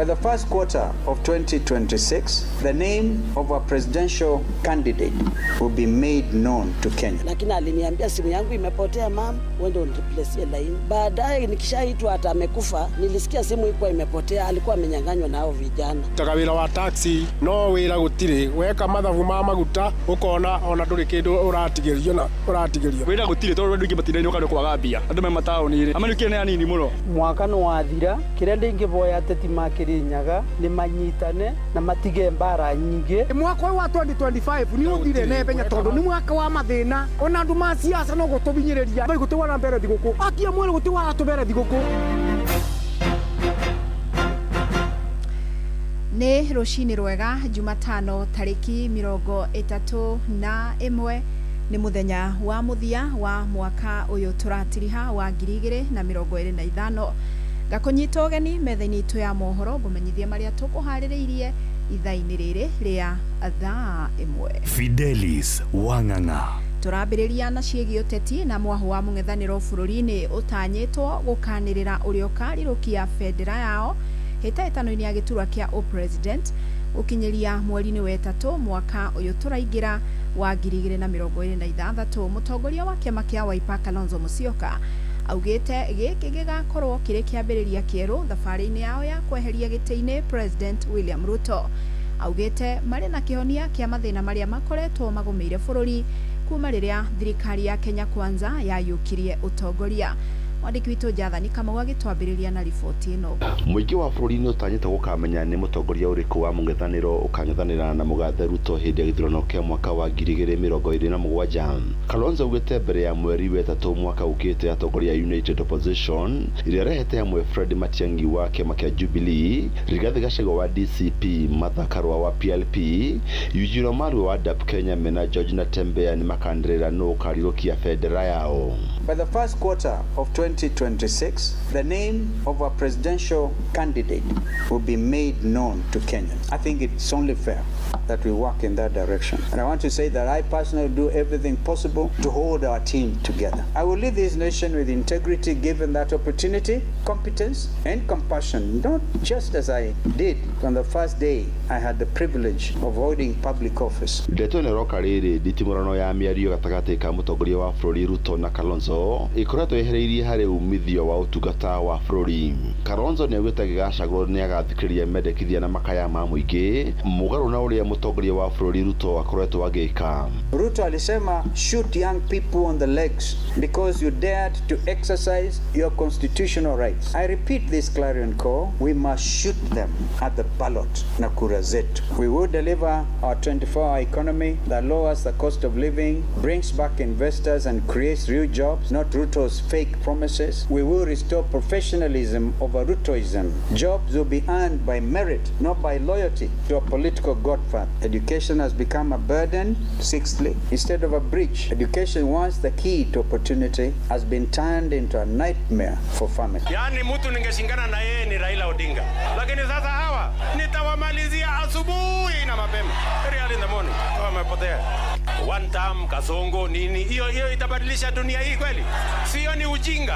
By the first quarter of 2026, the name of our presidential candidate will be made known to Kenya. Lakini aliniambia simu yangu imepotea, mam, uende unireplace line. Baadaye nikishaitwa hata amekufa, nilisikia simu ilikuwa imepotea, alikuwa amenyang'anywa na hao vijana. Taga wĩra wa taxi no wĩra gũtirĩ, weka mathabu ma maguta ũkona ona ndũrĩ kĩndũ ũratigĩrio na ũratigĩrio. Wĩra gũtirĩ tondũ andũ aingĩ matirainũka nĩ kwaga mbia, andũ me mataũni-inĩ amenyũkire nĩ anini mũno. Mwaka nĩ wathira, kĩrĩa ndingĩvoya ateti ma Kĩrĩnyaga nĩ manyitane na matige mbara nyingĩ. Mwaka ũyũ wa 2025 nĩ ũthire na ihenya tondũ nĩ mwaka wa mathĩna, ona andũ ma siasa no gũtũbinyĩrĩria gũtiwara mbere thigũkũ akia mwĩrĩ gũtiwara tũbere thigũkũ. Nĩ rũcinĩ rwega Jumatano tarĩki 31 nĩ mũthenya wa mũthia wa mwaka ũyũ tũratiriha wa 2025. Ngakũnyita ũgeni metha-inĩ itũ ya mohoro ngũmenyithie marĩa tũkũharĩrĩirie ithaa-inĩ rĩrĩ rĩa thaa 1. Fidelis Wang'ang'a. Tũrambĩrĩria na ciĩgiĩ ũteti na mwahu wa mũng'ethanĩro bũrũri-inĩ ũtanyĩtwo gũkanĩrĩra ũrĩa ũkarirũkia bendera yao hĩtahĩtano-inĩ ya gĩturwa kĩa ũpresident gũkinyĩria mweri-inĩ wa 3 mwaka ũyũ tũraingĩra wa 2026. Mũtongoria wa kĩama kĩa Wiper Kalonzo Musyoka augĩte gĩkĩ gĩgakorwo kĩrĩ kĩambĩrĩria kĩerũ thabarĩ-inĩ yao ya kweheria gĩtĩ-inĩ President William Ruto. Augĩte marĩ na kĩhonia kĩa mathĩna marĩa makoretwo magũmĩire bũrũri kuma rĩrĩa thirikari ya Kenya Kwanza yayũkirie ũtongoria. Mwandĩki witũ Jathani Kamau agĩtwambĩrĩria na riboti ĩno. Mũingĩ wa bũrũri nĩ ũtanyĩte gũkamenya nĩ mũtongoria ũrĩkũ wa mũng'ethanĩro ũkang'ethanĩra na mũgathe Ruto hĩndĩ ya gĩthurano kĩa mwaka wa 2027. Kalonzo augĩte mbere ya mweri wa 3 mwaka ũkĩte atongoria a United Opposition ĩrĩa ĩrehete hamwe Fred Matiang'i wa kĩama kĩa Jubilee, Rigathi Gachagua wa DCP, Martha Karua wa PLP, Eugene Wamalwa wa DAP Kenya mena George Natembeya nĩ makanĩrĩra nũ ũkarirũkia bendera yao. By the first quarter of 2026, the name of our presidential candidate will be made known to Kenyans. I think it's only fair that we work in that direction. And I want to say that I personally do everything possible to hold our team together. I will lead this nation with integrity, given that opportunity, competence, and compassion, not just as I did on the first day I had the privilege of holding public office. Ndeto ĩno ĩroka rĩrĩ nditimũrano ya mĩario gatagatĩ ka mũtongoria wa bũrũri Ruto na Kalonzo ĩkoretwo ĩhereirie harĩ umithio wa ũtungata wa bũrũri. Kalonzo nĩ augĩte agĩgacagũrwo nĩ agathikĩrĩria mendekithia na makaya ma mũingĩ mũgarũ na ũrĩa mũtongoria wa bũrũri Ruto akoretwo agĩka. Ruto alisema shoot young people on the legs because you dared to exercise your constitutional rights. I repeat this clarion call, we must shoot them at the ballot na kura zetu. We will deliver our 24-hour economy that lowers the cost of living, brings back investors and creates real jobs, not Ruto's fake promises. We will restore professionalism over Rutoism. Jobs will be earned by merit, not by loyalty to a political godfather. Education has become a burden. Sixthly, instead of a bridge, education, once the key to opportunity, has been turned into a nightmare for families. Yaani mtu ningeshingana na yeye ni Raila Odinga, lakini sasa hawa nitawamalizia asubuhi na mapema, very early in the morning, wamepotea. One term kasongo nini hiyo hiyo itabadilisha dunia hii kweli? Sio, ni ujinga.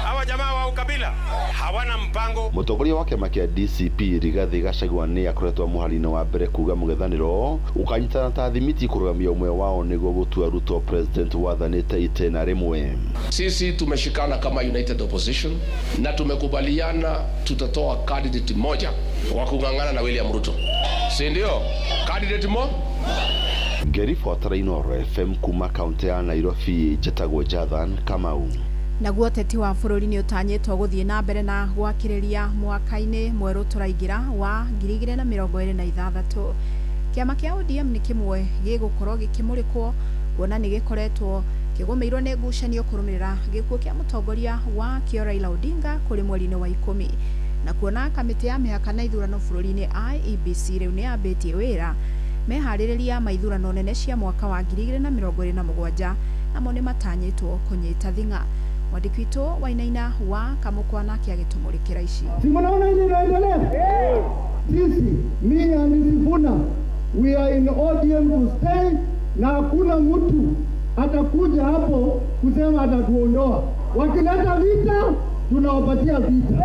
Hawa jamaa wa ukabila hawana mpango. Mũtongoria wa kĩama kĩa DCP Rigathi Gachagua nĩ akoretwo mũhari-inĩ wa mbere kuga mũng'ethanĩro ũkanyitana ta thimiti kũrũgamia ũmwe wao nĩguo gũtua Ruto president wathanĩte itĩna rĩmwe. Sisi tumeshikana kama United Opposition na tumekubaliana tutatoa candidate moja wa kung'ang'ana na William Ruto, si ndio? Candidate mo Ngĩribotera Inooro FM kuma kaunti ya Nairobi, njĩtagwo Jathan Kamau. Naguo ũteti wa bũrũri nĩ ũtanyĩtwo gũthiĩ na mbere na gwakĩrĩria mwaka-inĩ mwerũ tũraingĩra wa 2026. Kĩama kĩa ODM nĩ kĩmwe gĩgũkorwo gĩkĩmũrĩkwo kuona nĩ gĩkoretwo kĩgũmĩirwo nĩ ngucanio kũrũmĩrĩra gĩkuũ kĩa mũtongoria wa kĩo Raila Odinga kũrĩ mweri-inĩ wa 10 na kuona kamĩtĩ ya mĩhaka na ithurano bũrũri-inĩ IEBC rĩu nĩ yambĩtie wĩra meharĩrĩria ma ithurano nene cia mwaka wa 2027 namo nĩ matanyĩtwo kũnyita thing'a. Mwandĩki witũ Wainaina wa Kamũkwa nake agĩtũmũrĩkĩra ici. Si mnaona ile inaendelea? Sisi, me and Sifuna, we are in ODM to stay, na hakuna mtu atakuja hapo kusema atatuondoa. Wakileta vita, tunawapatia vita.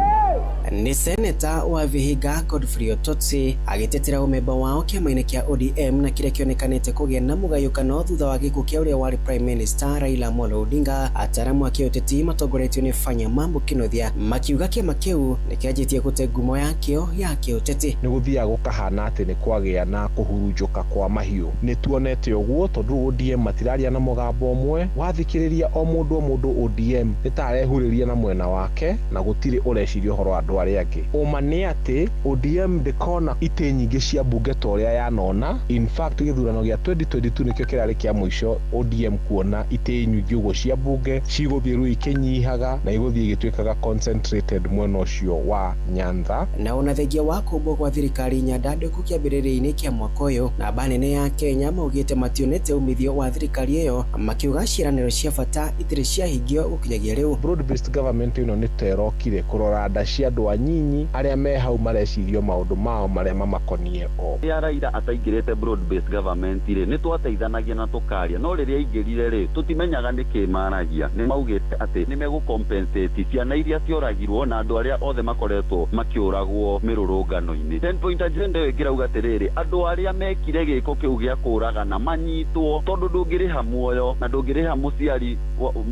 Nĩ seneta wa Vihiga Godfrey Ototsi agĩtetera ũmemba wao kĩama-inĩ kĩa ODM na kĩrĩa kĩonekanĩte kũgĩa na mũgayũkano thutha wa gĩkuũ kĩa ũrĩa warĩ Prime Minister Raila Amolo Odinga. Ataaramu a kĩũteti matongoretio nĩ Fanya Mambo Kinuthia makiuga kĩama kĩu nĩkĩanjĩtie gũte ngumo yakĩo ya kĩũteti. Nĩ gũthiaga gũkahana atĩ nĩ kwagĩa na kũhurunjũka kwa mahiũ. Nĩ tuonete ũguo tondũ ODM matiraria na mũgambo ũmwe, wathikĩrĩria o mũndũ ODM nĩ ta arehurĩria na mwena wake na gũtirĩ ũreciria ũhoro wa andũ arĩa angĩ. Ũma nĩ atĩ ODM ndĩkona itĩ nyingĩ cia mbunge ta ũrĩa yanona. In fact gĩthurano gĩa 2022 nĩkĩo kĩrarĩ kĩa mũico ODM kuona itĩ nyingĩ ũguo cia mbunge cigũthiĩ rĩu ikĩnyihaga na igũthiĩ igĩtuĩkaga concentrated mwena ũcio wa Nyanza. Na ona thengia wa kũmbwo kwa thirikari nyandandũku kĩambĩrĩria-inĩ kĩa mwaka ũyũ, namba nene ya Kenya maugĩte mationete umithio wa thirikari ĩyo, makiuga ciĩranĩro cia bata itirĩ ciahingio gũkinyagia rĩu. Broad based government ĩno nĩ ta ĩrokire kũrora nda cia andũ anyinyi arĩa me hau marecirio maũndũ mao marĩa mamakonie o. Rĩrĩa Raila ataingĩrĩte broad based government rĩ, nĩ twateithanagia na tũkaria, no rĩrĩa aingĩrire rĩ, tũtimenyaga nĩkĩ maragia. Nĩ maugĩte atĩ nĩ megũcompensate ciana iria cioragirwo na andũ arĩa othe makoretwo makĩũragwo mĩrũrũngano-inĩ. 10 point agenda ĩyo ĩngĩrauga atĩrĩrĩ, andũ arĩa mekire gĩko kĩu gĩa kũragana manyitwo, tondũ ndũngĩrĩha muoyo na ndũngĩrĩha mũciari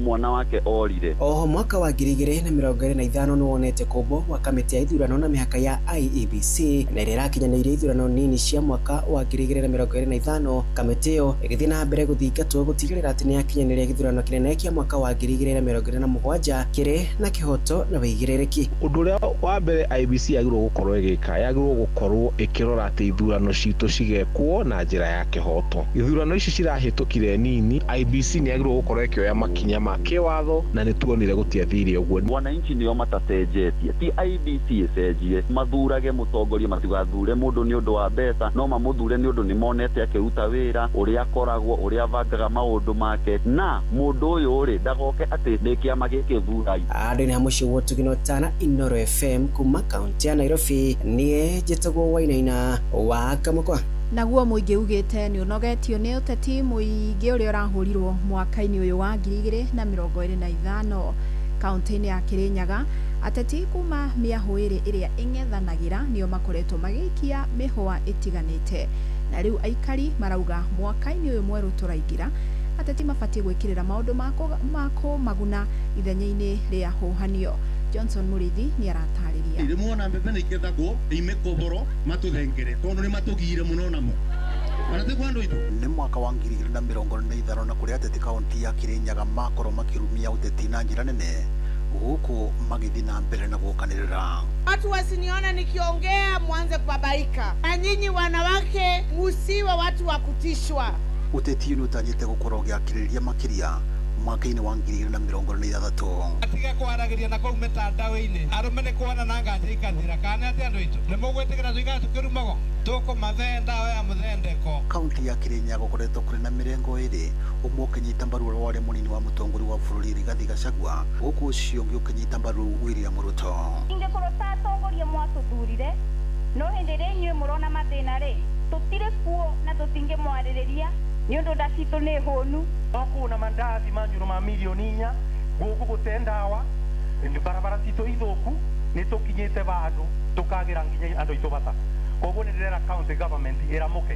mwana wake orire. Oho mwaka wa 2025 nĩwonete kũmbwo gwa kamĩtĩ ya ithurano na mĩhaka ya IEBC na ĩrĩa ĩrakinyanĩirie ithurano nini cia mwaka wa 2025. Kamĩtĩ ĩyo ĩgĩthiĩ na mbere gũthingatwo gũtigĩrĩra atĩ nĩyakinyanĩria gĩthurano kĩnene kĩa mwaka wa 2027 kĩrĩ na kĩhoto na wĩigĩrĩrĩki. Ũndũ ũrĩa wa mbere IEBC yagĩrĩirwo gũkorwo ĩgĩka, yagĩrĩirwo gũkorwo ĩkĩrora atĩ ithurano citũ cigekwo na njĩra ya kĩhoto. Ithurano ici cirahĩtũkire nini, IEBC nĩ yagĩrĩirwo gũkorwo ĩkĩoya makinya ma kĩwatho na nĩ tuonire gũtiathire ũguo. Wananchi nĩo matacenjetie, ti IEBC ĩcenjie, mathurage mũtongoria, matigathure mũndũ nĩ ũndũ wa mbeca, no mamũthure nĩ ũndũ nĩ monete akĩruta wĩra, ũrĩa akoragwo, ũrĩa abangaga maũndũ make, na mũndũ ũyũ rĩ ndagoke atĩ nĩ kĩama gĩkĩ thurai. Andũ nĩ mũciĩ wa Tugino Tana, Inooro FM kuma kaunti ya Nairobi, niĩ njĩtagwo Wainaina wa Kamũkwa. Naguo mũingĩ ugĩte nĩ ũnogetio nĩ ũteti mũingĩ ũrĩa ũrahũrirwo mwaka-inĩ ũyũ wa 2025 kaunti-inĩ ya Kirinyaga. Ateti kuma mĩahũ ĩrĩ ĩrĩa ĩng'ethanagĩra nĩo makoretwo magĩikia mĩhũa ĩtiganĩte, na rĩu aikari marauga mwaka-inĩ ũyũ mwerũ tũraingĩra ateti mabatiĩ gwĩkĩrĩra maũndũ ma kũmaguna ithenya-inĩ rĩa hũhanio. Johnson Murithi nĩ aratarĩria. Rĩmwe mbembe nĩ ikethagwo imĩkomboro matũthengere tondũ nĩ matũgiire mũno namo. Nĩ mwaka wa 2025 na kũrĩa ateti kaunti ya Kirinyaga makorwo makĩrumia ũteti na njĩra nene gũkũ magĩthiĩ na mbere na gũkanĩrĩra. Watu wasiniona nikiongea mwanze kubabaika, na nyinyi wanawake musiwe watu wa kutishwa. Ũteti nĩ ũtanyĩte gũkorwo ũgĩakĩrĩria makĩria mwaka-inĩ wa 2026. Atiga kwaragĩria na kũu mĩtandao-inĩ, arũme nĩ kuona na nganja ikathira kana atĩ andũ aitũ nĩ mũgwĩtĩkĩra tũikare tũkĩrumagwo tũkũmathe ndawa ya mũthendeko. Kaunti ya Kirinyaga gũkoretwo kũrĩ na mĩrengo ĩrĩ, ũmwe ũkĩnyita mbaru ũrĩa warĩ mũnini wa mũtongoria wa bũrũri Rigathi Gachagua, gũkũ ũcio ũngĩ ũkĩnyita mbaru William Ruto. Ingĩkorwo ta atongoria mwatũthurire, no hĩndĩ ĩrĩa inyuĩ mũrona mathĩna rĩ, tũtirĩ kuo na tũtingĩmwarĩrĩria nĩ ũndũ nda citũ nĩ hũnu. No kuona mandathi manjuru ma milioni 4 gũkũ gũte ndawa, barabara citũ ithũku, nĩ tũkinyĩte vandũ tũkagĩra nginya andũ aitũ bata. Koguo nĩ ndĩrera county government ĩramũke.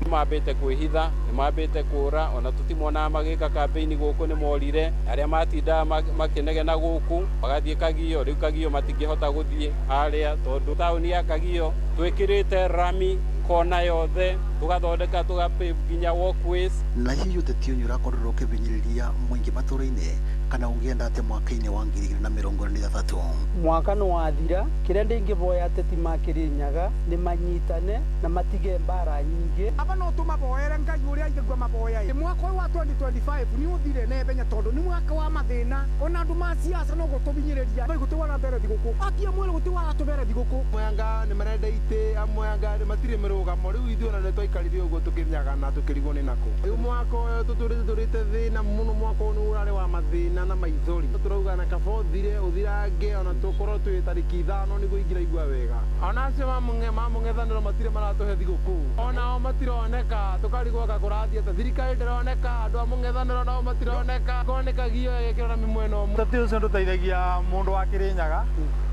Nĩ mambĩte kwĩhitha, nĩ mambĩte kũra, ona tũtimonaga magĩka campaign gũkũ nĩ morire, arĩa matindaga makĩnegena gũkũ magathiĩ Kagio, rĩu Kagio matingĩhota gũthiĩ harĩa tondũ taũni ya Kagio twĩkĩrĩte rami kona yothe, tũgathondeka tũgapave nginya walkways. Na hihi ũteti ũyũ ũrakorirwo ũkĩhinyĩrĩria mũingĩ matũra-inĩ kana ũngĩenda atĩ mwaka-inĩ wa 2026? Mwaka nĩ wathira, kĩrĩa ndĩngĩboya ateti ma Kirinyaga nĩ manyitane na matige mbara nyingĩ. Aba no tũmaboere Ngai ũrĩa aigua maboya. Mwaka ũyũ wa 2025 nĩ ũthire na ihenya tondũ nĩ mwaka wa mathĩna, ona andũ ma siasa no gũtũhinyĩrĩria. Gũtiwana mbere thigũkũ, akia mwĩrĩ gũtiwana tũbere thigũkũ. Amwe anga nĩ marenda itĩ, amwe anga matirĩ mĩrũgamo, rĩu ithuĩ ona nĩ Twaikarire ũguo tũkĩnyagana tũkĩrigwo nĩ nakũ. Rĩu mwaka ũyũ tũtũrĩte thĩna mũno, mwaka ũyũ nĩ ũrarĩ wa mathĩna na maithori. Tũrauga na kaba ũthire ũthirange, ona tũkorwo twĩ tarĩki 5 nĩguo ingĩraigua wega. Ona acio mamũng'ethanĩro matirĩ maratũhe thigũkũ, onao matironeka, tũkarigwo anga kũrathiĩ atĩa. Thirikari ndĩroneka, andũ a mũng'ethanĩro nao matironeka, koneka gio ĩgĩkĩrwo na mwena ũmwe. Ũteti ũcio ndũteithagia mũndũ wa Kĩrĩnyaga,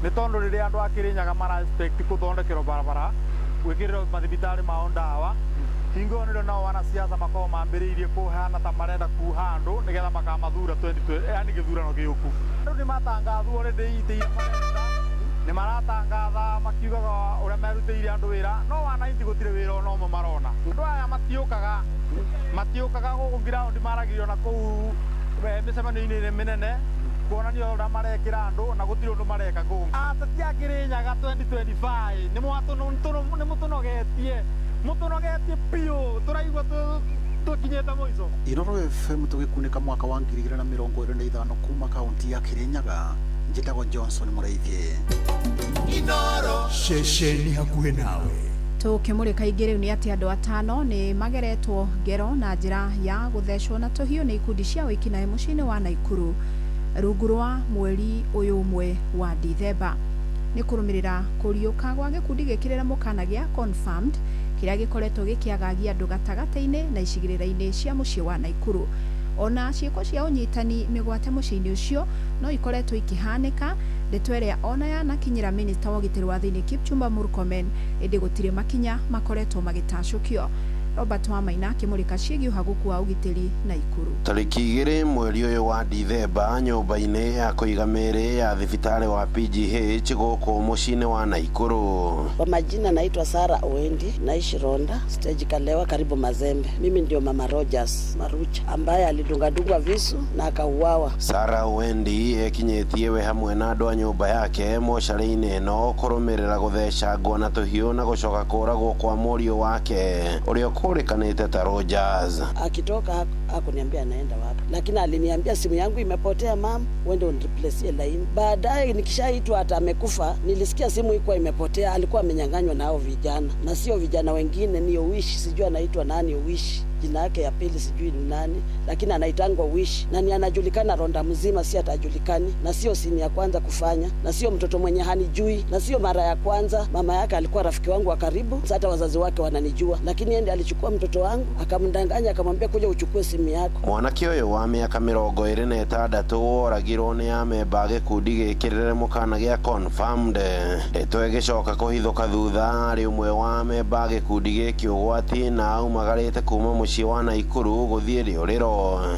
nĩ tondũ rĩrĩa andũ a Kĩrĩnyaga mara expect gũthondekerwo barabara, gwĩkĩrĩrwo mathibitarĩ mao ndawa, hingo ĩyo nĩrĩo nao wanasiasa makoragwo mambĩrĩirie kũhana ta marenda kuha andũ nĩgetha makamathura 2020, yani gĩthurano gĩũku. Andũ nĩ matangathwo already itĩ iria marenda, nĩ maratangatha makiugaga ũrĩa merutĩire andũ wĩra, no wananchi gũtirĩ wĩra ona ũmwe marona. Andũ aya matiũkaga gũkũ ground, maragĩrio na kũu mĩcemanio-inĩ ĩrĩa mĩnene kuonania ũrĩa marekĩra andũ na gũtirĩ ũndũ mareka kũu. Ateti a Kĩrĩnyaga 2025 nĩ mũtũnogetie, mũtũnogetie biũ, tũraigua tũkinyĩte mũico. Inooro FM tũgĩkunĩka mwaka wa 2025 kuma kaunti ya Kĩrĩnyaga. Njĩtagwo Johnson Mũraithi. Inooro ceceni hakuhĩ nawe. Tũkĩmũrĩka ingĩ rĩu nĩ atĩ andũ 5 nĩ mageretwo ngero na njĩra ya gũthecwo na tũhiũ nĩ ikundi cia wĩkinaĩ mũciĩ-inĩ wa Naikuru rungu rwa mweri ũyũ ũmwe wa Dithemba. Nĩ kũrũmĩrĩra kũriũka gwa gĩkundi gĩkĩrĩra mũkana gĩa Confirmed kĩrĩa gĩkoretwo gĩkĩagagia andũ gatagatĩ-inĩ na icigĩrĩra-inĩ cia mũciĩ wa Naikuru. Ona ciĩko cia ũnyitani mĩgwate mũciĩ-inĩ ũcio no ikoretwo ikĩhanĩka, ndeto ĩrĩa ona yanakinyĩra minista wa ũgitĩri wa thĩinĩ Kipchumba Murkomen, ĩndĩ gũtirĩ makinya makoretwo magĩtacũkio. Robert Wamaina akĩmũrĩka ciĩgiĩ ũhagũku wa ũgitĩri Naikuru. Tarĩki 2 mweri ũyũ wa Dithemba, nyũmba-inĩ ya kũiga mĩĩrĩ ya thibitarĩ wa PGH gũkũ mũciĩ-inĩ wa Naikuru. Kwa majina naitwa Sara Owendi, naishi Ronda, stage Kalewa, karibu Mazembe. Mimi ndio mama Rogers Marucha ambaye alidungadungwa visu na akauawa. Sara Owendi ekinyĩtie we hamwe na andũ a nyũmba yake mocarĩ-inĩ ĩno kũrũmĩrĩra gũthecangwo na tũhiũ na gũcoka kũragwo kwa mũriũ wake ũrĩa ũkũrĩkanĩte ta Rogers. Akitoka hakuniambia anaenda wapi, lakini aliniambia simu yangu imepotea mam, uende unireplace line. Baadaye nikishaitwa hata amekufa, nilisikia simu ilikuwa imepotea, alikuwa amenyang'anywa na hao vijana, na sio vijana wengine, ni Owish, sijui anaitwa nani Owish, jina yake ya pili sijui ni nani, lakini anaitangwa Wish na ni anajulikana Ronda mzima, si atajulikani, na sio simu ya kwanza kufanya, na sio mtoto mwenye hanijui, na sio mara ya kwanza. Mama yake alikuwa rafiki wangu wa karibu, hata wazazi wake wananijua, lakini yeye ndiye alichukua mtoto wangu akamdanganya, akamwambia kuja uchukue simu yako. Mwanake ũyũ wa mĩaka 26 woragirwo nĩ amemba a gĩkundi gĩkĩrĩre mũkana gĩa Confirmed. Ndeto ĩgĩcoka kũhithũka thutha arĩ ũmwe wa amemba a gĩkundi gĩkĩ ũgwati na aumagarĩte kuma mũciĩ wa Naikuru gũthiĩ rĩũrĩro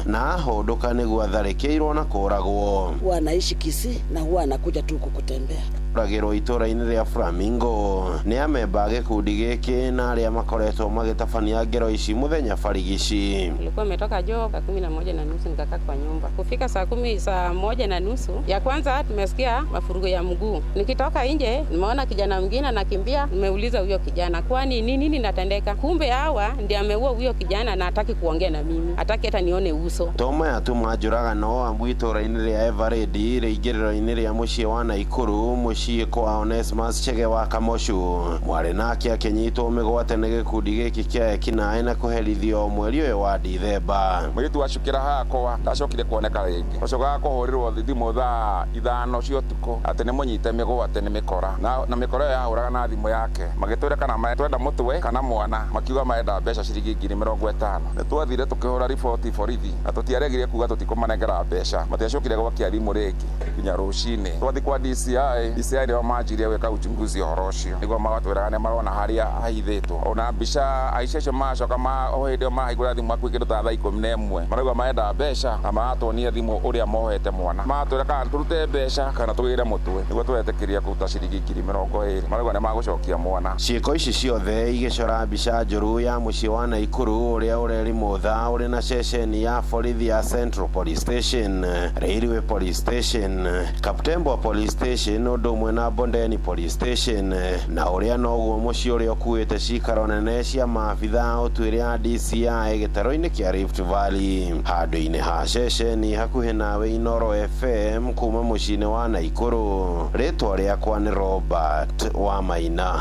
na ahũndũka nĩguo atharĩkĩirwo na kũragwo. Huwa anaishi Kisii na huwa anakuja tu kukutembea. Kũragĩrwo itũũra-inĩ rĩa Flamingo nĩ amemba a gĩkundi gĩkĩ na arĩa makoretwo magĩtabania ngero ici mũthenya barigici. Nilikuwa nimetoka job saa 11:30 nikakaa kwa nyumba. Kufika saa 1:30 ya kwanza tumesikia mafurugo ya mguu. Nikitoka nje nimeona kijana mwingine anakimbia, nimeuliza huyo kijana kwani nini nini natendeka? Kumbe hawa ndiye ameua huyo kijana na hataki kuongea na mimi, hataki hata nione uso. Toma ya tuma njũragano ambu itũũra-inĩ rĩa Eveready rĩingĩrĩro-inĩ rĩa mũciĩ wa Naikuru mũciĩ kwa Onesmus Chege wa Kamoshu. Mwarĩ nake akĩnyitwo mĩgwate nĩ gĩkundi gĩkĩ kĩa ekinaĩ na kũherithio mweri ũyũ wa Dithemba. Mũirĩtu acukĩra hakwa ndacokire kuoneka rĩngĩ, ũcokaga kũhũrĩrwo thimũ thaa 5 cia ũtukũ atĩ nĩ mũnyite mĩgwate nĩ mĩkora, na mĩkora ĩyo yahũraga na thimũ yake, magĩtwĩra kana twenda mũtwe kana mwana, makiuga marenda mbeca ciringi 50,000. Nĩ twathire tũkĩhũra riboti borithi na tũtiaregire kuga tũtikũmanengera mbeca, matiacokire gwakia thimũ rĩngĩ nginya rũcinĩ. Twathi kwa DCI, DCI nĩo manjirie gwĩka uchunguzi ũhoro ũcio, nĩguo magatwĩraga nĩ marona harĩa hahithĩtwo. Ona mbica aici acio macoka o hĩndĩ ĩyo marahingũra thimũ hakuhĩ kĩndũ ta thaa 11, marauga marenda mbeca na maratuonia thimũ ũrĩa mohete mwana, maratwĩra kana tũrute mbeca kana tũgĩre mũtwe, nĩguo twetĩkĩria kũruta ciringi 20,000. Marauga nĩ magũcokia mwana. Ciĩko ici ciothe igĩcora mbica njũru ya mũciĩ wa Naikuru ũrĩa ũreri mũtha ũrĩ na ceceni ya borithi ya Central Police Station, Railway Police Station, Kaptembwa Police Station ũndũ ũmwe na Bondeni Police Station, na ũrĩa noguo mũciĩ ũrĩa ũkuĩte cikaro nene cia maabitha ũtuĩria a DCI gĩtarũ-inĩ kĩa Rift Valley. Handũ-inĩ ha ceceni hakuhĩ nawe Inooro FM kuma mũciĩ-inĩ wa Naikuru, rĩtwa rĩakwa nĩ Robert Wamaina.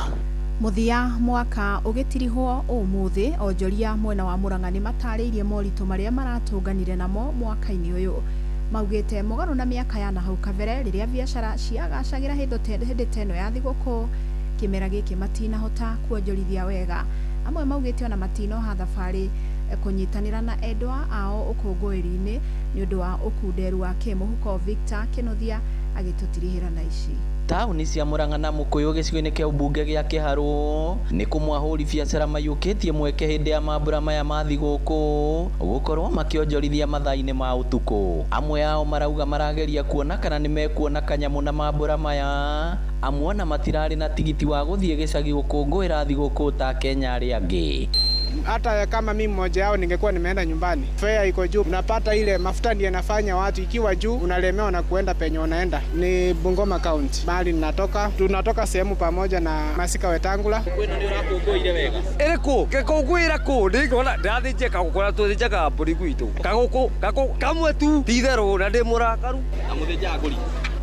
Muthia mwaka ũgĩtirihwo ũmũthĩ, onjoria mwena wa Murang'a nĩ matarĩirie moritũ marĩa maratũnganire namo mwaka-inĩ ũyũ. Maugĩte mũgarũ na mĩaka ya nahau kabere rĩrĩa biacara ciagacagĩra hĩndĩ ta ĩno ya thigũkũ, kĩmera gĩkĩ matinahota kuonjorithia wega. Amwe maugĩte ona matinoha thabarĩ kũnyitanĩra na endwa ao ũkũngũĩri-inĩ nĩ ũndũ wa ũkunderu wa kĩmũhuko. Victor Kĩnuthia agĩtũtirihĩra na ici. Taũni cia Murang'a na Mũkũyũ gĩcigo-inĩ kĩa ũmbunge gĩa Kĩharũ nĩ kũmwe ahũri biacara maiyũkĩtie mweke hĩndĩ ya mambura maya ma thigũkũ gũkorwo makĩonjorithia mathaa-inĩ ma ũtukũ. Amwe ao marauga marageria kuona kana nĩ mekuona kanyamũ na mambura maya, amwe ona matirarĩ na tigiti wa gũthiĩ gĩcagi gũkũngũĩra thigũkũ ta Kenya arĩa angĩ. Hata kama mimi mmoja yao ningekuwa nimeenda nyumbani, fare iko juu, unapata ile mafuta ndiye nafanya watu, ikiwa juu unalemewa na kuenda penye unaenda. Ni Bungoma County mahali ninatoka, tunatoka sehemu pamoja na Masika Wetangula. Kwĩna nĩ ũrakũngũĩire wega ĩrĩkũ gĩkũngũĩra kũ ndingona ndathĩnje kagũkũ na tũthĩnjaga mbũri gwitũ kagũkũ gakũ kamwe tu ti itherũ na ndĩ mũrakaru na mũthĩnjaga mbũri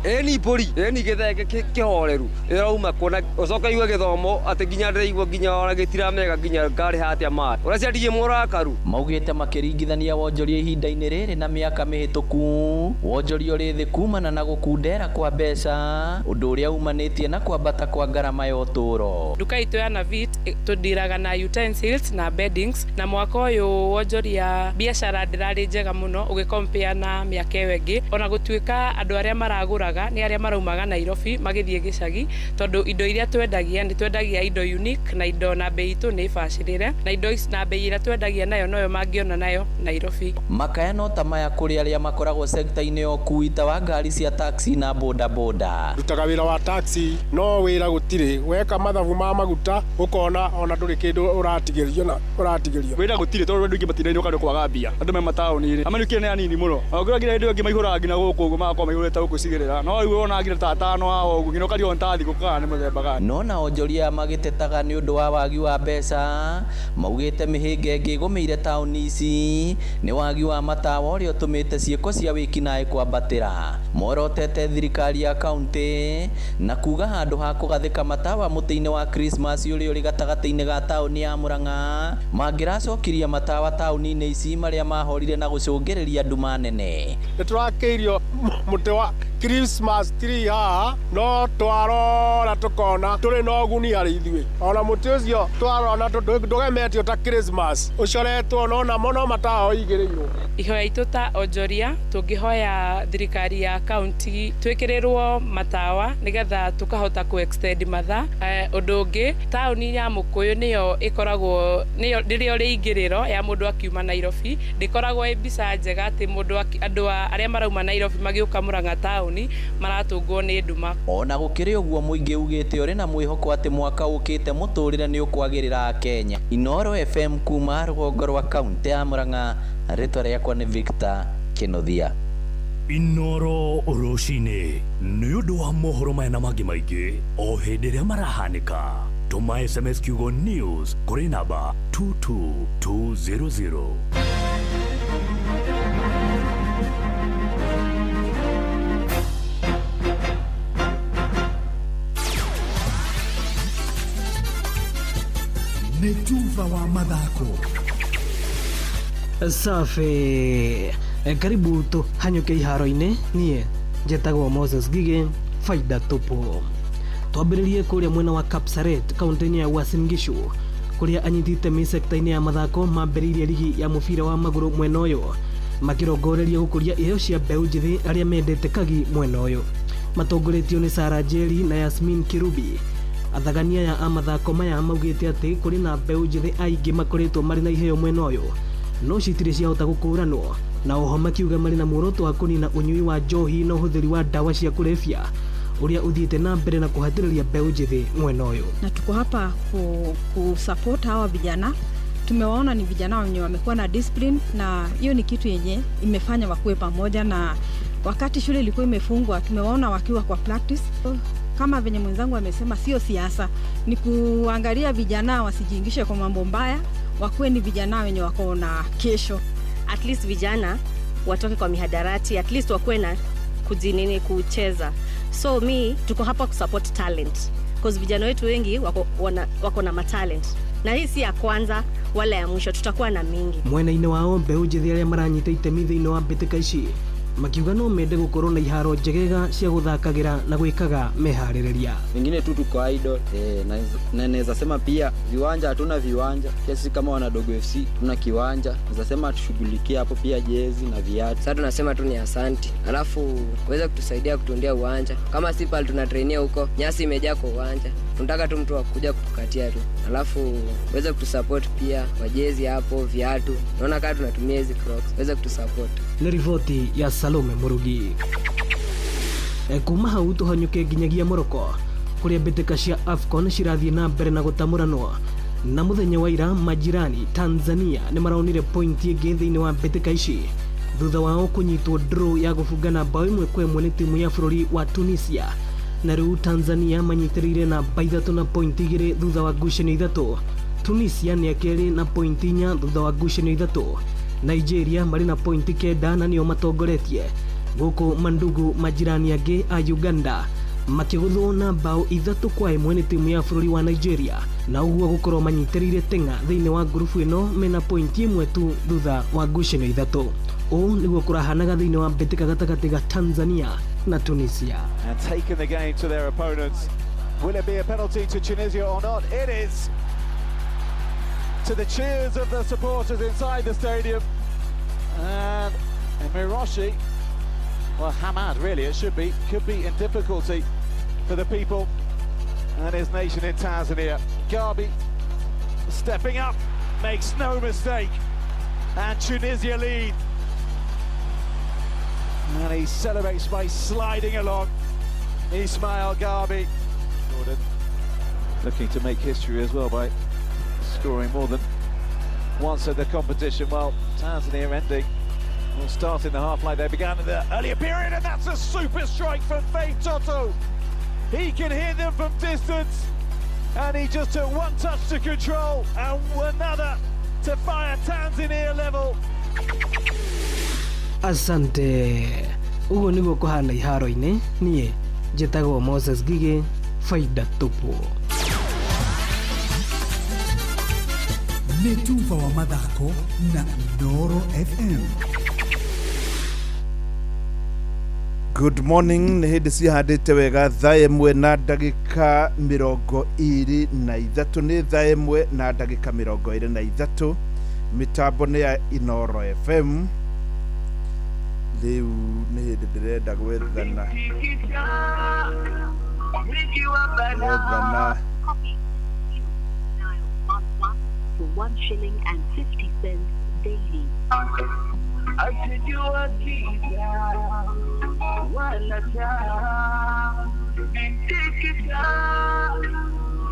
ĩni mbũri ĩni gĩthenge kĩhoreru ĩrauma kuona ũcoke igue gĩthomo atĩ nginya ndĩraigua nginya ona gĩtiramega nginya ngarĩha atĩa maĩ ũracia ndirĩ mũrakaru. Maugĩte makĩringithania wonjoria ihinda-inĩ rĩrĩ na mĩaka mĩhĩtũku, wonjoria ũrĩ thĩ kumana na gũkundera kwa mbeca, ũndũ ũrĩa umanĩtie na kwambata kwa ngarama ya ũtũũro. Nduka itũ ya Navit tũndiraga na utensils na beddings, na mwaka ũyũ wonjoria biacara ndĩrarĩ njega mũno ũgĩkompea na mĩaka ĩyo ĩngĩ, ona gũtuĩka andũ arĩa maragũraga nĩ arĩa maraumaga Nairobi magĩthiĩ gĩcagi, tondũ indo iria twendagia nĩ twendagia indo unique na indo na bei itũ nĩ bacĩrĩre, na indo ici na bei iria twendagia nayo noyo mangĩona nayo Nairobi. Makaya no ta maya kũrĩ arĩa makoragwo sekta-inĩ ya ũkuui ta wa ngari cia taxi na bodaboda. Ndutaga wĩra wa taxi no wĩra gũtirĩ, weka mathabu ma maguta ũkona ona ndũrĩ kĩndũ ũratigĩrio na ũratigĩrio. Wĩra gũtirĩ tondũ andũ aingĩ matirainũka nĩ kwaga mbia, andũ me mataũni-inĩ amanukire nĩ anini mũno, ona nginya hĩndĩ ĩyo angĩ maihũraga nginya gũkũ ũguo magakorwo maihũrĩte gũkũ icigĩrĩra, no rĩu wona nginya ta atano ao ũguo nginya ũkarigwo nĩ ta thigũkũ kana nĩ mũthemba gani. No na onjoria magĩtetaga nĩ ũndũ wa wagi wa mbeca, maugĩte mĩhĩnga ĩngĩ ĩgũmĩire taũni ici nĩ wagi wa matawa ũrĩa ũtũmĩte ciĩko cia wĩkinaĩ kwambatĩra. Morotete thirikari ya kaũntĩ na kuga handũ ha kũgathĩka matawa mũtĩ-inĩ wa Christmas ũrĩa ũrĩ gatagatĩ-inĩ ga taũni ya Murang'a, mangĩracokirie matawa taũni-inĩ ici marĩa mahorire na gũcũngĩrĩria nduma nene. Nĩ tũrakĩirio mũtĩ wa Christmas tree haha, no twarora tũkona tũrĩ na ũguni harĩ ithuĩ, ona mũtĩ ũcio twarona ndũgemetio ta Christmas ũcoretwo no namo no matawa ũigĩrĩirwo. Ihoya itũ ta onjoria tũngĩhoya thirikari ya kaunti twĩkĩrĩrwo matawa nĩgetha tũkahota ku extend mathaa. Ũndũ ũngĩ taũni ya Mũkũyũ nĩyo ĩkoragwo nĩyo rĩrĩa rĩingĩrĩro ya mũndũ akiuma Nairobi, ndĩkoragwo ĩ mbica njega atĩ mũndũ andũ arĩa marauma Nairobi magĩũka Murang'a taũni maratũngwo nĩ nduma. Ona gũkĩrĩ ũguo mũingĩ ugĩte ũrĩ na mwĩhoko atĩ mwaka ũkĩte mũtũrĩre nĩ ũkwagĩrĩra Kenya. Inooro FM kuma rũgongo rwa kaunti ya Murang'a, rĩtwa rĩakwa nĩ Victor Kĩnuthia. Inooro rũcinĩ nĩ ũndũ wa mohoro maya na mangĩ maingĩ o hĩndĩ ĩrĩa marahanĩka, tũma SMS kiugo news kũrĩ namba 22200. Nĩ tuba wa mathako. Safi, karibu tuhanyũke iharo-inĩ. Niĩ njetagwo Moses Gige, faida tupu. Twambĩrĩrie kũrĩa mwena wa Kapsaret kaunti-inĩ ya Uasin Gishu, kũrĩa anyiti itemi sekta-inĩ ya mathako mambĩrĩirie rigi ya mũbira wa magũrũ mwena ũyũ, makĩrongoreria gũkũria iheo cia mbeũ njĩthĩ arĩa mendete kagi mwena ũyũ. Matongoretio nĩ Sarah Njeri na Yasmin Kirubi. Athagania aya a mathako maya maugĩte atĩ kũrĩ na mbeũ njĩthĩ aingĩ makoretwo marĩ na iheo mwena ũyũ, no citirĩ ciahota gũkũranwo, na oho makiuga marĩ na muoroto wa kũnina ũnyui wa njohi na ũhũthĩri wa ndawa cia kũrebia ũrĩa ũthiĩte na mbere na kũhatĩrĩria mbeũ njĩthĩ mwena ũyũ. Na tuko hapa kusupport hawa vijana. Tumewaona ni vijana wenye wamekuwa na discipline, na hiyo ni kitu yenye imefanya wakuwe pamoja, na wakati shule ilikuwa imefungwa tumewaona wakiwa kwa practice. Kama venye mwenzangu amesema, sio siasa, ni kuangalia vijana wasijiingishe kwa mambo mbaya, wakuwe ni vijana wenye wako na kesho. At least vijana watoke kwa mihadarati, at least wakuwe na kujinini kucheza. So mi tuko hapa kusupport talent. Cause vijana wetu wengi wako na matalent, na hii si ya kwanza wala ya mwisho, tutakuwa na mingi. Mwena-inĩ wao, mbeũ njĩthĩ arĩa maranyita itemi thĩinĩ wa mbĩtĩka ici makiuga no mende gũkorwo na iharo njegega cia gũthakagĩra na gwĩkaga meharĩrĩria. Wengine tu tuko idle na naweza sema pia viwanja, hatuna viwanja pia. Sisi kama wanadogo FC tuna kiwanja, naweza sema tushughulikie hapo pia, jezi na viatu. Sasa tunasema tu ni asanti, alafu uweze kutusaidia kutundia uwanja. Kama si pale tunatrainia huko, nyasi imejaa kwa uwanja, tunataka tu mtu akuja kutukatia tu, alafu uweze kutusupport pia kwa jezi hapo, viatu. Naona kama tunatumia hizi Crocs, uweze kutusupport. Nĩ riboti ya Salome Murugi. Kuma hau tũhanyũke nginyagia Morocco, kũrĩa mbĩtĩka cia AFCON cirathiĩ na mbere na gũtamũranwo, na mũthenya wa ira majirani Tanzania nĩ maraonire pointi ĩngĩ thĩinĩ wa mbĩtĩka ici thutha wao kũnyitwo draw ya gũbungana bao 1-1 nĩ timu ya bũrũri wa Tunisia. Na rĩu Tanzania manyitĩrĩire namba 3 na pointi 2 thutha wa ngucanio 3. Tunisia nĩ akerĩ na pointi 4 thutha wa ngucanio 3. Nigeria marĩ na pointi 9 na nĩo matongoretie, gũkũ mandugu majirani angĩ a Uganda makĩgũthwo na bao 3-1 nĩ timu ya bũrũri wa Nigeria, na ũguo gũkorwo manyitĩrĩire Teng'a thĩinĩ wa ngurubu ĩno mena pointi 1 tu thutha wa ngucanio 3. Ũũ nĩguo kũrahanaga thĩinĩ wa mbĩtĩka gatagatĩ ga Tanzania na Tunisia. And taken the game to their opponents. Will it be a penalty to Tunisia or not? It is. To the cheers of the supporters inside the stadium. And Miroshi, well, Hamad really it should be, could be in difficulty for the people and his nation in Tanzania. Garbi stepping up, makes no mistake, and Tunisia lead. And he celebrates by sliding along. Ismail Garbi. Jordan looking to make history as well by scoring more than once at the competition. Well, Tanzania ending, well, starting the half like they began in the earlier period, and that's a super strike from Faith Toto. He can hit them from distance, and he just took one touch to control and another to fire Tanzania level. Asante. Ũguo nĩguo kũhana iharo-inĩ. Niĩ njĩtagwo Moses Gige, faida tupu. Nĩ tuba wa mathako na Inooro FM. Good morning. Nĩ hĩndĩ cihandĩte wega thaa 1:23, nĩ thaa 1:23. Mĩtambo nĩ ya Inooro FM. Rĩu nĩ hĩndĩ ndĩrenda gwethana gwethana For 1 shilling and 50 cents daily. Asijua giza wala taa, nitikita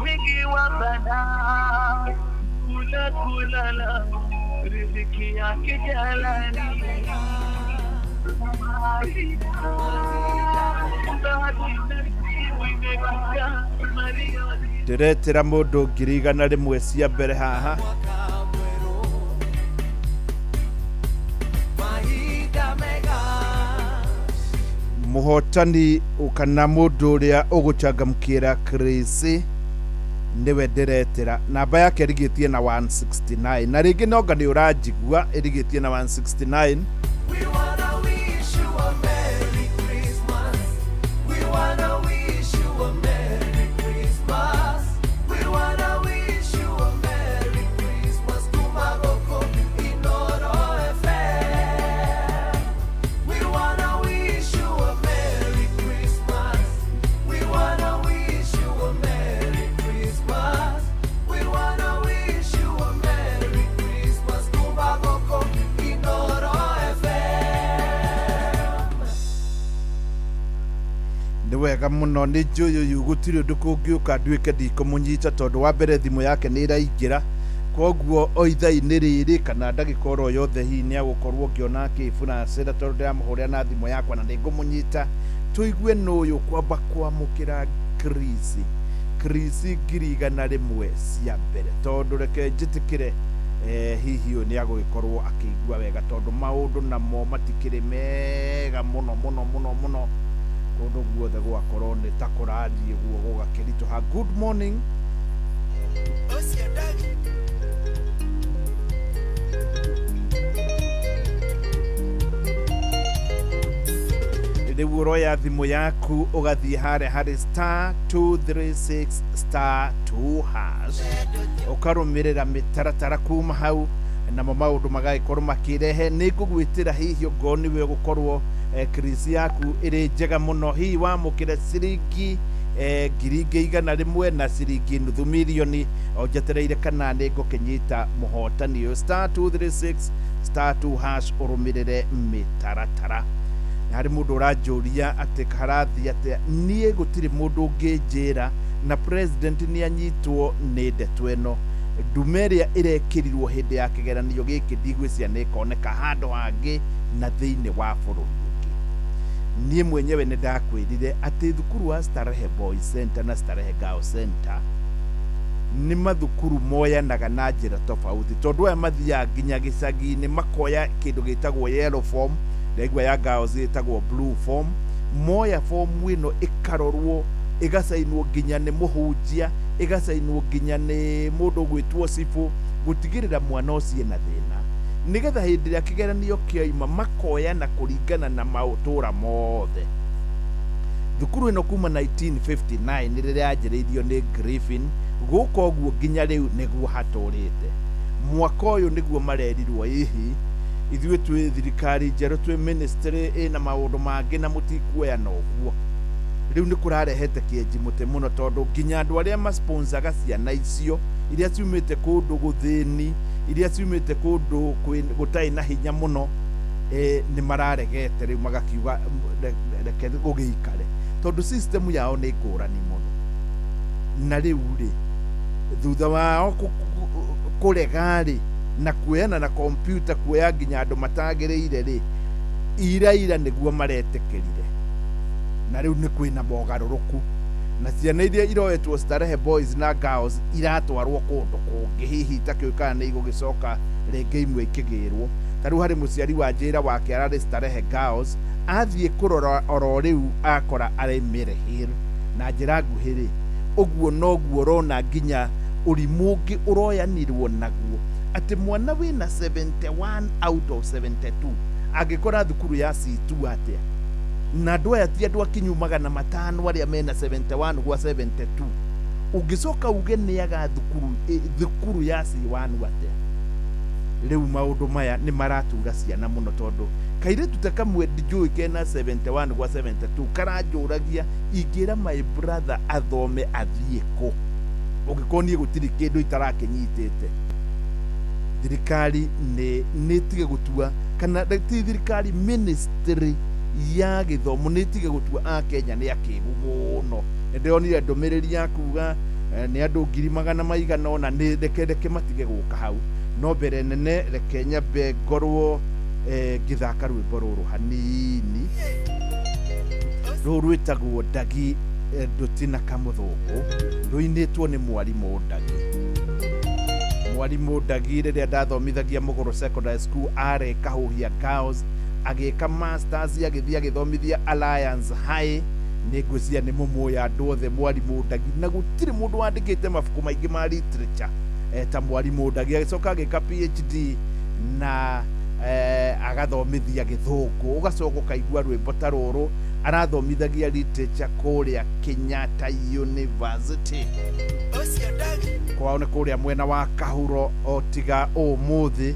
wingi wa balaa, kula kulala riziki yake jalali. Ndĩretĩra mũndũ 100,000 cia mbere haha. Mũhotani kana mũndũ ũrĩa ũgũchangamkĩra Chris nĩwe ndĩretĩra. Namba yake ĩrigĩtie na 169, na rĩngĩ nonga nĩ ũranjigua, ĩrigĩtie na 169. We wanna wish you a Merry Christmas. We wanna wish you a Merry Christmas. We wanna wish you a Merry Christmas. Kumagoko Inooro FM. We wanna wish you a Merry Christmas. We wanna wish you a Merry Christmas. We wanna wish you a Merry Christmas. Kumagoko Inooro FM. Nĩ wega mũno, nĩ njũĩ ũyũ gũtirĩ ũndũ kũngĩũka nduĩke ndikũmũnyita, tondũ wa mbere thimũ yake nĩ ĩraingĩra, koguo o ithaa-inĩ rĩrĩ kana ndagĩka oro yothe hihi nĩ agũkorwo ngĩona akĩburacĩra, tondũ ndĩramũhũrĩra na thimũ yakwa na nĩ ngũmũnyita. Tũigue nũ ũyũ kwamba kwamũkĩra Chris Chris 100,000 cia mbere, tondũ reke njĩtĩkĩre hihi ũyũ nĩ agũgĩkorwo akĩigua wega, tondũ maũndũ namo matikĩrĩ mega mũno mũno mũno mũno. Kũndũ guothe gũgakorwo nĩ ta kũrathiĩ guo gũgakĩritũha. Good morning. Rĩu ũroya thimũ yaku ũgathiĩ harĩa harĩ star 236 star 2 hash, ũkarũmĩrĩra mĩtaratara kuma hau, namo maũndũ magagĩkorwo makĩrehe. Nĩ ngũgwĩtĩra hihi ongorwo nĩwe ũgũkorwo kirisi yaku ĩrĩ njega mũno, hihi wamũkĩre ciringi 100,000 na ciringi 500,000, o njetereire kana nĩ ngũkĩnyita mũhotani ũyũ. Star 236 star 2 hash, ũrũmĩrĩre mĩtaratara. Harĩ mũndũ ũranjũria atĩ harathiĩ atĩa. Niĩ gũtirĩ mũndũ ũngĩnjĩra na president nĩ anyitwo nĩ ndeto ĩno. Ndume ĩrĩa ĩrekĩrirwo hĩndĩ ya kĩgeranio gĩkĩ ndigwĩciria nĩ ĩkoneka handũ hangĩ na thĩinĩ wa bũrũri ũngĩ. Niĩ mwenyewe nĩ ndakwĩrire atĩ thukuru wa Starehe Boys Center na Starehe Girls Center nĩ mathukuru moyanaga na njĩra tofauti, tondũ aya mathiaga nginya gĩcagi-inĩ makoya kĩndũ gĩtagwo yellow form, ndaigua ya girls ĩtagwo blue form. Moya form ĩno ĩkarorwo, ĩgacainwo nginya nĩ mũhunjia, ĩgacainwo nginya nĩ mũndũ ũgwĩtwo cibũ, gũtigĩrĩra mwana ũcio ena thĩna, nĩgetha hĩndĩ ĩrĩa kĩgeranio kĩoima makoya na kũringana na maũtũra mothe. Thukuru ĩno kuma 1959 rĩrĩa yanjĩrĩirio nĩ Griffin gũka ũguo nginya rĩu nĩguo hatũrĩte. Mwaka ũyũ nĩguo marerirwo ihi ithuĩ twĩ thirikari njerũ, twĩ ministry ĩna maũndũ mangĩ na mũtikuoya na ũguo. Rĩu nĩ kũrarehete kĩenji mũtĩ mũno, tondũ nginya andũ arĩa masponsaga ciana icio iria ciumĩte kũndũ gũthĩni, iria ciumĩte kũndũ gũtarĩ na hinya mũno, nĩ mararegete rĩu magakiuga reke gũgĩikare, tondũ system yao nĩ ngũrani mũno. Na rĩu rĩ, thutha wao kũrega rĩ na kuoyana na kompiuta, kuoya nginya andũ matagĩrĩire rĩ, ira nĩguo maretĩkĩrire. Na rĩu nĩ kwĩna mogarũrũku, na ciana iria iroetwo Starehe Boys na Girls iratwarwo kũndũ kũngĩ, hihi itakĩũĩ kana nĩ igũgĩcoka rĩngĩ imwe ikĩgĩrwo. Ta rĩu harĩ mũciari wa njĩra wake ararĩ Starehe Girls, athiĩ kũrora oro rĩu akora arĩ Maryhill. Na njĩra nguhĩ rĩ, ũguo noguo ũrona nginya ũrimũ ũngĩ ũroyanirwo naguo, atĩ mwana wĩna 71 out of 72 angĩkora thukuru ya C2 atĩa? Na andũ aya ti andũ akinyu 500 arĩa mena 71 gwa 72. Ũngĩcoka uge nĩ aga thukuru ya C1 atĩa? Rĩu maũndũ maya nĩ maratura ciana mũno, tondũ kairĩtu ta kamwe ndijũĩ kena 71 gwa 72 karanjũragia ingĩra my brother athome athiĩ kũ, ũngĩkorwo niĩ gũtirĩ kĩndũ itarakĩnyitĩte. Thirikari nĩ ĩtige gũtua, kana ti thirikari, ministry ya gĩthomo nĩ ĩtige gũtua Akenya nĩ akĩgu mũno. Nĩ ndĩronire ndũmĩrĩri ya kuga nĩ andũ 100,000 nĩ reke matige gũka hau. No mbere nene reke nyambe ngorwo ngĩthaka rwĩmbo rũrũ hanini, rũrũ rwĩtagwo Ndagi Nduti na Kamũthũngũ, rũinĩtwo nĩ mwarimũ Ndagi. Mwarimũ Ndagi rĩrĩa ndathomithagia Mũgũrũ Secondary School arĩ Kahuhia Girls, agĩka masters, agĩthiĩ agĩthomithia Alliance High. Nĩ ngwĩciria nĩ mũmũĩ andũ othe mwarimũ Ndagi, na gũtirĩ mũndũ wandĩkĩte mabuku maingĩ ma literature ta mwarimũ Ndagi. Agĩcoka agĩka PhD na agathomithia gĩthũngũ. Ũgacoka ũkaigua rwĩmbo ta rũrũ arathomithagia literature kũrĩa Kenyatta University, kwao nĩ kũrĩa mwena wa Kahuro. O tiga ũmũthĩ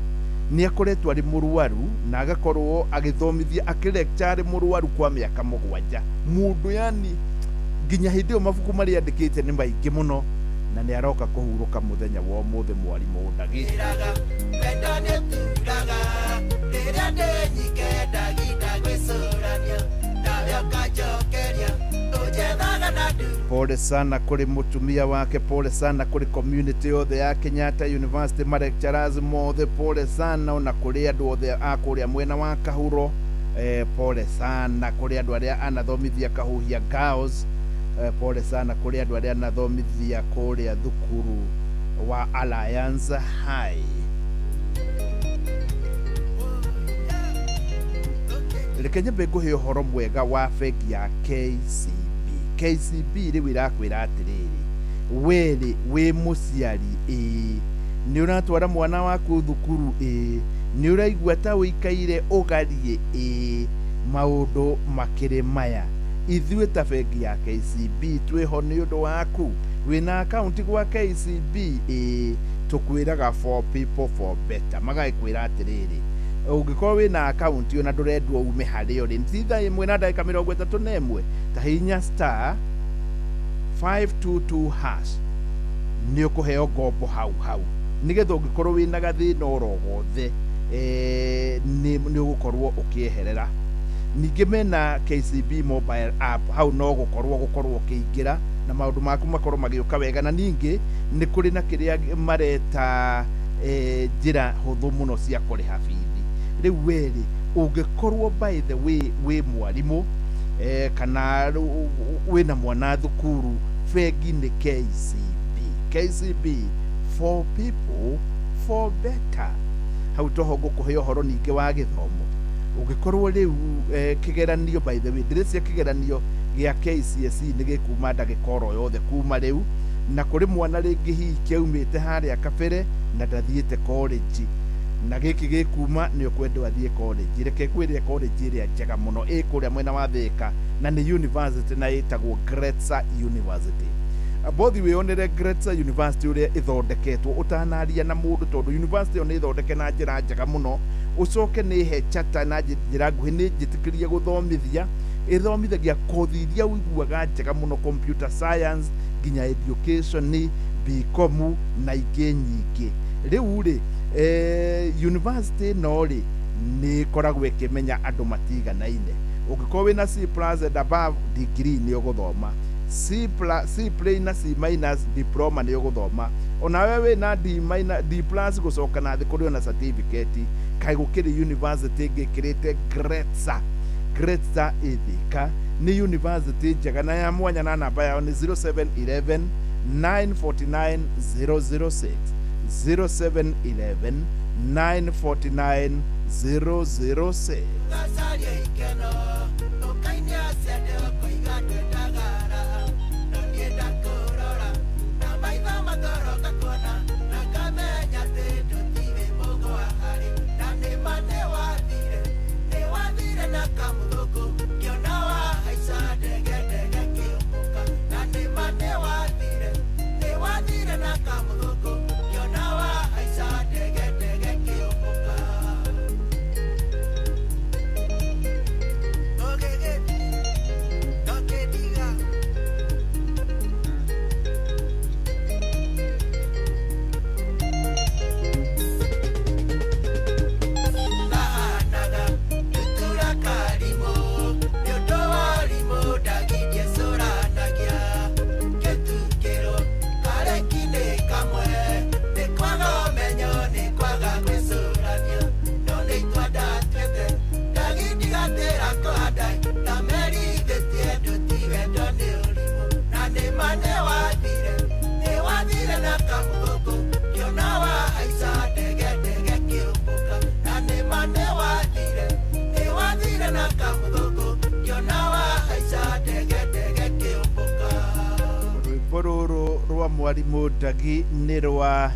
nĩ akoretwo arĩ mũrwaru na agakorwo agĩthomithia akĩlecture arĩ mũrwaru kwa mĩaka 7. Mũndũ yani nginya hĩndĩ ĩyo mabuku marĩa andĩkĩte nĩ maingĩ mũno, na nĩ aroka kũhurũka mũthenya wa ũmũthĩ mwarimũ Ndagi. Pole sana kũrĩ mũtumia wake, pole sana kũrĩ community yothe ya Kenyatta University, ma lecturers mothe, pole sana ona kũrĩ andũ othe a kũrĩa mwena wa Kahuro, pole sana kũrĩ andũ arĩa anathomithia Kahuhia Girls, pole sana kũrĩ andũ arĩa anathomithia kũrĩa thukuru wa Alliance High. Reke nyambe ngũhe ũhoro mwega wa bengi ya KCB. KCB rĩu ĩrakwĩra atĩrĩrĩ, werĩ wĩ mũciari, ĩĩ nĩ ũratwara mwana waku thukuru, ĩĩ nĩ ũraigua ta ũikaire ũgarie, ĩĩ maũndũ makĩrĩ maya, ithuĩ ta bengi ya KCB twĩho nĩ ũndũ waku. Wĩna akaunti gwa KCB, ĩĩ tũkwĩraga for people for better. Magagĩkwĩra atĩrĩrĩ, ũngĩkorwo wĩna akaunti ona ndũrendwo ume harĩa ũrĩ, ti 1:31, ta hihinya *522# nĩ ũkũheo ngombo hau hau, nĩgetha ũngĩkorwo wĩna gathĩna oro gothe, nĩ ũgũkorwo ũkĩeherera. Ningĩ mena KCB mobile app, hau no gũkorwo ũkĩingĩra na maũndũ maku makorwo magĩũka wega. Na ningĩ nĩ kũrĩ na kĩrĩa mareta njĩra hũthũ mũno cia kũrĩha bithi. Rĩu werĩ ũngĩkorwo, by the way, wĩ mwarimũ, kana wĩna mwana thukuru, bengi nĩ KCB. KCB, for people for better. Hau toho ngũkũhe ũhoro ningĩ wa gĩthomo. Ũngĩkorwo rĩu kĩgeranio, by the way, ndĩrĩcia kĩgeranio gĩa KCSE nĩ gĩkuma ndagĩka oro yothe kuma rĩu, na kũrĩ mwana rĩngĩ hihi kĩaumĩte harĩa kabere na ndathiĩte college, na gĩkĩ gĩkuma nĩ ũkwendwo athiĩ college. Reke ngwĩre college ĩrĩa njega mũno ĩ kũrĩa mwena wa Thĩka, na nĩ university na ĩtagwo Gretsa University. Bothi wĩonere Gretsa University ũrĩa ĩthondeketwo ũtanaria na mũndũ, tondũ university ĩyo nĩ ĩthondeke na njĩra njega mũno. Ũcoke nĩ he chata na njĩra nguhĩ, nĩ njĩtĩkĩrie gũthomithia, ĩthomithagia kothi iria ũiguaga njega mũno, computer science nginya education, BCom na ingĩ nyingĩ. Rĩu rĩ, university ĩno rĩ, nĩ ĩkoragwo ĩkĩmenya andũ matiganaine. Ũngĩkorwo wĩna C plus and above, degree nĩ ũgũthoma, C plus, C plain na C minus, diploma nĩ ũgũthoma. Onawe wĩna D minus, D plus gũcoka na thĩ, kũrĩ ona certificate. Kaĩ gũkĩrĩ university ĩngĩ ĩkĩrĩte Gretsa? Gretsa ĩ Thĩka, nĩ university njega na ya mwanya, na namba yao nĩ 0711 949 006, 0711 949 006. Gacaria ikeno ũkainia ciande ũkoiga ndwendagara no niĩ ndakũrora na maitho makoroka kuona na ngamenya atĩ ndũtirĩ mũgwa harĩ na nĩma nĩ wathire na kamũthũkũ ngĩona wahaica ndege ndege kĩũmbũka na nĩma nĩ wathire na kamũthũkũ ngĩona wahaica ndege ndege kĩũmbũka. Ũgĩgĩthiĩ ndũkĩndiga. Kahanaga ndutura karimũ nĩ ũndũ wa ũrimũ ndagindie cũranagia ngĩtukĩrwo kareki-inĩ kamwe nĩ kwaga ũmenyo, nĩ kwaga gwĩcũrania, no nĩ itua ndatuĩte ndagindigatĩra kũhanda ndamerithĩtie nduti wendo nĩ ũrimũ na nĩma nĩ wathire na kamũthũngũ ngĩona wahaica ndege ndege kĩũmbũka na nĩma nĩ wathire na kamũthũngũ ngĩona wahaica ndege ndege kĩũmbũka. Rwĩmbo rũrũ rwa mwarimũ Ndagi nĩ rwa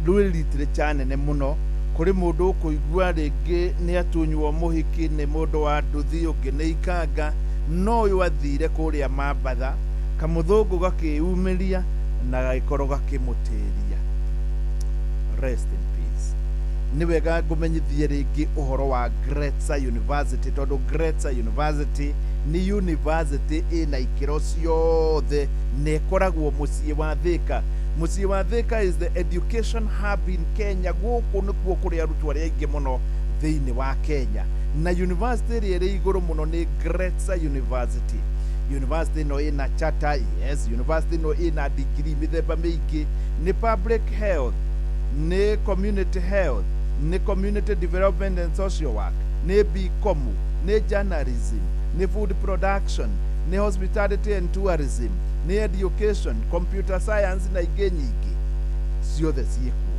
rwĩ literature nene mũno. Kũrĩ mũndũ ũkũigua rĩngĩ nĩ atunywo mũhiki nĩ mũndũ wa nduthi, ũngĩ nĩ ikanga, no ũyũ athire kũrĩa Mambatha, kamũthũngũ gakĩyumĩria na gagĩkorwo gakĩmũtĩria. Rest in peace. Nĩ wega ngũmenyithie rĩngĩ ũhoro wa Gretsa University, tondũ Gretsa University nĩ university ĩna ikĩro ciothe na ĩkoragwo mũciĩ wa Thĩka. Mũciĩ wa Thĩka is the education hub in Kenya. Gũkũ nĩkuo kũrĩ arutwo arĩa aingĩ mũno thĩinĩ wa Kenya, na university ĩrĩa ĩrĩ igũrũ mũno nĩ Gretsa University. University ĩno ĩna charter, yes. University ĩno ĩna degree mĩthemba mĩingĩ, nĩ public health, nĩ community health, nĩ community development and social work, nĩ BCom, nĩ journalism, nĩ food production, nĩ hospitality and tourism, nĩ education, computer science na ingĩ nyingĩ, ciothe ciĩkuo.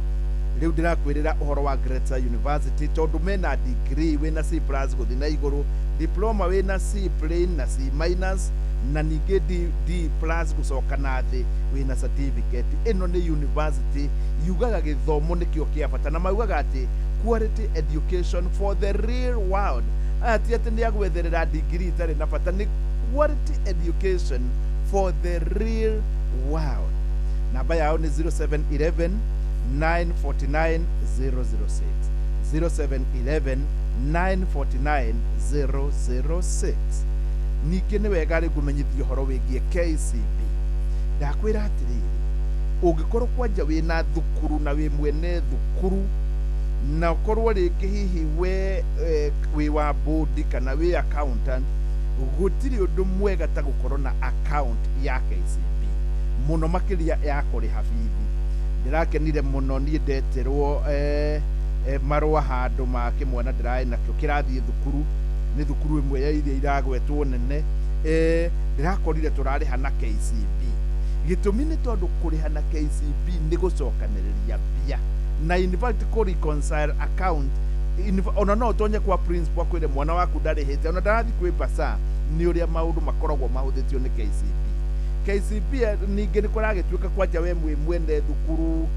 Rĩu ndĩrakwĩrĩra ũhoro wa Greater University tondũ mena degree wĩna C plus gũthiĩ na igũrũ, diploma wĩna C plain na C minus, na ningĩ D plus gũcoka na thĩ wĩna certificate. Ĩno nĩ university yugaga gĩthomo nĩkĩo kĩa bata, na maugaga atĩ quality education for the real world. Aya ti atĩ nĩ agwetherera degree itarĩ na bata, nĩ quality education for the real world. Namba yao nĩ 0711 949 006, 0711 949 006. Ningĩ nĩ wega rĩ ngũmenyithia ũhoro wĩgiĩ KCB. Ndakwĩra atĩrĩrĩ, ũngĩkorwo kwanja wĩna thukuru na wĩ mwene thukuru, na ũkorwo rĩngĩ hihi we wĩ wa board kana wĩ accountant, gũtirĩ ũndũ mwega ta gũkorwo na account ya KCB, mũno makĩria ya kũrĩha bithi. Ndĩrakenire mũno niĩ ndeterwo marũa handũ ma kĩmwana ndĩrarĩ nakĩo kĩrathiĩ thukuru, nĩ thukuru ĩmwe ya iria iragwetwo nene. Ndĩrakorire tũrarĩha na KCB. Gĩtũmi nĩ tondũ kũrĩha na KCB nĩ gũcokanĩrĩria mbia, na in fact kũ reconcile account. Ona no ũtonye kwa principal akwĩre mwana waku ndarĩhĩte, ona ndarathiĩ kwĩ baca, nĩ ũrĩa maũndũ makoragwo mahũthĩtio nĩ KCB. KCB ningĩ nĩ kũragĩtuĩka kwanja we mwĩ mwene thukuru,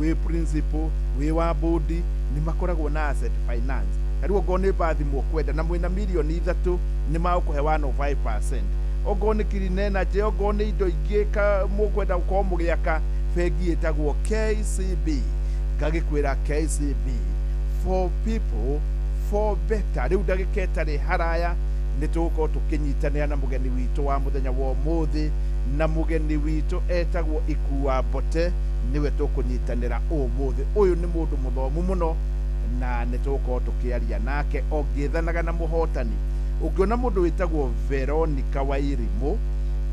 wĩ principal, wĩ wa board, nĩ makoragwo na asset finance. Rĩu okorwo nĩ bathi mũkwenda na mwĩna mirioni 3, nĩ magũkũhe 105%. Okorwo nĩ clean energy, okorwo nĩ indo ingĩ mũkwenda gũkorwo mũgĩaka, bengi ĩtagwo KCB. Ngagĩkwĩra KCB, for people for better. Rĩu ndagĩka ĩtarĩ haraya nĩ tũgũkorwo tũkĩnyitanĩra na mũgeni witũ wa mũthenya wa ũmũthĩ, na mũgeni witũ etagwo Ikua Mbote, nĩwe tũkũnyitanĩra ũmũthĩ. Ũyũ nĩ mũndũ mũthomu mũno na nĩ tũgũkorwo tũkĩaria nake o ngĩethanaga na mũhotani. Ũngĩona mũndũ wĩtagwo Veronica Wairimu,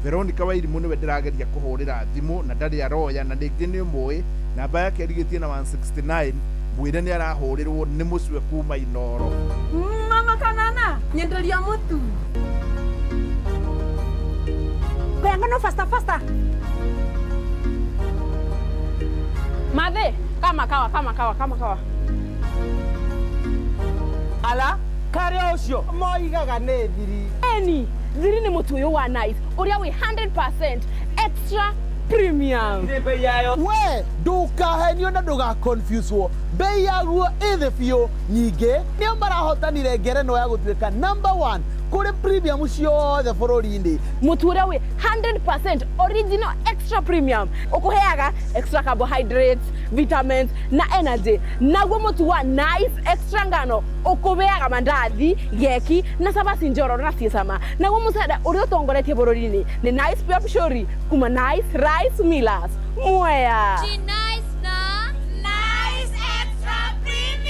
Veronica Wairimu nĩwe ndĩrageria kũhũrĩra thimũ na ndarĩ aroya, na rĩngĩ nĩ ũmũĩ, namba yake ĩrigĩtie na 169. Mwĩre nĩ arahũrĩrwo nĩ mũcwe kuma Inoro. Mama kanana, nyenderia mutu. Kuyangano faster faster. Madhe, kama kawa kama kawa kama kawa. Ala, kare ucio moigaga nĩ thiri. Eni, thiri nĩ mũtu ũyũ wa Nice, ũrĩa wĩ 100% extra premium. Nĩ bei yayo. We, ndũkahenio na ndũgaconfuse-wo. Bei yaguo ĩ thĩ biũ. Nyingĩ nĩo marahotanire ngerenwa ya gũtuĩka number 1 kũrĩ premium ciothe bũrũri-inĩ. Mũtu ũrĩa wĩ 100% original extra premium ũkũheaga extra carbohydrates, vitamins na energy. Naguo mũtu wa Nice extra ngano ũkũheaga mandathi, geki na cabaci njororo na ciĩ cama. Naguo mũcere ũrĩa ũtongoretie bũrũri-inĩ nĩ Nice Pure Pishori kuma Nice Rice Millers. Mwea. Nice na Nice Extra Premium.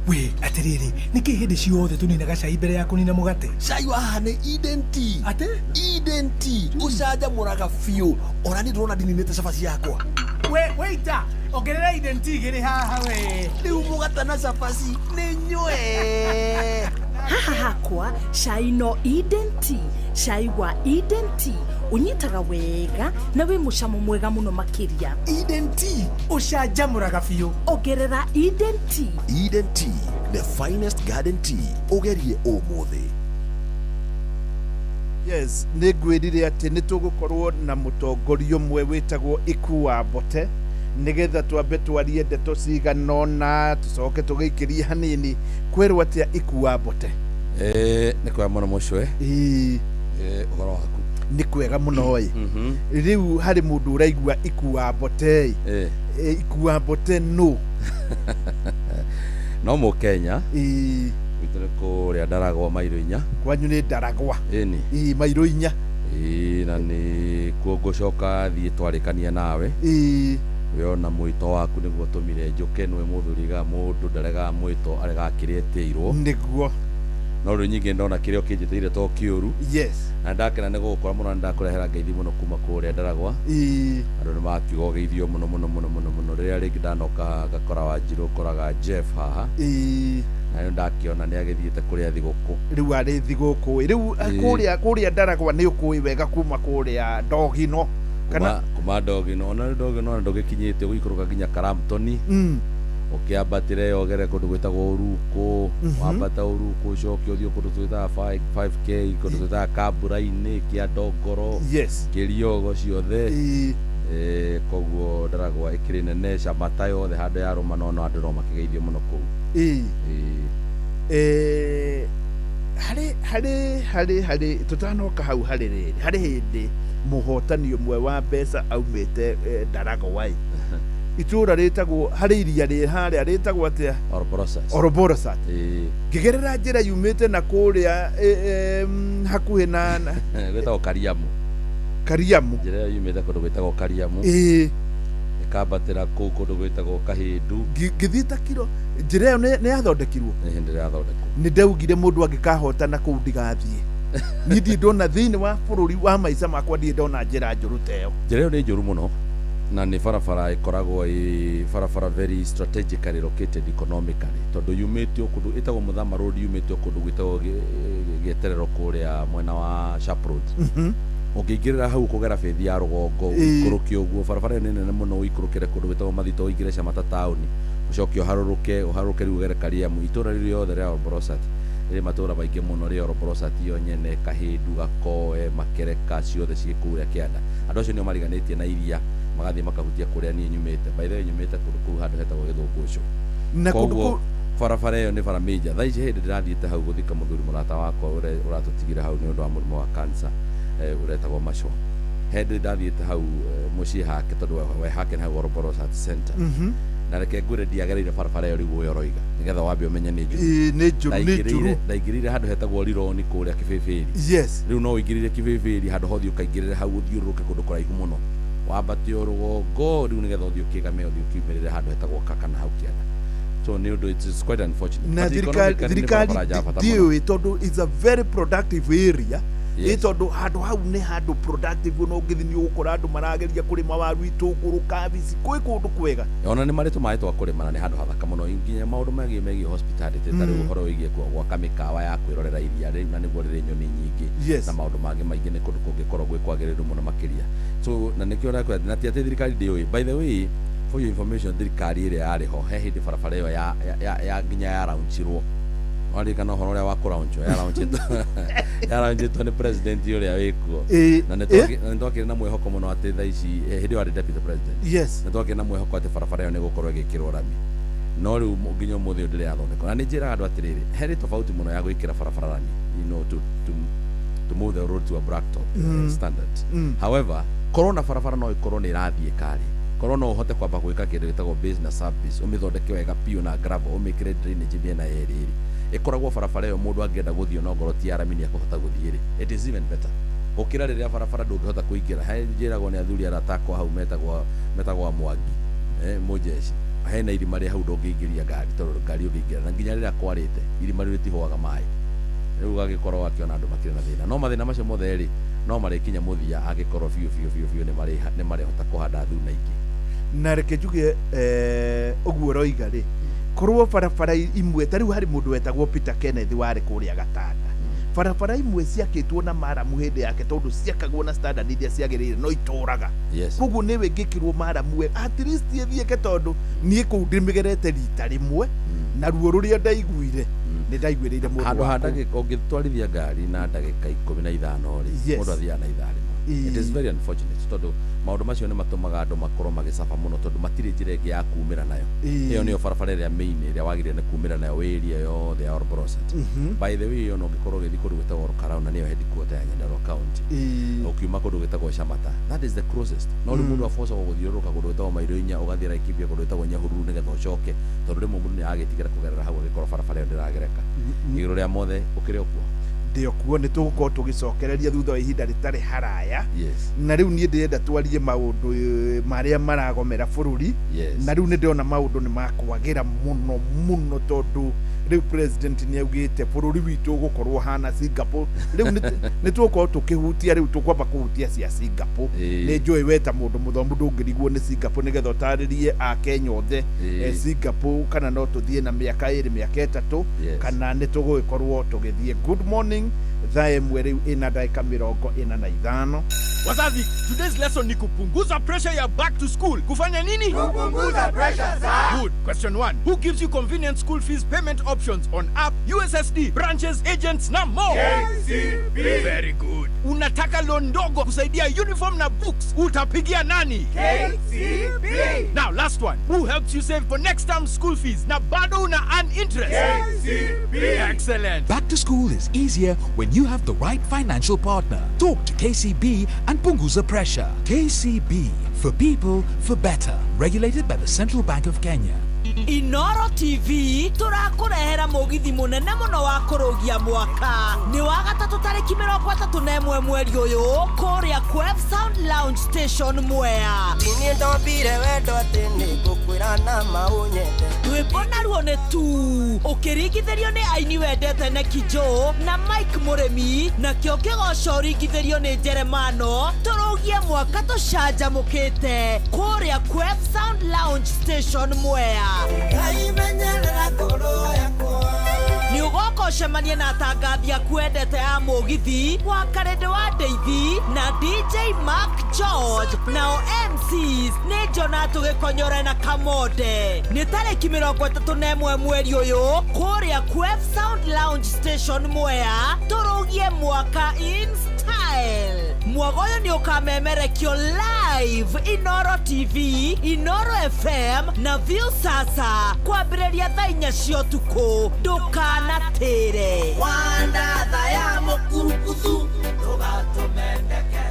We atiriri, niki hindi ciothe tuninaga cai mbere ya kunina mugate? Cai wa haha nĩ Eden Tea. Ate? Eden Tea ũcanjamũraga biũ. Ona niĩ ndĩrona ndininĩte cabaci yakwa. We waiter, ongerera Eden Tea igĩrĩ haha we. Rĩu mũgate na cabaci nĩ nyue. Haha hakwa cai no Eden Tea. Cai wa Eden Tea unyitaga wega na wĩ mũcamo mwega mũno makĩria. Eden Tea ũcanjamũraga biũ. Ongerera Eden Tea. Eden Tea, the finest garden tea. Ũgerie ũmũthĩ. Yes, nĩ ngwĩrire atĩ nĩ tũgũkorwo na mũtongoria ũmwe wĩtagwo Ikua Mbote, nĩgetha twambe twarie ndeto cigana ũna, tũcoke tũgĩikĩrie hanini. Kwĩrwo atĩa Ikua Mbote? Nĩ kwega mũno mũcwe. Ĩĩ. Ũhoro waku? Nĩ kwega mũno ĩ. Rĩu harĩ mũndũ ũraigua Ikua Mbote ĩ. Ikua Mbote nũ? No mũkenya. Ĩĩ. Gwitũ nĩ kũrĩa Ndaragwa mairo 4. Kwanyu nĩ Ndaragwa? Ĩni. Ĩĩ, mairo 4. Ĩĩ, na nĩ kuo ngũcoka thiĩ twarĩkania nawe. Ĩĩ. We ona mwĩto waku nĩguo ũtũmire njũke, nĩwe mũthuri mũndũ ndaregaga mwĩto, aregaga kĩrĩa etĩirwo. Nĩguo. No rĩu nyingĩ ndona kĩrĩa ũkĩnjĩtĩire to kĩũru. Yes. Na ndakena nĩ gũgũkora mũno, na ndakũrehera ngeithi mũno kuma kũrĩa Ndaragwa. Ĩĩ. Andũ nĩ makiuga ũgeithio mũno mũno mũno mũno mũno. Rĩrĩa rĩngĩ ndanoka ngakora Wanjirũ, ũkoraga Jeff haha. Ĩĩ. Na rĩu ndakĩona nĩ agĩthiĩte kũrĩa thigũkũ. Rĩu arĩ thigũkũ. Rĩu kũrĩa Ndaragwa nĩ ũkũĩ wega kuma kũrĩa Ndogino. Kana Kuma Ndogino, ona rĩu Ndogino ona ndũgĩkinyĩte, ũgũikũrũka nginya Karamptoni, ũkĩambatĩra ĩyo ũgere kũndũ gwĩtagwo Ũrukũ. Wambata Ũrukũ, ũcoke ũthiĩ kũndũ twĩtaga 5K, kũndũ twĩtaga Kambura-inĩ, Kĩandongoro, Kĩriogo ciothe. Koguo Ndaragwa ĩkĩrĩ nene, Camata yothe handũ yarũma, no no andũ no makĩgeithio mũno kũu. Ĩĩ. Harĩ tũtanoka hau, harĩ rĩrĩ, harĩ hĩndĩ mũhotani ũmwe wa mbeca aumĩte Ndaragwa ĩ, itũra rĩtagwo, harĩ iria rĩ harĩa rĩtagwo atĩa? Orborosat. Orborosat. Ĩĩ. Ngĩgerera njĩra yumĩte na kũrĩa hakuhĩ na Gwĩtagwo Kariamu. Kariamu. Njĩra ĩyo yumĩte kũndũ gwĩtagwo Kariamu, ĩkambatĩra kũu kũndũ gwĩtagwo Kahĩndu. Ngĩthiĩ ta kiro, njĩra ĩyo nĩ yathondekirwo? Nĩ hĩndĩ ĩrathondekwo. Nĩ ndaugire mũndũ angĩkahotana kũu ndigathiĩ. Niĩ ndirĩ ndona thĩinĩ wa bũrũri wa maica makwa, ndirĩ ndona njĩra njũru ta ĩyo. Njĩra ĩyo nĩ njũru mũno, na nĩ barabara ĩkoragwo ĩ barabara very strategically located economically, tondũ yumĩte o kũndũ ĩtagwo Mũthama Road, yumĩte o kũndũ gwĩtagwo Gĩeterero kũrĩa mwena wa Sharp Road. Ũngĩingĩrĩra hau kũgera bĩthi ya rũgongo, ũikũrũke ũguo, barabara ĩyo nĩ nene mũno, ũikũrũkĩre kũndũ gwĩtagwo Mathito, ũingĩre Camata taũni, ũcoke ũharũrũke ũharũrũke rĩu ũgere Kariamu. Itũra rĩu rĩothe rĩa Orborosat rĩrĩ matũra maingĩ mũno, rĩ Orborosat yo nyene, Kahĩndu, Gakoe, Makereka, ciothe ciĩ kũrĩa kĩanda. Andũ acio nĩo mariganĩtie na iria, magathiĩ makahutia kũrĩa niĩ nyumĩte. By the way, nyumĩte kũndũ kũu handũ hetagwo Gĩthũngũcũ. Na kũndũ Koguo barabara ĩyo nĩ bara major. Thaa ici hĩndĩ ndĩrathiĩte hau gũthika mũthuri mũrata wakwa ũrĩa ũratũtigire hau nĩ ũndũ wa mũrimũ wa cancer, ũretagwo Maco. Hĩndĩ ndathiĩte hau mũciĩ hake, tondũ we hake nĩ hau Orborosat Center. Na reke ngwĩre, ndiagereire barabara ĩyo rĩu ũyũ ũroiga, nĩgetha wambe ũmenye nĩ njũru. Ĩĩ, nĩ njũru, nĩ njũru. Ndaingĩrĩire handũ hetagwo Rironi kũrĩa Kĩbĩbĩri. Rĩu no ũingĩrĩre Kĩbĩbĩri handũ hothiĩ ũkaingĩrĩre hau, ũthiũrũrũke kũndũ kũraihu mũno, wambate o rũgongo rĩu, nĩgetha ũthiĩ ũkĩgame, ũthiĩ ũkiumĩrĩre handũ hetagwo Kaka na hau kĩanda. So nĩ ũndũ, it is quite unfortunate. Na But thirikari economically nĩ thirikari barabara ya bata mũno. ndiũĩ, tondũ it's a very productive area. Ĩ, tondũ handũ hau nĩ handũ productive, no ũngĩthiĩ nĩ ũgũkora andũ marageria kũrĩma waru, itũngũrũ, kabici, kwĩ kũndũ kwega. Ona nĩ marĩ tũmaĩ twa kũrĩma, na nĩ handũ hathaka mũno, nginya maũndũ megiĩ hospitality, ta rĩu ũhoro wĩgiĩ gwaka mĩkawa ya kwĩrorera iria rĩu, na nĩguo rĩrĩ nyoni nyingĩ, na maũndũ mangĩ maingĩ. Nĩ kũndũ kũngĩkorwo gwĩ kwagĩrĩru mũno makĩria. So na nĩkĩo ndakwĩra, na ti atĩ thirikari ndĩũĩ. By the way, for your information, thirikari ĩrĩa yarĩ ho he hĩndĩ barabara ĩyo ya nginya ya launchirwo. Waririkana ũhoro ũrĩa wa kũraunchwo? Yaraunchĩtwo nĩ president ũrĩa wĩkuo. Na nĩ na nĩ twakĩrĩ na mwĩhoko mũno atĩ thaa ici, hĩndĩ ĩyo arĩ deputy president, nĩ twakĩrĩ na mwĩhoko atĩ barabara ĩyo nĩ ĩgũkorwo ĩgĩkĩrwo rami, no rĩu nginya ũmũthĩ ũyũ ndĩrĩ yathondekwo. Na nĩ njĩraga andũ atĩrĩrĩ, harĩ tofauti mũno ya gwĩkĩra barabara rami, to move the road to a blacktop standard. However, korwo na barabara no ĩkorwo nĩ ĩrathiĩ karĩ, korwo no ũhote kwamba gwĩka kĩndũ gĩtagwo base na sub base, ũmĩthondeke wega biũ na gravel, ũmĩkĩre drainage mĩena yerĩ rĩ, ĩkoragwo barabara ĩyo mũndũ angĩenda gũthiĩ no ngorwo ti ya rami nĩ ekũhota gũthiĩ rĩ, it is even better gũkĩra rĩrĩa barabara ndũngĩhota kũingĩra. He njĩragwo nĩ athuri arata akwa hau metagwo Mwangi, mũjeshi, hena irima rĩ hau ndũngĩingĩria ngari, tondũ ngari ũngĩingĩra, na nginya rĩrĩa kwarĩte irima rĩu rĩtihũaga maĩ. Rĩu ũgagĩkorwo akĩona andũ makĩrĩ na thĩna, no mathĩna macio mothe rĩ, no marĩkinya mũthia angĩkorwo biũ biũ biũ biũ nĩ marĩhota kũhanda thuna ingĩ. Na reke njuge, ũguo ũroiga rĩ, korwo barabara imwe ta rĩu harĩ mũndũ wetagwo Peter Kenneth warĩ kũrĩa Gatanda, barabara imwe ciakĩtwo na maramu hĩndĩ yake, tondũ ciakagwo na standard iria ciagĩrĩire, no itũraga. Koguo nĩ ĩngĩkĩrwo maramu wega, at least ĩthiĩke, tondũ niĩ kũu ndĩmĩgerete rita rĩmwe, na ruo rũrĩa ndaiguire nĩ ndaiguĩrĩire mũndũ Handũ ha wa kũu. ndagĩka ũngĩtwarithia ngari na ndagĩka 15 rĩ, mũndũ athiaga na ithaa rĩmwe. It is very unfortunate, tondũ maũndũ macio nĩ matũmaga andũ makorwo magĩcaba mũno, tondũ matirĩ njĩra ĩngĩ ya kumĩra nayo. Ĩyo nĩyo barabara ĩrĩa main ĩrĩa wagĩrĩire nĩ kumĩra nayo wĩ area yothe ya Orborosat. By the way, ona ũngĩkorwo ũgĩthiĩ kũndũ gwĩtagwo Olkalou, na nĩyo headquarter ya Nyandarua County, ũkiuma kũndũ gwĩtagwo Shamata, that is the closest. No rĩu mũndũ abocagwo gũthiũrũrũka kũndũ gwĩtagwo mairo 4, ũgathiĩ Laikipia kũndũ gwĩtagwo Nyahururu, nĩgetha ũcoke, tondũ rĩmwe mũndũ nĩ agĩtigĩra kũgerera hau agĩkorwo barabara ĩyo ndĩragereka. Igũrũ rĩa mothe, ũkĩrĩ o kuo? Ndĩ o kuo. Nĩ tũgũkorwo tũgĩcokereria thutha wa ihinda rĩtarĩ haraya. Na rĩu niĩ ndĩrenda twarie maũndũ marĩa maragomera bũrũri. Na rĩu nĩ ndĩrona maũndũ nĩ makwagĩra mũno mũno, tondũ rĩu president nĩ augĩte bũrũri witũ ũgũkorwo hana Singapore. Rĩu nĩ tũgũkorwo tũkĩhutia, rĩu tũkwamba kũhutia cia Singapore. Nĩ njũĩ we ta mũndũ mũthomu ndũngĩrigwo nĩ Singapore, nĩgetha ũtarĩrie akenya othe Singapore, kana no tũthiĩ na mĩaka 2, mĩaka 3, kana nĩ tũgũgĩkorwo tũgĩthiĩ. Good morning. morning. Thaa 1 rĩu ĩna ndagĩka 45. Wazazi, today's lesson ni kupunguza pressure ya back to school. Kufanya nini? Kupunguza pressure za. Good. Question 1. Who gives you convenient school fees payment options on app, USSD, branches, agents na more? KCB. Very good. Unataka loan ndogo kusaidia uniform na books. Utapigia nani? KCB. Now last one. Who helps you save for next term school fees na bado una earn interest? KCB. Excellent. Back to school is easier when you have the right financial partner. Talk to KCB and punguza pressure. KCB, for people, for better. Regulated by the Central Bank of Kenya. Inoro TV tũrakũrehera mũgithi mũnene mũno wa kũrũgia mwaka nĩ wa gatatũ tarĩki 31 mweri ũyũ kũrĩa Quef Sound Lounge Station Mwea. Niĩ ndombire wendo atĩ nĩngũkwĩra na maũnyende. Rwĩmbo naruo nĩ tu ũkĩringithĩrio nĩ aini wendete Neki Joe na Mike Mũrĩmi, nakĩo kĩgoco ũringithĩrio nĩ Jeremano. Tũrũgie mwaka tũcanjamũkĩte kũrĩa Quef Sound Lounge Station Mwea. Nĩ ũgoka ũcemanie na atangathi aku wendete a mũgithi wa Karĩndĩ wa Ndeithi na DJ Mark George, nao MCs nĩ Jona Tũgĩkonyore na Kamonde. Nĩ tarĩki 31 mweri ũyũ kũrĩa Quef Sound Lounge Station Mwea, tũrũgie mwaka in style. Mwago ũyũ nĩ ũkamemerekio live Inoro TV, Inoro FM na View Sasa kwambĩrĩria thaa 4 cia ũtukũ. Ndũkanatĩre. Wandatha ya mũkurukuthu ndũgatũmendeke.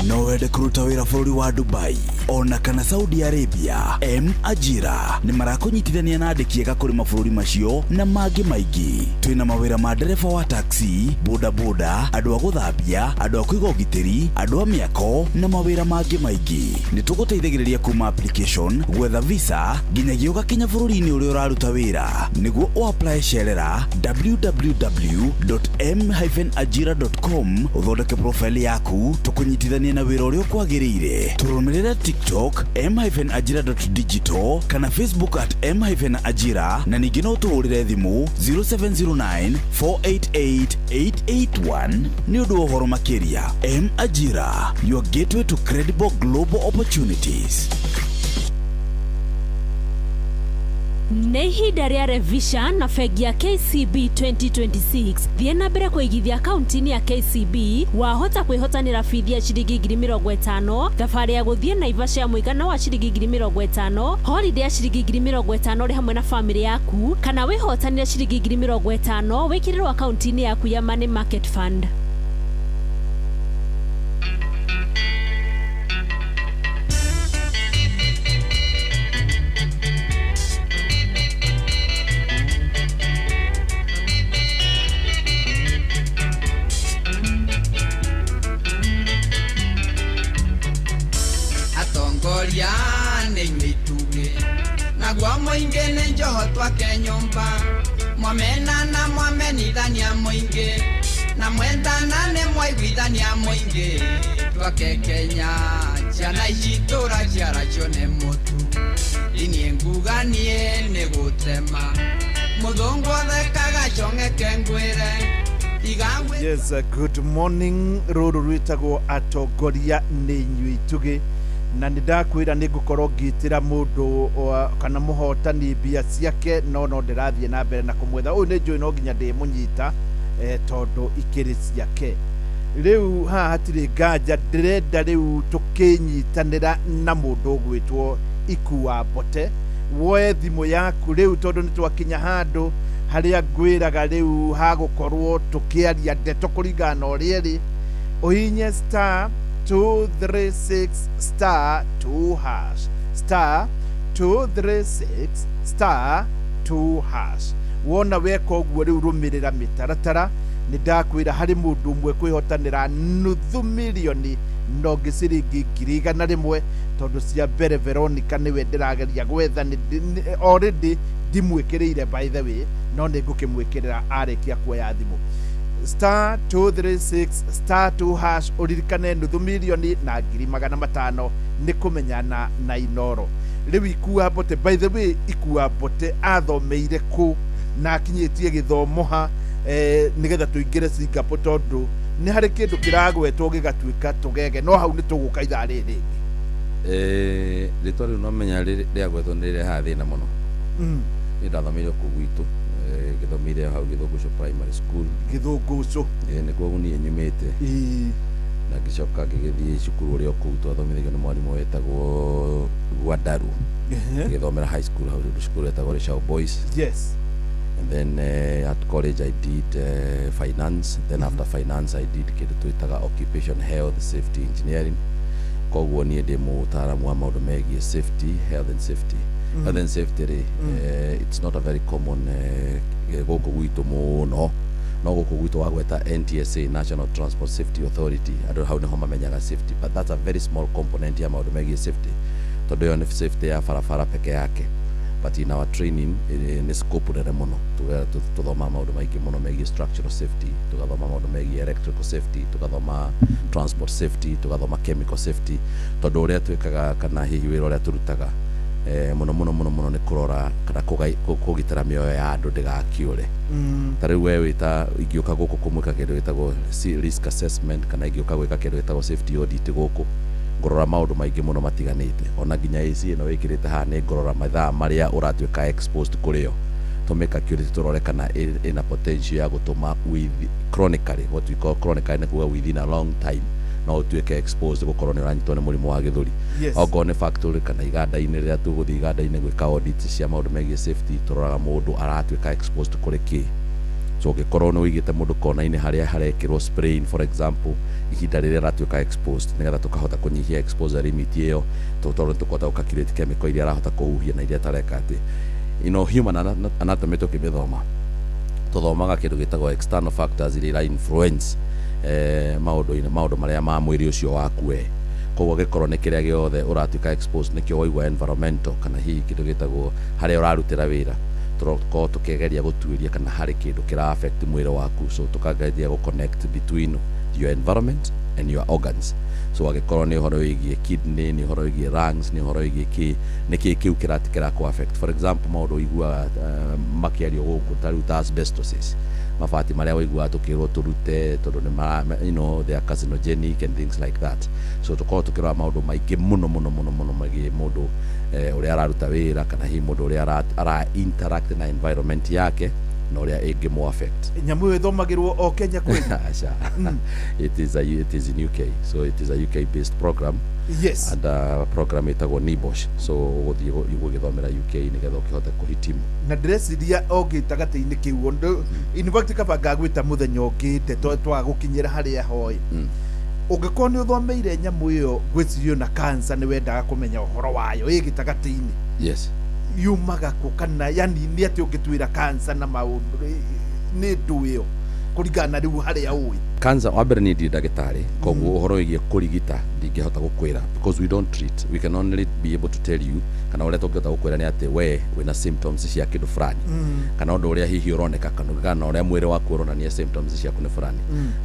No wende kũruta wĩra bũrũri wa Dubai ona kana Saudi Arabia? M Ajira nĩ marakũnyitithania na andĩki ega kũrĩ mabũrũri macio na mangĩ maingĩ. Twĩna mawĩra ma ndereba wa taxi, bodaboda, andũ a gũthambia, andũ a kũiga ũgitĩri, andũ a mĩako na mawĩra mangĩ maingĩ. Nĩ tũgũteithagĩrĩria kuma application, gwetha visa nginyagia ũgakinya bũrũri-inĩ ũrĩa ũraruta wĩra. Nĩguo ũapply cerera www.m-ajira.com ũthondeke profile yaku tũkũnyitithanie na wĩra ũrĩa ũkwagĩrĩire. Tũrũmĩrĩre TikTok m-ajira.digital kana Facebook at m-ajira, na ningĩ no tũhũrĩre thimũ 0709 488 881 nĩ ũndũ wa ũhoro makĩria. M Ajira, your gateway to credible global opportunities. Nĩ ihinda rĩa revision na bengi ya KCB 2026. Thiĩ na mbere kũigithia akaunti-inĩ ya KCB, wahota kwĩhotanĩra bithi ya ciringi 50,000, thabarĩ ya gũthiĩ Naivasha ya mũigana wa ciringi 50,000, holiday ya ciringi 50,000 ũrĩ hamwe na famĩlĩ yaku, kana wĩhotanĩre ciringi 50,000 wĩkĩrĩrwo akaunti-inĩ yaku ya Money Market Fund. Atongoria nĩ inyuĩ itugĩ naguo mũingĩ nĩ njoho twake nyũmba, mwamenana mwamenithania mũingĩ na mwendana nĩ mwaiguithania mũingĩ. Twake Kenya ciana ici tũraciaracio nĩ mũtu, niĩ nguga niĩ nĩ gũtema mũthũngũ athekaga cong'eke ngwĩre. Yes, good morning. Rũrũ rwĩtagwo atongoria nĩ inyuĩ itugĩ, na nĩ ndakwĩra nĩ ngũkorwo ngĩtĩra mũndũ kana mũhotani mbia ciake, no ndĩrathiĩ na mbere na kũmwetha. Ũyũ nĩ njũĩ no nginya ndĩmũnyita tondũ ikĩrĩ ciake. Rĩu haha hatirĩ nganja, ndĩrenda rĩu tũkĩnyitanĩra na mũndũ ũgwĩtwo Ikua Mbote. Woe thimũ yaku rĩu tondũ nĩ twakinya handũ harĩa ngwĩraga rĩu hagũkorwo tũkĩaria ndeto kũringana na ũrĩa ĩrĩ. Ũhinye star 236 star 2 hash, star 236 star 2 hash. Wona weka ũguo rĩu rũmĩrĩra mĩtaratara. Nĩ ndakwĩra harĩ mũndũ ũmwe kwĩhotanĩra 500,000 no ngĩ ciringi 100,000, tondũ cia mbere Veronica nĩwe ndĩrageria gwetha, already ndimwĩkĩrĩire by the way, no nĩ ngũkĩmwĩkĩrĩra arĩkia kuoya thimũ. Star 236 star 2 hash, ũririkane 500,000 na 500,000 nĩ kũmenyana na Inoro. Rĩu Ikua Mbote, by the way, Ikua Mbote athomeire kũ? Na akinyĩtie gĩthomo ha nĩgetha tũingĩre Singapore, tondũ nĩ harĩ kĩndũ kĩragwetwo gĩgatuĩka tũgege, no hau nĩ tũgũka ithaa rĩrĩ rĩngĩ. Rĩtwa rĩu nomenya rĩagwetwo nĩ rĩrehaga thĩna mũno. Niĩ ndathomeire kũu gwitũ, ngĩthomeire hau Gĩthũngũco Primary School. Gĩthũngũco. Nĩkuo niĩ nyumĩte. Na ngĩcoka ngĩgĩthiĩ cukuru ũrĩa o kũu twathomithagio nĩ mwarimũ wetagwo Gwandaru. Ngĩthomera high school hau cukuru wetagwo Rĩcaũ Boys. And then at college I did finance. Then after finance I did kĩndũ twĩtaga occupation health safety engineering. Koguo niĩ ndĩ mũtaaramu wa maũndũ megiĩ safety, health and safety. Health and safety rĩ, it's not a very common gũkũ gwitũ mũno, no gũkũ gwitũ wagweta NTSA, National Transport Safety Authority, andũ hau nĩho mamenyaga safety, but that's a very small component ya maũndũ megiĩ safety, tondũ ĩyo nĩ safety ya barabara peke yake. But in our training, nĩ scope nene mũno. Tũthomaga maũndũ maingĩ mũno megiĩ structural safety, tũgathoma maũndũ megiĩ electrical safety, tũgathoma transport safety, tũgathoma chemical safety, tondũ ũrĩa twĩkaga kana hihi wĩra ũrĩa tũrutaga mũno mũno mũno mũno nĩ kũrora kana kũgitĩra mĩoyo ya andũ ndĩgakĩũre. Ta rĩu we wĩta ingĩũka gũkũ kũmwĩka kĩndũ gĩtagwo risk assessment, kana ingĩũka gwĩka kĩndũ gĩtagwo safety audit gũkũ, ngũrora maũndũ maingĩ mũno matiganĩte. Ona nginya AC ĩno wĩkĩrĩte haha, nĩ ngũrora mathaa marĩa ũratuĩka exposed kũrĩ yo, tũmĩcalculate tũrore kana ĩna potential ya gũtũma with chronically, what we call chronically nĩ kuga within a long time no ũtuĩke exposed gũkorwo nĩ ũranyitwo nĩ mũrimũ wa gĩthũri. Okorwo nĩ factory kana iganda-inĩ, rĩrĩa tũgũthiĩ iganda-inĩ gwĩka audit cia maũndũ megiĩ safety, tũroraga mũndũ aratuĩka exposed kũrĩ kĩ. So ũngĩkorwo nĩ ũigĩte mũndũ kona-inĩ harĩa harekĩrwo spraying, for example, ihinda rĩrĩa aratuĩka exposed, nĩgetha tũkahota kũnyihia exposure limit ĩyo, tondũ nĩtũkũhota gũcalculate chemical iria arahota kũhuhia na iria atareka. Atĩ human anatomy tũkĩmĩthoma, tũthomaga kĩndũ gĩtagwo external factors iria ira influence maũndũ-inĩ, maũndũ marĩa ma mwĩrĩ ũcio waku we. Koguo gĩkorwo nĩ kĩrĩa gĩothe ũratuĩka exposed, nĩkĩo waigua environmental, kana hihi kĩndũ gĩtagwo harĩa ũrarutĩra wĩra, tũrakorwo tũkĩgeria gũtuĩria kana harĩ kĩndũ kĩra affect mwĩrĩ waku. So tũkageria gũ connect between your environment and your organs. So angĩkorwo nĩ ũhoro wĩgiĩ kidney, nĩ ũhoro wĩgiĩ lungs, nĩ ũhoro wĩgiĩ kĩ, nĩ kĩ kĩu kĩra kũ affect. For example, maũndũ ũiguaga makĩario gũkũ ta rĩu ta asbestosis, mabati marĩa waiguaga tũkĩrwo tũrute tondũ nĩ mara they are carcinogenic and things like that. So tũkorwo tũkĩrora maũndũ maingĩ mũno mũno mũno mũno megiĩ mũndũ ũrĩa araruta wĩra, kana hihi mũndũ ũrĩa ara interact na environment yake na ũrĩa ĩngĩmũ affect. Nyamũ ĩyo ĩthomagĩrwo o Kenya kweli? Aca. It is in UK, so it is a UK based program and a program ĩtagwo NEBOSH. So ũgũthiĩ ũgĩthomera UK nĩgetha ũkĩhote kũhitimu. Na ndĩreciria o gĩtagatĩ-inĩ kĩu ũndũ, in fact kaba ngagwĩta mũthenya ũngĩ ndeto twaga gũkinyĩra harĩa hoe. Ũngĩkorwo nĩ ũthomeire nyamũ ĩyo, ngwĩciria na cancer nĩ wendaga kũmenya ũhoro wayo ĩ gĩtagatĩ-inĩ. Yumaga kũ, kana yani nĩ atĩ ũngĩtuĩra cancer na maũndũ nĩ ndũ ĩyo kũringana na rĩu harĩa ũĩ? Cancer, wa mbere, niĩ ndirĩ ndagĩtarĩ, koguo ũhoro wĩgiĩ kũrigita ndingĩhota gũkwĩra, because we don't treat. We can only be able to tell you, kana ũrĩa tũngĩhota gũkwĩra nĩ atĩ we wĩna symptoms cia kĩndũ fulani, kana ũndũ ũrĩa hihi ũroneka, kana ũrĩa mwĩrĩ waku ũronania symptoms ciaku nĩ fulani.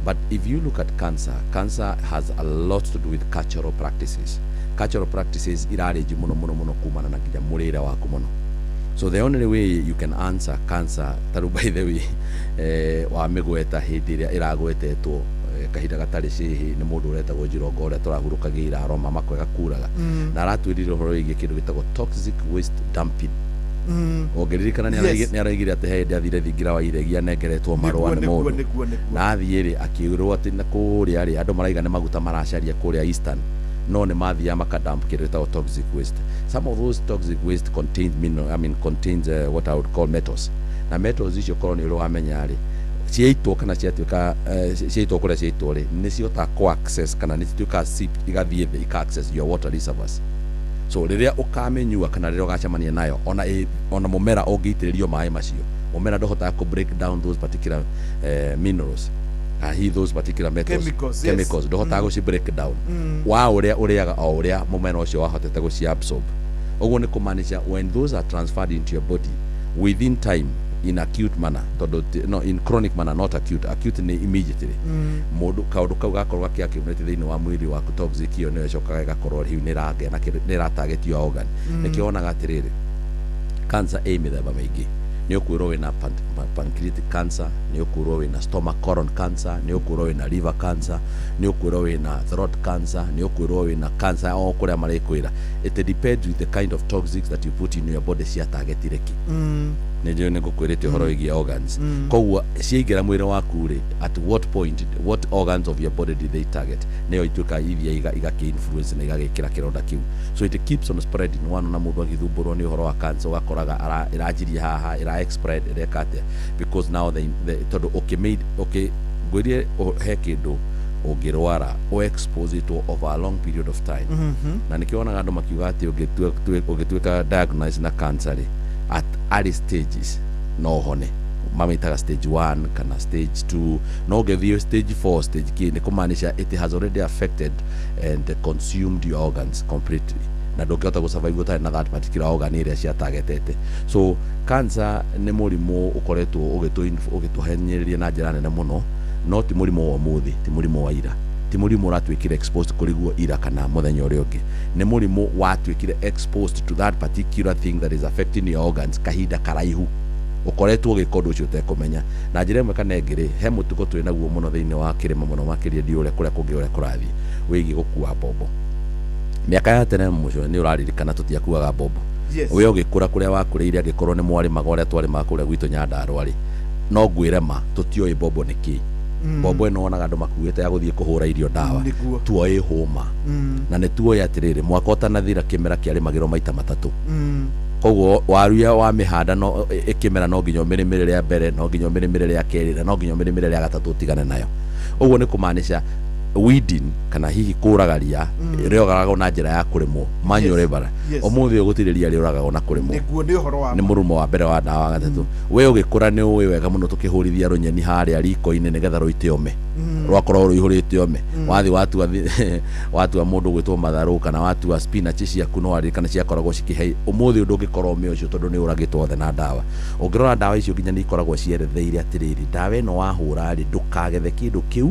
But if you look at cancer, cancer has a lot to do with cultural practices. Cultural practices irarĩnji mũno mũno mũno kumana na nginya mũrĩre waku mũno. So the only way you can answer cancer, taru by the way, wamĩgweta hĩndĩ ĩrĩa ĩragwetetwo kahinda gatarĩ cihi nĩ mũndũ ũretagwo Jirongo, ũrĩa tũrahurũkagia iraro mama kwega kuraga, na aratwĩrire ũhoro wĩgiĩ kĩndũ gĩtagwo toxic waste dumping. Ũngĩririkana, nĩ araigire atĩ he hĩndĩ athire thingira wa iregi anengeretwo marũa nĩ mũndũ. nĩguo nĩguo Na athiĩ rĩ, akĩrwo atĩ na kũrĩa rĩ, andũ maraiga nĩ maguta maracaria kũrĩa Eastern, no nĩ mathiaga makadump kĩndũ gĩtagwo toxic waste. Some of those toxic waste contains mineral, I mean, contains what I would call metals, na metals icio korwo nĩ ũrĩ wamenya rĩ, ciaitwo kana ciatuĩka ciaitwo kũrĩa ciaitwo rĩ, nĩ cihotaga kũ access kana nĩ cituĩkaga seep, igathiĩ thĩ ika access your water reservoirs. So rĩrĩa ũkamĩnyua kana rĩrĩa ũgacemania nayo, ona ona mũmera ũngĩitĩrĩrio maĩ macio, mũmera ndũhotaga kũ break down those particular minerals, hihi those particular metals. Chemicals, yes. Chemicals ndũhotaga gũci break down. Wa ũrĩa ũrĩaga, o ũrĩa mũmera ũcio wahotete gũci absorb. Ũguo nĩ kũmaanisha when those are transferred into your body within time, in acute manner, tondũ no, in chronic manner, not acute. Acute nĩ immediately. Mũndũ kaũndũ kau gakorwo gakĩaccumulate thĩinĩ wa mwĩrĩ waku, toxic ĩyo nĩyo ĩcokaga ĩgakorwo rĩu nĩ ĩragĩa na kĩndũ, nĩ ĩratarget your organ. Nĩkĩo wonaga atĩrĩrĩ, cancer ĩ mĩthemba mĩingĩ. Nĩ ũkwĩrwo wĩna pancreatic cancer, nĩ ũkwĩrwo wĩna stomach colon cancer, nĩ ũkwĩrwo wĩna liver cancer, nĩ ũkwĩrwo wĩna throat cancer, nĩ ũkwĩrwo wĩna cancer o kũrĩa marĩkwĩra. It depends with the kind of toxics that you put in your body cia targetire kĩ. Nĩ njũĩ nĩ ngũkwĩrĩte ũhoro wĩgiĩ organs. Koguo ciaingĩra mwĩrĩ waku rĩ, at what point, what organs of your body did they target, nĩyo ituĩka ithia igakĩ influence na igagĩkĩra kĩronda kĩu. So it keeps on spreading. Wana na mũndũ agĩthumbũrwo nĩ ũhoro wa cancer, ũgakoraga ĩranjirie haha, ĩra spread, ĩreka atĩa, because now the tondũ ũkĩ okay, ngwĩrie he kĩndũ ũngĩrwara o expose it over a long period of time. Na nĩkĩo wonaga andũ makiuga atĩ ũngĩtuĩka diagnosed na cancer rĩ, at early stages no ũhone, mamĩtaga stage 1 kana stage 2, no ũngĩthiĩ stage 4, stage k, nĩ kũmaanisha it has already affected and consumed your organs completely, na ndũngĩhota gũsurvive ũtarĩ na that particular organ ĩrĩa ciatagetete. So cancer nĩ mũrimũ ũkoretwo ũgĩtũhenyereria na njĩra nene mũno, no ti mũrimũ wa ũmũthĩ, ti mũrimũ wa ira, ti mũrimũ ũratuĩkire exposed kũrĩ guo ira kana mũthenya ũrĩa ũngĩ. Nĩ mũrimũ watuĩkire exposed to that particular thing that is affecting your organs kahinda karaihu, ũkoretwo ũgĩka ũndũ ũcio ũtekũmenya. Na njĩra ĩmwe kana ĩngĩ rĩ, he mũtugo twĩ naguo mũno thĩinĩ wa kĩrĩma mũno makĩria, ndiũ ũrĩa kũrĩa kũngĩ ũrĩa kũrathiĩ, wĩgiĩ gũkua mbombo. Mĩaka ya tene mũcio nĩ ũraririkana tũtiakuaga mbombo. We ũgĩkũra kũrĩa wakũrĩire, angĩkorwo nĩ mwarĩmaga ũrĩa twarĩmaga kũrĩa gwitũ Nyandarũa rĩ, no ngwĩre ma tũtioĩ mbombo nĩ kĩ. Mbombo ĩno wonaga andũ makuĩte ya gũthiĩ kũhũra irio ndawa, tuoĩ hũma. Na nĩ tuoĩ atĩrĩrĩ, mwaka ũtanathira kĩmera kĩarĩmagĩrwo maita matatũ. Koguo waru wa mĩhanda no ĩkĩmera no nginya ũmĩrĩmĩre rĩa mbere, no nginya ũmĩrĩmĩre rĩa kerĩ, na no nginya ũmĩrĩmĩre rĩa gatatũ ũtigane nayo. Ũguo nĩ kũmaanisha weeding kana hihi kũraga ria rĩoragwo na njĩra ya kũrĩmwo, manual labor. Ũmũthĩ ũyũ gũtirĩ ria rĩũragagwo na kũrĩmwo, nĩ mũrumo wa mbere wa ndawa gatatũ. We ũgĩkũra nĩ ũĩ wega mũno tũkĩhũrithia rũnyeni harĩa riko-inĩ nĩgetha rũite ome, rwakorwo rũihũrĩte ome. Wathi watua mũndũ gwĩtwo matharũ kana watua spinach ciaku no waririkana ciakoragwo cikĩhe. Ũmũthĩ ũndũ ũngĩkorwo ome ũcio tondũ nĩ ũragĩtwo othe na ndawa. Ũngĩrora ndawa icio nginya nĩ ikoragwo cieretheire atĩrĩrĩ, ndawa ĩno wahũra rĩ, ndũkagethe kĩndũ kĩu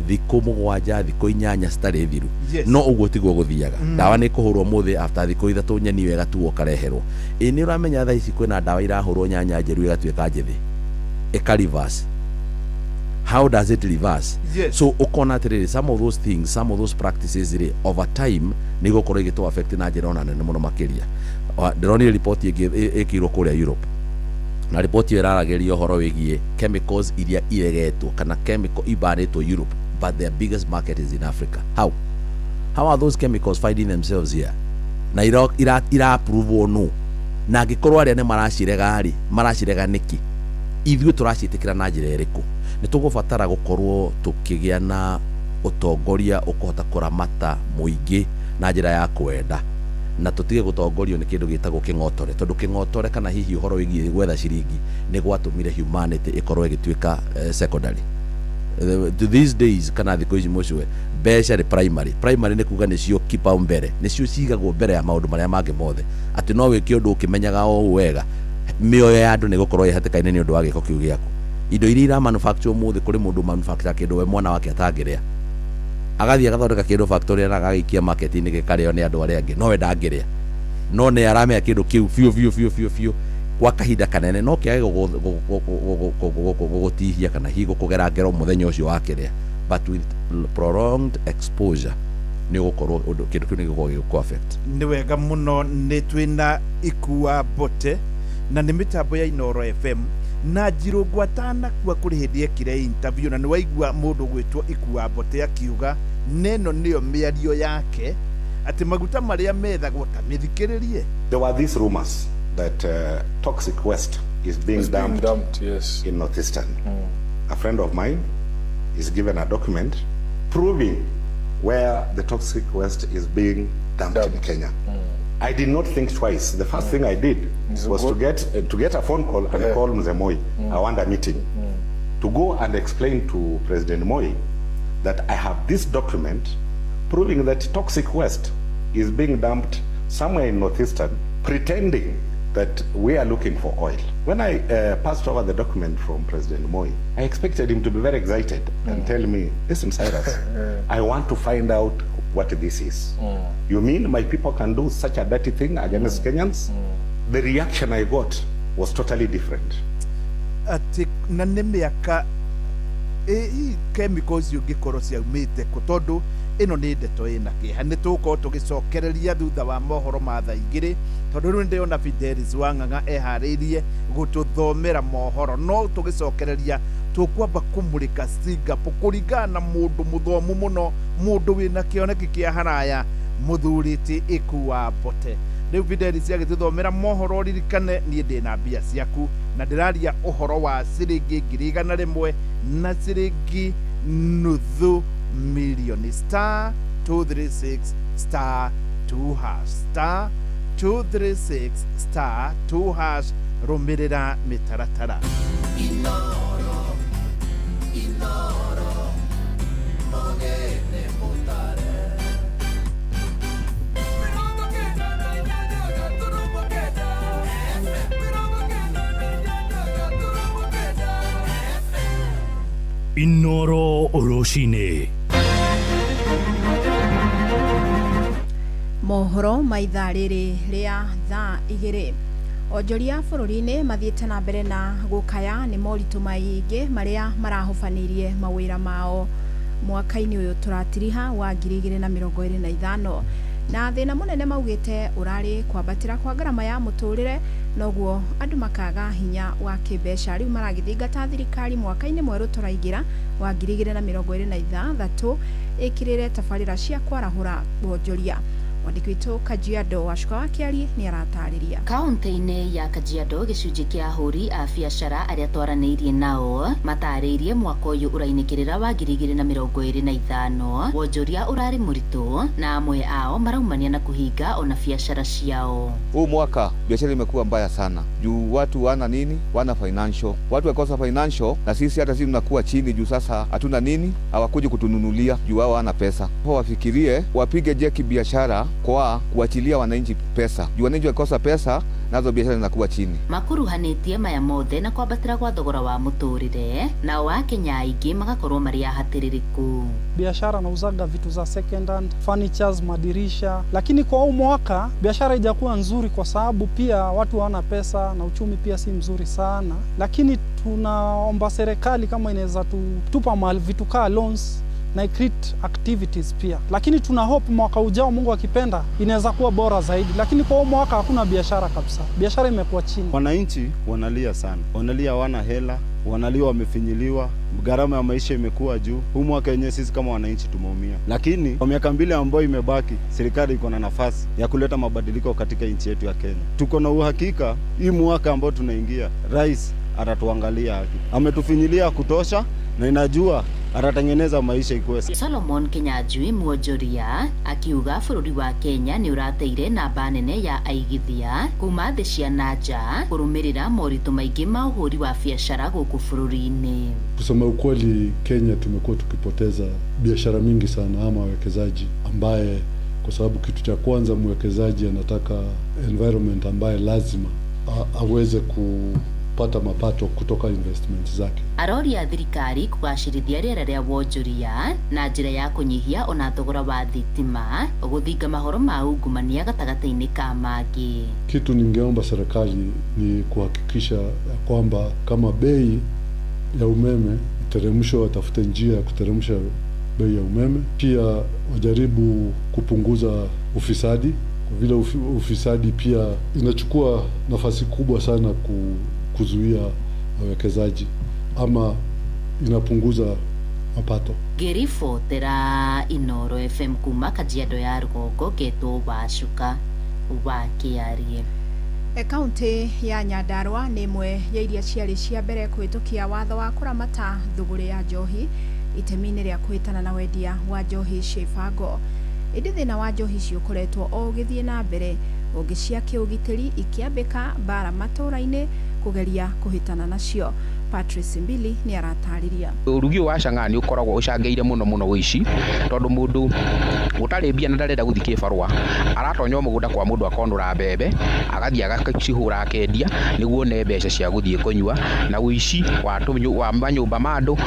thikũ 7 thikũ 8 citarĩ thiru. No ũguo tiguo gũthiaga. Ndawa nĩ kũhũrwo mũthĩ, after thikũ 3 nyeni wega tu ũkareherwo. Ĩ nĩ ũramenya thaa ici kwĩna ndawa irahũrwo nyanya njeru ĩgatuĩka njĩthĩ, ĩka reverse. How does it reverse? So ũkona atĩrĩrĩ, some of those things, some of those practices rĩ, over time nĩ igũkorwo igĩtũ affect na njĩra ona nene mũno makĩria. Ndĩronire riboti ĩngĩ ĩkĩirwo kũrĩa Europe, na riboti ĩyo ĩraragĩria ũhoro wĩgiĩ chemicals iria iregetwo kana chemical ibanĩtwo Europe, but their biggest market is in Africa. How are those chemicals finding themselves here? Na ira approve no. Na angĩkorwo arĩa nĩ maracirega rĩ, maracirega nĩkĩ? Ithuĩ tũraciĩtĩkĩra na njĩra ĩrĩkũ? Nĩ tũgũbatara gũkorwo tũkĩgĩa na ũtongoria ũkũhota kũramata mũingĩ na njĩra ya kwenda, na tũtige gũtongorio nĩ kĩndũ gĩtagwo kĩng'otore, tondũ kĩng'otore kana hihi ũhoro wĩgiĩ gwetha ciringi nĩ gwatũmire humanity ĩkorwo ĩgĩtuĩka secondary. These days kana thikũ ici mũcue mbeca nĩ primary. Primary nĩ kuga nĩcio kipaumbele, nĩcio cigagwo mbere ya maũndũ marĩa mangĩ mothe, atĩ no wĩke ũndũ ũkĩmenyaga o wega mĩoyo ya andũ nĩ gũkorwo ĩ hatĩka-inĩ nĩ ũndũ wa gĩko kĩu gĩaku. Indo iria ira manufacture ũmũthĩ, kũrĩ mũndũ manufacture kĩndũ we mwana wake atangĩrĩa, agathiĩ agathondeka kĩndũ factory na agagĩikia market-inĩ gĩkarĩo nĩ andũ arĩa angĩ, no we ndangĩrĩa, no nĩ aramenya kĩndũ kĩu biũ biũ biũ biũ biũ kwa kahinda kanene, no kĩage gũgũtihia kana hihi gũkũgera ngero mũthenya ũcio wakĩrĩa, but with prolonged exposure nĩ ũgũkorwo kĩndũ kĩu nĩ gĩgũkorwo gĩgũkũ affect. Nĩ wega mũno, nĩ twĩna Ikua Mbote na nĩ mĩtambo ya Inooro FM na Njirũngũ atanakua kũrĩ hĩndĩ ekire interview, na nĩ waigua mũndũ gwĩtwo Ikua Mbote akiuga neno nĩyo mĩario yake atĩ maguta marĩa methagwo ta mĩthikĩrĩrie. There were these rumors that toxic waste is being dumped, yes, in Northeastern. A friend of mine is given a document proving where the toxic waste is being dumped in Kenya. I did not think twice. The first thing I did was to get a phone call and call Mzee Moi. I want a meeting to go and explain to President Moi that I have this document proving that toxic waste is being dumped somewhere in Northeastern, pretending that we are looking for oil. When I passed over the document from President Moi, I expected him to be very excited and tell me, listen, Cyrus, I want to find out what this is. You mean my people can do such a dirty thing against Kenyans? The reaction I got was totally different. Atĩ na nĩ mĩaka ĩ chemicals ũngĩkorwo ciaumĩte kũ, tondũ ĩno nĩ ndeto ĩna kĩeha. Nĩ tũgũkorwo tũgĩcokereria thutha wa mohoro ma thaa 2, tondũ rĩu ndĩrona Fidelis Wang'ang'a eharĩirie gũtũthomera mohoro. No tũgĩcokereria tũkwamba kũmũrĩka Singapore kũringana na mũndũ mũthomu mũno, mũndũ wĩna kĩoneki kĩa haraya, mũthuri ti Ikuwa Mbote. Rĩu Fidelis agĩtũthomera mohoro, ririkane niĩ ndĩna mbia ciaku na ndĩraria ũhoro wa ciringi 100,000 na ciringi 500,000. *236 *2 hash, *236 *2 hash. Rũmĩrĩra mĩtaratara. Inoro, Inoro, mogene mutare. Inoro Oroshine. Mohoro ma ithaa rĩrĩ rĩa thaa 2. Onjoria bũrũri-inĩ mathiĩte na mbere na gũkaya nĩ moritũ maingĩ marĩa marahobanĩirie mawĩra mao mwaka-inĩ ũyũ tũratiriha wa 2025, na thĩna mũnene maugĩte ũrarĩ kwambatĩra kwa ngarama ya mũtũrĩre, noguo andũ makaga hinya wa kĩmbeca. Rĩu maragĩthingata thirikari mwaka-inĩ mwerũ tũraingĩra wa 2026 ĩkĩrĩre tabarĩra cia kwarahũra wonjoria. Mwandĩki witũ Kajiado Wacuka wa Kĩarie nĩ aratarĩria. Kaunti-inĩ ya Kajiado, gĩcunjĩ kĩa ahũri a biacara arĩa twaranĩirie nao matarĩirie mwaka ũyũ ũrainĩkĩrĩra wa 2025 wonjoria ũrarĩ mũritũ, na amwe ao maraumania na kũhinga ona biacara ciao. Huu mwaka biashara imekuwa mbaya sana juu watu wana nini, wana financial, watu wakosa financial, na sisi hata sisi tunakuwa chini juu sasa hatuna nini, hawakuji kutununulia juu wao wana pesa. Wafikirie wapige jeki biashara kwa kuachilia wananchi pesa, juu wananchi wakosa pesa nazo biashara zinakuwa chini. Makuruhanĩtie maya mothe na kwambatĩra kwa thogora wa mũtũrĩre, nao Akenya aingĩ magakorwo marĩ ahatĩrĩrĩku. Biashara nauzaga vitu za second hand, furnitures, madirisha, lakini kwa huu mwaka biashara haijakuwa nzuri kwa sababu pia watu hawana pesa na uchumi pia si mzuri sana, lakini tunaomba serikali kama inaweza tupa mahali vitu kaa loans na create activities pia, lakini tuna hope mwaka ujao Mungu akipenda inaweza kuwa bora zaidi, lakini kwa huu mwaka hakuna biashara kabisa, biashara imekuwa chini. Wananchi wanalia sana, wanalia hawana hela, wanalia wamefinyiliwa, gharama ya maisha imekuwa juu. Huu mwaka wenyewe sisi kama wananchi tumeumia, lakini kwa miaka 2 ambayo imebaki, serikali iko na nafasi ya kuleta mabadiliko katika nchi yetu ya Kenya. Tuko na uhakika hii mwaka ambao tunaingia, rais atatuangalia haki, ametufinyilia kutosha na inajua atatengeneza maisha ikuwe. Solomon Kinyanjui mwonjoria akiuga bũrũri wa Kenya nĩ ũrateire namba nene ya aigithia kuma thĩ cia nanja kũrũmĩrĩra moritũ maingĩ ma ũhũri wa biacara gũkũ bũrũri-inĩ. Kusema ukweli, Kenya tumekuwa tukipoteza biashara mingi sana ama wawekezaji, ambaye kwa sababu kitu cha kwanza mwekezaji anataka environment ambaye lazima aweze kupata mapato kutoka investment zake. Aroria thirikari kugacĩrithia rĩera rĩa wonjoria na njĩra ya kũnyihia ona thogora wa thitima, gũthinga mahoro ma ungumania gatagatĩ-inĩ ka mangĩ. Kitu ningeomba serikali ni kuhakikisha kwamba kama bei ya umeme iteremshwe, watafute njia ya kuteremsha bei ya umeme. Pia wajaribu kupunguza ufisadi, kwa vile ufisadi pia inachukua nafasi kubwa sana kuzuia wawekezaji ama inapunguza mapato. Ngĩribotera Inoro FM kuma Kajiado ya rũgongo, ngetwo Wacuka wa Kĩarie. Kaunti ya Nyandarua nĩ ĩmwe ya iria ciarĩ cia mbere kũhĩtũkia watho wa kũramata thũgũrĩ ya njohi itemi-inĩ rĩa kũhĩtana na wendia wa njohi cia ibango. Ĩndĩ thĩna wa njohi ici ũkoretwo o ũgĩthiĩ na mbere, honge cia kĩũgitĩri ikĩambĩka mbara matũũra-inĩ kũgeria kũhĩtana nacio. Patrice Mbili nĩ aratarĩria. Ũrugi wa cang'a nĩ ũkoragwo ũcangĩire mũno mũno ũici tondũ mũndũ ũtarĩ mbia na ndarenda gũthiĩ kĩbarũa aratonywo mũgũnda kwa mũndũ akonũra mbembe agathiĩ agacihũra akendia nĩguo one mbeca cia gũthiĩ kũnyua na ũici wa manyũmba ma andũ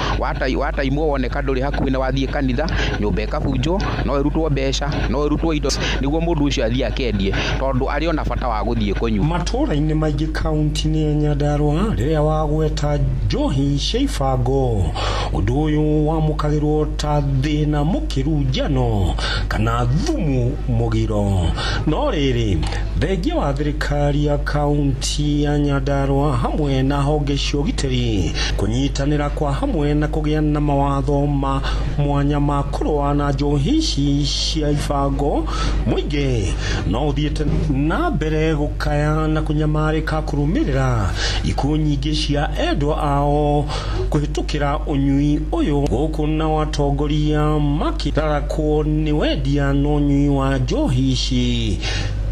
wataimwo woneka ndũrĩ hakuhĩ na wathiĩ kanitha nyũmba ĩkabunjwo no ĩrutwo mbeca no ĩrutwo indo nĩguo mũndũ ũcio athiĩ akendie tondũ arĩ ona bata wa gũthiĩ kũnyua. Matũũra-inĩ maingĩ kaunti-inĩ ya Nyandarua rĩrĩa wagweta njohi cia ibango ũndũ ũyũ wamũkagĩrwo ta thĩna mũkĩru njano kana thumu mũgiro. No rĩrĩ, thengia wa thirikari ya kaunti ya Nyandarua hamwe na honge cia ũgitĩri kũnyitanĩra kwa hamwe na kũgĩa na mawatho ma mwanya ma kũrũa na njohi ici cia ibango mũingĩ no ũthiĩte na mbere gũkaya na kũnyamarĩka kũrũmĩrĩra ikuũ nyingĩ cia endwa ao kũhĩtũkĩra ũnyui ũyũ gũkũ na watongoria makĩrarakwo nĩ wendia na ũnyui wa njohi ici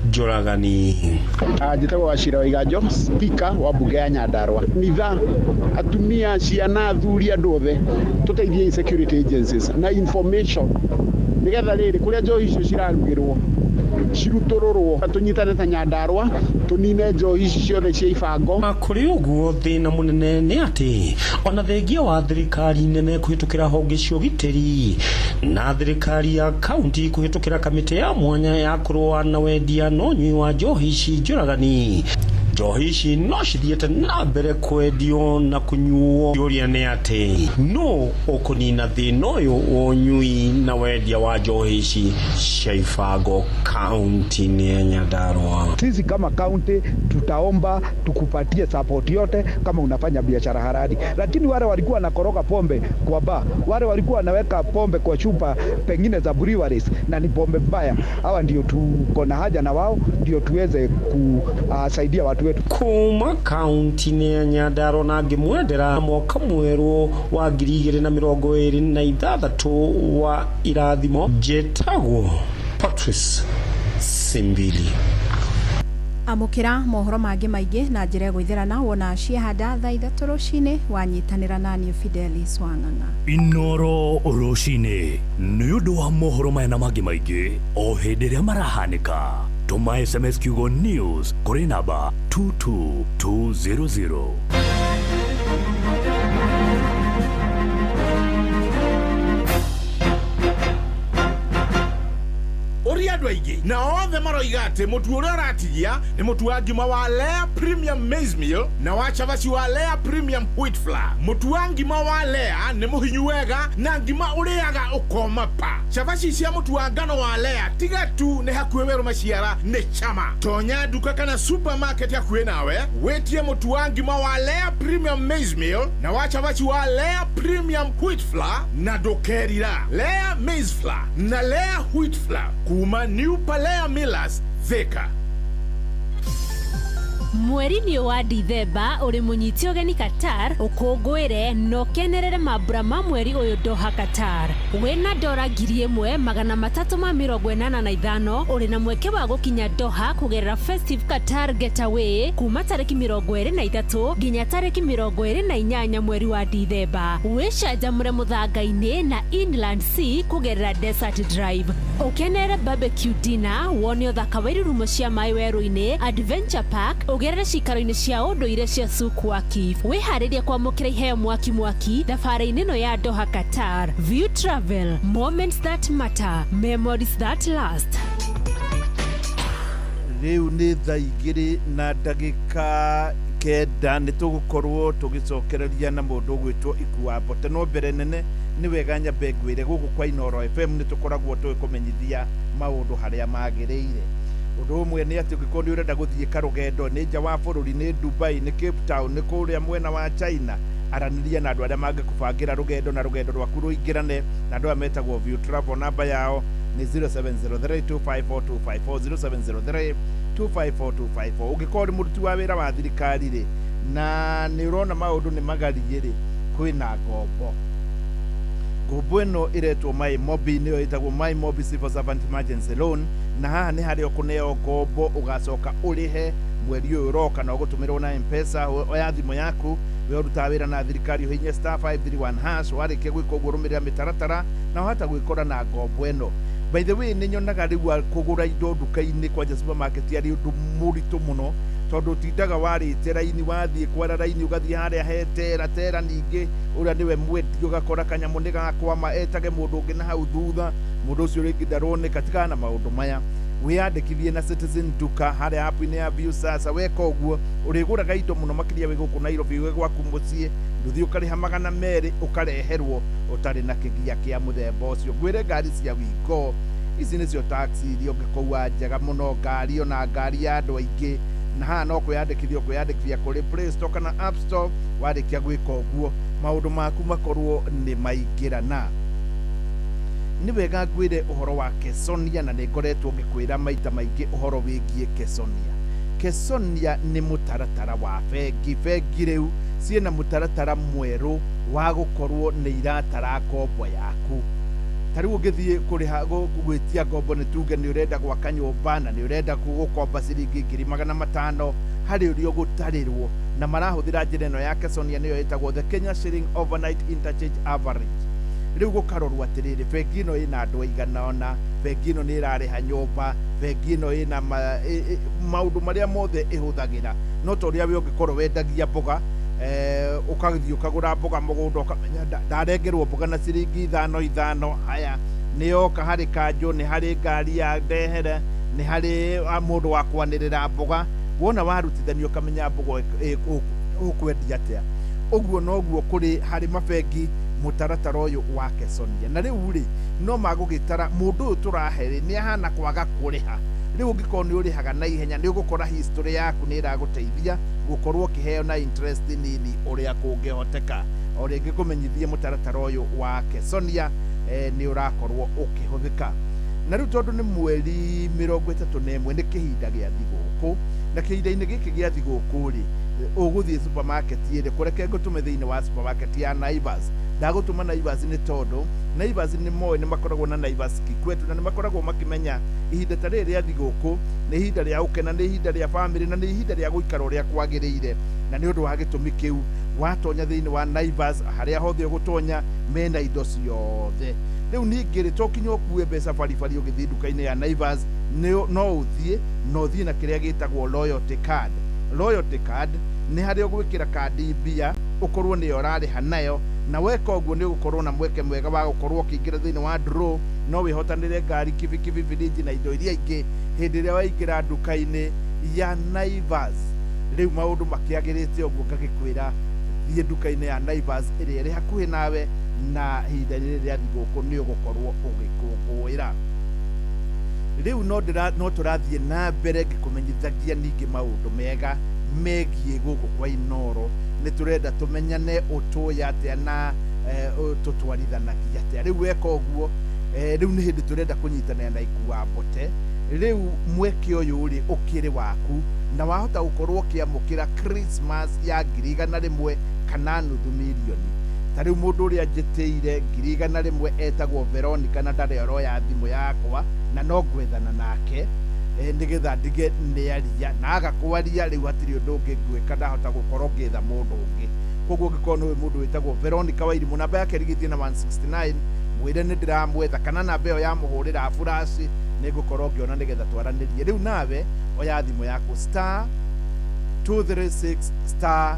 njũragani. Njĩtagwo Wachira wa Iganjo, speaker wa mbunge ya Nyandarua. Nitha atumia, ciana, athuri, andũ othe tũteithie security agencies na information nĩgetha rĩrĩ kũrĩa njohi icio cirarugĩrwo cirutũrũrwo tũnyitane ta Nyandarua tũnine njohi ici ciothe cia ibango. Kũrĩ ũguo thĩna mũnene nĩ atĩ ona thengia wa thirikari nene kũhĩtũkĩra honge cia ũgitĩri na thirikari ya kaunti kũhĩtũkĩra kamĩtĩ ya mwanya ya kũrũa na wendia na ũnyui wa njohi ici njũragani, njohi ici no cithiĩte na mbere kwendio na kũnyuo. Kĩũria nĩ atĩ nũ ũkũnina thĩna ũyũ wa ũnyui na wendia wa njohi ici cia ibango kaunti-inĩ ya Nyandarua? Sisi kama kaunti tutaomba tukupatie support yote kama unafanya biashara halali, lakini wale walikuwa wanakoroga pombe kwa bar, wale walikuwa wanaweka pombe kwa chupa pengine za breweries na ni pombe mbaya, hawa ndio tuko na haja na wao ndio tuweze kusaidia watu wetu. Kuma kaunti-inĩ ya Nyandarua na ngĩmwendera mwaka mwerũ wa 2026 wa irathimo, njĩtagwo Patrice Simbili. Amũkĩra mohoro mangĩ maingĩ na njĩra ĩgũithĩrana wona ciahanda thaa 3 rũcinĩ wanyitanĩra naniĩ Fidelis Wang'ang'a. Inoro rũcinĩ nĩ ũndũ wa mohoro maya na mangĩ maingĩ o hĩndĩ ĩrĩa marahanĩka. Tũma SMS kiugo news kũrĩ namba 22200. Ũria andũ aingĩ na othe maroiga atĩ mũtu ũrĩa ũratigia nĩ mũtu wa ngima wa Lea Premium Maize Meal na wa cabaci wa Lea Premium Wheat Flour. Mũtu wa ngima wa Lea nĩ mũhinyu wega na ngima ũrĩaga ũkoma pa. Cabaci cia mũtu wa ngano wa Lea tiga tu nĩ hakuhĩ werũ maciara nĩ chama. Tonya nduka kana supermarket hakuhĩ nawe wĩtie mũtu wa ngima wa Lea Premium Maize Meal na wa cabaci wa Lea Premium Wheat Flour na ndũkerira. Lea Maize Flour na Lea Wheat Flour kuma New Palea Millers, Thika. Mweri-inĩ wa Dithemba ũrĩ mũnyiti ũgeni Qatar ũkũngũĩre na ũkenerere mambura ma mweri ũyũ Doha Qatar. Wĩna dora 1385 ũrĩ na mweke wa gũkinya Doha kũgerera Festive Qatar Getaway kuma tarĩki 23 nginya tarĩki 28 mweri wa Dithemba. Wĩcanjamũre mũthanga-inĩ na Inland Sea kũgerera Desert Drive. Ũkenere barbecue dinner, wone ũthaka wa irurumo cia maĩ werũ-inĩ, Adventure Park, ũgerere cikaro-inĩ cia ũndũire cia Souk Waqif. Wĩharĩrie kwamũkĩra iheo mwaki mwaki thabarĩ-inĩ ĩno ya Doha Qatar. View Travel, moments that matter, memories that last. Rĩu nĩ thaa 2:09 nĩ tũgũkorwo tũgĩcokereria na mũndũ ũgwĩtwo Ikua Mbote. No mbere nene nĩ wega nyambe ngwĩre gũkũ kwa Inooro FM nĩ tũkoragwo tũgĩkũmenyithia maũndũ harĩa magĩrĩire. Ũndũ ũmwe nĩ atĩ ũngĩkorwo nĩ ũrenda gũthiĩ karũgendo nĩ nja wa bũrũri, nĩ Dubai, nĩ Cape Town, nĩ kũrĩa mwena wa China, aranĩria na andũ arĩa mangĩkũbangĩra rũgendo na rũgendo rwaku rũingĩrane na andũ aya metagwo View Travel. Namba yao nĩ 0703254254, 0703254254. Ũngĩkorwo nĩ mũruti wa wĩra wa thirikari rĩ na nĩ ũrona maũndũ nĩ magarie rĩ, kwĩna ngombo. Ngombo ĩno ĩretwo My Mobi, nĩyo ĩtagwo My Mobi Civil Servant Emergency Loan, na haha nĩ harĩa ũkũneo ngombo ũgacoka ũrĩhe Mweri ũyũ ũroka na ũgũtũmĩrwo na M-Pesa. Oya thimũ yaku, we ũrutaga wĩra na thirikari, ũhihinye *531#. Warĩkia gwĩka ũguo, rũmĩrĩra mĩtaratara na wahota gwĩkora na ngombo ĩno. By the way, nĩ nyonaga rĩu kũgũra indo nduka-inĩ, kwanja supermarket, arĩ ũndũ mũritũ mũno, tondũ ũtindaga warĩte raini, wathiĩ kwara raini, ũgathiĩ harĩa he tera tera, ningĩ ũrĩa nĩwe mwendia ũgakora kanyamũ nĩ gakwama, etage mũndũ ũngĩ na hau thutha, mũndũ ũcio rĩngĩ ndaroneka. Tigana na maũndũ maya, wĩyandĩkithie na Citizen Duka harĩa app-inĩ ya Viusasa. Weka ũguo, ũrĩgũraga indo mũno makĩria wĩ gũkũ Nairobi, wĩ gwaku mũciĩ, ndũthiĩ ũkarĩha 200, ũkareherwo ũtarĩ na kĩgia kĩa mũthemba ũcio. Ngwĩre ngari cia Wigo ici nĩcio taxi iria ũngĩkũua njega mũno, ngari ona ngari ya andũ aingĩ. Na haha no kwĩyandĩkithia, ũkwĩyandĩkithia kũrĩ Play Store kana App Store. Warĩkia gwĩka ũguo, maũndũ maku makorwo nĩ maingĩrana. Nĩ wega ngwĩre ũhoro wa Kesonia, na nĩ ngoretwo ngĩkwĩra maita maingĩ ũhoro wĩgiĩ Kesonia. Kesonia nĩ mũtaratara wa bengi. Bengi rĩu ciĩna mũtaratara mwerũ wa gũkorwo nĩ iratara ngombo yaku. Ta rĩu ũngĩthiĩ kũrĩha gwĩtia ngombo, nĩ tuge nĩ ũrenda gwaka nyũmba na nĩ ũrenda gũkomba ciringi 500,000, harĩ ũrĩa ũgũtarĩrwo, na marahũthĩra njĩra ĩno ya Kesonia, nĩyo ĩtagwo the Kenya Shilling Overnight Interchange Average. Rĩu gũkarorwo atĩrĩrĩ, bengi ĩno ĩna andũ aigana ũna, bengi ĩno nĩ ĩrarĩha nyũmba, bengi ĩno ĩna maũndũ marĩa mothe ĩhũthagĩra. No ta ũrĩa we ũngĩkorwo wendagia mboga, ũgathiĩ ũkagũra mboga mũgũnda, ũkamenya ndarengerwo mboga na ciringi ithano ithano. Haya, nĩ yoka harĩ kanjũ, nĩ harĩ ngari ya ndehere, nĩ harĩ mũndũ wa kwanĩrĩra mboga. Wona warutithania, ũkamenya mboga ũkwendia atĩa. Ũguo noguo kũrĩ harĩ mabengi, mũtaratara ũyũ wa Kesonia. Na rĩu rĩ, no magũgĩtara mũndũ ũyũ tũrahe rĩ, nĩ ahana kwaga kũrĩha. Rĩu ũngĩkorwo nĩ ũrĩhaga na ihenya, nĩ ũgũkora history yaku nĩ ĩragũteithia gũkorwo ũkĩheo na interest nini ũrĩa kũngĩhoteka. O rĩngĩ ngũmenyithie mũtaratara ũyũ wa Kesonia nĩ ũrakorwo ũkĩhũthĩka. Na rĩu tondũ nĩ mweri 31, nĩ kĩhinda gĩa thigũkũ, na kĩhinda-inĩ gĩkĩ gĩa thigũkũ rĩ, ũgũthiĩ supermarket ĩrĩ kũreke ngũtũme thĩinĩ wa supermarket ya Naivas. Ndagũtũma Naivas nĩ tondũ Naivas nĩ moĩ, nĩ makoragwo na Naivas Kikwetu, na nĩ makoragwo makĩmenya ihinda ta rĩrĩ rĩa thigũkũ nĩ ihinda rĩa gũkena, nĩ ihinda rĩa famĩlĩ, na nĩ ihinda rĩa gũikara ũrĩa kwagĩrĩire. Na nĩ ũndũ wa gĩtũmi kĩu, watonya thĩinĩ wa Naivas, harĩa hothe ũgũtonya, mena indo ciothe. Rĩu ningĩ rĩ, to kinya ũkue mbeca baribari ũgĩthiĩ nduka-inĩ ya Naivas, no ũthiĩ na ũthiĩ na kĩrĩa gĩtagwo loyalty card. Loyalty card nĩ harĩa ũgwĩkĩra kandi mbia, ũkorwo nĩyo ũrarĩha nayo, na weka ũguo nĩ ũgũkorwo na mweke mwega wa gũkorwo ũkĩingĩra thĩinĩ wa draw, no wĩhotanĩre ngari, kibikibi, biriji na indo iria ingĩ hĩndĩ ĩrĩa waingĩra nduka-inĩ ya Naivas. Rĩu maũndũ makĩagĩrĩte ũguo, ngagĩkwĩra thiĩ nduka-inĩ ya Naivas ĩrĩa ĩrĩ hakuhĩ nawe, na ihinda rĩrĩ rĩa thigũkũ nĩ ũgũkorwo ũgĩkũngũĩra. Rĩu no tũrathiĩ na mbere ngĩkũmenyithagia ningĩ maũndũ mega megiĩ gũkũ kwa Inoro. Nĩ tũrenda tũmenyane, ũtũĩ atĩa na tũtwarithanagia atĩa. Rĩu weka ũguo, rĩu nĩ hĩndĩ tũrenda kũnyitanĩra na Ikua Mbote. Rĩu mweke ũyũ rĩ, ũkĩrĩ waku, na wahota gũkorwo ũkĩamũkĩra Christmas ya 100,000 kana 500,000. Ta rĩu mũndũ ũrĩa njĩtĩire 100,000 etagwo Veronica, na ndarĩ aroya thimũ yakwa, na no ngwethana nake nĩgetha ndige nĩaria na aga kwaria. Rĩu hatirĩ ũndũ ũngĩ ngwĩka, ndahota gũkorwo ngĩetha mũndũ ũngĩ. Koguo ũngĩkorwo nĩũĩ mũndũ wĩtagwo Veronica Wairimũ, namba yake ĩrigĩtie na 169, mwĩre nĩ ndĩramwetha, kana namba ĩyo yamũhũrĩra flash, nĩ ngũkorwo ngĩona nĩgetha twaranĩrie. Rĩu nawe oya thimũ yaku, *236*2#,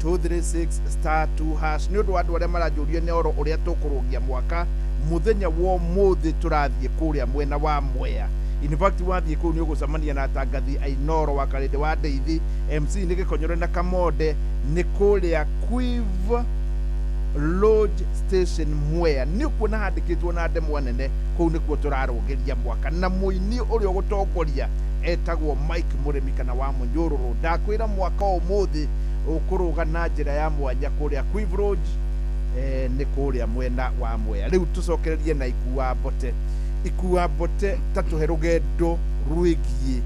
*236*2#. Nĩ ũndũ wa andũ arĩa maranjũria nĩ oro ũrĩa tũkũrũgia mwaka, mũthenya wa ũmũthĩ tũrathiĩ kũrĩa mwena wa Mwea. In fact, wathiĩ kũu nĩ ũgũcemania na atangathi a Inoro, wa Karĩndĩ wa Ndeithi, MC nĩ Gĩkonyore na Kamonde, nĩ kũrĩa Quive Lodge Station, Mwea. Nĩ ũkuona handĩkĩtwo na ndemwa nene, kũu nĩkuo tũrarũgĩria mwaka, na mũini ũrĩa ũgũtongoria etagwo Mike Mũrĩmi kana wa Mũnyũrũrũ. Ndakwĩra mwaka ũmũthĩ ũkũrũga na njĩra ya mwanya kũrĩa Quive Lodge, nĩ kũrĩa mwena wa Mwea. Rĩu tũcokererie na Ikua Mbote. Ikua Mbote, ta tũhe rũgendo rwĩgiĩ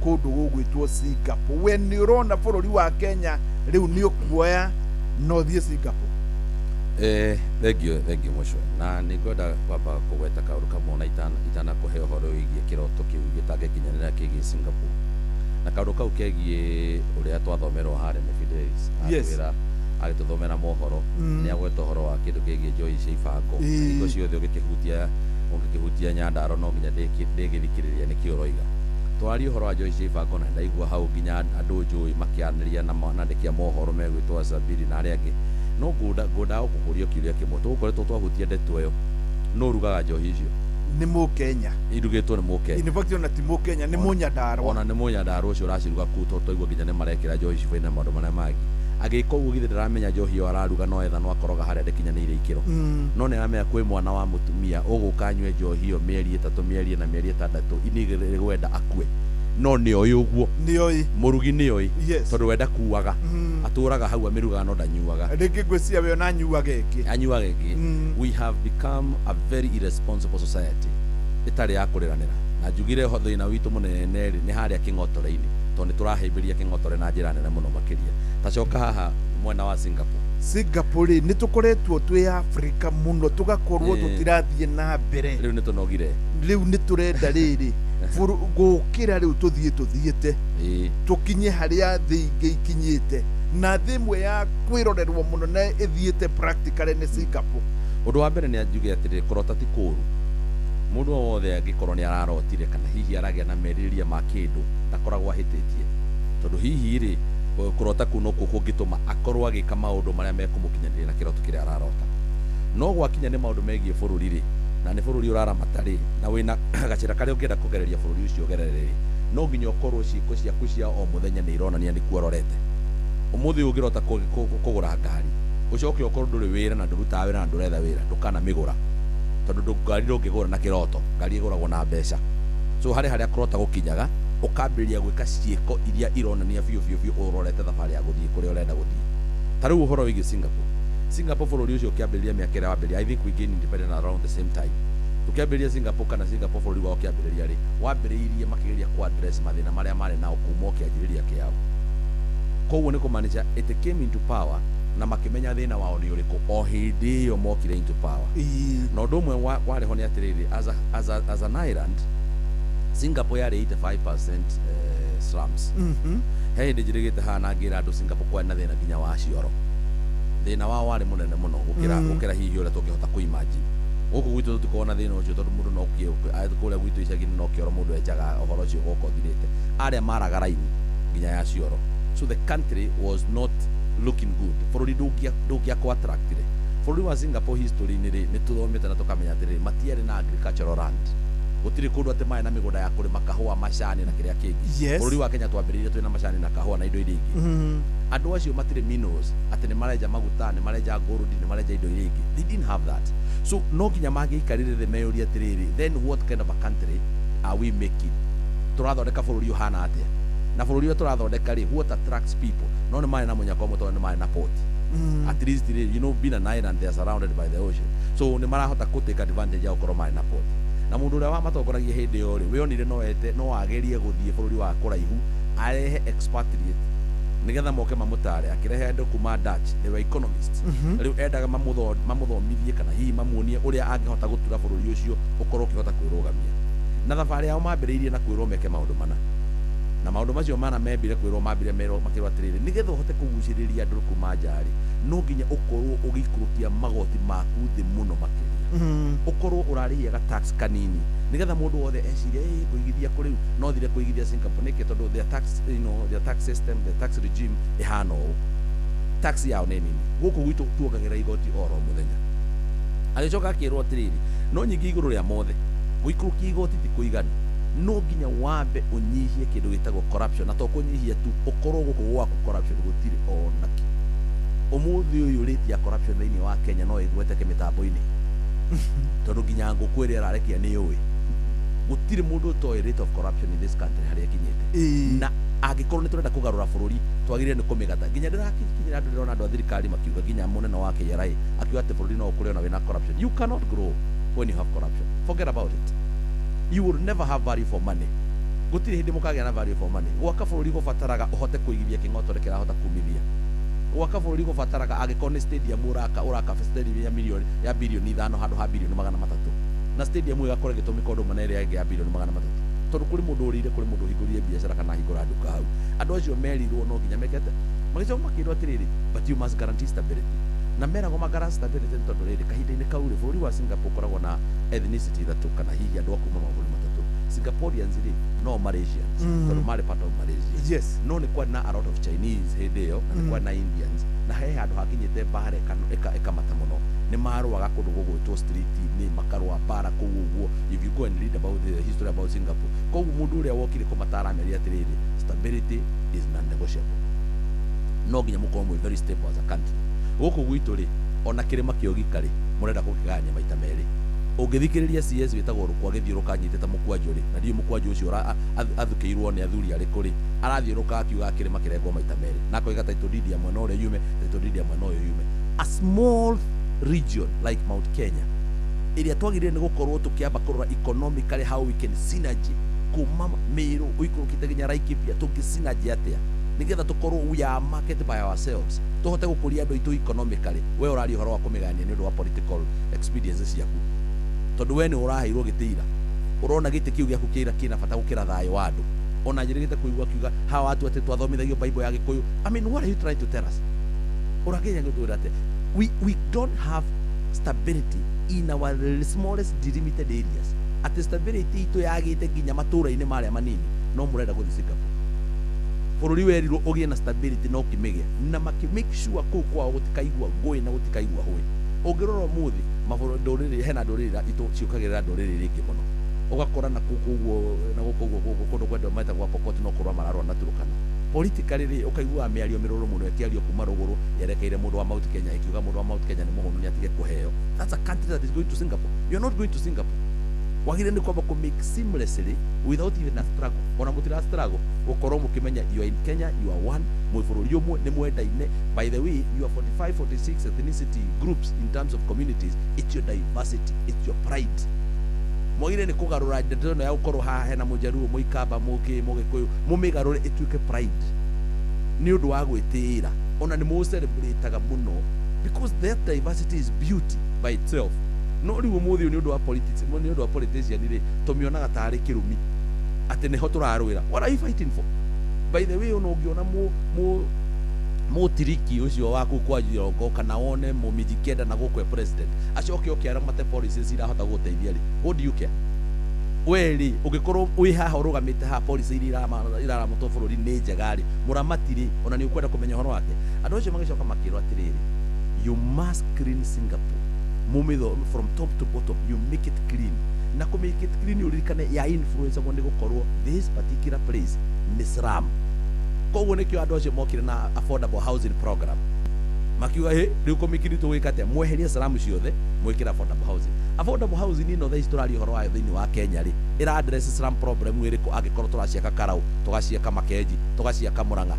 kũndũ gũgwĩtwo Singapore. We nĩ ũrona bũrũri wa Kenya rĩu nĩ ũkuoya na ũthiĩ Singapore? Thengio thengio mũcwe, na nĩ ngwenda kwamba kũgweta kaũndũ kamwe na itanakũhe ũhoro wĩgiĩ kĩroto kĩu gĩtangĩkinyanĩra kĩgiĩ Singapore, na kaũndũ kau kegiĩ ũrĩa twathomerwo harĩa nĩ Fidelis. Atwĩra agĩtũthomera mohoro, nĩ agweta ũhoro wa kĩndũ kĩgiĩ njohi cia ibango. Hingo ciothe ũngĩkĩhutia Nyandarua no nginya ndĩgĩthikĩrĩria nĩkĩ ũroiga. Twaria ũhoro wa njohi cia ibango na ndaigua hau nginya andũ njũĩ makĩanĩria na andĩki a mohoro megwĩtwo Sabiri na arĩa angĩ, no ngũndaga gũkũria kĩũria kĩmwe. Tũgũkoretwo twahutia ndeto ĩyo, no ũrugaga njohi icio? Nĩ Mũkenya. Irugĩtwo nĩ Mũkenya. In fact, ona ti Mũkenya, nĩ Mũnyandarua. Ona nĩ Mũnyandarua ũcio ũraciruga kũu, tondũ twaigua nginya nĩ marekĩra njohi cuba-inĩ na maũndũ marĩa mangĩ. Agĩka ũguo githĩ ndaramenya njohi ĩyo araruga no etha no akoroga harĩa ndĩkinyanĩire ikĩro? No nĩ aramenya kwĩ mwana wa mũtumia ũgũka anyue njohi ĩyo mĩeri 3, mĩeri 4, mĩeri 6, ini ĩgwenda akue, no nĩ oĩ ũguo. Nĩ oĩ. Mũrugi nĩ oĩ, tondũ we ndakuaga, atũraga hau amĩrugaga no ndanyuaga. Rĩngĩ ngwĩciria we ona anyuaga ĩngĩ. Anyuaga ĩngĩ. We have become a very irresponsible society ĩtarĩ ya kũrĩranĩra, na njugire ho thĩna witũ mũnene rĩ nĩ harĩa kĩng'otore-inĩ, tondũ nĩ tũrahĩmbĩria kĩng'otore na njĩra nene mũno makĩria. Tacoka haha mwena wa Singapore. Singapore rĩ, nĩ tũkoretwo twĩ Afrika mũno, tũgakorwo tũtirathiĩ na mbere. Rĩu nĩ tũnogire. Rĩu nĩ tũrenda rĩrĩ gũkĩra rĩu tũthiĩ tũthiĩte tũkinye harĩa thĩ ingĩ ikinyĩte, na thĩ ĩmwe ya kwĩrorerwo mũno na ĩthiĩte practically nĩ Singapore. Ũndũ wa mbere nĩ njuge atĩrĩrĩ, kũrota ti kũũru. Mũndũ o wothe angĩkorwo nĩ ararotire kana hihi aragĩa na merirĩria ma kĩndũ, ndakoragwo ahĩtĩtie, tondũ hihi rĩ kũrota kũu nokuo kũngĩtũma akorwo agĩka maũndũ marĩa mekũmũkinyanĩria na kĩroto kĩrĩa ararota. No gwakinya nĩ maũndũ megiĩ bũrũri rĩ, na nĩ bũrũri ũraramata rĩ, na wĩna gacĩra karĩa ũngĩenda kũgereria bũrũri ũcio ũgerere rĩ, no nginya ũkorwo ciĩko ciaku cia o mũthenya nĩ ironania nĩkuo ũrorete. Ũmũthĩ ũngĩrota kũgũra ngari, ũcoke ũkorwo ndũrĩ wĩra na ndũrutaga wĩra na ndũretha wĩra, ndũkanamĩgũra, tondũ ngari ndũngĩgũra na kĩroto, ngari ĩgũragwo na mbeca. So harĩ harĩa kũrota gũkinyaga, ũkambĩrĩria gwĩka ciĩko iria ironania biũ biũ biũ ũrorete thabarĩ ya gũthiĩ kũrĩa ũrenda gũthiĩ. Ta rĩu ũhoro wĩgiĩ Singapore, Singapore bũrũri ũcio ũkĩambĩrĩria mĩaka ĩrĩa wambĩrĩria, I think we gained independence around the same time. Tũkĩambĩrĩria Singapore, kana Singapore bũrũri wao ũkĩambĩrĩria rĩ, wambĩrĩirie makĩgeria ku address mathĩna marĩa marĩ nao kuma o kĩanjĩrĩria kĩao. Koguo nĩ kũmaanisha it came into power na makĩmenya thĩna wao nĩ ũrĩkũ o hĩndĩ ĩyo mokire into power. Na ũndũ ũmwe warĩ ho nĩ atĩrĩrĩ, as an island, Singapore yarĩ 85% slums. He hĩndĩ njĩrĩgĩte haha na ngĩra andũ Singapore kwarĩ na thĩna nginya wa cioro. Thĩna wao warĩ mũnene mũno gũkĩra gũkĩra hihi ũrĩa tũngĩhota kũ-imagine. Gũkũ gwitũ tũtikoragwo na thĩna ũcio, tondũ mũndũ no kũrĩa gwitũ icagi-inĩ no kĩoro mũndũ enjaga, ũhoro ũcio ũgoka ũthirĩte. Arĩa maraga raini nginya ya cioro. So the country was not looking good. Bũrũri ndũngĩakũ-attractire. Bũrũri wa Singapore history-inĩ rĩ, nĩ tũthomete na tũkamenya atĩrĩrĩ, matiarĩ na agricultural land. Gũtirĩ kũndũ atĩ marĩ na mĩgũnda ya kũrĩma kahũa, macani na kĩrĩa kĩngĩ. Bũrũri wa Kenya twambĩrĩirie twĩna macani na kahũa na indo iria ingĩ. Andũ acio matirĩ minerals, atĩ nĩ marenja maguta, nĩ marenja gold, nĩ marenja indo iria ingĩ. They didn't have that. So no nginya mangĩaikarire thĩ meyũrie atĩrĩrĩ, then what kind of a country are we making? Tũrathondeka bũrũri ũhana atĩa? Na bũrũri ũrĩa tũrathondeka rĩ, what attracts people? No nĩ marĩ na mũnyaka ũmwe, tondũ nĩ marĩ na port. At least rĩ, being an island, they are surrounded by the ocean, so nĩ marahota kũ take advantage ya gũkorwo marĩ na port. Na mũndũ ũrĩa wamatongoragia hĩndĩ ĩyo rĩ, wĩonire no ete no agerie gũthiĩ bũrũri wa kũraihu arehe expatriate nĩgetha moke mamũtare. Akĩrehe andũ kuma Dutch, they were economists. Rĩu endaga mamũthomithie kana hihi mamuonie ũrĩa angĩhota gũtura bũrũri ũcio ũkorwo ũkĩhota kwĩrũgamia. Na thabarĩ yao mambĩrĩirie na kwĩrwo meke maũndũ mana, na maũndũ macio mana membire kwĩrwo, mambire merwo makĩrwo atĩrĩrĩ, nĩgetha ũhote kũgucĩrĩria andũ kuma nja rĩ, no nginya ũkorwo ũgĩikũrũkia magoti maku thĩ mũno makĩria, ũkorwo ũrarĩhia ga tax kanini, nĩgetha mũndũ wothe ecirie, "Ĩ, kũigithia kũ rĩu no thire kũigithia Singapore nĩkĩ?" Tondũ their tax system, their tax regime ĩhana ũũ, tax yao nĩ nini. Gũkũ gwitũ tuongagĩrĩra igoti oro mũthenya. Agĩcoka akĩrwo atĩrĩrĩ, no nyingĩ igũrũ rĩa mothe, gũikũrũkia igoti ti kũiganu, no nginya wambe ũnyihie kĩndũ gĩtagwo corruption, na to kũnyihia tu, ũkorwo gũkũ gwaku corruption gũtirĩ ona kĩ. Ũmũthĩ ũyũ rate ya corruption thĩinĩ wa Kenya no ĩgweteke mĩtambo-inĩ, tondũ nginya ngũkũ ĩrĩa ĩrarekia nĩ yũĩ. Gũtirĩ mũndũ ũtoĩ rate of corruption in this country harĩa ĩkinyĩte, na angĩkorwo nĩ tũrenda kũgarũra bũrũri, twagĩrĩire nĩ kũmĩgata. Nginya ndĩrakinyĩra andũ, ndĩrona andũ a thirikari makiuga, nginya mũnene wa KRA akiuga atĩ bũrũri no ũkũre ona wĩna corruption. You cannot grow when you have corruption. Forget about it. You will never have value for money. Gũtirĩ hĩndĩ mũkagĩa na value for money. Gwaka bũrũri gũbataraga ũhote kũigithia kĩng'otore kĩrahota kumithia. Gwaka bũrũri gũbataraga angĩkorwo nĩ stadium ũraka, ũraka stadium ya milioni ya bilioni 5 handũ ha bilioni 300, na stadium ĩyo ĩgakorwo ĩgĩtũmĩka ũndũ ũmwe na ĩrĩa ĩngĩ ya bilioni 300, tondũ kũrĩ mũndũ ũrĩire, kũrĩ mũndũ ũhingũrire biacara kana ahingũra nduka hau. Andũ acio merirwo no nginya mekete, magĩcoka makĩrwo atĩrĩrĩ, but you must guarantee stability. Na meragwo ma guarantee stability nĩ tondũ rĩrĩ, kahinda-inĩ kau rĩ, bũrũri wa Singapore ũkoragwo na ethnicity ithatũ, kana hihi andũ a kuma mabũrũri matatũ. Singaporeans rĩ, no Malaysians, tondũ marĩ part of Malaysia. No nĩ kwarĩ na a lot of Chinese hĩndĩ ĩyo, na nĩ kwarĩ na Indians, na he handũ hakinyĩte mbara ĩkamata mũno. Nĩ marũaga kũndũ gũgwĩtwo street-inĩ, makarũa mbara kũu ũguo, if you go and read about the history about Singapore. Koguo mũndũ ũrĩa wokire kũmatara amerire atĩrĩrĩ, stability is non-negotiable, no nginya mũkorwo mwĩ very stable as a country. Gũkũ gwitũ rĩ, ona kĩrĩma kĩogika rĩ, mũrenda gũkĩgayania maita merĩ. Ũngĩthikĩrĩria CS wĩtagwo Rũkũ agĩthiũrũka anyitĩte mũkwanjũ rĩ, na ndiũĩ mũkwanjũ ũcio athukĩirwo nĩ athuri arĩkũ rĩ, arathiũrũka akiuga kĩrĩma kĩrengwo maita merĩ, na akoiga title deed ya mwena ũrĩa yume, title deed ya mwena ũyũ yume. A small region like Mount Kenya, ĩrĩa twagĩrĩire nĩ gũkorwo tũkĩamba kũrora economically how we can synergy kuma Meru ũikũrũkĩte nginya Laikipia, tũngĩ synergy atĩa nĩgetha tũkorwo we are market by ourselves, tũhote gũkũria andũ aitũ economically. We ũraria ũhoro wa kũmĩgayania nĩ ũndũ wa political expediences ciaku, tondũ we nĩ ũraheirwo gĩtĩ ira, ũrona gĩtĩ kĩu gĩaku kĩa ira kĩna bata gũkĩra thayũ wa andũ. Ona njĩrĩgĩte kũigua akiuga hawa watu atĩ twathomithagio Bible ya Gĩkũyũ. I mean, what are you trying to tell us? Ũrageria gũtwĩra atĩ we don't have stability in our smallest delimited areas, atĩ stability itũ yagĩte nginya matũũra-inĩ marĩa manini, no mũrenda gũthiĩ Singapore, bũrũri werirwo ũgĩe na stability no ũkĩmĩgĩa na makĩ make sure kũu kwao gũtikaigua ngũĩ na gũtikaigua hũĩ. Ũngĩrora ũmũthĩ mabũrũri, ndũrĩrĩ, hena ndũrĩrĩ itũ ciũkagĩrĩra ndũrĩrĩ iria ingĩ mũno, ũgakora na kũu ũguo, na gũkũ ũguo, gũkũ kũndũ kwendwo metagwo Pokot, no kũrũa mararũa na Turkana. Politically rĩ, ũkaiguaga mĩario mĩrũrũ mũno ĩkĩario kuma rũgũrũ yerekeire mũndũ wa Mount Kenya, ĩkiuga mũndũ wa Mount Kenya nĩ mũhũnu, nĩ atige kũheo. That's a country that is going to Singapore. You are not going to Singapore. Wagĩrĩire nĩ kwamba kũ make seamlessly without even a struggle, ona mũtira struggle, gũkorwo mũkĩmenya you are in Kenya, you are one, mwĩ bũrũri ũmwe, nĩ mwendaine. By the way, you are 45, 46 ethnicity groups in terms of communities. It's your diversity, it's your pride. Mwagĩrĩire nĩ kũgarũra ndeto ĩno ya gũkorwo haha hena mũjaruo, mũikamba, mũkĩ, mũgĩkũyũ, mũmĩgarũre ĩtuĩke pride nĩ ũndũ wa gwĩtĩĩra. Ona nĩ mũcelebrataga mũno because that diversity is beauty by itself. No rĩu ũmũthĩ ũyũ nĩ ũndũ wa politics, nĩ ũndũ wa politician rĩ, tũmĩonaga tarĩ kĩrumi, atĩ nĩho tũrarũĩra. What are you fighting for, by the way? Ona ũngĩona mũ mũ mũtiriki ũcio wa kũu kwa Jirongo, kana wone mũmijikenda na gũkũ e president, acoke oke aramate policies irahota gũteithia rĩ, what do you care? We rĩ, ũngĩkorwo wĩ haha ũrũgamĩte haha, policy iria iraramũtwo bũrũri nĩ njega rĩ, mũramati rĩ, ona nĩ ũkwenda kũmenya ũhoro wake? Andũ acio magĩcoka makĩrwo atĩrĩrĩ, you must clean Singapore, mũmĩtho from top to bottom, you make it clean. Na kũ make it clean, ũririkane ya influence nĩ gũkorwo this particular place nĩ slum. Koguo nĩkĩo andũ acio mokire na affordable housing program, makiuga hĩ, rĩu kũmĩkiri tũgwĩka atĩa? Mweherie slum ciothe, mwĩkĩre affordable housing. Affordable housing ĩno thaa ici tũraria ũhoro wayo thĩinĩ wa Kenya rĩ, ĩra address slum problem ĩrĩkũ? Angĩkorwo tũraciaka Karau, tũgaciaka Makenji, tũgaciaka Murang'a,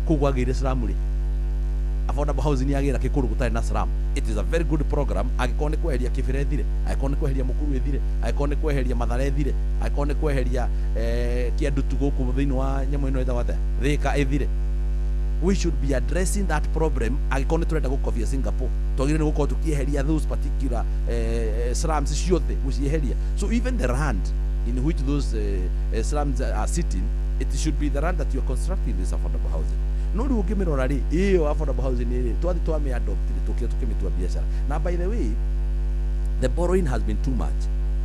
kũu kwagĩire slum rĩ? Affordable housing yagĩra kĩkũrũ gũtarĩ na slum? It is a very good program angĩkorwo nĩ kweheria Kĩbĩra ĩthire, angĩkorwo nĩ kweheria Mũkuru ĩthire, angĩkorwo nĩ kweheria Mathare ĩthire, angĩkorwo nĩ kweheria Kĩandutu gũkũ thĩinĩ wa nyamũ ĩno ĩtagwo atĩa, Thĩka ĩthire. We should be addressing that problem. Angĩkorwo nĩ tũrenda gũkobia Singapore, twagĩrĩire nĩ gũkorwo tũkĩeheria those particular slums ciothe, gũcieheria. So even the land in which those slums are sitting, it should be the land that you are constructing this affordable housing. No rĩu ũngĩmĩrora rĩ, ĩyo affordable housing rĩ, twathi twamĩ adopt rĩ, tũkĩra tũkĩmĩtua biacara. Na by the way, the borrowing has been too much,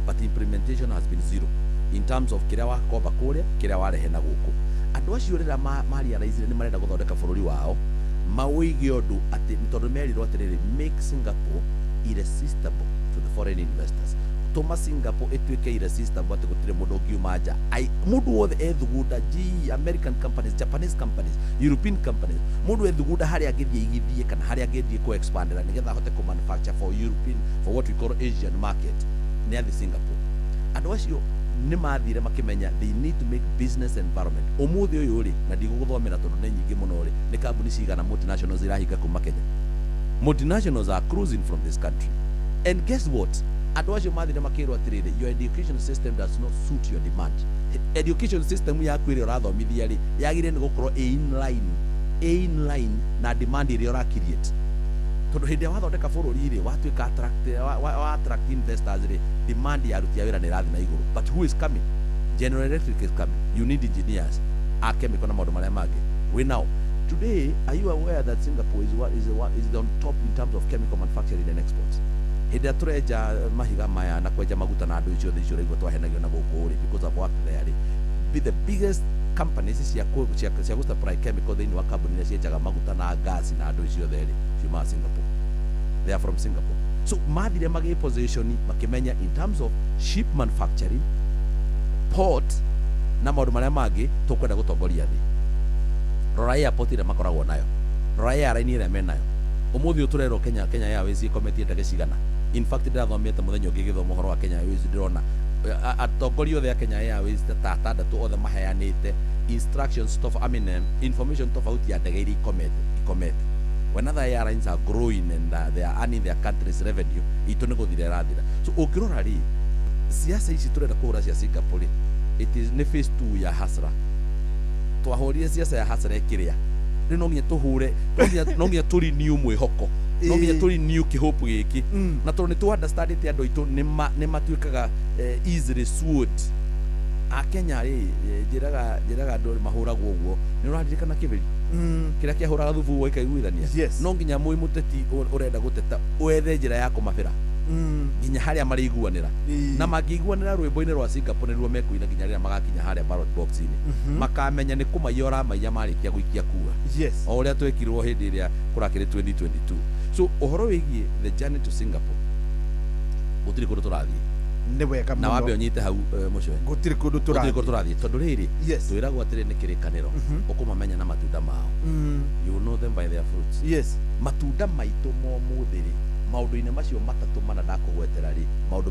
but implementation has been zero in terms of kĩrĩa wakomba kũrĩa, kĩrĩa warehe na gũkũ. Andũ acio rĩrĩa marealize nĩ marenda gũthondeka bũrũri wao, mawĩige ũndũ atĩ nĩ tondũ merirwo atĩrĩrĩ, make Singapore irresistible to the foreign investors. Tũma Singapore ĩtuĩke irresistible, atĩ gũtirĩ mũndũ ũngiuma nja. Mũndũ wothe ethugunda, G American companies, Japanese companies, European companies, mũndũ ethugunda harĩa angĩthiĩ igithie kana harĩa angĩthiĩ kũ expandera nĩgetha ahote kũ manufacture for European, for what we call Asian market, nĩ athi Singapore. Andũ acio nĩ mathire makĩmenya they need to make business environment. Ũmũthĩ ũyũ rĩ, na ndigũgũthomera tondũ nĩ nyingĩ mũno rĩ, nĩ kambuni cigana multinationals irahinga kuma Kenya? Multinationals are cruising from this country, and guess what? Andũ acio mathire makĩrwo atĩrĩrĩ, your education system does not suit your demand. Education system yaku ĩrĩa ũrathomithia rĩ, yagĩrĩire nĩ gũkorwo ĩ in line ĩ in line na demand ĩrĩa ũra create, tondũ hĩndĩ ĩrĩa wathondeka bũrũri rĩ, watuĩka attract, wa attract investors rĩ, demand ya aruti a wĩra nĩ ĩrathiĩ na igũrũ. But who is coming? General Electric is coming. You need engineers a chemical na maũndũ marĩa mangĩ we now. Today, are you aware that Singapore is what is, what is on top in terms of chemical manufacturing and exports? Hĩndĩ ĩrĩa tũrenja mahiga maya na kwenja maguta na andũ icio othe icio ũraigua twahenagio na gũkũ rĩ, because of work there rĩ, be the biggest companies cia gũ supply chemical thĩinĩ wa kambuni iria cienjaga maguta na gas na andũ icio othe rĩ, ciumaga Singapore. They are from Singapore. So mathire magĩ position, makĩmenya in terms of ship manufacturing, port na maũndũ marĩa mangĩ, tũkwenda gũtongoria thĩ. Rora airport ĩrĩa makoragwo nayo, rora airline ĩrĩa menayo. Ũmũthĩ ũyũ tũrerwo Kenya Airways ĩkometie ndege cigana. In fact, ndĩrathomete mũthenya ũngĩ gĩthoma ũhoro wa Kenya Airways, ndĩrona atongoria othe a Kenya Airways ta atandatũ othe maheanĩte instructions I mean, information tofauti ya ndege iria ikomete. When other airlines are growing and they are earning their country's revenue, itũ nĩ gũthira ĩrathira. So ũngĩrora rĩ, siasa ici tũrenda kũhũra cia Singapore rĩ, it is nĩ phase 2 ya hasra. Twahũrire siasa ya hasra ĩkĩrĩa, rĩu no nginya tũhũre, no nginya tũ renew mwĩhoko, no nginya tũ renew kĩhope gĩkĩ, na tondũ nĩ tũ understandĩte andũ aitũ nĩ matuĩkaga easily swayed. Akenya rĩ, njĩraga andũ mahũragwo ũguo. Nĩ ũraririkana kĩbĩri kĩrĩa kĩahũraga thubu waikaiguithania? No nginya mwĩ mũteti ũrenda gũteta wethe njĩra ya kũmabĩra nginya harĩa marĩiguanĩra, na mangĩiguanĩra rwĩmbo-inĩ rwa Singapore nĩruo mekuina nginya rĩrĩa magakinya harĩa ballot box-inĩ. Makamenya nĩ kũmaiya ũramaiya marĩkia gũikia kura, o ũrĩa twekirwo hĩndĩ ĩrĩa kũrakĩrĩ 2022. So ũhoro wĩgiĩ the journey to Singapore, gũtirĩ kũndũ tũrathiĩ. Nĩ wega Na wambe mũno. Ũnyite hau, mũcwe. Gũtirĩ kũndũ Gũtirĩ tũrathiĩ. Kũndũ tũrathiĩ, tondũ rĩrĩ, twĩragwo atĩrĩ, nĩ kĩrĩkanĩro, ũkũmamenya na matunda mao. You will know them by their fruits. Matunda maitũ ma ũmũthĩ rĩ, maũndũ-inĩ macio matatũ mana ndakũgwetera rĩ, maũndũ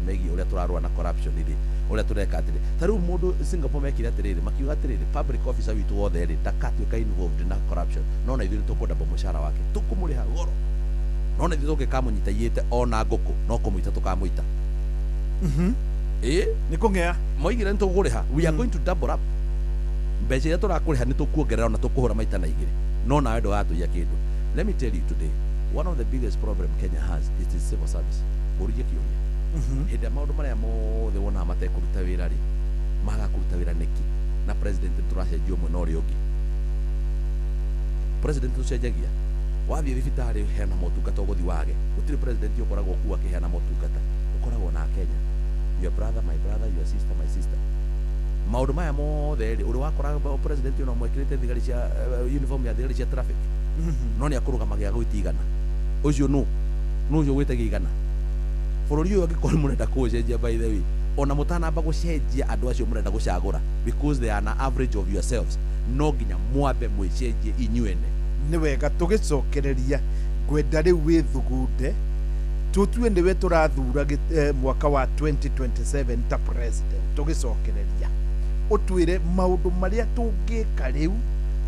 megiĩ ũrĩa tũrarũa na corruption rĩ, ũrĩa tũreka atĩrĩ, ta rĩu mũndũ Singapore mekire atĩrĩrĩ, makiuga atĩrĩrĩ, public officer witũ wothe rĩ, ndakatuĩka involved na corruption, no na ithuĩ nĩ tũkwenda mũcara wake tũkũmũrĩha goro, no na ithuĩ tũngĩkamũnyita iyĩte ona ngũkũ no kũmũita tũkamũita. Ĩ nĩ kũng'ea. Moigire nĩ tũgũrĩha, we are going to double up mbeca iria tũrakũrĩha, nĩ tũkuongerera ona tũkũhũra maita na igĩrĩ, no nawe ndũgatũiya kĩndũ. Let me tell you today, one of the biggest problem Kenya has is the civil service. Ngũrie kĩũria, hĩndĩ ya maũndũ marĩa mothe wonaga matekũruta wĩra rĩ, maga kũruta wĩra nĩkĩ? Na president tũracenjia ũmwe na ũrĩa ũngĩ, president tũcenjagia. Wathiĩ thibitarĩ heana motungata, ũgũthiĩ wage gũtirĩ president ũkoragwo kuo akĩheana motungata, ũkoragwo na Kenya, your brother, my brother, your sister, my sister. Maũndũ maya mothe rĩ, ũrĩ wakora president ũna mwĩkĩrĩte thigari cia uniform ya thigari cia traffic, no nĩ akũrũgamagia gwĩtia igana. Ũcio nũ ũcio gwĩtagia igana? Bũrũri ũyũ angĩkorwo mũrenda kũũcenjia, by the way, ona mũtanamba gũcenjia andũ acio mũrenda gũcagũra, because they are an average of yourselves, no nginya mwambe mwĩcenjie inyuene. Nĩ wega. Tũgĩcokereria, ngwenda rĩu wĩthugunde, tũtue nĩwe tũrathura mwaka wa 2027 ta president. Tũgĩcokereria, ũtwĩre maũndũ marĩa tũngĩka rĩu,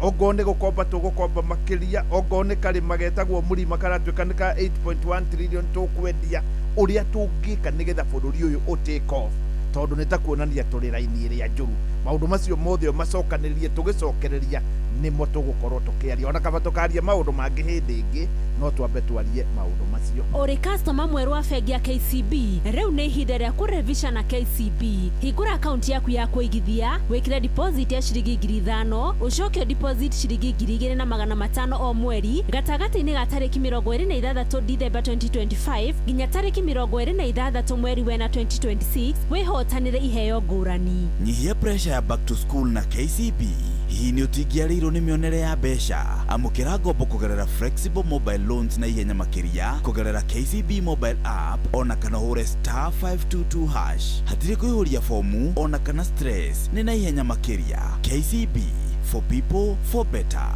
ongorwo nĩ gũkomba tũgũkomba makĩria, ongorwo nĩ karĩma getagwo mũrima karatuĩka nĩ ka 8.1 trillion tũkwendia, ũrĩa tũngĩka nĩgetha bũrũri ũyũ ũ take off, tondũ nĩ ta kuonania tũrĩ raini ĩrĩa njũru. Maũndũ macio mothe ũmacokanĩrĩrie, tũgĩcokereria nĩmo tũgũkorwo tũkĩaria. Ona kaba tũkaria maũndũ mangĩ hĩndĩ ĩngĩ, no twambe twarie maũndũ macio. Ũrĩ customer mwerũ wa bengi ya KCB, rĩu nĩ ihinda rĩa kũrevisha na KCB. Hingũra akaunti yaku ya kũigithia, wĩkĩre deposit ya ciringi 5,000, ũcoke deposit ciringi 2,500 o mweri gatagatĩ-inĩ ga tarĩki 26 Dithemba 2025 nginya tarĩki 26 mweri wena 2026, wĩhotanĩre iheo ngũrani. Nyihia pressure ya back to school na KCB. Hihi nĩ ũtingĩarĩirwo nĩ mĩonere ya mbeca? Amũkĩra ngombo kũgerera flexible mobile loans na ihenya makĩria kũgerera KCB mobile app, ona kana ũhũre *522#. Hatirĩ kũihũria fomu ona kana stress, nĩ na ihenya makĩria. KCB, for people, for better.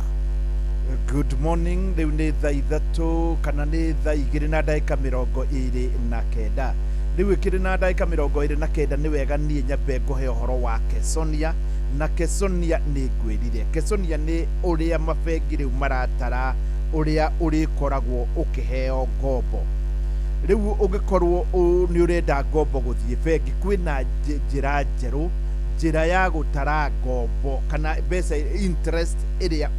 Good morning. Rĩu nĩ thaa 3, kana nĩ thaa 2 na ndagĩka 29. Rĩu ĩkĩrĩ na ndagĩka 29. Nĩ wega niĩ nyambe ngũhe ũhoro wa Kesonia. Na Kesonia nĩ ngwĩrire, Kesonia nĩ ũrĩa mabengi rĩu maratara ũrĩa ũrĩkoragwo ũkĩheo ngombo. Rĩu ũngĩkorwo nĩ ũrenda ngombo gũthiĩ bengi, kwĩna njĩra njerũ. Njĩra ya gũtara ngombo kana mbeca, interest ĩrĩa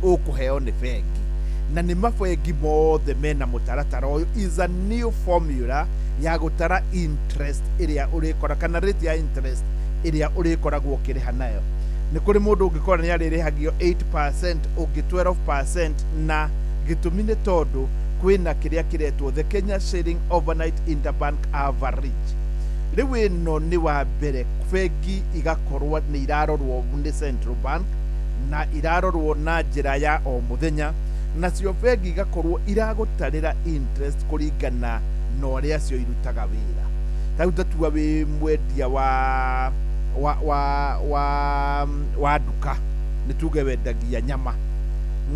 ũkũheo nĩ bengi, na nĩ mabengi mothe mena mũtaratara ũyũ, is a new formula ya gũtara interest ĩrĩa ũrĩkora kana rate ya interest ĩrĩa ũrĩkoragwo ũkĩrĩha nayo. Nĩ kũrĩ mũndũ ũngĩkora nĩ arĩrĩhagio 8%, ũngĩ 12%, na gĩtũmi nĩ tondũ kwĩna kĩrĩa kĩretwo the Kenya Shilling Overnight Interbank Average. Rĩu ĩno nĩ wa mbere bengi igakorwo nĩ irarorwo nĩ Central Bank na irarorwo na njĩra ya o mũthenya, nacio bengi igakorwo iragũtarĩra interest kũringana na ũrĩa cio irutaga wĩra. Ta rĩu tatua wĩ mwendia wa nduka, nĩ tuge wendagia nyama,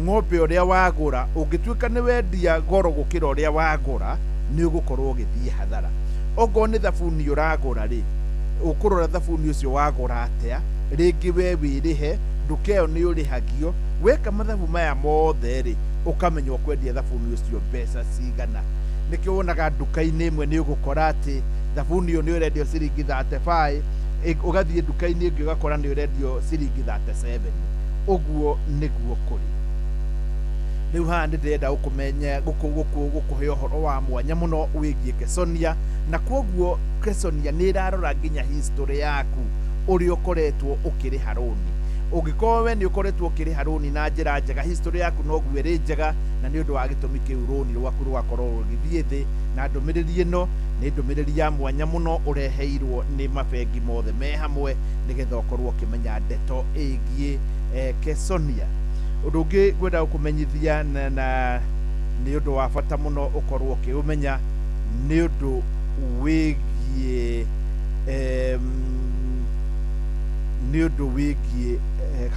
ng'ombe ũrĩa wagũra ũngĩtuĩka nĩ wendia goro gũkĩra ũrĩa wagũra, nĩ ũgũkorwo ũgĩthiĩ hathara. Okorwo nĩ thabuni ũragũra rĩ, ũkũrora thabuni ũcio wagũra atĩa, rĩngĩ we wĩrĩhe nduka ĩyo nĩ ũrĩhagio. Weka mathabu maya mothe rĩ, ũkamenya ũkwendia thabuni ũcio mbeca cigana. Nĩkĩo wonaga nduka-inĩ ĩmwe nĩ ũgũkora atĩ thabuni ũyũ nĩ ũrendio ciringi 35, ũgathiĩ nduka-inĩ ĩngĩ ũgakora nĩ ũrendio ciringi 37. Ũguo nĩguo kũrĩ. Rĩu haha nĩ ndĩrenda gũkũmenya gũkũhe ũhoro wa mwanya mũno wĩgiĩ Kesonia, na kwoguo Kesonia nĩ ĩrarora nginya history yaku ũrĩa ũkoretwo ũkĩrĩha rũni. Ũngĩkorwo we nĩ ũkoretwo ũkĩrĩha rũni na njĩra njega, history yaku noguo ĩrĩ njega, na nĩ ũndũ wa gĩtũmi kĩu rũni rwaku rũgakorwo rũgĩthiĩ thĩ. Na ndũmĩrĩri ĩno nĩ ndũmĩrĩri ya mwanya mũno ũreheirwo nĩ mabengi mothe me hamwe, nĩgetha ũkorwo ũkĩmenya ndeto ĩgiĩ Kesonia. Ũndũ ũngĩ ngwenda gũkũmenyithia na nĩ ũndũ wa bata mũno ũkorwo ũkĩũmenya nĩ ũndũ wĩgiĩ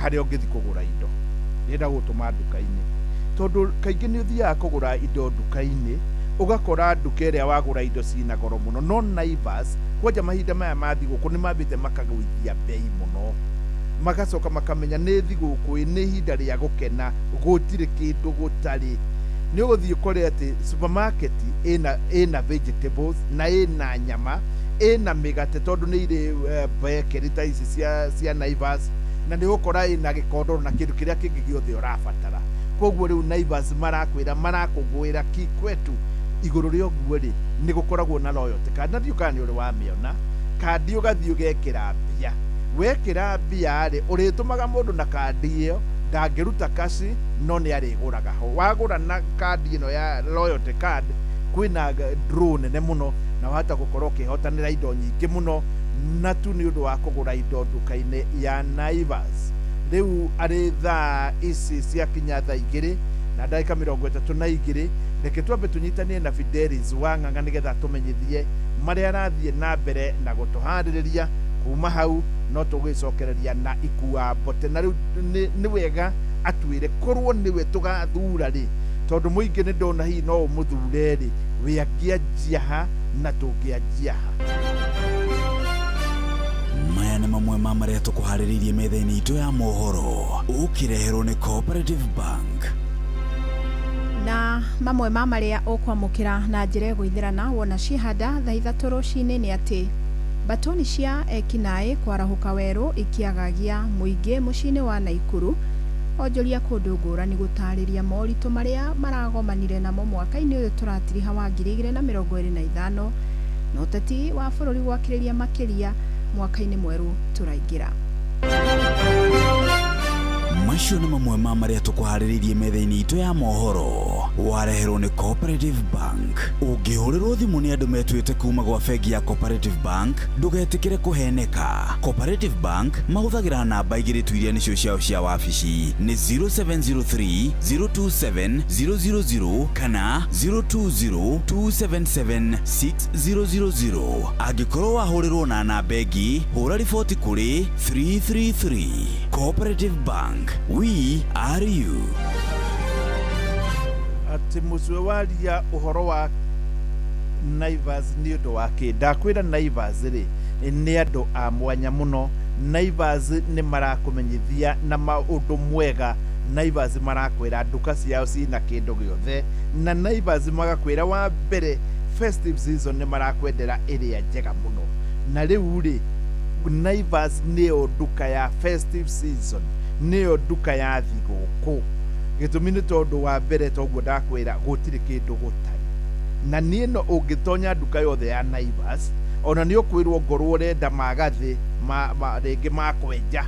harĩa ũngĩthiĩ kũgũra indo. Ndĩrenda gũtũma nduka-inĩ, tondũ kaingĩ nĩ ũthiaga kũgũra indo nduka-inĩ, ũgakora nduka ĩrĩa wagũra indo cina goro mũno. No Naivas kwanja mahinda maya ma thigũkũ nĩ mambĩte makagũithia bei mũno, magacoka makamenya nĩ thigũkũ, nĩ ihinda rĩa gũkena, gũtirĩ kĩndũ gũtarĩ. Nĩ ũgũthiĩ ũkore atĩ supermarket ĩna vegetables na ĩna nyama, ĩna mĩgate, tondũ nĩ irĩ bakery ta ici cia Naivas, na nĩ ũgũkora ĩna gĩkondoro na kĩndũ kĩrĩa kĩngĩ gĩothe ũrabatara. Koguo rĩu Naivas marakwĩra, marakũgwĩra kikwetu. Igũrũ rĩa ũguo rĩ, nĩ gũkoragwo na loyalty card, na ndiũĩ kana nĩ ũrĩ wamĩona. Kandi ũgathiĩ ũgekĩra mbia, wekĩra mbia rĩ, ũrĩtũmaga mũndũ na kandi ĩyo, ndangĩruta kaci no nĩ arĩgũraga ho. Wagũra na kandi ĩno ya loyalty card, kwĩna draw nene mũno, na wahota gũkorwo ũkĩhotanĩra indo nyingĩ mũno, na tu nĩ ũndũ wa kũgũra indo nduka-inĩ ya Naivas. Rĩu arĩ thaa ici ciakinya thaa 2 na ndagĩka 32, reke twambe tũnyitanie na Fidelis wa Ng'ang'a nĩgetha tũmenyithie marĩa arathiĩ na mbere na gũtũharĩrĩria. Kuma hau no tũgĩcokereria na ikua mbote. Na rĩu nĩ wega atwĩre korwo nĩwe tũgathura rĩ, tondũ mũingĩ nĩ ndona hihi no ũmũthure rĩ, we angĩanjia ha na tũngĩanjia ha. Maya nĩ mamwe ma marĩa tũkũharĩrĩirie metha-inĩ itũ ya mohoro, ũkĩreherwo nĩ Cooperative Bank. Na mamwe ma marĩa ũkwamũkĩra na njĩra ĩgũithĩrana wona cihanda thaa 3 rũcinĩ nĩ atĩ batoni cia ekinaĩ kwarahũka werũ ikiagagia mũingĩ mũciĩ-inĩ wa Naikuru, onjoria kũndũ ngũrani gũtarĩria moritũ marĩa maragomanire namo mwaka-inĩ ũyũ tũratiriha wa 2025, na ũteti wa bũrũri gwakĩrĩria makĩria mwaka-inĩ mwerũ tũraingĩra. Macio nĩ mamwe ma marĩa tũkũharĩrĩirie metha-inĩ itũ ya mohoro, wareherwo nĩ Cooperative Bank. Ũngĩhũrĩrwo thimũ nĩ andũ metuĩte kuma gwa bengi ya Cooperative Bank, ndũgetĩkĩre kũheneka. Cooperative Bank mahũthagĩra namba 2 tu iria nĩcio ciao cia wabici, nĩ 0703 027 000 kana 020 277 6000. Angĩkorwo wahũrĩrwo na namba ĩngĩ, hũra riboti kũrĩ 333. Cooperative Bank, we are you. Atĩ mũcwe waria ũhoro wa Naivas nĩ ũndũ wa kĩ? Ndakwĩra Naivas rĩ, nĩ andũ a mwanya mũno. Naivas nĩ marakũmenyithia na maũndũ mwega. Naivas marakwĩra nduka ciao cina kĩndũ gĩothe, na Naivas magakwĩra wa mbere festive season nĩ marakwendera ĩrĩa njega mũno. Na rĩu rĩ, Naivas nĩyo nduka ya festive season, nĩyo nduka ya thigũkũ. Gĩtũmi nĩ tondũ wa mbere, toguo ndakwĩra, gũtirĩ kĩndũ gũtarĩ. Na niĩ no ũngĩtonya nduka yothe ya Naivas, ona nĩ ũkwĩrwo ngorwo ũrenda magathĩ ma rĩngĩ ma kwenja,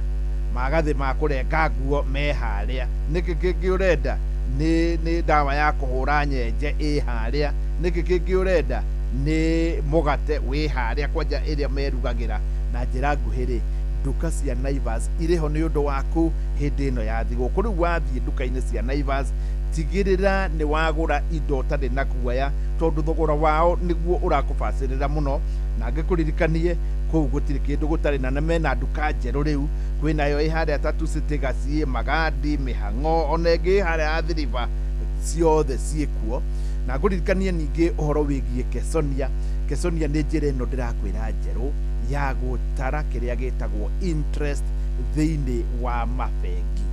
magathĩ ma kũrenga nguo me harĩa. Nĩkĩ kĩngĩ ũrenda? Nĩ ndawa ya kũhũra nyenje ĩ harĩa. Nĩkĩ kĩngĩ ũrenda? Nĩ mũgate wĩ harĩa, kwanja ĩrĩa merugagĩra. Na njĩra nguhĩ rĩ, nduka cia Naivas irĩ ho nĩ ũndũ waku hĩndĩ ĩno ya thigũkũ. Rĩu wathiĩ nduka-inĩ cia Naivas, tigĩrĩra nĩ wagũra indo ũtarĩ na guoya, tondũ thogora wao nĩguo ũrakũbacĩrĩra mũno. Na ngĩkũririkanie, kũu gũtirĩ kĩndũ gũtarĩ, na mena nduka njerũ rĩu. Kwĩnayo ĩ harĩa Tatu City, Gaciĩ, Magadi, Mĩhang'o, ona ĩngĩ ĩ harĩa Athi River, ciothe ciĩkuo. Na ngũririkanie ningĩ ũhoro wĩgiĩ Kesonia. Kesonia nĩ njĩra ĩno ndĩrakwĩra njerũ ya gũtara kĩrĩa gĩtagwo interest thĩinĩ wa mabengi.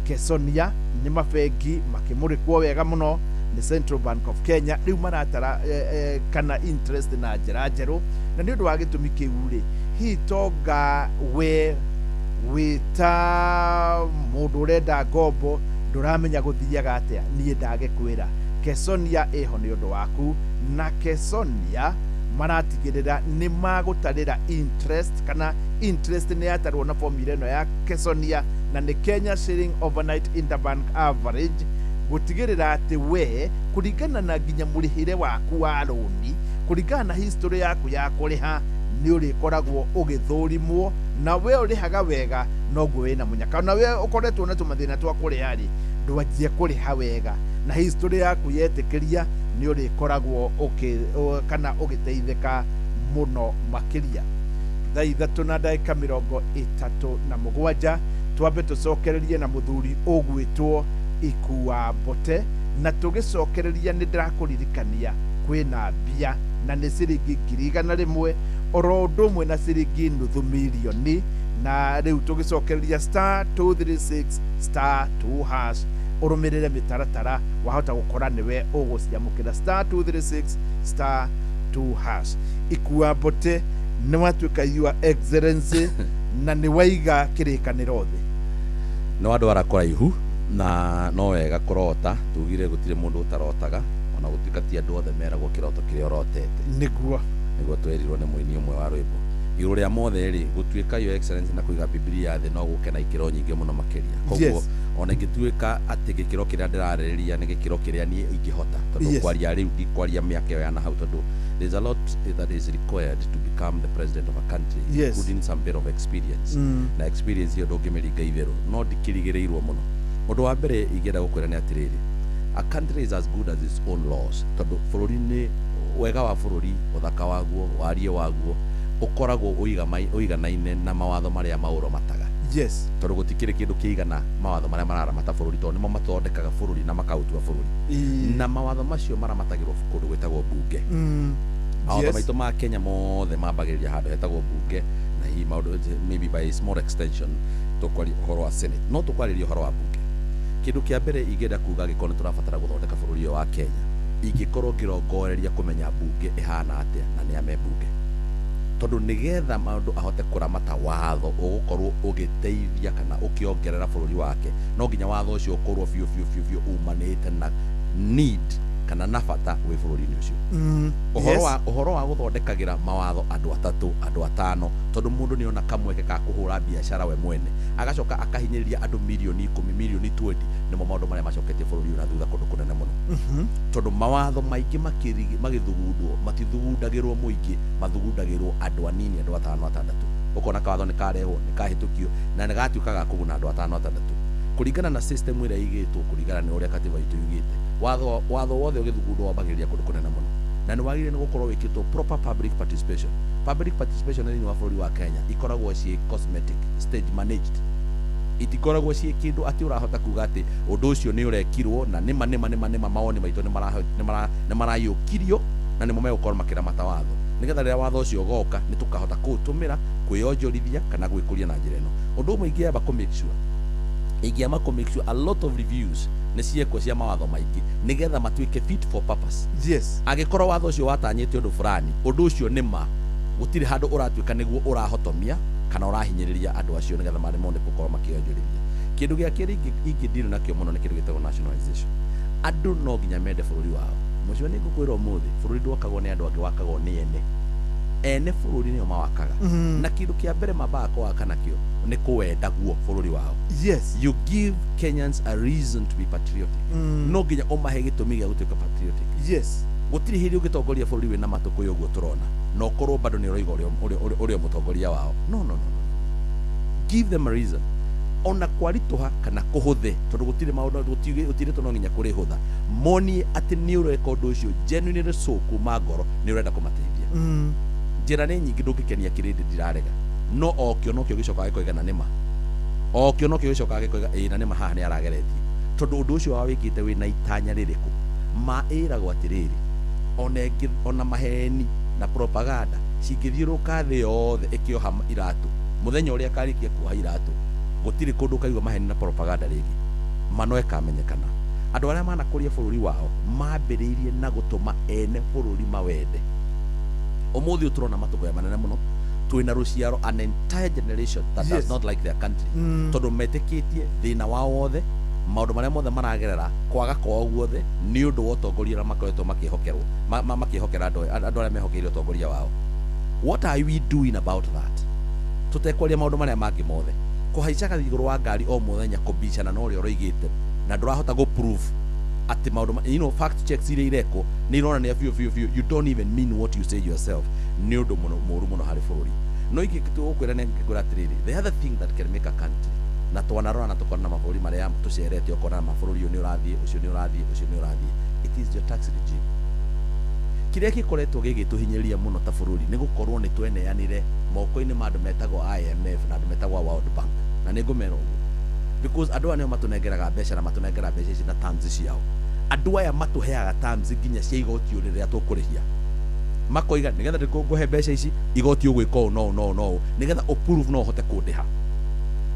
Kesonia nĩ mabengi makĩmũrĩkwo wega mũno nĩ Central Bank of Kenya. Rĩu maratara kana interest na njĩra njerũ, na nĩ ũndũ wa gĩtũmi kĩu rĩ, hihi tonga we wĩta mũndũ ũrenda ngombo ndũramenya gũthiaga atĩa, niĩ ndagĩkwĩra Kesonia ĩho nĩ ũndũ waku. Na Kesonia maratigĩrĩra nĩ magũtarĩra interest, kana interest nĩ yatarwo na formula ĩno ya Kesonia, na nĩ Kenya Shilling Overnight Interbank Average, gũtigĩrĩra atĩ we kũringana na nginya mũrĩhĩre waku wa rũni, kũringana na history yaku ya kũrĩha, nĩ ũrĩkoragwo ũgĩthũrimwo. Na we ũrĩhaga wega noguo wĩna mũnyaka, na we ũkoretwo na tũmathĩna twa kũrĩha rĩ, ndwanjie kũrĩha wega, na history yaku yetĩkĩria, nĩ ũrĩkoragwo kana ũgĩteithĩka mũno makĩria. 3:37, twambe tũcokererie na mũthuri ũgwĩtwo Ikua Mbote. Na tũgĩcokereria, nĩ ndĩrakũririkania kwĩna mbia, na nĩ ciringi 100,000 oro ũndũ ũmwe na ciringi 500,000. Na rĩu tũgĩcokereria, *236*2#, ũrũmĩrĩre mĩtaratara, wahota gũkora nĩwe ũgũciamũkĩra. *236*2#. Ikua Mbote, nĩ watuĩka Your Excellency na nĩ waiga kĩrĩkanĩro thĩ. Nĩ wandwara kũraihu, na no wega kũrota. Tugire gũtirĩ mũndũ ũtarotaga, ona gũtuĩka ti andũ othe meragwo kĩroto kĩrĩa ũrotete. Nĩguo twerirwo nĩ mũini ũmwe wa rwĩmbo. Igũrũ rĩa mothe rĩ, gũtuĩka Your Excellency na kũiga Bibilia thĩ no gũke na ikĩro nyingĩ mũno makĩria. Koguo ona ingĩtuĩka atĩ gĩkĩro kĩrĩa ndĩrarĩrĩria nĩ gĩkĩro kĩrĩa niĩ ingĩhota, tondũ kwaria rĩu ndikwaria mĩaka ĩyo ya na hau, tondũ there's a lot that is required to become the president of a country, including some bit of experience. Na experience ĩyo ndũngĩmĩringa itherũ, no ndikĩrigĩrĩirwo mũno. Ũndũ wa mbere ingĩenda gũkwĩra nĩ atĩrĩrĩ, a country is as good as its own laws, tondũ bũrũri nĩ wega wa bũrũri, ũthaka waguo, wariĩ waguo ũkoragwo ũiganaine na mawatho marĩa maũramataga. Tondũ gũtikĩrĩ kĩndũ kĩigana mawatho marĩa mararamata bũrũri, tondũ nĩmo mathondekaga bũrũri na makaũtua bũrũri. Na mawatho macio maramatagĩrwo kũndũ gwĩtagwo bunge. Mawatho maitũ ma Kenya mothe mambagĩrĩria handũ hetagwo bunge, na hihi maũndũ maybe by small extension tũkwaria ũhoro wa Senate, no tũkwarĩria ũhoro wa bunge. Kĩndũ kĩa mbere ingĩenda kuga, angĩkorwo nĩ tũrabatara gũthondeka bũrũri ũyũ wa Kenya, ingĩkorwo ngĩrongoreria kũmenya bunge ĩhana atĩa na nĩ ame bunge, tondũ nĩgetha maũndũ ahote kũramata watho ũgũkorwo ũgĩteithia kana ũkĩongerera bũrũri wake, no nginya watho ũcio ũkorwo biũ biũ biũ biũ umanĩte na need kana na bata wĩ bũrũri-inĩ ũcio. Ũhoro wa ũhoro wa gũthondekagĩra mawatho andũ atatũ, andũ atano, tondũ mũndũ nĩ ona kamweke ka kũhũra biacara we mwene, agacoka akahinyĩrĩria andũ mirioni 10, mirioni 20, nĩmo maũndũ marĩa macoketie bũrũri ũyũ na thutha kũndũ kũnene mũno. Tondũ mawatho maingĩ magĩthugundwo, matithugundagĩrwo mũingĩ, mathugundagĩrwo andũ anini, andũ atano, atandatũ. Ũkona kawatho nĩ karehwo, nĩ kahĩtũkio, na nĩ gatuĩka ga kũguna andũ atano, atandatũ, kũringana na system ĩrĩa ĩigĩtwo, kũringana na ũrĩa katiba itũ yugĩte. Watho wothe ũgĩthugundwo wambagĩrĩria kũndũ kũnene mũno, na nĩ wagĩrĩire nĩ gũkorwo wĩkĩtwo proper public participation. Public participation thĩinĩ wa bũrũri wa Kenya ikoragwo ciĩ cosmetic, stage managed, itikoragwo ciĩ kĩndũ atĩ ũrahota kuga atĩ ũndũ ũcio nĩ ũrekirwo na nĩma nĩma nĩma nĩma mawoni maitũ nĩ marayũkirio na nĩmo megũkorwo makĩramata watho, nĩgetha rĩrĩa watho ũcio ũgoka nĩ tũkahota kũũtũmĩra kwĩyonjorithia kana gwĩkũria na njĩra ĩno. Ũndũ ũmwe ingĩamba kũ make sure, ingĩamba kũ make sure a lot of reviews nĩ ciekwo cia mawatho maingĩ, nĩgetha matuĩke fit for purpose. Angĩkorwo watho ũcio watanyĩte ũndũ fulani, ũndũ ũcio nĩ ma Gũtirĩ handũ ũratuĩka nĩguo ũrahotomia kana ũrahinyĩrĩria andũ acio nĩgetha maremwo nĩ gũkorwo makĩonjorithia. Kĩndũ gĩa kerĩ ingĩ deal nakĩo mũno nĩ kĩndũ gĩtagwo nationalization. Andũ no nginya mende bũrũri wao. Mũcio nĩ ngũkwĩra ũmũthĩ, bũrũri ndwakagwo nĩ andũ angĩ, wakagwo nĩ ene. Ene bũrũri nĩo mawakaga. Na kĩndũ kĩa mbere mambaga kũwaka nakĩo nĩ kũwenda guo bũrũri wao. You give Kenyans a reason to be patriotic. No nginya ũmahe gĩtũmi gĩa gũtuĩka patriotic. Gũtirĩ hĩndĩ ũngĩtongoria bũrũri wĩna matũkũyũ ũguo tũrona na ũkorwo bado nĩ ũroiga ũrĩa mũtongoria wao. No, no, no, no. Give them a reason. Ona kwaritũha kana kũhũthe, tondũ gũtirĩ maũndũ, gũtirĩ no nginya kũrĩhũtha, monie atĩ nĩ ũreka ũndũ ũcio genuinely, so kuma ngoro nĩ ũrenda kũmateithia. Njĩra nĩ nyingĩ ndũngĩkenia kĩrĩndĩ, ndirarega, no okĩo nokĩo gĩcokaga gĩkoiga na nĩma, okĩo nokĩo gĩcokaga gĩkoiga ĩĩ na nĩma, haha nĩ arageretie, tondũ ũndũ ũcio wawĩkĩte wĩna itanya rĩrĩkũ. Ma ĩragwo atĩrĩrĩ, ona ĩngĩ ona maheni na propaganda cingĩthiũrũka thĩ yothe ĩkĩoha iratũ, mũthenya ũrĩa akarĩkia kuoha iratũ gũtirĩ kũndũ ũkaigua maheni na propaganda rĩngĩ, mano ĩkamenyekana. Andũ arĩa manakũria bũrũri wao mambĩrĩirie na gũtũma ene bũrũri mawende. Ũmũthĩ ũyũ tũrona matũkũya manene mũno, twĩna rũciaro, an entire generation that does not like their country, tondũ metĩkĩtie thĩna wao wothe, maũndũ marĩa mothe maragerera, kwaga kwao guothe nĩ ũndũ wa ũtongoria ũrĩa makoretwo makĩhokerwo, makĩhokera andũ arĩa mehokeire ũtongoria wao. What are we doing about that? Tũtekwaria maũndũ marĩa mangĩ mothe, kũhaicaga igũrũ wa ngari o mũthenya kũbicana na ũrĩa ũroigĩte na ndũrahota gũ prove atĩ maũndũ fact checks iria irekwo nĩ ironania biũ biũ biũ you don't even mean what you say yourself. Nĩ ũndũ mũno mũũru mũno harĩ bũrũri. No ingĩ tũgũkwĩra nĩ ngĩkwĩra atĩrĩrĩ, the other thing that can make a country, na twanarora na tũkona mabũrũri marĩa tũcerete, ũkona mabũrũri ũyũ nĩ ũrathiĩ, ũcio nĩ ũrathiĩ, ũcio nĩ ũrathiĩ, it is your tax regime. Kĩrĩa gĩkoretwo gĩgĩtũhinyĩrĩria mũno ta bũrũri nĩ gũkorwo nĩ tweneanire moko-inĩ ma andũ metagwo IMF na andũ metagwo World Bank, na nĩ ngũmera ũguo because andũ aya nĩo matũnengeraga mbeca, na matũnengera mbeca ici na terms ciao. Andũ aya matũheaga terms nginya cia igoti rĩrĩa tũkũrĩhia, makoiga nĩgetha ngũhe mbeca ici igoti ũgwĩka ũũ no no no nĩgetha ũprove no ũhote kũndĩha.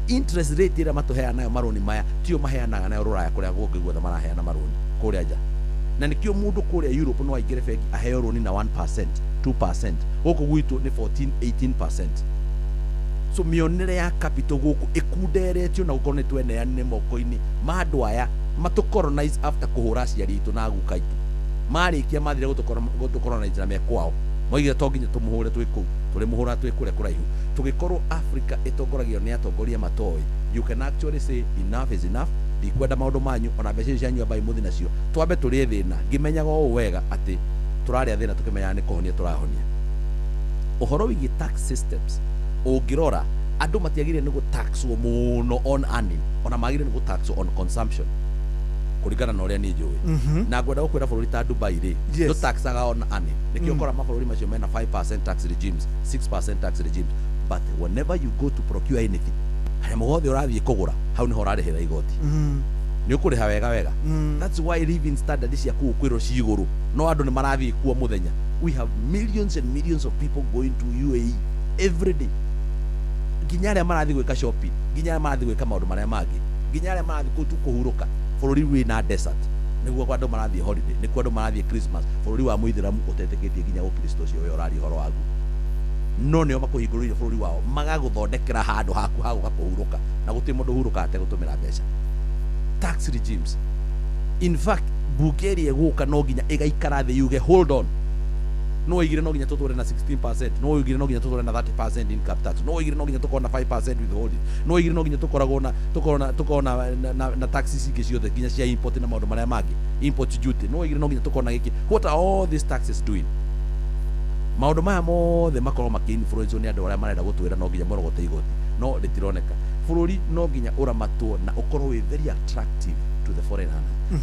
Interest rate ĩrĩa matũheaga nayo marũni maya tio maheanaga nayo rũraya kũrĩa kũngĩ guothe maraheana marũni kũrĩa nja, na nĩkĩo mũndũ kũrĩa Europe no aingĩre bengi aheo rũni na 1%, 2%, gũkũ gwitũ nĩ 14, 18%. So mĩonere ya capital gũkũ ĩkunderetio na gũkorwo nĩ tweneanire moko-inĩ ma andũ aya matũ colonize after kũhũra aciari aitũ na aguka aitũ. Marĩkia mathire gũtũ colonize na mekwao moigire to nginya tũmũhũre twĩ kũu, tũrĩmũhũra twĩ kũrĩa kũraihu. Tũgĩkorwo Africa ĩtongoragio nĩ atongoria matoĩ, you can actually say enough is enough, ndikwenda maũndũ manyu, ona mbeca icio cianyu ambai mũthi nacio, twambe tũrĩe thĩna ngĩmenyaga ũũ wega atĩ tũrarĩa thĩna tũkĩmenyaga nĩ kũhonia tũrahonia. Ũhoro wĩgiĩ tax systems, ũngĩrora andũ matiagĩrĩire nĩ gũtaxwo mũno on earning, ona magĩrĩire nĩ gũtaxwo on consumption kũringana na ũrĩa niĩ njũĩ. Na ngwenda gũkwĩra bũrũri ta Dubai rĩ, ndũtaxaga on earning, nĩkĩo ũkora mabũrũri macio mena 5% tax regimes, 6% tax regimes, but whenever you go to procure anything, harĩa mũgothe ũrathiĩ kũgũra, hau nĩho ũrarĩhĩra igoti. Nĩ ũkũrĩha wega wega. That's why living standard cia kũu kwĩrwo ci igũrũ, no andũ nĩ marathiĩ kuo mũthenya. We have millions and millions of people going to UAE every day, nginya arĩa marathiĩ gwĩka shopping, nginya arĩa marathiĩ gwĩka maũndũ marĩa mangĩ, nginya arĩa marathiĩ kũu tu kũhurũka. Bũrũri wĩna desert nĩguo kwa andũ marathiĩ holiday, nĩkuo andũ marathiĩ Christmas. Bũrũri wa mũithĩramu ũtetĩkĩtie nginya ũkristo ũcio we ũraria ũhoro waguo, no nĩo makũhingũrĩire bũrũri wao, magagũthondekera handũ haku ha gũka kũhurũka, na gũtirĩ mũndũ ũhurũkaga ategũtũmĩra mbeca. Tax regimes, in fact, bunge ĩrĩa ĩgũka no nginya ĩgaikara thĩ yuge hold on, no oigire no nginya tũtũre na 16%, no oigire no nginya tũtũre na 30% income tax, no oigire no nginya tũkorwo na 5% withholding, no oigire no nginya tũkoragwo na tũkorwo na tũkorwo na taxes ingĩ ciothe nginya cia import na maũndũ marĩa mangĩ, import duty, no oigire no nginya tũkorwo na gĩkĩ. What are all these taxes doing? Maũndũ maya mothe makorwo makĩ-influence nĩ andũ arĩa marenda gũtwĩra no nginya mũrogote igoti, no rĩtironeka. Bũrũri no nginya ũramatwo na ũkorwo wĩ very attractive to the foreign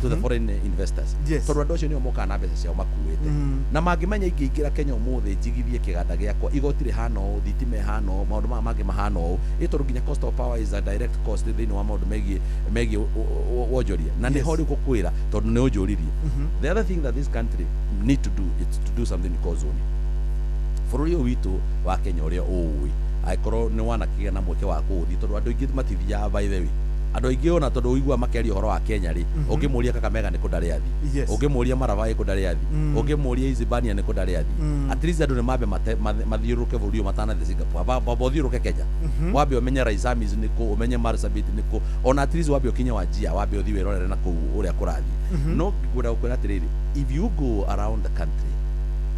to the foreign investors, tondũ andũ acio nĩo mokaga na mbeca ciao makuĩte, na mangĩmenya ingĩingĩra Kenya ũmũthĩ njigithie kĩganda gĩakwa, igoti rĩhana ũũ, thitima ĩhana ũũ, maũndũ maya mangĩ mahana ũũ, ĩ tondũ nginya cost of power is a direct cost thĩinĩ wa maũndũ megiĩ wonjoria, na nĩho rĩu gũkwĩra tondũ nĩ ũnjũririe. The other thing that this country need to do is to do something called zoning. Bũrũri ũyũ witũ wa Kenya ũrĩa ũũĩ, angĩkorwo nĩ wanakĩgĩa na mweke wa kũũthiĩ, tondũ andũ aingĩ matithiaga, by the way, Andũ aingĩ ona tondũ ũiguaga makĩaria ũhoro wa Kenya rĩ, ũngĩmũria Kakamega nĩ kũ ndarĩ athi, ũngĩmũria Maraba kũ ndarĩ athi, ũngĩmũria Isibania nĩ kũ ndarĩ athi. At least andũ nĩ mambe mathiũrũrũke bũrũri ũyũ matanathiĩ Singapore. Wamba ũthiũrũrũke Kenya, wambe ũmenye Raisamis nĩ kũ, ũmenye Marsabit nĩ kũ, ona at least wambe ũkinye Wajir, wambe ũthiĩ wĩrorere na kũu ũrĩa kũrathiĩ. No ngwenda gũkwĩra atĩrĩrĩ, if you go around the country,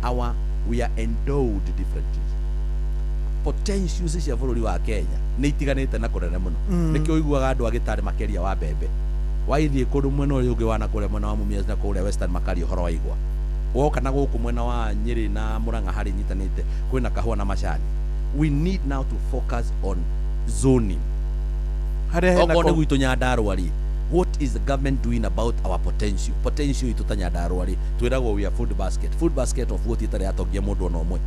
our we are endowed differently. Potentials cia bũrũri wa Kenya nĩ itiganĩte na kũnene mũno. Nĩkĩo ũiguaga andũ a gĩtarĩ makĩaria wa mbembe, waithiĩ kũndũ mwena ũrĩa ũngĩ wa na kũrĩa mwena wa Mumias na kũrĩa Western makaria ũhoro wa igwa, woka na gũkũ mwena wa Nyĩrĩ na Murang'a harĩ nyitanĩte kwĩna kahũa na macani. We need now to focus on zoning. Harĩa hena Okorwo nĩ gwitũ Nyandarũa rĩ, what is the government doing about our potential? Potential itũ ta Nyandarũa rĩ, twĩragwo we are food basket. Food basket of what? Ĩtarĩ yatongia mũndũ ona ũmwe,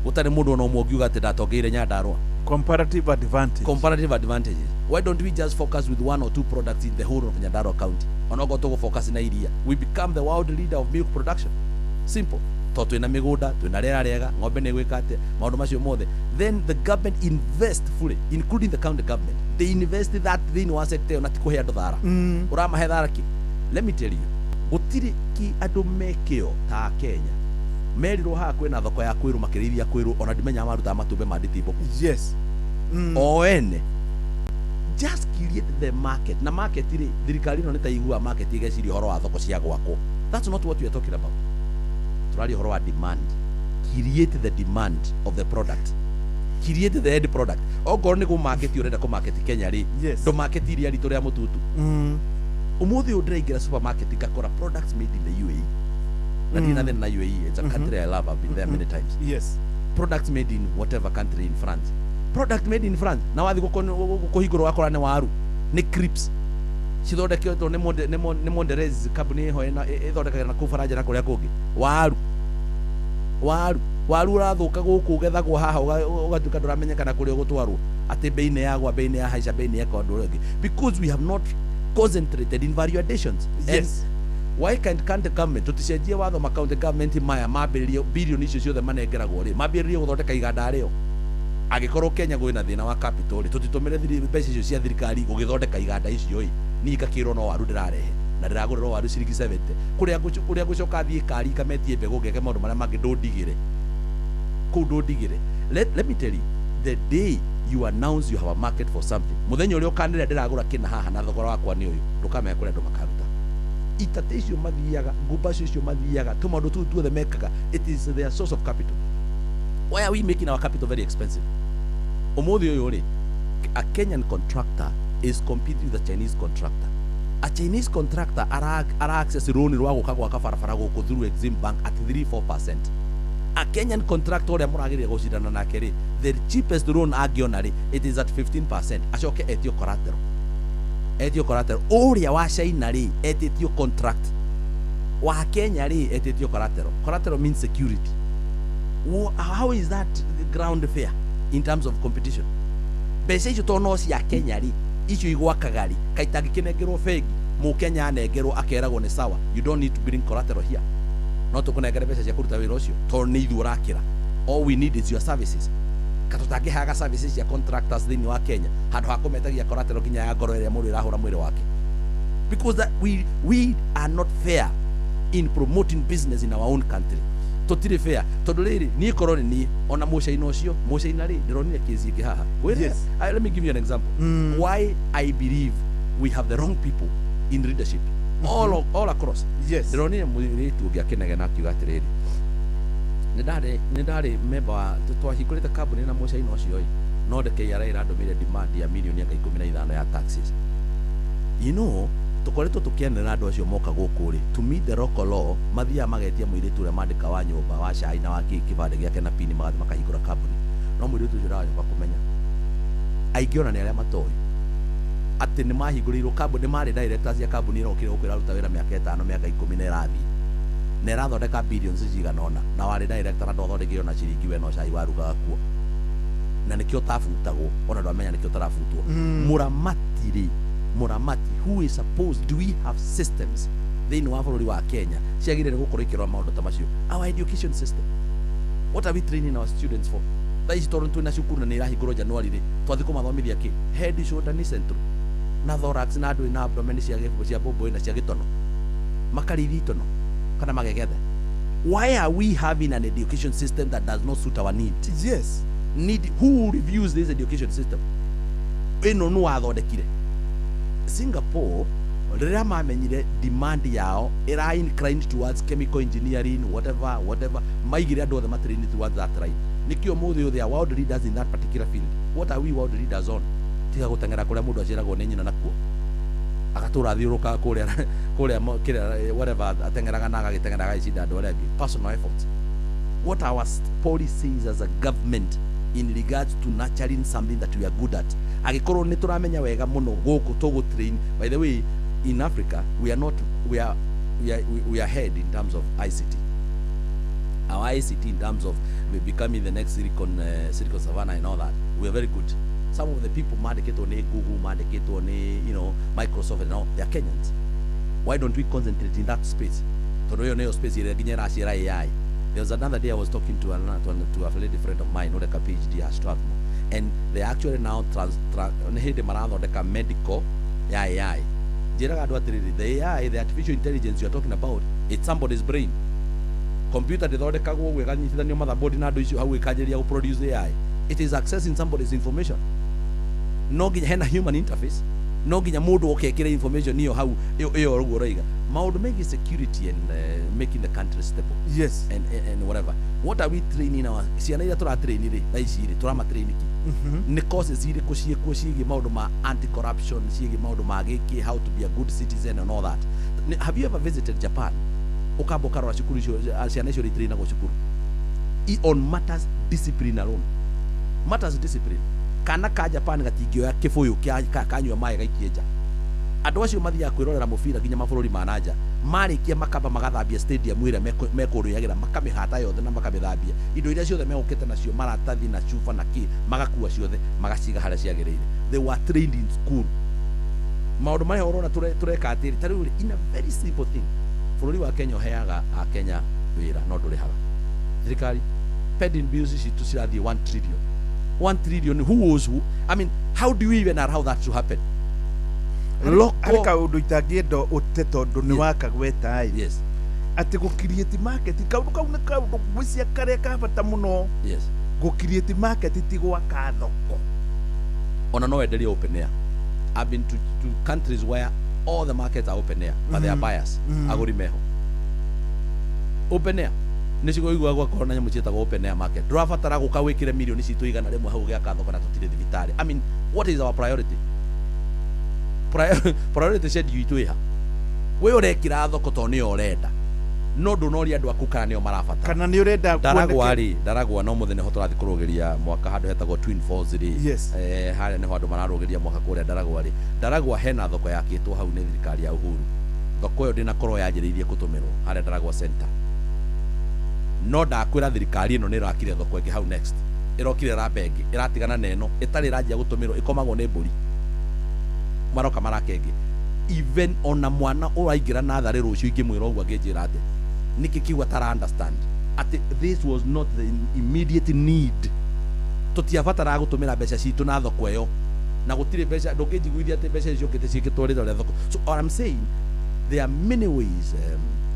gũtarĩ mũndũ ona ũmwe ũngiuga atĩ ndatongeire Nyandarũa. Comparative advantage. Comparative advantages. Why don't we just focus with one or two products in the whole of Nyandarua County? Onokorwo tũgũ focus na iria, we become the world leader of milk production. Simple. Tondũ twĩna mĩgũnda, twĩna rĩera rĩega, ng'ombe nĩ gwĩka atĩa, maũndũ macio mothe. Then the government invest fully, including the county government. They invest that thĩinĩ wa sector ĩyo na ti kũhe andũ thara. Ũramahe thara kĩ? Let me tell you, gũtirĩ ki andũ mekĩo ta Kenya. Merirwo haha kwĩna thoko ya kwĩrũ, makĩrĩithia kwĩrũ, ona ndimenyaga marutaga matumbĩ ma nditimbo. O ene just create the market. Na market rĩ, thirikari ĩno nĩ ta iguaga market ĩgeciria ũhoro wa thoko cia gwakwo. That's not what we are talking about. Tũraria ũhoro wa demand. Create the demand of the product, create the end product. Okorwo nĩ kũ market ũrenda kũ market Kenya rĩ, ndũ market iria ritũ rĩa mũtutu. Ũmũthĩ ũyũ ndĩraingĩra supermarket ngakora products made in the UAE, na ndirĩ na thĩna na UAE. It's a country I love. I've been there many times. Products made in whatever country, in France, product made in France, na wathi kũhingũrwo wakora nĩ waru, nĩ crisps cithondeketwo nĩ Mondelez, kambuni ĩho ĩthondekagĩra na kũu Faranja na kũrĩa kũngĩ. Waru, waru, waru ũrathũka gũkũ, ũgethagwo haha, ũgatuĩka ndũramenyekana kũrĩa ũgũtwarwo, atĩ bei nĩ yagwa, bei nĩ yahaica, bei nĩ yeka ũndũ ũrĩa ũngĩ, because we have not concentrated in value additions. And why can't county government, tũticenjie watho ma county government maya mambĩrĩrie bilioni icio ciothe manengeragwo rĩ, mambĩrĩrie gũthondeka iganda rĩo? Angĩkorwo Kenya kwĩna thĩna wa capital rĩ, tũtitũmĩre mbeca icio cia thirikari gũgĩthondeka iganda icio ĩ. Niĩ ngakĩrwo no waru ndĩrarehe na ndĩragũrĩrwo waru ciringi 70, kũrĩa ngũcoka thiĩ kari ngametie mbegũ, ngeke maũndũ marĩa mangĩ, ndũndigĩre kũu, ndũndigĩre. Let me tell you, the day you announce you have a market for something, mũthenya ũrĩa ũkanĩrĩra ndĩragũra kĩna haha na thogora wakwa nĩ ũyũ, ndũkamenya kũrĩa andũ makaruta itate icio mathiaga, ngumba icio mathiaga, tũmaũndũ tũu tuothe mekaga. It is their source of capital. Why are we making our capital very expensive? Ũmũthĩ ũyũ rĩ, a Kenyan contractor is competing with a Chinese contractor. A Chinese contractor ara access loan rwa gũka gwaka barabara gũkũ through Exim Bank at 3-4%. A Kenyan contractor ũrĩa mũragĩrĩria gũcindana nake rĩ, the cheapest loan angĩona rĩ, it is at 15%, acoke etio collateral, etio collateral. Ũrĩa wa China rĩ, etĩtio contract. Wa Kenya rĩ, etĩtio collateral. Collateral means security. How is that ground fair in terms of competition? Mbeca icio to no cia Kenya rĩ, icio igwakaga rĩ, kaĩ itangĩkĩnengerwo bengi, mũkenya anengerwo akeragwo nĩ sawa, you don't need to bring collateral here, no tũkũnengere mbeca cia kũruta wĩra ũcio tondũ nĩ ithuĩ ũrakĩra. All we need is your services. Ka tũtangĩheaga services cia contractors thĩinĩ wa Kenya handũ ha kũmetagia collateral nginya ya ngoro ĩrĩa mũndũ ĩrahũra mwĩrĩ wake? Because that we are not fair in promoting business in our own country. Tũtirĩ fair, tondũ rĩrĩ, niĩ korwo nĩ niĩ, ona mũcaina ũcio, mũcaina rĩ, ndĩronire kesi ĩngĩ haha. Ngwĩre, let me give you an example why I believe we have the wrong people in leadership all across. Ndĩronire mũirĩtu ũngĩ akĩnegena akiuga atĩrĩrĩ, nĩ ndarĩ member wa twahingũrĩte kambuni na mũcaina ũcio ĩ, no the KRA ĩrandũmĩire demand ya mirioni anga 15 ya taxes. Tũkoretwo tũkĩanĩrĩra andũ acio moka gũkũ rĩ, to meet the local law, mathiaga magetia mũirĩtu ũrĩa mandĩka wa nyũmba wa cai na wa kĩbandĩ gĩake na pini, magathiĩ makahingũra kambuni. No mũirĩtu ũcio ndaracoka kũmenya, aingĩ ona nĩ arĩa matoĩ atĩ nĩ mahingũrĩirwo kambuni, nĩ marĩ directors ya kambuni ĩrokire gũkũ, ĩraruta wĩra mĩaka 5, mĩaka 10, na ĩrathiĩ na ĩrathondeka billions cigana ũna, na warĩ director na ndwathondekire ona ciringi, we no cai warugaga kuo, na nĩkĩo ũtabutagwo, ona ndwamenya nĩkĩo ũtarabutwo. Mũramati rĩ, mũramati who is supposed, do we have systems thĩinĩ wa bũrũri wa Kenya ciagĩrĩire gũkorwo ikĩrora maũndũ ta macio? Our education system, what are we training our students for? Thaa ici tondũ twĩna cukuru na nĩ ĩrahingũrwo January rĩ, twathiĩ kũmathomithia kĩ? Head, shoulder, knee, central. Na thorax na andũ na abdomen cia cia boboĩ na cia gĩtono, makarĩithia itono kana magegethe. Why are we having an education system that does not suit our need? Need who reviews this education system? Ĩno nũ wathondekire? Singapore, rĩrĩa mamenyire demand yao ĩra inclined towards chemical engineering, whatever whatever, maigire andũ othe matrain towards that line. Nĩkĩo mũthĩ ũyũ they are world leaders in that particular field. What are we world leaders on? Tiga gũteng'era kũrĩa mũndũ aciaragwo nĩ nyina nakuo, agatũra athiũrũrũkaga kũrĩa kĩrĩa whatever, ateng'eraga na agagĩteng'era, agagĩcinda andũ arĩa angĩ. Personal efforts. What are our policies as a government in regards to nurturing something that we are good at? Angĩkorwo nĩ tũramenya wega mũno gũkũ tũgũ train. By the way, in Africa we are not we are we are, we are ahead in terms of ICT. Our ICT, in terms of becoming the next Silicon Savannah and all that, we are very good. Some of the people mandĩkĩtwo nĩ Google, mandĩkĩtwo nĩ Microsoft and all, they are Kenyans. Why don't we concentrate in that space? Tondũ ĩyo nĩyo space ĩrĩa nginya ĩraciara AI. There was another day I was talking to a lady friend of mine ũreka PhD at Strathmore, and they actually now nĩ hĩndĩ marathondeka medical ya AI. Njĩraga andũ atĩrĩrĩ, the AI, the artificial intelligence you are talking about, it's somebody's brain. Computer ndĩthondekagwo ũguo ĩkanyitithanio motherboard na andũ icio hau ĩkanjĩrĩria gũproduce AI. It is accessing somebody's information. No nginya hena human interface, no nginya mũndũ oke ekĩre information ĩyo hau ĩyo ũguo ũroiga. Maũndũ megiĩ security and making the country stable and whatever, what are we training our ciana iria tũratrain rĩ thaa ici rĩ? Tũramatrain kĩ? Nĩ courses irĩkũ ciĩkuo ciĩgiĩ maũndũ ma anti corruption, ciĩgiĩ maũndũ ma gĩkĩ, how to be a good citizen and all that? Have you ever visited Japan, ũkamba ũkarora cukuru icio, ciana icio itrainagwo cukuru on matters discipline alone? Matters discipline, kana ka Japan gatingĩoya kĩbũyũ kĩa kanyua maĩ gaikie nja. Andũ acio mathiaga kwĩrorera mũbira nginya mabũrũri ma nanja, marĩkia makamba magathambia stadium ĩrĩa mekũrĩagĩra, makamĩhata yothe na makamĩthambia. Indo iria ciothe megũkĩte nacio, maratathi na cuba na kĩ, magakua ciothe magaciga harĩa ciagĩrĩire. They were trained in school. Maũndũ marĩa ũrona tũreka atĩrĩ, ta rĩu rĩ, in a very simple thing, bũrũri wa Kenya ũheaga akenya wĩra no ndũrĩhaga thirikari. Pending bills citũ cirathiĩ 1 trillion, 1 trillion. Who was who? I mean, how do you even allow that to happen? Harĩ kaũndũ itangĩenda ũte tondũ nĩ wakagweta ĩ atĩ gũ create market, kaũndũ kau nĩ kaũndũ ngwĩciria karĩa ka bata mũno. Gũ create market ti gwaka thoko. Ona no wenderie open air. I've been to countries where all the markets are open air, but they are buyers. Agũri meho open air. Nĩ cigo igua gwakorwo na nyamũ ciĩtagwo open air market. Ndũrabatara gũka wĩkĩre mirioni citũ 100 hau gĩaka thoko na tũtirĩ thibitarĩ. I mean, what is our priority? Priority schedule itũ ĩha? We ũrekĩra thoko tondũ nĩyo ũrenda, no ndũnoria andũ aku kana nĩo marabatara. Kana nĩ ũrenda Ndaragwa rĩ, Ndaragwa no mũthenya nĩho tũrathiĩ kũrũgĩria mwaka handũ hetagwo Twin Falls rĩ. Harĩa nĩho andũ mararũgĩria mwaka kũrĩa Ndaragwa rĩ. Ndaragwa hena thoko yakĩtwo hau nĩ thirikari ya Uhuru. Thoko ĩyo ndĩnakorwo yanjĩrĩirie gũtũmĩrwo harĩa Ndaragwa center, no ndakwĩra thirikari ĩno nĩ ĩrakire thoko ĩngĩ hau next, ĩrokire ramba ĩngĩ ĩratigana na ĩno ĩtarĩ ĩranjia gũtũmĩrwo, ĩkomagwo nĩ mbũri, maroka maraka ĩngĩ. Even ona mwana ũraingĩra natharĩ rũciũ ingĩmwĩra ũguo angĩnjĩra atĩ nĩkĩ kĩu atara understand atĩ this was not the immediate need. Tũtiabataraga gũtũmĩra mbeca citũ na thoko ĩyo, na gũtirĩ mbeca, ndũngĩnjiguithia atĩ mbeca icio ciũkĩte ciĩkĩtwo rĩtwa rĩa thoko. So all I'm saying, there are many ways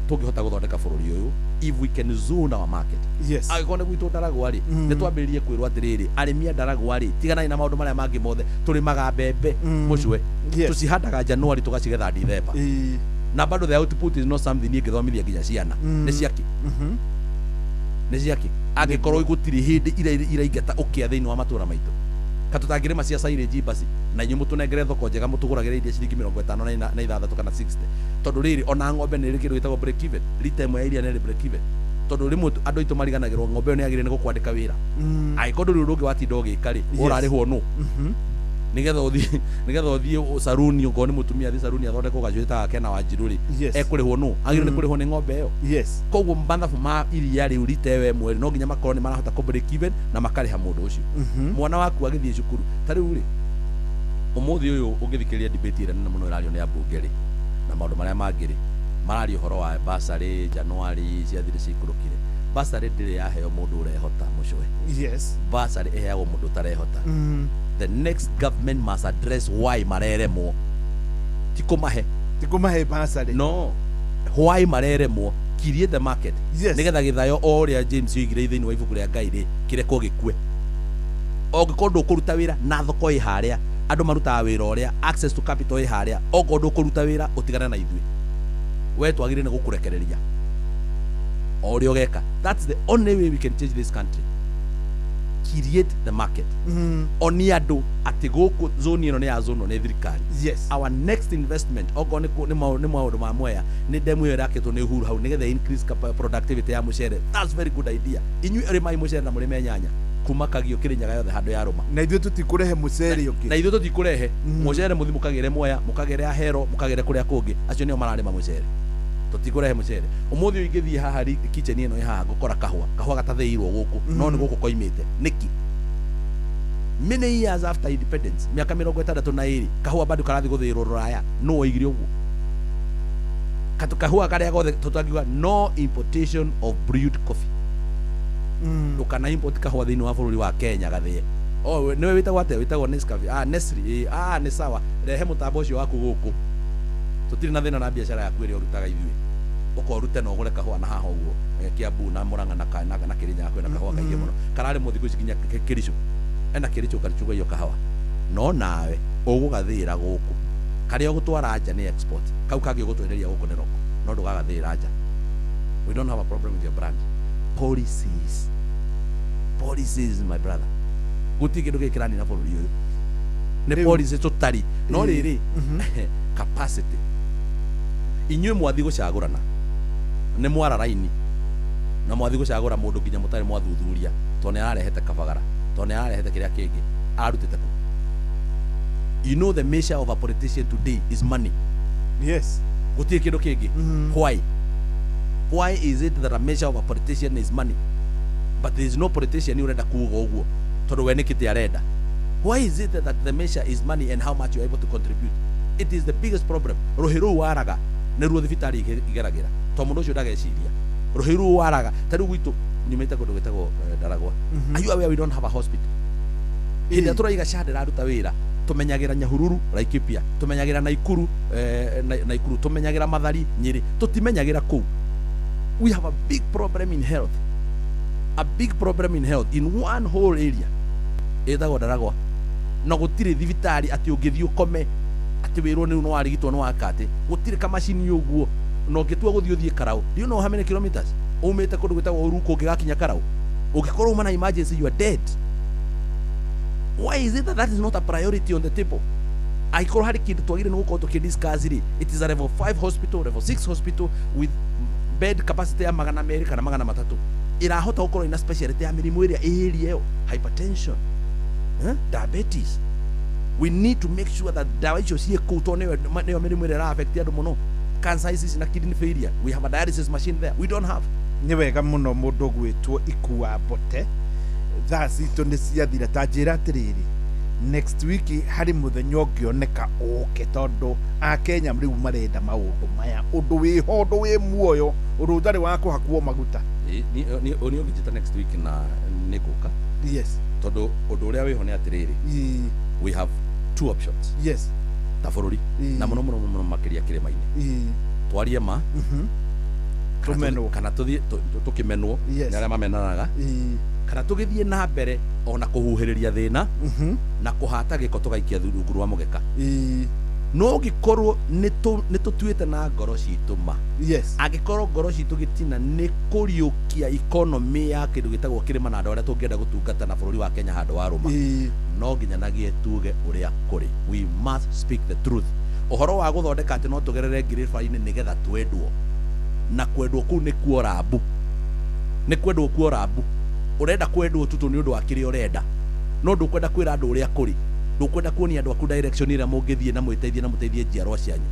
tũngĩhota gũthondeka bũrũri ũyũ if we can zone our market. Angĩkorwo nĩ gwitũ Ndaragwa rĩ, nĩ twambĩrĩrie kwĩrwo atĩrĩrĩ, arĩmi a Ndaragwa rĩ, tiganai na maũndũ marĩa mangĩ mothe, tũrĩmaga mbembe mũcwe, tũcihandaga January, tũgacigetha Dithemba, na bado the output is not something niĩ ngĩthomithia nginya ciana. Nĩ ciakĩ? Nĩ ciakĩ angĩkorwo gũtirĩ hĩndĩ iraingata ũkĩa thĩinĩ wa matũra maitũ? Ka tũtangĩrĩma cia silage basi na inyuĩ mũtũnengere thoko njega, mũtũgũragĩre iria ciringi 56 kana 60, tondũ rĩrĩ ona ng'ombe nĩ ĩrĩ kĩndũ gĩtagwo break even, rita ĩmwe ya iria nĩ ĩrĩ break even, tondũ rĩmwe andũ aitũ mariganagĩrwo ng'ombe ĩyo nĩ yagĩrĩire nĩ gũkwandĩka wĩra. Angĩkorwo ndũrĩ ũndũ ũngĩ watinda ũgĩka rĩ, ũrarĩhwo nũ nĩgetha ũthiĩ saruni? Okorwo nĩ mũtumia athiĩ saruni athondekwo gacuĩrĩ ta gake na Wanjiru rĩ, ekũrĩhwo nũ? Agĩrĩirwo nĩ kũrĩhwo nĩ ng'ombe ĩyo. Koguo mathabu ma iria rĩu rita ĩyo ĩmwe rĩ, no nginya makorwo nĩ marahota kũ break even na makarĩha mũndũ ũcio. Mwana waku agĩthiĩ cukuru, ta rĩu rĩ, ũmũthĩ ũyũ ũngĩthikĩrĩria debate ĩrĩa nene mũno ĩrario nĩ ambunge rĩ, na maũndũ marĩa mangĩ rĩ, mararia ũhoro wa basarĩ. January ciathire cikũrũkire. Basarĩ ndĩrĩ yaheo mũndũ ũrehota, mũcwe. Basarĩ ĩheagwo mũndũ ũtarehota. The next government must address why mareremwo. Ti kũmahe. Ti kũmahe bursary. No why mareremwo? Create the market. Yes. Nigetha gĩthayo o ũrĩa James oigire thĩinĩ wa ibuku rĩa Ngai rĩ, kĩrekwo gĩkue. Ũngĩkorwo ndũkũruta wĩra na thoko ĩ harĩa, andũ marutaga wĩra ũrĩa, access to capital ĩ harĩa, okorwo ndũkũruta wĩra ũtigane na ithuĩ, we twagĩrĩire nĩ gũkũrekereria o ũrĩa ũgeka. That's the only way we can change this country. Create the market. Onia andũ atĩ gũkũ zone ĩno nĩ ya zone nĩ thirikari. Yes. Our next investment, okorwo nĩ maũndũ ma Mwea, nĩ demu ĩyo ĩrakĩtwo nĩ Uhuru hau nĩgetha increase productivity ya mũcere. That's very good idea. Inyuĩ rĩmai mũcere na mũrĩme nyanya kuma Kagio Kĩrĩnyaga yothe handũ ya rũma. Na ithuĩ tũtikũrehe mũcere ũngĩ. Na ithuĩ tũtikũrehe mũcere, mũthi mũkagĩre Mwea, mũkagĩre Ahero, mũkagĩre kũrĩa kũngĩ, acio nĩo mararĩma mũcere. Tũtikũrehe mũcere. Ũmũthĩ ũyũ ingĩthiĩ haha kitchen ĩno ĩ haha, ngũkora kahũa, kahũa gatathĩirwo gũkũ, no nĩ gũkũ koimĩte. Nĩkĩ? Many years after independence, mĩaka 62, kahũa bado karathiĩ gũthĩĩrwo rũraya. Nũ oigire ũguo? Katũ kahũa karĩa gothe tũtangiuga no importation of brewed coffee. Ndũkana import kahũa thĩinĩ wa bũrũri wa Kenya gathĩe. Oh, nĩwe wĩtagwo atĩa? Wĩtagwo Nescafe. Ah, Nestle. Ah, nĩ sawa. Rehe mũtambo ũcio waku gũkũ. Tũtirĩ na thĩna na biacara yaku ĩrĩa ũrutaga ithuĩ. Ũka ũrute na ũgũre kahũa na haha ũguo, Kiambu na Murang'a na Kĩrĩnyaga kwĩna kahũa kaingĩ mũno. Kararĩmwo thikũ ici nginya Kericho. Ena Kericho karichugwo kahawa. No nawe ũgũgathĩĩra gũkũ. Karĩa ũgũtwara nja nĩ export. Kau kangĩ ũgũtwenderia gũkũ nĩ roko. No ndũgagathĩĩra nja. We don't have a problem with your brand. Policies. Policies, my brother. Gũtirĩ kĩndũ gĩkĩ kĩranina bũrũri ũyũ. Nĩ policy tũtarĩ. No rĩrĩ, capacity. Inyuĩ mwathi gũcagũrana. Nĩ mwara raini. Na mwathi gũcagũra mũndũ nginya mũtarĩ mwathuthuria. Tondũ nĩ ararehete kabagara. Tondũ nĩ ararehete kĩrĩa kĩngĩ. Ararutĩte kũ? You know the measure of a politician today is money. Yes. Gũtirĩ kĩndũ kĩngĩ. Why? Why is it that a measure of a politician is money? But there is no politician ũrenda kuuga ũguo tondũ we nĩ kĩtĩ arenda. Why is it that the measure is money and how much you are able to contribute? It is the biggest problem. Rũhĩ rũu waraga nĩruo thibitarĩ igeragĩra. Tondũ mũndũ ũcio ndageciria. Rũhĩ rũu waraga ta rĩu gwitũ nyumĩte kũndũ gwĩtagwo Ndaragwa. Are you aware we don't have a hospital? Hĩndĩ ĩrĩa tũraiga SHA ndĩraruta wĩra, tũmenyagĩra Nyahururu, Laikipia, tũmenyagĩra Naikuru, Naikuru, tũmenyagĩra Mathari, Nyĩrĩ, tũtimenyagĩra kũu. We have a big problem in health. A big problem in health in one whole area. Ĩtagwo Ndaragwa. Na gũtirĩ thibitarĩ atĩ ũngĩthiĩ ũkome atĩ wĩrwo nĩ warigitwo nĩ wakatĩ. Gũtirĩ kamacini ũguo. Na ũngĩtua gũthiĩ ũthiĩ Karau. Do you know how many kilometers? Umĩte kũndũ gwĩtagwo Uruku ũngĩgakinya Karau. Ũngĩkorwo uma na emergency, you are dead. Why is it that that is not a priority on the table? Angĩkorwo harĩ kĩndũ twagĩrĩire nĩ gũkorwo tũkĩdiscuss rĩ, it is a level 5 hospital, level 6 hospital with bed capacity ya 200 kana 300. Ĩrahota gũkorwo ina specialty ya mĩrimũ ĩrĩa ĩrĩa ĩyo, hypertension, diabetes. We need to make sure that dawa icio ciĩ kũu tondũ nĩyo mĩrimũ ĩrĩa ĩra affect andũ mũno. Cancer ici na kidney failure. We have a dialysis machine there. We don't have. Nĩ wega mũno mũndũ gwĩtwo Ikua Mbote. Thaa citũ nĩ ciathira. Ta njĩra atĩrĩrĩ, next week harĩ mũthenya ũngĩoneka ũke, tondũ akenya rĩu marenda maũndũ maya, ũndũ wĩho, ũndũ wĩ muoyo, ũndũ ũtarĩ wa kũhakwo maguta. Nĩ ũngĩnjĩta next week na nĩ ngũka. Yes. Tondũ ũndũ ũrĩa wĩho nĩ atĩrĩrĩ, we have two options. Yes. Ta bũrũri na mũno mũno mũno makĩria kĩrĩma-inĩ. Twarie ma kana tũthiĩ tũkĩmenwo nĩ arĩa mamenanaga, kana tũgĩthiĩ na mbere ona kũhuhĩrĩria thĩna na kũhata gĩko tũgaikia rungu rwa mũgeka. No ũngĩkorwo nĩ tũtuĩte na ngoro citũ ma. Yes. Angĩkorwo ngoro citũ gĩtina nĩ kũriũkia economy ya kĩndũ gĩtagwo kĩrĩma na andũ arĩa tũngĩenda gũtungata na bũrũri wa Kenya handũ wa rũma, no nginyanagie tuge ũrĩa kũrĩ. We must speak the truth. Ũhoro wa gũthondeka atĩ no tũgerere ngirĩba-inĩ nĩgetha twendwo, na kwendwo kũu nĩ kuo rambu, nĩ kwendwo kuo rambu. Ũrenda kwendwo tu nĩ ũndũ wa kĩrĩa ũrenda, no ndũkwenda kwĩra andũ ũrĩa kũrĩ, ndũkwenda kuonia andũ aku direction ĩrĩa mũngĩthiĩ na mwĩteithie na mũteithie njiarwa cianyu.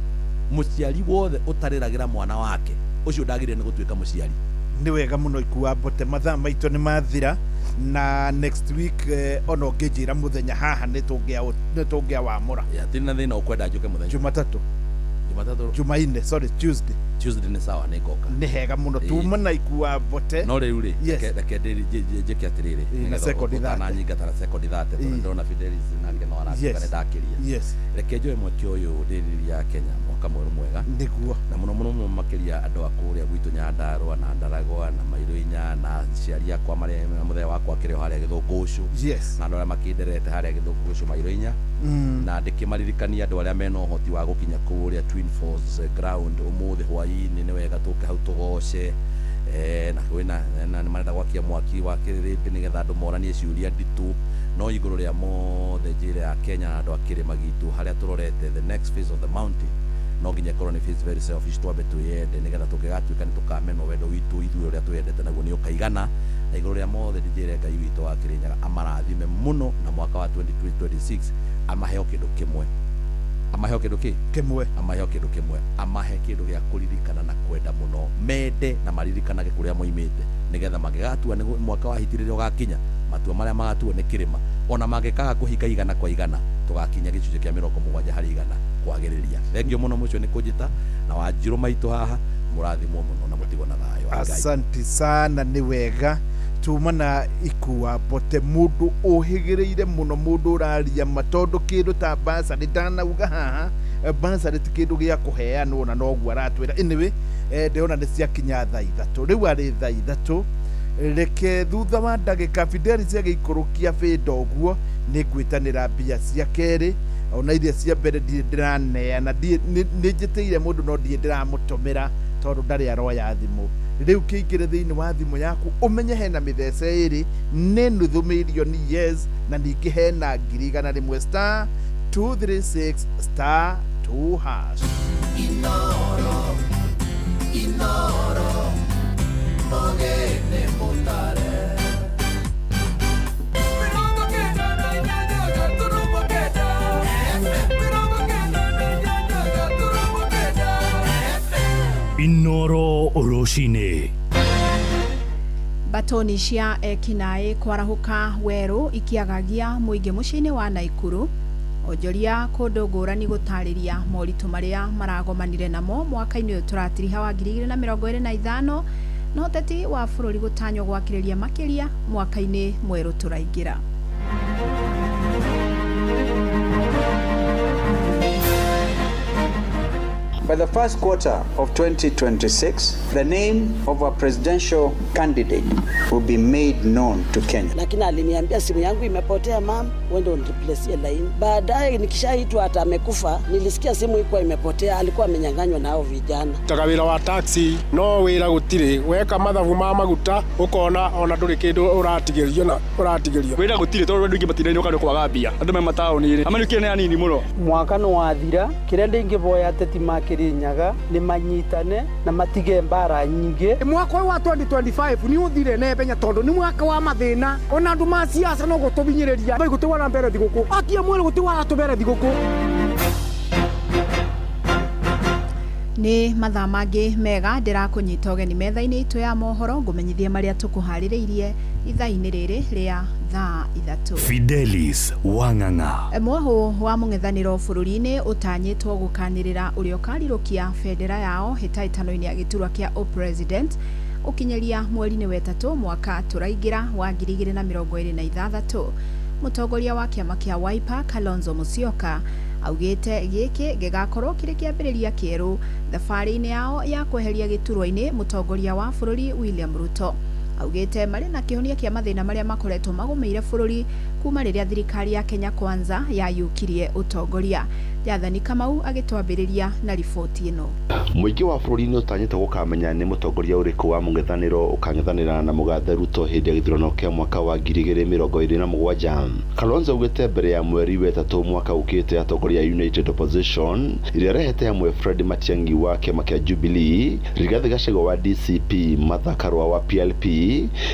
Mũciari wothe ũtarĩragĩra mwana wake ũcio ndagĩrĩire nĩ gũtuĩka mũciari. Nĩ wega mũno Ikua Mbote, mathaa maitũ nĩ mathira, na next week ona ũngĩnjĩra mũthenya haha nĩ tũngĩawamũra. Hatirĩ na thĩna ũkwenda njũke mũthenya. Jumatatũ. Jumatatũ. Jumaine, sorry, Tuesday. Tuesday nĩ sawa, nĩ ngoka. Nĩ hega mũno. Ĩĩ. Tuma na ikua bote. No rĩu rĩ, Yes. reke njĩke atĩrĩrĩ, Ĩĩ, na nĩgetha second thate. ũtananyingata na second thate, tondũ Ĩĩ. ndĩrona Fidelis nake no arakiuga Yes. nĩ ndakĩria. Yes. Reke njoe mweke ũyũ ndĩrĩria Kenya mwaka mwerũ mwega. Nĩguo. Na mũno mũno mũno makĩria andũ a kũrĩa gwitũ Nyandarũa na Ndaragwa na Mairũ Inya na aciari akwa marĩa na mũthee wakwa akĩrĩ o harĩa Gĩthũngũcũ. Yes. Na andũ arĩa makĩnderete harĩa Gĩthũngũcũ Mairũ Inya. Na ndĩkĩmaririkania andũ arĩa mena ũhoti wa gũkinya kũrĩa Twin Falls ground ũmũthĩ hwaĩ-inĩ, nĩ wega tũke hau tũgoce. Na kwĩna na nĩ marenda gwakia mwaki wa kĩrĩrĩmbĩ nĩgetha andũ moranie ciũria nditũ, no igũrũ rĩa mothe njĩra ya Kenya na andũ a kĩrĩma gitũ harĩa tũrorete the next phase of the mountain, no nginya ĩkorwo nĩ phase very selfish, twambe twĩyende nĩgetha tũngĩgatuĩka nĩ tũkamenwo wendo witũ ithuĩ ũrĩa twĩyendete naguo nĩ ũkaigana. Na igũrũ rĩa mothe ndĩnjĩre Ngai witũ wa Kĩrĩnyaga amarathime mũno, na mwaka wa 2026 amahe o kĩndũ kĩmwe, amahe o kĩndũ kĩ kĩmwe, amahe o kĩndũ kĩmwe, amahe kĩndũ gĩa kũririkana na kwenda mũno, mende na maririkanage kũrĩa moimĩte, nĩgetha mangĩgatua nĩ mwaka wa hiti rĩrĩa ũgakinya, matua marĩa magatuo nĩ kĩrĩma, ona mangĩkaga kũhinga 100% tũgakinya gĩcunjĩ kĩa 70% kwagĩrĩria. Thengio mũno mũcio nĩ kũnjĩta na wanjirũ maitũ haha, mũrathimwo mũno na mũtigwo na thayũ wa Ngai. Asante sana, nĩ wega. Tuma na ikua bote, mũndũ ũhĩgĩrĩire mũno, mũndũ ũraria ma, tondũ kĩndũ ta basarĩ ndanauga haha, basarĩ ti kĩndũ gĩa kũheanwo, na noguo aratwĩra. Anyway, ndĩrona nĩ ciakinya thaa 3 rĩu, arĩ thaa 3. Reke thutha wa ndagĩka Fidelis agĩikũrũkia bĩnda ũguo, nĩ ngwĩtanĩra mbia cia kerĩ, ona iria cia mbere ndirĩ ndĩraneana, nĩ njĩtĩire mũndũ no ndirĩ ndĩramũtũmĩra tondũ ndarĩ aroya thimũ. Rĩu kĩingĩre thĩinĩ wa thimũ yaku ũmenye hena mĩthece ĩrĩ, nĩ nuthu mirioni, yes, na ningĩ hena 100,000, *236*2#. Inoro, Inoro, Mogene Mutare. 98.9 98.9. Inoro rũcinĩ. Batoni cia ekinaĩ kwarahũka werũ ikiagagia mũingĩ mũciĩ-inĩ wa Naikuru. Onjoria kũndũ ngũrani gũtarĩria moritũ marĩa maragomanire namo mwaka-inĩ ũyũ tũratiriha wa 2025, na ũteti wa bũrũri gũtanywo gwakĩrĩria makĩria mwaka-inĩ mwerũ tũraingĩra. By the first quarter of 2026, the name of our presidential candidate will be made known to Kenya. Lakini aliniambia simu yangu imepotea, mam, wende unireplace line. Baadaye nikishaitwa hata amekufa, nilisikia simu ilikuwa imepotea, alikuwa amenyang'anywa na hao vijana. Taga wĩra wa taxi no wĩra gũtirĩ, weka mathabu ma maguta ũkona ona ndũrĩ kĩndũ ũratigĩrio na ũratigĩrio. Wĩra gũtirĩ tondũ andũ aingĩ matirainũka nĩ kwaga mbia, andũ me mataũni-inĩ amenyũkire nĩ anini mũno. Mwaka nĩ wathira, kĩrĩa ndingĩvoya ateti ma Kĩrĩnyaga nĩ manyitane na matige mbara nyingĩ. Mwaka ũyũ wa 2025 nĩ ũthire na ihenya tondũ nĩ mwaka wa mathĩna, ona andũ ma siasa no gũtũbinyĩrĩria gũtĩ mbere thigũkũ akia mwĩrĩ gũtĩ waratũbere thigũkũ. Nĩ mathaa mangĩ mega ndĩrakũnyita ũgeni metha-inĩ itũ ya mohoro, ngũmenyithie marĩa tũkũharĩrĩirie ithaa-inĩ rĩrĩ rĩa thaa 3. Fidelis Wang'ang'a. Mwahu wa mũng'ethanĩro bũrũri-inĩ ũtanyĩtwo gũkanĩrĩra ũrĩa ũkarirũkia bendera yao hĩtahĩtano-inĩ ya gĩturwa kĩa ũpresident ũkinyĩria mweri-inĩ wa ĩtatũ mwaka tũraingĩra wa 2026. Mũtongoria wa kĩama kĩa Wiper Kalonzo Musyoka augĩte gĩkĩ gĩgakorwo kĩrĩ kĩambĩrĩria kĩerũ thabarĩ-inĩ yao ya kweheria gĩturwa-inĩ mũtongoria wa bũrũri William Ruto. Augĩte marĩ na kĩhonia kĩa mathĩna marĩa makoretwo magũmĩire bũrũri kuma rĩrĩa thirikari ya Kenya Kwanza yayũkirie ũtongoria. Jathani Kamau agĩtwambĩrĩria na riboti ĩno. Mũingĩ wa bũrũri nĩ ũtanyĩtwo gũkamenya nĩ mũtongoria ũrĩkũ wa mũng'ethanĩro ũkang'ethanĩra na mũgathe Ruto hĩndĩ ya gĩthurano kĩa mwaka wa 2027. Kalonzo augĩte mbere ya mweri wa ĩtatũ mwaka ũkĩte atongoria a United Opposition ĩrĩa ĩrehete hamwe Fred Matiang'i wa kĩama kĩa Jubilee, Rigathi Gachagua wa DCP, Martha Karua wa PLP,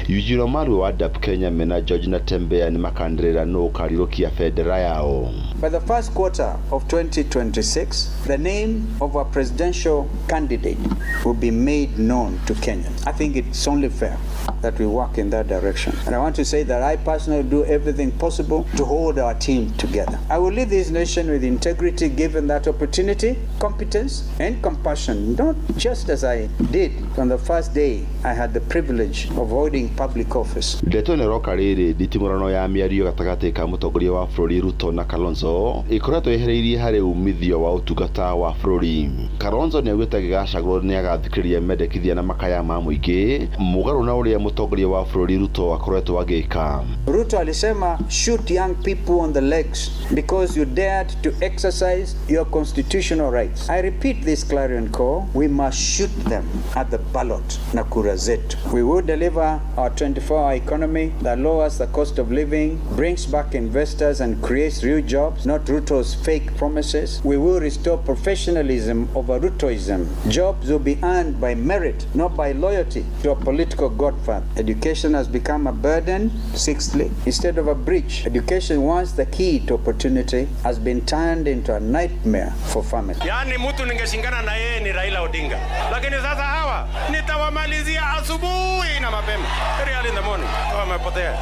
Eugene Wamalwa wa DAP Kenya mena George Natembeya nĩ makanĩrĩra nũ ũkarirũkia bendera yao. By the first quarter of 2026, the name of our presidential candidate will be made known to Kenyans. I think it's only fair that we work in that direction. And I want to say that I personally do everything possible to hold our team together. I will lead this nation with integrity, given that opportunity, competence, and compassion, not just as I did from the first day I had the privilege of holding public office. Ndeto ĩno ĩroka rĩrĩ nditimũrano ya mĩario gatagatĩ ka mũtongoria wa bũrũri Ruto na Kalonzo ĩkoretwo ĩhereirie harĩ umithio wa ũtungata wa bũrũri. Kalonzo nĩaugĩte agĩgacagũrwo nĩagathikĩrĩria mendekithia na makaya ma mũingĩ mũgarũ na ũrĩa mũtongoria wa bũrũri Ruto akoretwo agĩka. Ruto alisema shoot young people on the legs because you dared to exercise your constitutional rights. I repeat this clarion call, we must shoot them at the ballot na kura zetu. We will deliver our 24-hour economy that lowers the cost of living, brings back investors and creates real jobs, not Ruto's fake promises. We will restore professionalism over Rutoism. Jobs will be earned by merit, not by loyalty to a political godfather. Education has become a burden, sixthly, instead of a bridge. Education, once the key to opportunity, has been turned into a nightmare for families. Yaani mtu ningeshingana na yeye ni Raila Odinga, lakini sasa hawa nitawamalizia asubuhi na mapema, very early in the morning, wamepotea.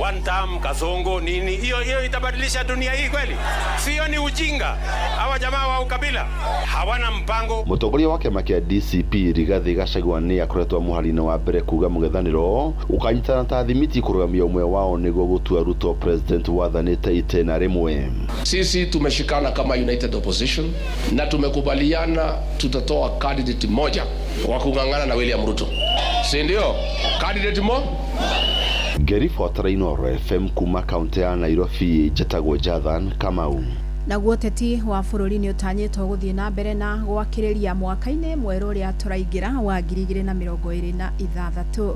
One term kasongo nini hiyo hiyo itabadilisha dunia hii kweli? Sio, ni ujinga. Hawa jamaa wa ukabila hawana mpango. Mũtongoria wa kĩama kĩa DCP Rigathi Gachagua nĩ akoretwo mũhari-inĩ wa mbere kuga mũng'ethanĩro ũkanyitana ta thimiti kũrũgamia ũmwe wao nĩguo gũtua Ruto president wathanĩte itĩna rĩmwe. Sisi tumeshikana kama United Opposition na tumekubaliana tutatoa candidate moja wa kung'ang'ana na William Ruto, si ndio? Candidate mo Ngĩribotera Inooro FM kuma kaunti ya Nairobi, njĩtagwo Jathan Kamau. Naguo ũteti wa bũrũri nĩ ũtanyĩtwo gũthiĩ na mbere na gwakĩrĩria mwaka-inĩ mwerũ ũrĩa tũraingĩra wa 2026.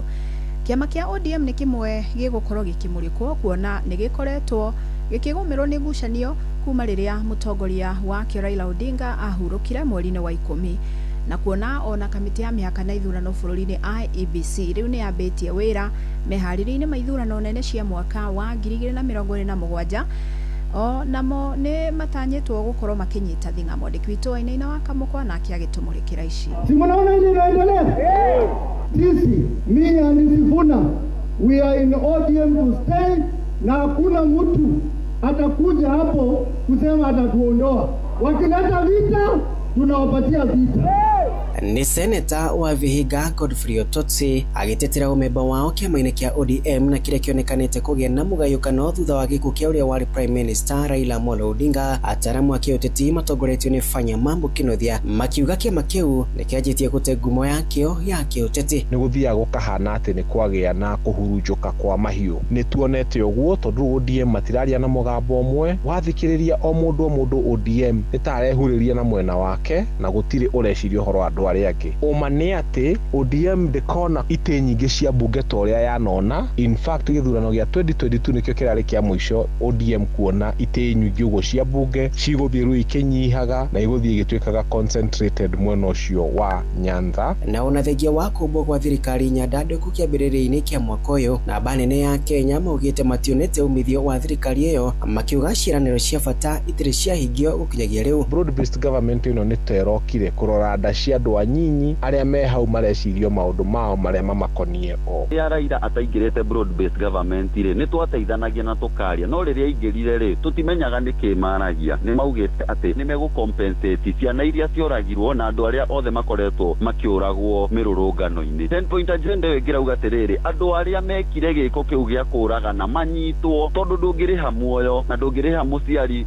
Kĩama kĩa ODM nĩ kĩmwe gĩgũkorwo gĩkĩmũrĩkwo kuona nĩ gĩkoretwo gĩkĩgũmĩrwo nĩ ngucanio kuma rĩrĩa mũtongoria wakĩo Raila Odinga ahurũkire mweri-inĩ wa 10 na kuona ona kamĩtĩ ya mĩhaka na ithurano bũrũri-inĩ IEBC rĩu nĩ yambĩtie wĩra meharĩria-inĩ ma ithurano nene cia mwaka wa 2027 o namo nĩ matanyĩtwo gũkorwo makĩnyita thing'a. Mwandĩki witũ Wainaina wa Kamũkwa nake agĩtũmũrĩkĩra ici. Si mnaona ile inaendelea? Sisi mimi and Sifuna we are in ODM to stay, na hakuna mtu atakuja hapo kusema atatuondoa. Wakileta vita tunawapatia vita. Ni seneta wa Vihiga Godfrey Ototsi agitetera umemba wao kiama-inĩ kĩa ODM na kĩrĩa kĩonekanĩte kũgĩa na mũgayũkano thutha wa gĩkuũ kĩa ũrĩa warĩ Prime Minister Raila Amolo Odinga. Ataaramu a kĩũteti matongoretio nĩ Fanya Mambo Kĩnuthia makiuga kĩama kĩu nĩ kĩanjĩtie gũte ngumo yakĩo ya kĩũteti. Nĩ gũthiaga gũkahana atĩ nĩ kwagĩa na kũhurunjũka kwa mahiũ. Nĩ tuonete ũguo tondũ ODM matiraria na mũgambo ũmwe, wathikĩrĩria o mũndũ ODM nĩ ta arehurĩria na mwena wake na gũtirĩ ũreciria ũhoro wa andũ arĩa angĩ. Ũma nĩ atĩ ODM ndĩkona itĩ nyingĩ cia mbunge ta ũrĩa yanona. In fact gĩthurano gĩa 2022 nĩkĩo kĩrarĩ kĩa mũico ODM kuona itĩ nyingĩ ũguo cia mbunge cigũthiĩ rĩu ikĩnyihaga na igũthiĩ igĩtuĩkaga concentrated mwena ũcio wa Nyanza. Na ona thengia wa kũmbwo gwa thirikari nyandandũku kĩambĩrĩria-inĩ kĩa mwaka ũyũ, namba nene ya Kenya maugĩte mationete umithio wa thirikari ĩyo, makiuga ciĩranĩro cia bata itirĩ ciahingio gũkinyagia rĩu. Broad based government ĩno nĩ ta ĩrokire kũrora nda cia andũ anyinyi arĩa me hau marecirio maũndũ mao marĩa mamakonie o. Rĩrĩa Raila ataingĩrĩte broad based government rĩ, nĩ twateithanagia na tũkaria, no rĩrĩa aingĩrire rĩ, tũtimenyaga nĩkĩ maragia. Nĩ maugĩte atĩ nĩ megũcompensate ciana iria cioragirwo na andũ arĩa othe makoretwo makĩũragwo mĩrũrũngano-inĩ. 10 point agenda ĩyo ĩngĩrauga atĩrĩrĩ, andũ arĩa mekire gĩko kĩu gĩa kũragana manyitwo, tondũ ndũngĩrĩha muoyo na ndũngĩrĩha mũciari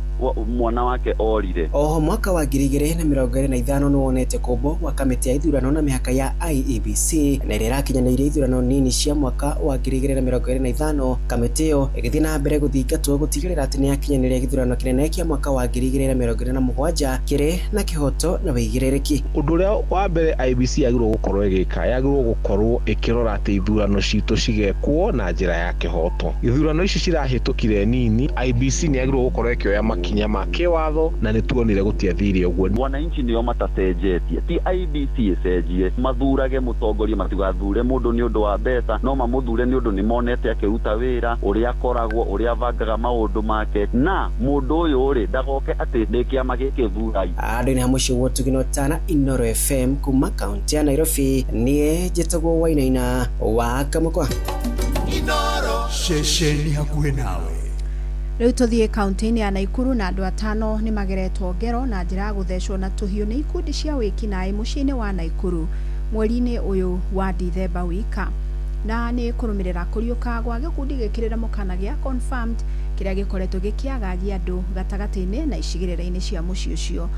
mwana wake orire. Oho mwaka wa 2025 nĩwonete kũmbwo gwa kamĩtĩ ya ithurano na mĩhaka ya IEBC na ĩrĩa ĩrakinyanĩirie ithurano nini cia mwaka wa 2025. Kamĩtĩ ĩyo ĩgĩthiĩ na mbere gũthingatwo gũtigĩrĩra atĩ nĩyakinyanĩria gĩthurano kĩnene kĩa mwaka wa 2027 kĩrĩ na kĩhoto na wĩigĩrĩrĩki. Ũndũ ũrĩa wa mbere IEBC yagĩrĩirwo gũkorwo ĩgĩka, yagĩrĩirwo gũkorwo ĩkĩrora atĩ ithurano citũ cigekwo na njĩra ya kĩhoto. Ithurano ici cirahĩtũkire nini, IEBC nĩ yagĩrĩirwo gũkorwo ĩkĩoya makinya ma kĩwatho na nĩ tuonire gũtiathire ũguo. Wananchi nĩo matacenjetie, ti IEBC ĩcenjie, mathurage mũtongoria, matigathure mũndũ nĩ ũndũ wa mbeca, no mamũthure nĩ ũndũ nĩ monete akĩruta wĩra, ũrĩa akoragwo, ũrĩa abangaga maũndũ make, na mũndũ ũyũ rĩ ndagoke atĩ ndĩ kĩama gĩkĩ thurai. Andũ-inĩ ha mũciĩ wa Ũtugino Tana Inoro FM kuma kaunti ya Nairobi, niĩ njĩtagwo Wainaina wa Kamũkwa. Ceceni hakuhĩ nawe. Rĩu tũthiĩ kaunti-inĩ ya Naikuru na andũ 5 nĩ mageretwo ngero na njĩra ya gũthecwo na tũhiũ nĩ ikundi cia wĩkinaĩ mũciĩ-inĩ wa Naikuru mweri-inĩ ũyũ wa Dithemba wika, na nĩ kũrũmĩrĩra kũriũka gwa gĩkundi gĩkĩrĩre mũkana gĩa Confirmed kĩrĩa gĩkoretwo gĩkĩagagia andũ gatagatĩ-inĩ na icigĩrĩra-inĩ cia mũciĩ ũcio.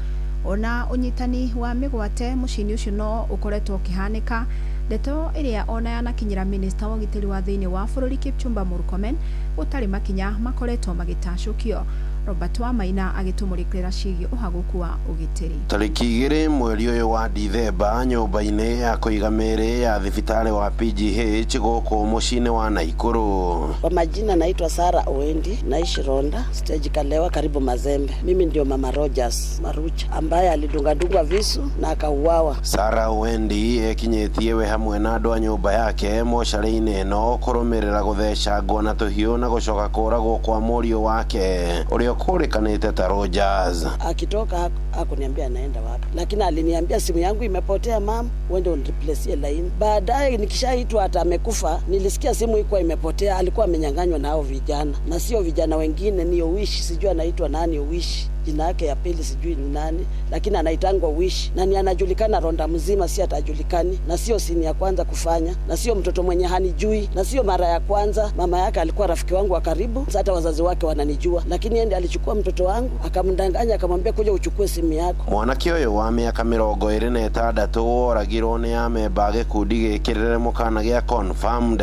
Ona ũnyitani wa mĩgwate mũciĩ-inĩ ũcio no ũkoretwo ũkĩhanĩka, ndeto ĩrĩa ona yanakinyĩra minista wa ũgitĩri wa thĩinĩ wa bũrũri Kipchumba Murkomen gũtarĩ makinya makoretwo magĩtacũkio. Robert Wamaina agĩtũmũrĩkĩra ciĩgiĩ ũhagũku wa ũgitĩri. Tarĩki 2 mweri ũyũ wa Dithemba nyũmba-inĩ ya kũiga mĩĩrĩ ya thibitarĩ wa PGH gũkũ mũciĩ-inĩ wa Naikuru. Kwa majina naitwa Sara Oendi, naishi Ronda, stage Kalewa, karibu Mazembe. Mimi ndio mama Rogers Marucha ambaye alidungadungwa visu na akauawa. Sara Oendi ekinyĩtie we hamwe na andũ a nyũmba yake mocarĩ-inĩ ĩno kũrũmĩrĩra gũthecangwo na tũhiũ na gũcoka kũragwo kwa mũriũ wake ũrĩa ũkũrĩkanĩte ta Rogers. Akitoka hakuniambia anaenda wapi, lakini aliniambia simu yangu imepotea mam, uende unireplace line. Baadaye nikishaitwa hata amekufa, nilisikia simu ilikuwa imepotea, alikuwa amenyang'anywa na hao vijana, na sio vijana wengine, ni Owish, sijui anaitwa nani Owish, jina yake ya pili sijui ni nani, lakini anaitangwa Wish na ni anajulikana Ronda mzima, si atajulikani, na sio sini ya kwanza kufanya, na sio mtoto mwenye hanijui, na sio mara ya kwanza. Mama yake alikuwa rafiki wangu wa karibu, hata wazazi wake wananijua, lakini yeye ndiye alichukua mtoto wangu akamdanganya, akamwambia kuja uchukue simu yako. Mwanake ũyũ wa mĩaka 26 woragirwo nĩ amemba gĩkundi gĩkĩrĩre mũkana gĩa Confirmed.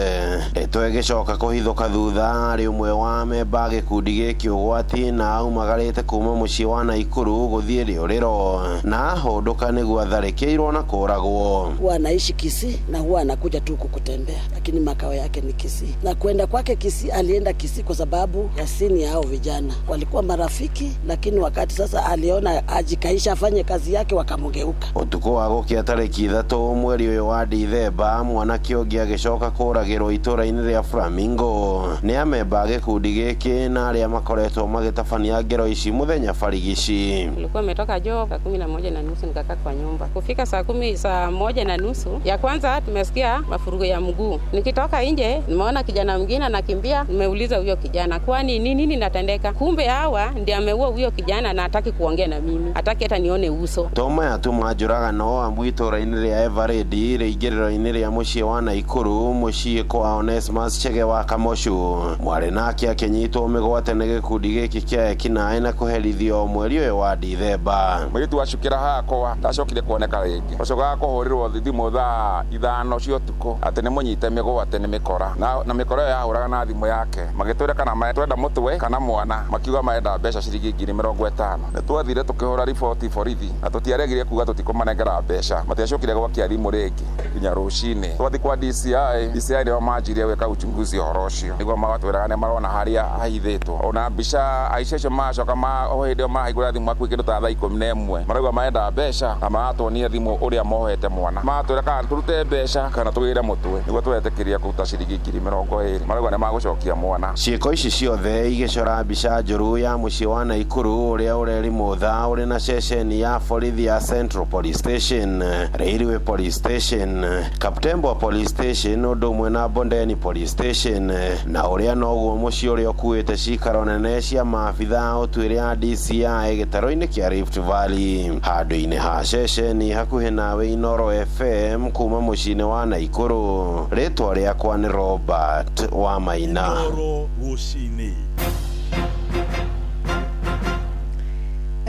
Ndeto ĩgĩcoka kũhithũka thutha arĩ ũmwe wa amemba gĩkundi gĩkĩ ũgwati na aumagarĩte kuma mũciĩ wa Naikuru gũthiĩ rĩũrĩro na ahũndũka nĩguo atharĩkĩirwo na kũragwo. Huwa anaishi Kisii na huwa anakuja tu kutembea, lakini makao yake ni Kisii, na kwenda kwake Kisii, alienda Kisii kwa sababu ya sini hao vijana walikuwa marafiki, lakini wakati sasa aliona ajikaisha afanye kazi yake wakamgeuka. Ũtukũ wa gũkĩa tarĩki 3 mweri ũyũ wa Dithemba mwanake ũngĩ agĩcoka kũragĩrwo itũũra-inĩ rĩa Flamingo nĩ amemba gĩkundi gĩkĩ na arĩa makoretwo magĩtabania ngero ici mũthenya barigici. Nilikuwa nimetoka job saa 11:30 nikakaa kwa nyumba. Kufika saa 1:30 ya kwanza tumesikia mafurugo ya mguu. Nikitoka nje nimeona kijana mwingine anakimbia, nimeuliza huyo kijana kwani nini nini natendeka? Kumbe hawa ndiye ameua huyo kijana na hataki kuongea na mimi, hataki hata nione uso. Toma ya tuma njũragano ambu itũũra-inĩ rĩa Eveready rĩingĩrĩro-inĩ rĩa mũciĩ wa Naikuru mũciĩ kwa Onesmus Chege wa Kamoshu mwarĩ nake akĩnyitwo mĩgwate nĩ gĩkundi gĩkĩ kĩa ekinaĩ na kũherithio mweri ũyũ wa Dithemba. Mũirĩtu wacukĩra hakwa ndacokire kuoneka rĩngĩ, ũcokaga kũhũrĩrwo thimũ thaa 5 cia ũtukũ atĩ nĩ mũnyite mĩgwate nĩ mĩkora, na mĩkora ĩyo yahũraga na thimũ yake, magĩtwĩra kana twenda mũtwe kana mwana, makiuga marenda mbeca ciringi 50,000. Nĩ twathire tũkĩhũra riboti borithi na tũtiaregire kuga tũtikũmanengera mbeca, matiacokire gwakia thimũ rĩngĩ nginya rũcinĩ. Twathi kwa DCI, DCI nĩo manjirie gwĩka uchunguzi ũhoro ũcio, nĩguo magatwĩraga nĩ marona harĩa hahithĩtwo. Ona mbica aici acio macoka o hĩndĩ ĩyo marahingũra thimũ hakuhĩ kĩndũ ta thaa 11, marauga marenda mbeca na maratuonia thimũ ũrĩa mohete mwana, maratwĩra kana tũrute mbeca kana tũgĩre mũtwe, nĩguo twetĩkĩria kũruta ciringi 20,000. Marauga nĩ magũcokia mwana. Ciĩko ici ciothe igĩcora mbica njũru ya mũciĩ wa Naikuru ũrĩa ũreri mũtha ũrĩ na ceceni ya borithi ya Central Police Station, Railway Police Station, Kaptembwa Police Station ũndũ ũmwe na Bondeni Police Station, na ũrĩa noguo mũciĩ ũrĩa ũkuĩte cikaro nene cia maabitha ũtuĩria a DCI gĩtarũ-inĩ kĩa Rift Valley. Handũ-inĩ ha ceceni hakuhĩ nawe Inoro FM kuma mũciĩ-inĩ wa Naikuru, rĩtwa rĩakwa nĩ Robert Wamaina. Inoro rũcinĩ.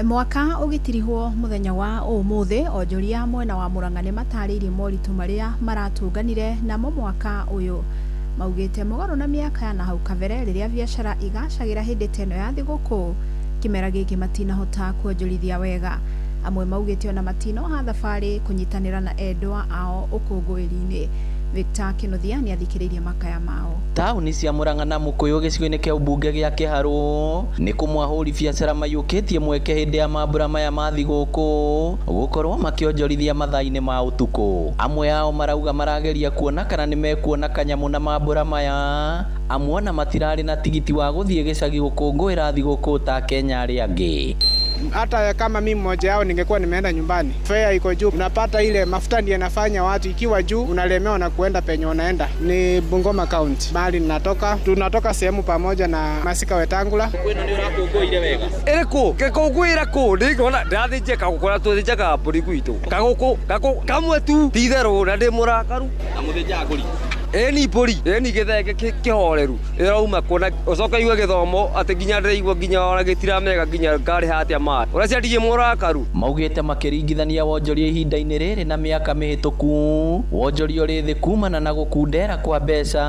Mwaka ũgĩtirihwo mũthenya wa ũmũthĩ, onjoria mwena wa Murang'a nĩ matarĩirie moritũ marĩa maratũnganire namo mwaka ũyũ. Maugĩte mũgarũ na mĩaka ya nahau kabere rĩrĩa biacara igacagĩra hĩndĩ ta ĩno ya thigũkũ, kĩmera gĩkĩ matinahota kuonjorithia wega. Amwe maugĩte ona matinoha thabarĩ kũnyitanĩra na endwa ao ũkũngũĩri-inĩ. Victor Kinuthia nĩ athikĩrĩirie makaya mao. Taũni cia Murang'a na Mukuyu gĩcigo-inĩ kĩa ũmbunge gĩa Kĩharũ nĩ kũmwe ahũri biacara maiyũkĩtie mweke hĩndĩ ya mambura maya ma thigũkũ gũkorwo makĩonjorithia mathaa-inĩ ma ũtukũ. Amwe ao marauga marageria kuona kana nĩ mekuona kanyamũ na mambura maya, amwe ona matirarĩ na tigiti wa gũthiĩ gĩcagi gũkũngũĩra thigũkũ ta Kenya arĩa angĩ. Hata kama mimi mmoja wao ningekuwa nimeenda nyumbani, fare iko juu, unapata ile mafuta ndiye nafanya watu ikiwa juu, unalemewa na kuenda penye unaenda. Ni Bungoma County mahali ninatoka, tunatoka sehemu pamoja na Masika Wetangula. Kwĩno nĩ ũrakũngũĩire wega? Ĩrĩkũ ngĩkũngũĩra kũ ndingĩona ndĩrathĩnjia kagũkũ na tũthĩnjaga mbũri gwitũ kagũkũ kamwe tu ti itherũ na ndĩ mũrakaru. Na mũthĩnjaga mbũri? Ĩni mbũri, ĩni gĩthenge kĩhoreru ĩrauma kuona ũcoke igue gĩthomo atĩ nginya ndĩraigua nginya ona gĩtiramega nginya ngarĩha atĩa maĩ ũracia ndirĩ mũrakaru. Maugĩte makĩringithania wonjoria ihinda-inĩ rĩrĩ na mĩaka mĩhĩtũku, wonjoria ũrĩ thĩ kumana na gũkundera kwa mbeca,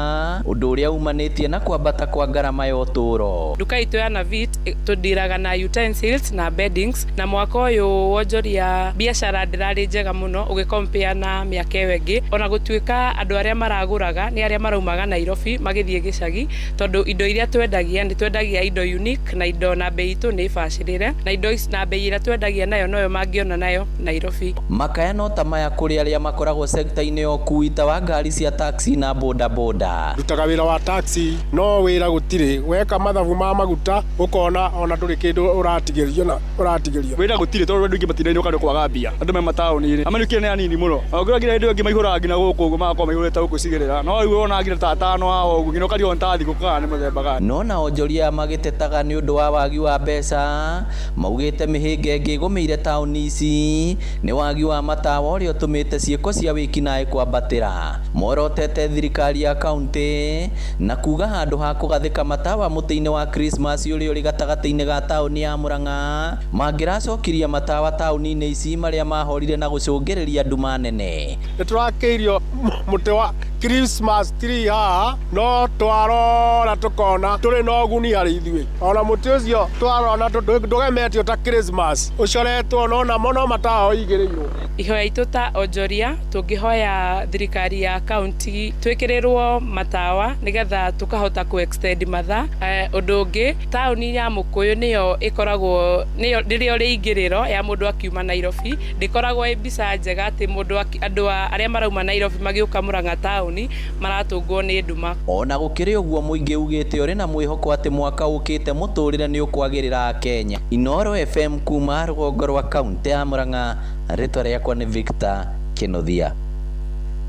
ũndũ ũrĩa umanĩtie na kwambata kwa ngarama ya ũtũũro. Nduka itũ ya Navit tũndiraga na utensils na beddings, na mwaka ũyũ wonjoria biacara ndĩrarĩ njega mũno ũgĩkompea na mĩaka ĩyo ĩngĩ, ona gũtuĩka andũ arĩa maragũra nĩ arĩa maraumaga Nairobi magĩthiĩ gĩcagi, tondũ indo iria twendagia nĩ twendagia indo unique na indo na bei itũ nĩ ibacĩrĩre, na indo ici na bei ĩrĩa twendagia nayo noyo mangĩona nayo Nairobi. Makaya no ta maya kũrĩ arĩa makoragwo sekta-inĩ ya ũkuui ta wa ngari cia taxi na bodaboda. Ndutaga wĩra wa taxi no wĩra gũtirĩ, weka mathabu ma maguta ũkona ona ndũrĩ kĩndũ ũratigĩrio na ũratigĩrio. Wĩra gũtirĩ tondũ andũ aingĩ matirainũka nĩ kwaga mbia, andũ me mataũni-inĩ amenyũkire nĩ anini mũno, ũngĩrora nginya hĩndĩ ĩyo ĩngĩ maihũraga nginya gũkũ ũguo magakorwo maihũrĩte gũkũ icigĩrĩra, no rĩu ũrona nginya ta atano ao ũguo nginya ũkarigwo nĩ ta thigũkũ kana nĩ mũthemba gani. No na onjoria magĩtetaga nĩ ũndũ wa wagi wa mbeca, maugĩte mĩhĩnga ĩngĩ ĩgũmĩire taũni ici nĩ wagi wa matawa ũrĩa ũtũmĩte ciĩko cia wĩkinaĩ kwambatĩra. Morotete thirikari ya kaũntĩ na kuga handũ ha kũgathĩka matawa mũtĩ-inĩ wa Christmas ũrĩa ũrĩ gatagatĩ-inĩ ga taũni ya Murang'a, mangĩracokirie matawa taũni-inĩ ici marĩa mahorire na gũcũngĩrĩria nduma nene. Nĩ tũrakĩirio mũtĩ wa Christmas tree haha, no twarora tukona tũrĩ na ũguni harĩ ithuĩ. Ona mũtĩ ũcio twarona ndũgemetio ta Christmas ũcoretwo no namo no matawa ũigĩrĩirwo. Ihoya itũ ta onjoria tũngĩhoya thirikari ya kaunti twĩkĩrĩrwo matawa nĩgetha tũkahota ku extend mathaa. Ũndũ ũngĩ taũni ya Mũkũyũ nĩyo ĩkoragwo nĩyo rĩrĩa rĩingĩrĩro ya mũndũ akiuma Nairobi, ndĩkoragwo ĩ mbica njega atĩ mũndũ andũ arĩa marauma Nairobi magĩũka Murang'a taũni maratũngwo nĩ nduma. Ona gũkĩrĩ ũguo mũingĩ ugĩte ũrĩ na mwĩhoko atĩ mwaka ũkĩte mũtũrĩre nĩ ũkwagĩrĩra Kenya. Inooro FM kuma rũgongo rwa kaunti ya Murang'a, rĩtwa rĩakwa nĩ Victor Kinuthia.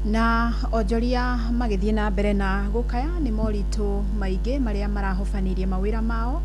Na onjoria magĩthiĩ na mbere na gũkaya nĩ moritũ maingĩ marĩa marahobanĩrie mawĩra mao,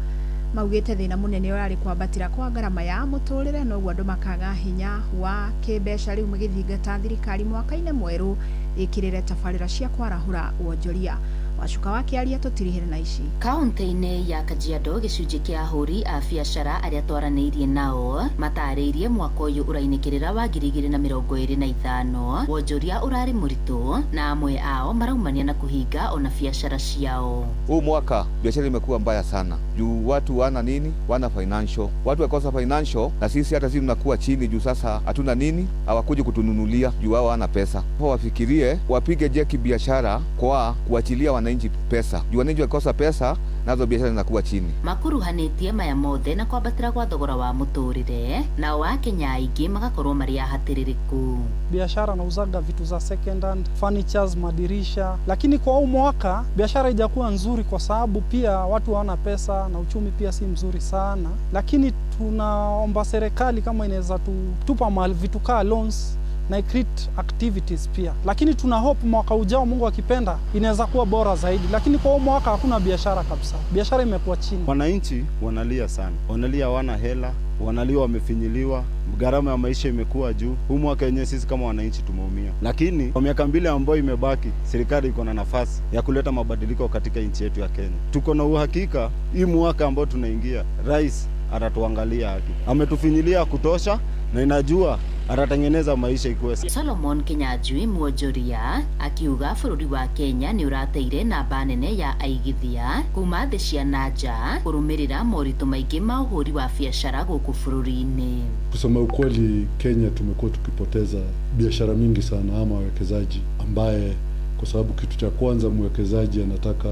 maugĩte thĩna mũnene ũrarĩ kwambatĩra kwa ngarama ya mũtũrĩre, noguo andũ makaga hinya wa kĩmbeca rĩu magĩthingata thirikari mwaka-inĩ mwerũ ĩkĩrĩre tabarĩra cia kwarahũra wonjoria. Wacuka wa kĩaria tũtirihĩre na ici. Kaunti-inĩ ya Kajiado gĩcunjĩ kĩa ahũri a biacara arĩa twaranĩirie nao matarĩirie mwaka ũyũ ũrainĩkĩrĩra wa 2025 wonjoria ũrarĩ mũritũ na amwe ao maraumania na kũhinga ona biacara ciao. Huu mwaka biashara imekuwa mbaya sana juu watu wana nini, wana financial, watu wakosa financial, na sisi hata sisi tunakuwa chini juu sasa hatuna nini, hawakuji kutununulia juu wao wana pesa. Wafikirie wapige jeki biashara kwa kuachilia wananchi pesa juu wananchi wakosa pesa nazo biashara zinakuwa chini. Makuruhanĩtie maya mothe na kwambatĩra kwa thogora wa mũtũrĩre, nao Akenya aingĩ magakorwo marĩ ahatĩrĩrĩku. Biashara nauzaga vitu za second hand, furnitures, madirisha, lakini kwa huu mwaka biashara haijakuwa nzuri kwa sababu pia watu hawana pesa na uchumi pia si mzuri sana, lakini tunaomba serikali kama inaweza tupa mahali vitu kaa loans na create activities pia, lakini tuna hope mwaka ujao Mungu akipenda inaweza kuwa bora zaidi, lakini kwa huu mwaka hakuna biashara kabisa, biashara imekuwa chini. Wananchi wanalia sana, wanalia hawana hela, wanalia wamefinyiliwa, gharama ya maisha imekuwa juu. Huu mwaka yenyewe sisi kama wananchi tumeumia, lakini kwa miaka 2 ambayo imebaki, serikali iko na nafasi ya kuleta mabadiliko katika nchi yetu ya Kenya. Tuko na uhakika hii mwaka ambao tunaingia, rais atatuangalia haki. Ametufinyilia kutosha na inajua atatengeneza maisha ikuwe. Solomon Kinyanjui mwonjoria akiuga bũrũri wa Kenya nĩ ũrateire namba nene ya aigithia kuma thĩ cia na nja kũrũmĩrĩra moritũ maingĩ ma ũhũri wa biacara gũkũ bũrũri-inĩ. Kusema ukweli, Kenya tumekuwa tukipoteza biashara mingi sana ama wawekezaji ambaye, kwa sababu kitu cha kwanza mwekezaji anataka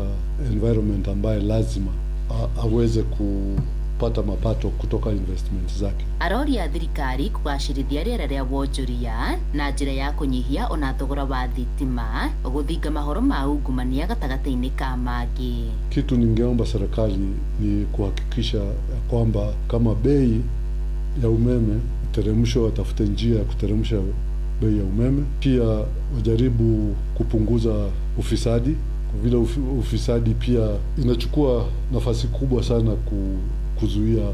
environment ambaye lazima aweze kupata mapato kutoka investment zake. Aroria thirikari kugacĩrithia rĩera rĩa wonjoria na njĩra ya kũnyihia ona thogora wa thitima gũthinga mahoro ma ungumania gatagatĩ-inĩ ka mangĩ. Kitu ningeomba serikali ni kuhakikisha ya kwamba kama bei ya umeme teremsho, watafute njia ya kuteremsha bei ya umeme. Pia wajaribu kupunguza ufisadi, kwa vile ufisadi pia inachukua nafasi kubwa sana kuzuia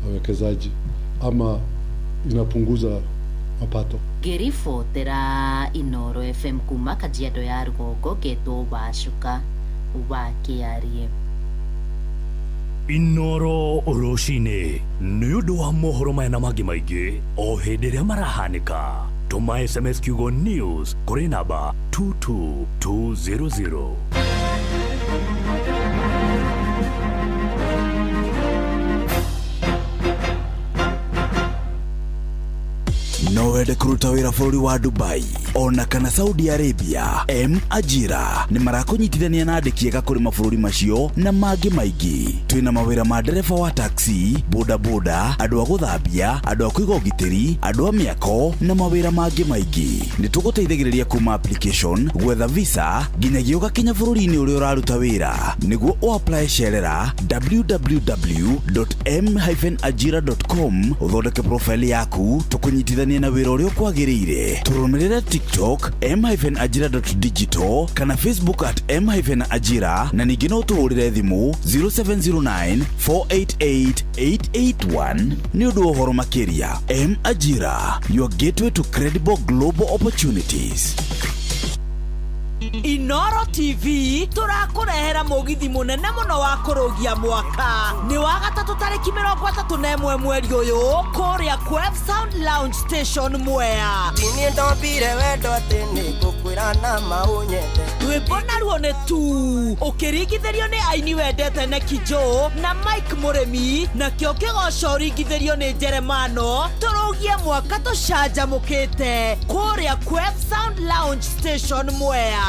wawekezaji ama inapunguza mapato. Ngĩribotera Inoro FM kuma Kajiado ya rũgongo ngetwo Wacuka wa Kĩarie. Inoro rũcinĩ nĩ ũndũ wa mohoro maya na mangĩ maingĩ o hĩndĩ ĩrĩa marahanĩka, tũma SMS kiugo news kũrĩ namba 22200. No wende kũruta wĩra bũrũri wa Dubai ona kana Saudi Arabia? M Ajira nĩ marakũnyitithania na andĩki ega kũrĩ mabũrũri macio na mangĩ maingĩ. Twĩna mawĩra ma ndereba wa taxi, bodaboda, andũ a gũthambia, andũ a kũiga ũgitĩri, andũ a mĩako na mawĩra mangĩ maingĩ. Nĩ tũgũteithagĩrĩria kuma application, gwetha visa nginyagia ũgakinya bũrũri-inĩ ũrĩa ũraruta wĩra. Nĩguo ũapply cerera www.m-ajira.com ũthondeke profile yaku tũkũnyitithanie na wĩra ũrĩa ũkwagĩrĩire. Tũrũmĩrĩre TikTok m-ajira.digital kana Facebook at m-ajira na ningĩ no ũtũhũrĩre thimũ 0709 488 881 nĩ ũndũ wa ũhoro makĩria. M Ajira, your gateway to credible global opportunities. Inoro TV tũrakũrehera mũgithi mũnene mũno wa kũrũgia mwaka nĩ wa gatatũ tarĩki 31 mweri ũyũ kũrĩa Quef Sound Lounge Station Mwea. Niĩ ndombire wendo atĩ nĩngũkwĩra na maũnyende. Rwĩmbo naruo nĩ tu ũkĩringithĩrio nĩ aini wendete Neki Joe na Mike Mũrĩmi, nakĩo kĩgoco ũringithĩrio nĩ Jeremano. Tũrũgie mwaka tũcanjamũkĩte kũrĩa Quef Sound Lounge Station Mwea.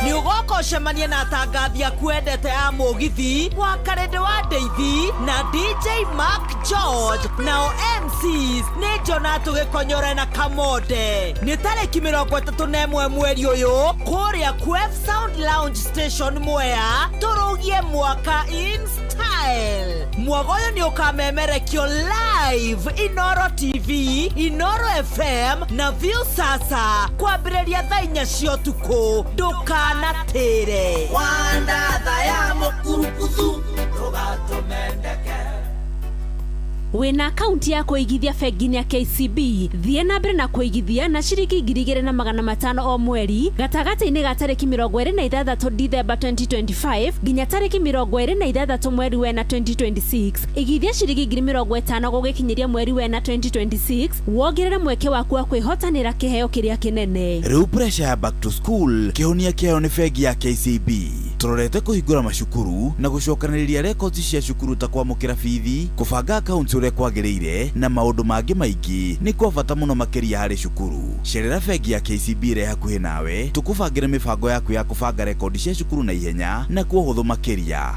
Nĩ ũgoka ũcemanie na atangathi aku wendete a mũgithi wa Karĩndĩ wa Ndeithi na DJ Mark George, nao MCs nĩ Jonathan Gĩkonyore na Kamonde. Nĩ tarĩki 31 mweri ũyũ kũrĩa Quef Sound Lounge Station Mwea, tũrũgie mwaka in style. Mwago ũyũ nĩ ũkamemerekio live Inoro TV, Inoro FM na View Sasa kwambĩrĩria thaa 4 cia ũtukũ. Ndũkanatĩre. Wandatha ya mũkurukuthu ndũgatũmendeke. Wĩna akaunti ya kũigithia bengi-inĩ ya KCB, thiĩ na mbere na kũigithia na ciringi 2,500 o mweri gatagatĩ-inĩ ga tarĩki 26 Dithemba 2025 nginya tarĩki 26 mweri wena 2026. Igithia ciringi 50,000 gũgĩkinyĩria mweri wena 2026 wongerere mweke waku wa kwĩhotanĩra kĩheo kĩrĩa kĩnene. Rĩu pressure ya back to school kĩhonia kĩayo nĩ bengi ya KCB. Tũrorete kũhingũra macukuru na gũcokanĩrĩria records cia cukuru ta kwamũkĩra bithi, kũbanga accounts ũrĩa kwagĩrĩire na maũndũ mangĩ maingĩ nĩ kwa bata mũno makĩria harĩ cukuru. Cerera bengi ya KCB ĩrĩa hakuhĩ nawe tũkũbangĩre mĩbango yaku ya kũbanga rekondi cia cukuru na ihenya na kwa ũhũthũ makĩria.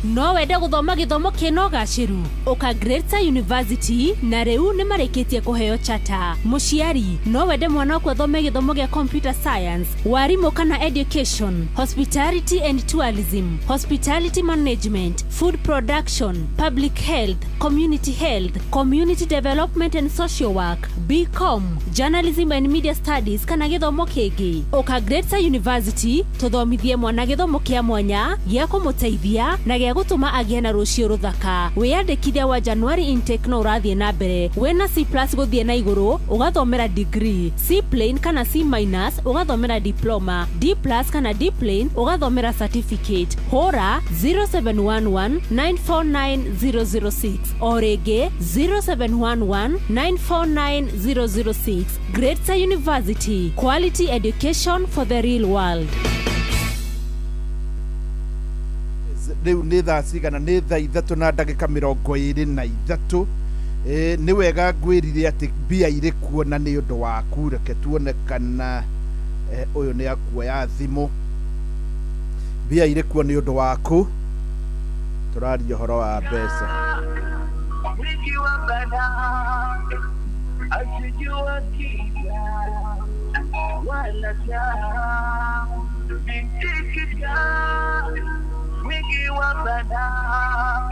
No wende gũthoma gĩthomo kĩna ũgacĩru ũka Greater University na rĩu nĩ marĩkĩtie kũheo chata. Mũciari no wende mwana waku athome gĩthomo gĩa computer science, warimũ kana education, hospitality and tourism, hospitality management, food production, public health, community health, community development and social work, BCom, journalism and media studies kana gĩthomo kĩngĩ. Ũka Greater University tũthomithie mwana gĩthomo kĩa mwanya gĩa kũmũteithia na gĩa rĩrĩa gũtũma agĩe na rũciũ rũthaka. Wĩyandĩkithia wa January intake no ũrathiĩ na mbere. Wĩna C plus gũthiĩ na igũrũ ũgathomera degree, C plain kana C minus ũgathomera diploma, D plus kana D plain ũgathomera certificate. Hũra 0711 949 006 o rĩngĩ 0711 949 006. Greater University, quality education for the real world. Rĩu nĩ thaa cigana? Nĩ thaa 3 na ndagĩka 23. Nĩ wega ngwĩrire atĩ mbia irĩ kuo na nĩ ũndũ waku. Reke tuone kana ũyũ nĩ akuoya thimũ. Mbia irĩ kuo nĩ ũndũ waku, tũraria ũhoro wa mbeca. Wingi wa balaa asijua kila wala taa binti wingi wa balaa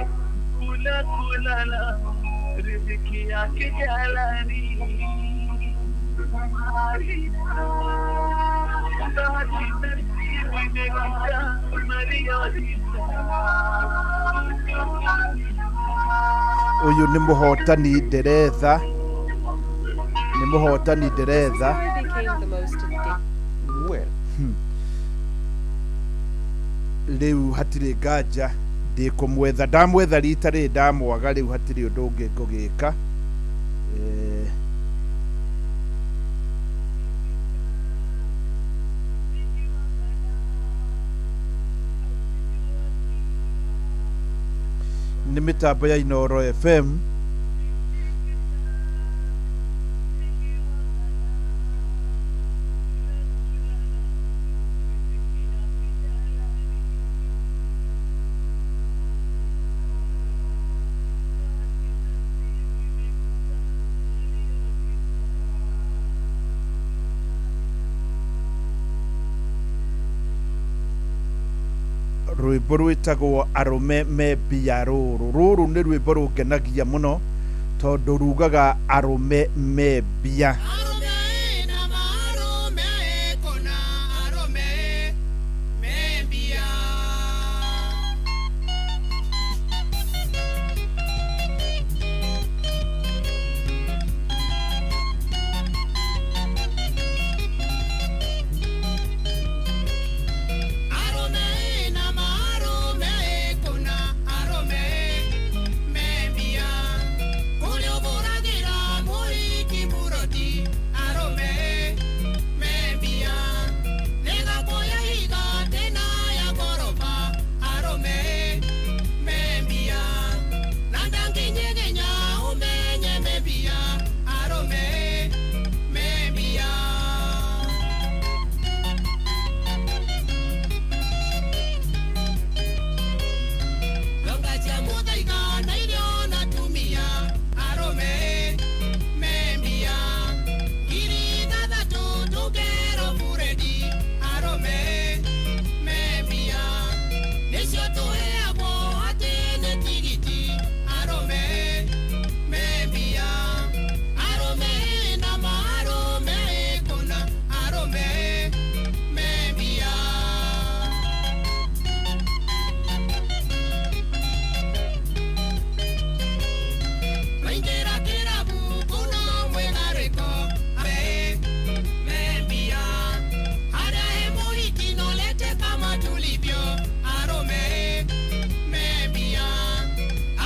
kula kulala riziki yake jalani bahati nasibu imekuta Maria. Ũyũ nĩ mũhotani nderetha, nĩ mũhotani nderetha. Became the most addictive. Well. Rĩu hatirĩ nganja ndĩkũmwetha, ndamwetha rita rĩrĩ ndamwaga, rĩu hatirĩ ũndũ ũngĩ ngũgĩka. Nĩ mĩtambo ya Inoro FM. Rwĩmbo rwĩtagwo Arũme Me Mbia. Rũrũ rũrũ nĩ rwĩmbo rũngenagia mũno tondũ rugaga arũme me mbia. Arome na marume kuna arome membia kule uburagira muhiki muroti arome membia negakoya higa tena ya gorofa arome membia nandanginyegenya umenye membia arome membia. Longa cia muthaiga na irio natumia arome membia 6000 tũngero buredi arome membia nĩcio tũheagwo atĩ nĩ tigiti arome membia arome na marume kũna arome membia. Maingĩra kĩrabu kuno mwĩgarĩko me membia harĩa he mũhiki nolete kama tulivyo arome membia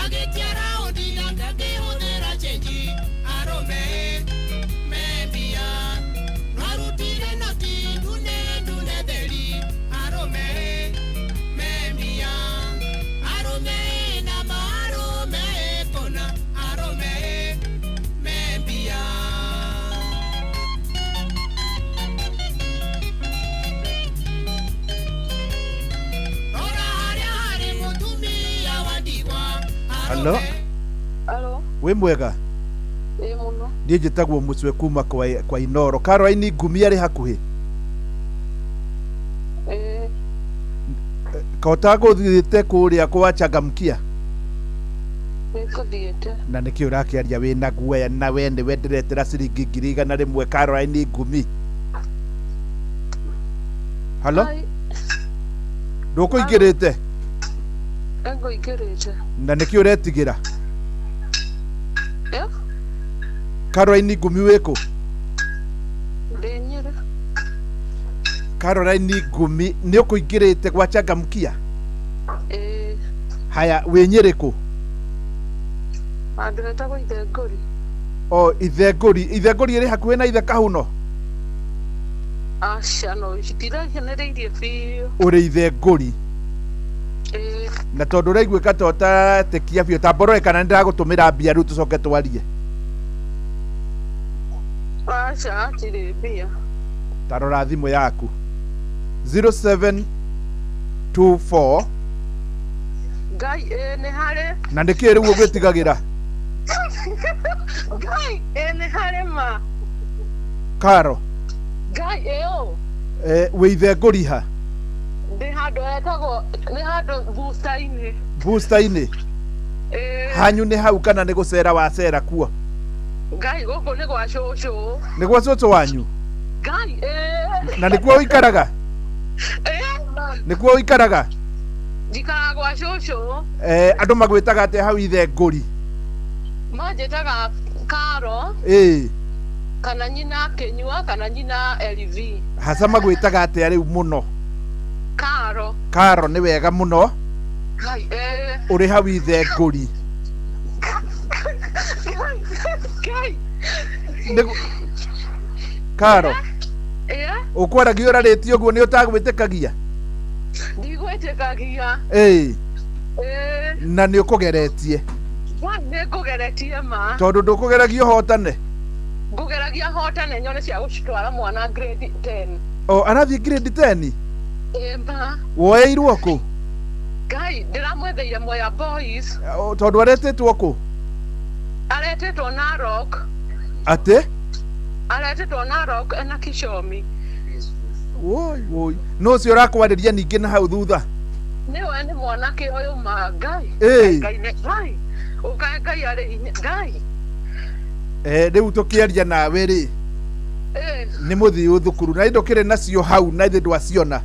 agĩtia raundi na ndangĩhũthĩra chenji arome membia nwarutire noti ndune ndune theri arome membia arome na marume kũna arome membia. Rora harĩa harĩ mũtumia wa ndigwa. Halo. Alo, Wĩ mwega? Ĩ mũno. Niĩ njĩtagwo Mũcwe kuma kwa Inoro. Caroline Ngumi arĩ hakuhĩ? Ĩ. Ka ũtagũthiĩte kũrĩa kwa Changamkia? Nĩngũthiĩte. Na nĩkĩ ũrakĩaria wĩna guoya na we nĩwe ndĩretera ciringi 100,000? Caroline Ngumi, halo. Ai. Ndũkũingĩrĩte? Ngũingĩrĩte. Na nĩkĩ ũretigĩra? Eh? Caroline Ngumi wĩkũ? Ndĩ Nyĩrĩ. Caroline Ngumi nĩ ũkũingĩrĩte gwa Changamkia? Ĩĩ. Haya, wĩ Nyĩrĩ kũ? Handũ hetagwo Ithengũri. O Ithengũri. Ithengũri ĩrĩ hakuhĩ na Ithe Kahuno? Aca no citirahianĩrĩirie biũ. Ũrĩ Ithengũri. Ĩĩ. Na tondũ ũraiguĩka ta ũtaretĩkia biũ, ta mborore kana nĩ ndĩragũtũmĩra mbia rĩu tũcoke twarie. Aca hatirĩ mbia. Ta rora thimũ yaku. 0724 Ngai ĩĩ nĩ harĩ. Na nĩkĩ rĩu ũgwĩtigagĩra? Ngai ĩĩ nĩ harĩ ma. Karo. Ngai ĩĩ ũ. Wĩ Ithengũri ha? Ndĩ handũ hetagwo nĩ handũ booster-inĩ. Booster-inĩ? Ĩĩ. Hanyu nĩ hau kana nĩ gũcera wacera kuo? Ngai gũkũ nĩ gwa cũcũ. Nĩ gwa cũcũ wanyu? Ngai ĩĩ. Na nĩkuo ũikaraga? Ĩĩ. Nĩkuo ũikaraga? Njikaraga gwa cũcũ. Andũ magwĩtaga atĩa hau Ithengũri? Manjĩtaga Karo. Ĩĩ. Kana nyina Kĩnyua kana nyina LV. Haca magwĩtaga atĩa rĩu mũno? Karo. Karo nĩ wega mũno. Ngai ĩĩ. Ũrĩ hau Ithengũri. Ngai. Karo. Ĩĩ. Ũkwaragia ũrarĩtie ũguo nĩ ũtagwĩtĩkagia? Ndigwĩtĩkagia. Ĩĩ. Ĩĩ. Na nĩ ũkũgeretie. Ngai nĩ ngũgeretie ma. Tondũ ndũkũgeragia ũhotane. Ngũgeragia hotane nyone cia gũcitwara mwana grade 10. O arathiĩ grade 10? Ĩĩ ma. Woeirwo kũ? Ngai ndĩramwetheire Mwea Boys. Tondũ aretĩtwo kũ? Aretĩtwo Narok. Atĩ? Aretĩtwo Narok ena Kishomi. Woi woi. No ũcio ũrakwarĩria ningĩ na hau thutha? Nĩwe nĩ mwanake ũyũ ma Ngai. Ĩĩ. Ngai nĩ Ngai. Ũkae Ngai arĩ hinya Ngai. Rĩu tũkĩaria nawe rĩ. Ĩĩ. Nĩ mũthiu thukuru na ndũkĩrĩ nacio hau na ithe ndwaciona.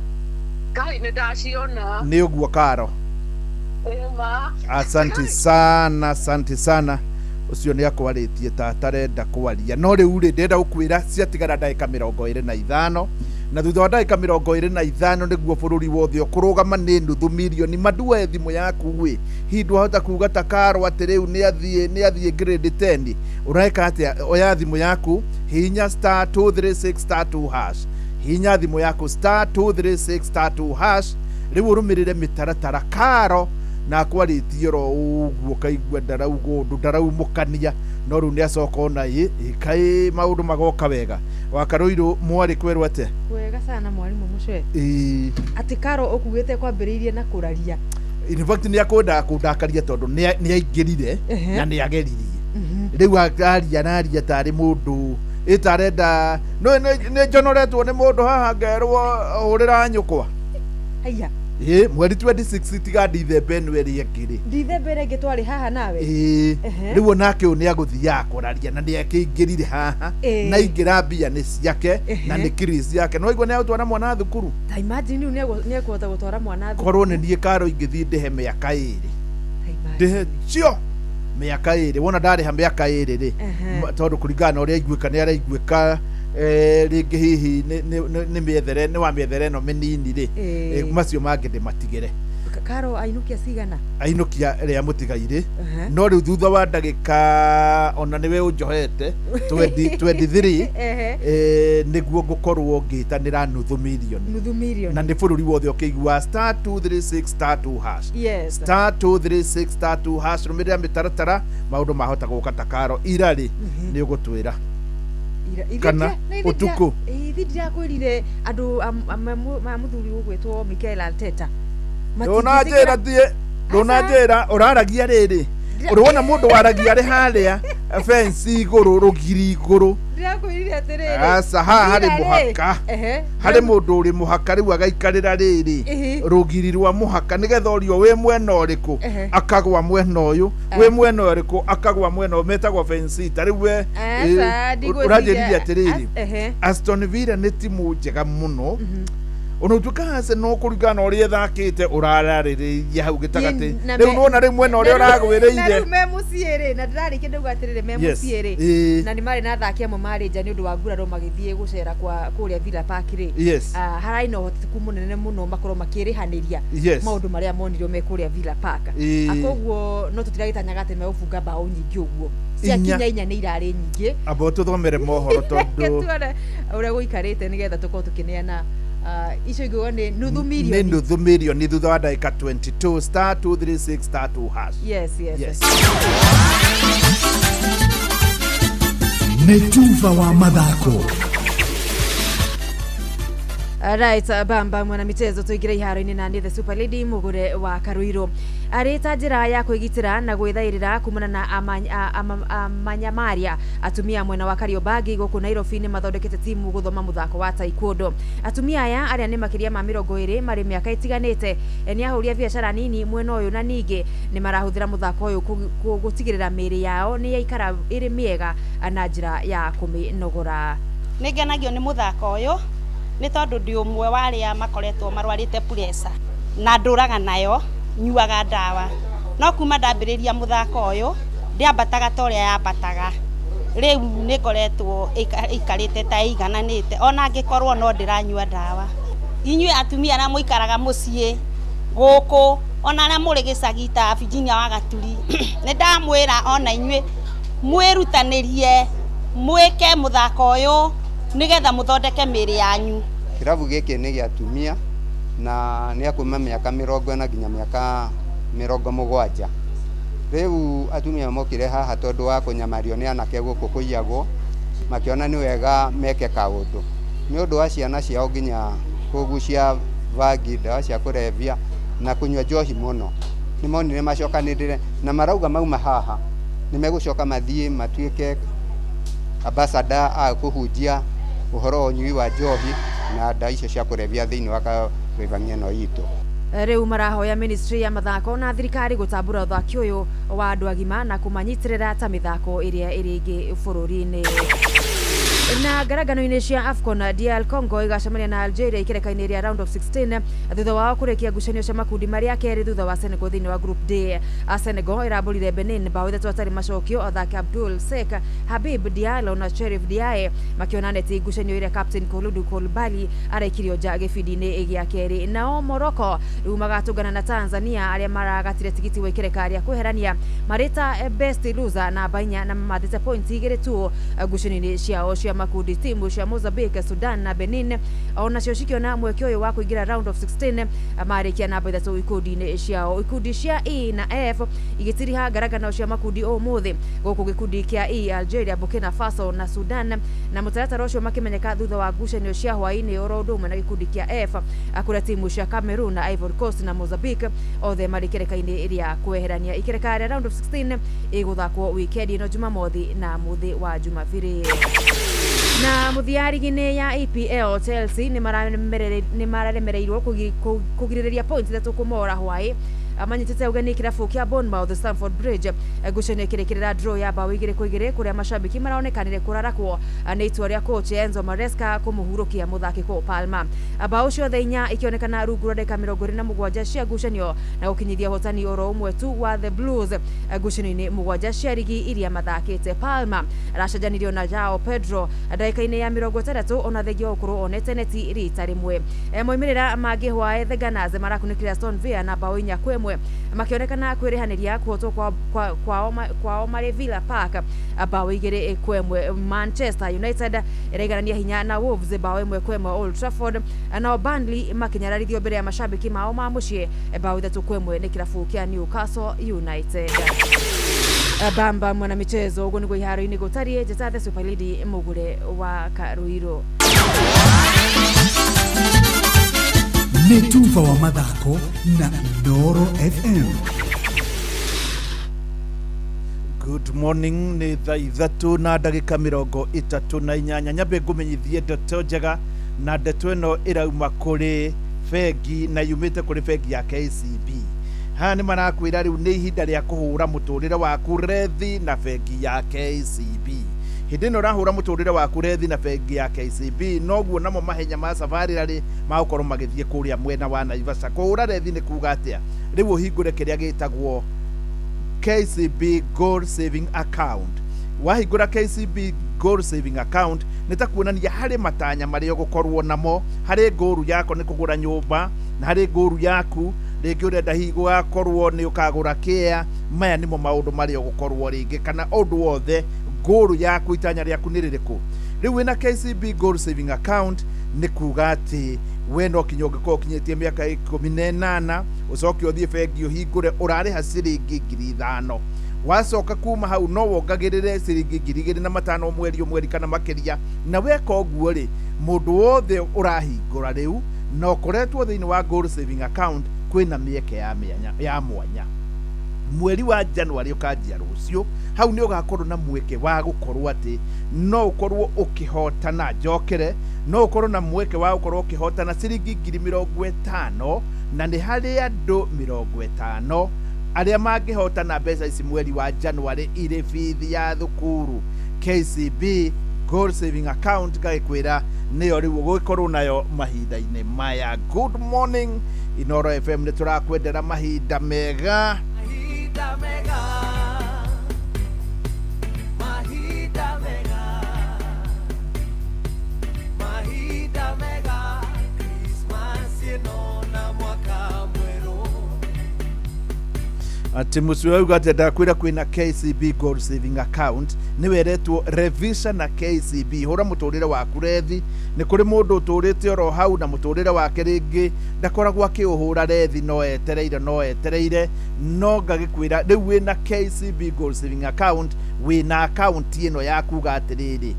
Ngai nĩ ndaciona. Nĩ ũguo Karo. Ĩĩ ma. Asante sana, asante sana. Ũcio nĩ akwarĩtie ta atarenda kwaria. No rĩu rĩ ndĩrenda gũkwĩra ciatigara ndagĩka 25 na thutha wa ndagĩka 25 nĩguo bũrũri wothe ũkũrũgama nĩ nuthu mirioni. Manduoe thimũ yaku ĩ, hihi ndwahota kuga ta Karo atĩ rĩu nĩ athiĩ grade 10. Ũreka atĩa? Oya thimũ yaku, hihinya star 236 star 2 hash. Hihinya thimũ yaku star 236 star 2 hash. Rĩu ũrũmĩrĩre mĩtaratara Karo na akwarĩtie oro ũguo kaigua ndarauga ũndũ ndaraumũkania no rĩu nĩ acoka ona ĩ kaĩ maũndũ magoka wega. Wakarũirũ mwarĩ kwerwo atĩa? Kwega sana mwarimu Mũcwe. Ĩĩ. Atĩ Karo ũkugĩte kwambĩrĩirie na kũraria. In fact nĩ akwendaga kũndakaria tondũ nĩ aingĩrire na nĩ ageririe. Rĩu aria araria tarĩ mũndũ ĩtarenda nĩ njonoretwo nĩ mũndũ haha ngerwo hũrĩra nyũkwa. Haiya. Ĩĩ mweri 26 tiga ndithemba ĩno ĩrĩa ĩngĩ rĩ. Ndithemba ĩrĩa ĩngĩ twarĩ haha nawe. Ĩĩ. Rĩu onake ũyũ nĩ agũthiaga kũraria na nĩ akĩingĩrire haha na ingĩra mbia nĩ ciake na nĩ kiri ciake. No waigua nĩ agũtwara mwana thukuru. Ta imagine rĩu nĩ ekũhota gũtwara mwana thukuru. Korwo nĩ niĩ Karo ingĩthiĩ ndĩhe mĩaka 2. Ndĩhe cio mĩaka 2. Wona ndarĩha mĩaka 2 rĩ. Tondũ kũringana na ũrĩa aiguĩka nĩ araiguĩka rĩngĩ hihi nĩ mĩethere nĩ wa mĩethere ĩno mĩnini rĩ. Macio mangĩ ndĩmatigĩre. Karo ainũkia cigana? Ainũkia rĩa mũtigairĩ. No rĩu thutha wa ndagĩka ona nĩwe ũnjohete 23 nĩguo ngũkorwo ngĩtanĩra nuthu mirioni. Nuthu mirioni. Na nĩ bũrũri wothe ũkĩigua star 236 star 2 hash. Yes. Star 236 star 2 hash. Rũmĩrĩra mĩtaratara maũndũ mahota gũka ta Karo ira rĩ nĩ ũgũtwĩra. Kana ũtukũ. Ithe ndirakwĩrire andũ a mũthuri ũgwĩtwo Mikel Arteta. Ndũnanjĩra thiĩ, ndũnanjĩra ũraragia rĩrĩ. Ũrona mũndũ waragia arĩ harĩa fence igũrũ rũgiri igũrũ. Ndirakwĩrire atĩrĩrĩ. Aca haha harĩ mũhaka. Harĩ mũndũ ũrĩ mũhaka rĩu agaikarĩra rĩrĩ rũgiri rwa mũhaka nĩgetha ũrio wĩ mwena ũrĩkũ akagwa mwena ũyũ, wĩ mwena ũrĩkũ akagwa mwena ũyũ, metagwo fence ta rĩu we ũranjĩrire atĩrĩrĩ Aston Villa nĩ timu njega mũno. Ona ũtuĩka Arsenal kũringana na ũrĩa ĩthakĩte ũrararĩrĩria hau gĩtagatĩ. Na Rĩu nĩwona rĩu mwena ũrĩa na ũragwĩrĩire. rĩu me mũciĩ rĩ, na ndĩrarĩkia ndauga atĩrĩrĩ, me mũciĩ rĩ, na nĩ marĩ na athaki amwe marĩ nja nĩ ũndũ wa nguraro magĩthiĩ gũcera kwa kũrĩa Villa Park rĩ, hararĩ na ũhotekeku mũnene mũno makorwo makĩrĩhanĩria maũndũ marĩa monirio me kũrĩa Villa Park. Koguo no tũtiragĩtanyaga atĩ megũbunga mbaũ nyingĩ ũguo, ciakinya 4 nĩ irarĩ nyingĩ. Amba ũtũthomere mohoro Reke tondũ tuone ũrĩa gũikarĩte nĩgetha tũkorwo tũkĩneana icio ingĩuga nĩ nuthu nĩ mirioni. nuthu mirioni thutha wa ndagĩka 22 star 236 star 2 hash. Yes. Yes. Nĩ tuba wa mathako. Right, bamba mwana michezo, tuingire iharo-inĩ na nĩ the super lady Mugure wa Karuiru arĩ ta njĩra ya kwĩgitĩra na gwĩthaĩrĩra kumana na amanyamaria atumia mwena wa Kariobangi gũkũ Nairobi nĩ mathondekete timu gũthoma mũthako wa taekwondo. Atumia aya arĩa nĩ makĩria ma 20 marĩ mĩaka ĩtiganĩte, nĩ ahũri a biacara nini mwena ũyũ na ningĩ nĩ marahũthĩra mũthako ũyũ gũtigĩrĩra mĩĩrĩ yao nĩ yaikara ĩrĩ mĩega na njĩra ya kũmĩnogora. Nĩ ngenagio nĩ mũthako ũyũ nĩ tondũ ndĩ ũmwe wa arĩa makoretwo marwarĩte puresa na ndũraga nayo, nyuaga ndawa, no kuma ndambĩrĩria mũthako ũyũ ndĩambataga ta ũrĩa yambataga. Rĩu nĩ ngoretwo ĩikarĩte ta ĩigananĩte ona angĩkorwo no ndĩranyua ndawa. Inyuĩ atumia arĩa mũikaraga mũciĩ gũkũ ona arĩa mũrĩ gĩcagi ta Virginia wa Gaturi, nĩ ndamwĩra ona inyuĩ mwĩrutanĩrie mwĩke mũthako ũyũ nĩgetha mũthondeke mĩĩrĩ yanyu. Kĩrabu gĩkĩ nĩ gĩa atumia na nĩ a kuma mĩaka 40 nginya mĩaka 70. Rĩu atumia mokire haha tondũ wa kũnyamario nĩ anake gũkũ kũiyagwo, makĩona nĩ wega meke kaũndũ nĩ ũndũ wa ciana ciao nginya kũgucia bangi, ndawa cia kũrebia na kũnyua njohi mũno. Nĩ monire macokanĩrĩre na marauga mauma haha nĩ megũcoka mathiĩ matuĩke ambassador a kũhunjia ũhoro wa ũnyui wa njohi na ndawa icio cia kũrebia thĩinĩ wa Kariobangi ĩno itũ. Rĩu marahoya ministry ya mathako na thirikari gũtambũra ũthaki ũyũ wa andũ agima na kũmanyitĩrĩra ta mĩthako ĩrĩa ĩrĩ ĩngĩ bũrũri-inĩ. Na ngarangano-inĩ cia AFCON, DR Congo ĩgacemania na Algeria ikereka-inĩ rĩa round of 16 thutha wao kũrĩkia ngucanio cia makundi marĩa kerĩ thutha wa Senegal thĩinĩ wa group D. Senegal ĩrambũrire Benin bao 3 hatarĩ macokio, athaki Abdul Sek, Habib Diallo na Cherif Diaye makĩona neti ngucanio ĩrĩa captain Kouloudou Koulibaly araikirio nja gĩbindi-inĩ gĩa kerĩ. Nao Morocco rĩu magatũngana na Tanzania arĩa maragatire tigiti wa ikereka rĩa kweherania marĩ ta best loser namba 4 na mamathĩte pointi 2 tu ngucanio-inĩ ciao cia makundi. Timu cia Mozambique, Sudan na Benin onacio cikĩona mweke ũyũ wa kũingĩra round of 16 marĩkia namba 3 ikundi-inĩ ciao. Ikundi cia E na F igĩtiriha ngarangano cia makundi ũmũthĩ gũkũ gĩkundi kĩa E Algeria, Burkina Faso na Sudan, na mũtaratara ũcio makĩmenyeka thutha wa ngucanio cia hwaĩ-inĩ oro ũndũ ũmwe na gĩkundi kĩa F kũrĩa timu cia Cameroon na Ivory Coast na Mozambique othe marĩ ikereka-inĩ rĩa kweherania. Ikereka rĩa round of 16 ĩgũthakwo wikendi ĩno Jumamothi na mũthĩ wa Jumabiri. Na mũthia rigi-inĩ ya EPL, Chelsea nĩ mararemereirwo kũgirĩrĩria point 3 kũmora hwaĩ manyitĩte ũgeni kĩrabu kĩa Bournemouth Stamford Bridge. Ngucanio ĩkĩrĩkĩrĩra draw ya bao 2-2 kũrĩa macambĩki maraonekanire kũrarakwo nĩ itua rĩa coach Enzo Maresca kũmũhurũkia mũthaki Cole Palmer. Bao ciothe 4 ikĩonekana rungu rwa ndagĩka 27 cia ngucanio na gũkinyithia ũhotani oro ũmwe tu wa the Blues ngucanio-inĩ 7 cia rigi iria mathakĩte. Palmer aracenjanirio na Joao Pedro ndagĩka-inĩ ya 60 ona thengia wa gũkorwo onete neti rita rĩmwe. Moimĩrĩra mangĩ hwaĩ, the Gunners marakunĩkĩra Aston Villa na bao 4-1 makĩonekana kwĩrĩhanĩria kũhotwo kwao marĩ Villa Park bao 2-1. Manchester United ĩraiganania hinya na Wolves bao 1-1 Old Trafford, nao Burnley makĩnyararithio mbere ya macambĩki mao ma mũciĩ bao 3-1 nĩ kĩrabu kĩa Newcastle United. Bamba mwana michezo, ũguo nĩguo iharo-inĩ gũtariĩ. Njĩta the Super Lady Mugure wa Karuiru. Nĩ tuba wa mathako na Inooro FM. Good morning, nĩ thaa 3 na ndagĩka 38. Nyambe ngũmenyithie ndeto njega, na ndeto ĩno ĩrauma kũrĩ bengi na yumĩte kũrĩ bengi ya KCB. Haha nĩ marakwĩra rĩu nĩ ihinda rĩa kũhũra mũtũrĩre waku rethi na bengi ya KCB. Hĩndĩ ĩno ũrahũra mũtũrĩre waku rethi na bengi ya KCB, noguo namo mahenya ma Safari Rally magũkorwo magĩthiĩ kũrĩa mwena wa Naivasha. Kũhũra rethi nĩ kuga atĩa? Rĩu ũhingũre kĩrĩa gĩtagwo KCB Goal Saving Account. Wahingũra KCB Goal Saving Account nĩ ta kuonania harĩ matanya marĩa ũgũkorwo namo, harĩ ngũru yako nĩ kũgũra nyũmba, na harĩ ngũru yaku rĩngĩ ũrenda hihi gũgakorwo nĩ ũkagũra kĩa. Maya nĩmo maũndũ marĩa ũgũkorwo rĩngĩ kana ũndũ wothe ngũru yaku itanya rĩaku nĩ rĩrĩkũ. Rĩu wĩna KCB Goal Saving Account nĩ kuga atĩ we no kinya ũngĩkorwo ũkinyĩtie mĩaka 18 ũcoke ũthiĩ bengi ũhingũre, ũrarĩha ciringi 5,000. Wacoka kuma hau no wongagĩrĩre ciringi 2,500 mweri o mweri kana makĩria. Na weka ũguo rĩ, mũndũ wothe ũrahingũra rĩu na ũkoretwo thĩinĩ wa Goal Saving Account, kwĩna mĩeke ya mwanya. Mweri wa January ũkanjia rũciũ, hau nĩ ũgakorwo na mweke wa gũkorwo atĩ no ũkorwo ũkĩhotana njokere, no ũkorwo na mweke wa gũkorwo ũkĩhotana ciringi 50,000, na nĩ harĩ andũ 50 arĩa mangĩhotana mbeca ici mweri wa January irĩ bithi ya thukuru. KCB Goal Saving Account ngagĩkwĩra nĩyo rĩu ũgũgĩkorwo nayo mahinda-inĩ maya. Good morning Inoro FM, nĩ tũrakwendera mahinda mega. Mahinda mega, mahinda mega, mahinda mega, Christmas ĩno na mwaka mwerũ. Atĩ mũciĩ wauga atĩ ndakwĩra kwĩna KCB Goal Saving Account, nĩ weretwo revisha na KCB. Hũra mũtũrĩre waku rethi. Nĩ kũrĩ mũndũ ũtũrĩte oro hau na mũtũrĩre wake rĩngĩ ndakoragwo akĩũhũra rethi, no etereire no etereire, no ngagĩkwĩra rĩu wĩna KCB Goal Saving Account, wĩna account ĩno ya kuga atĩrĩrĩ,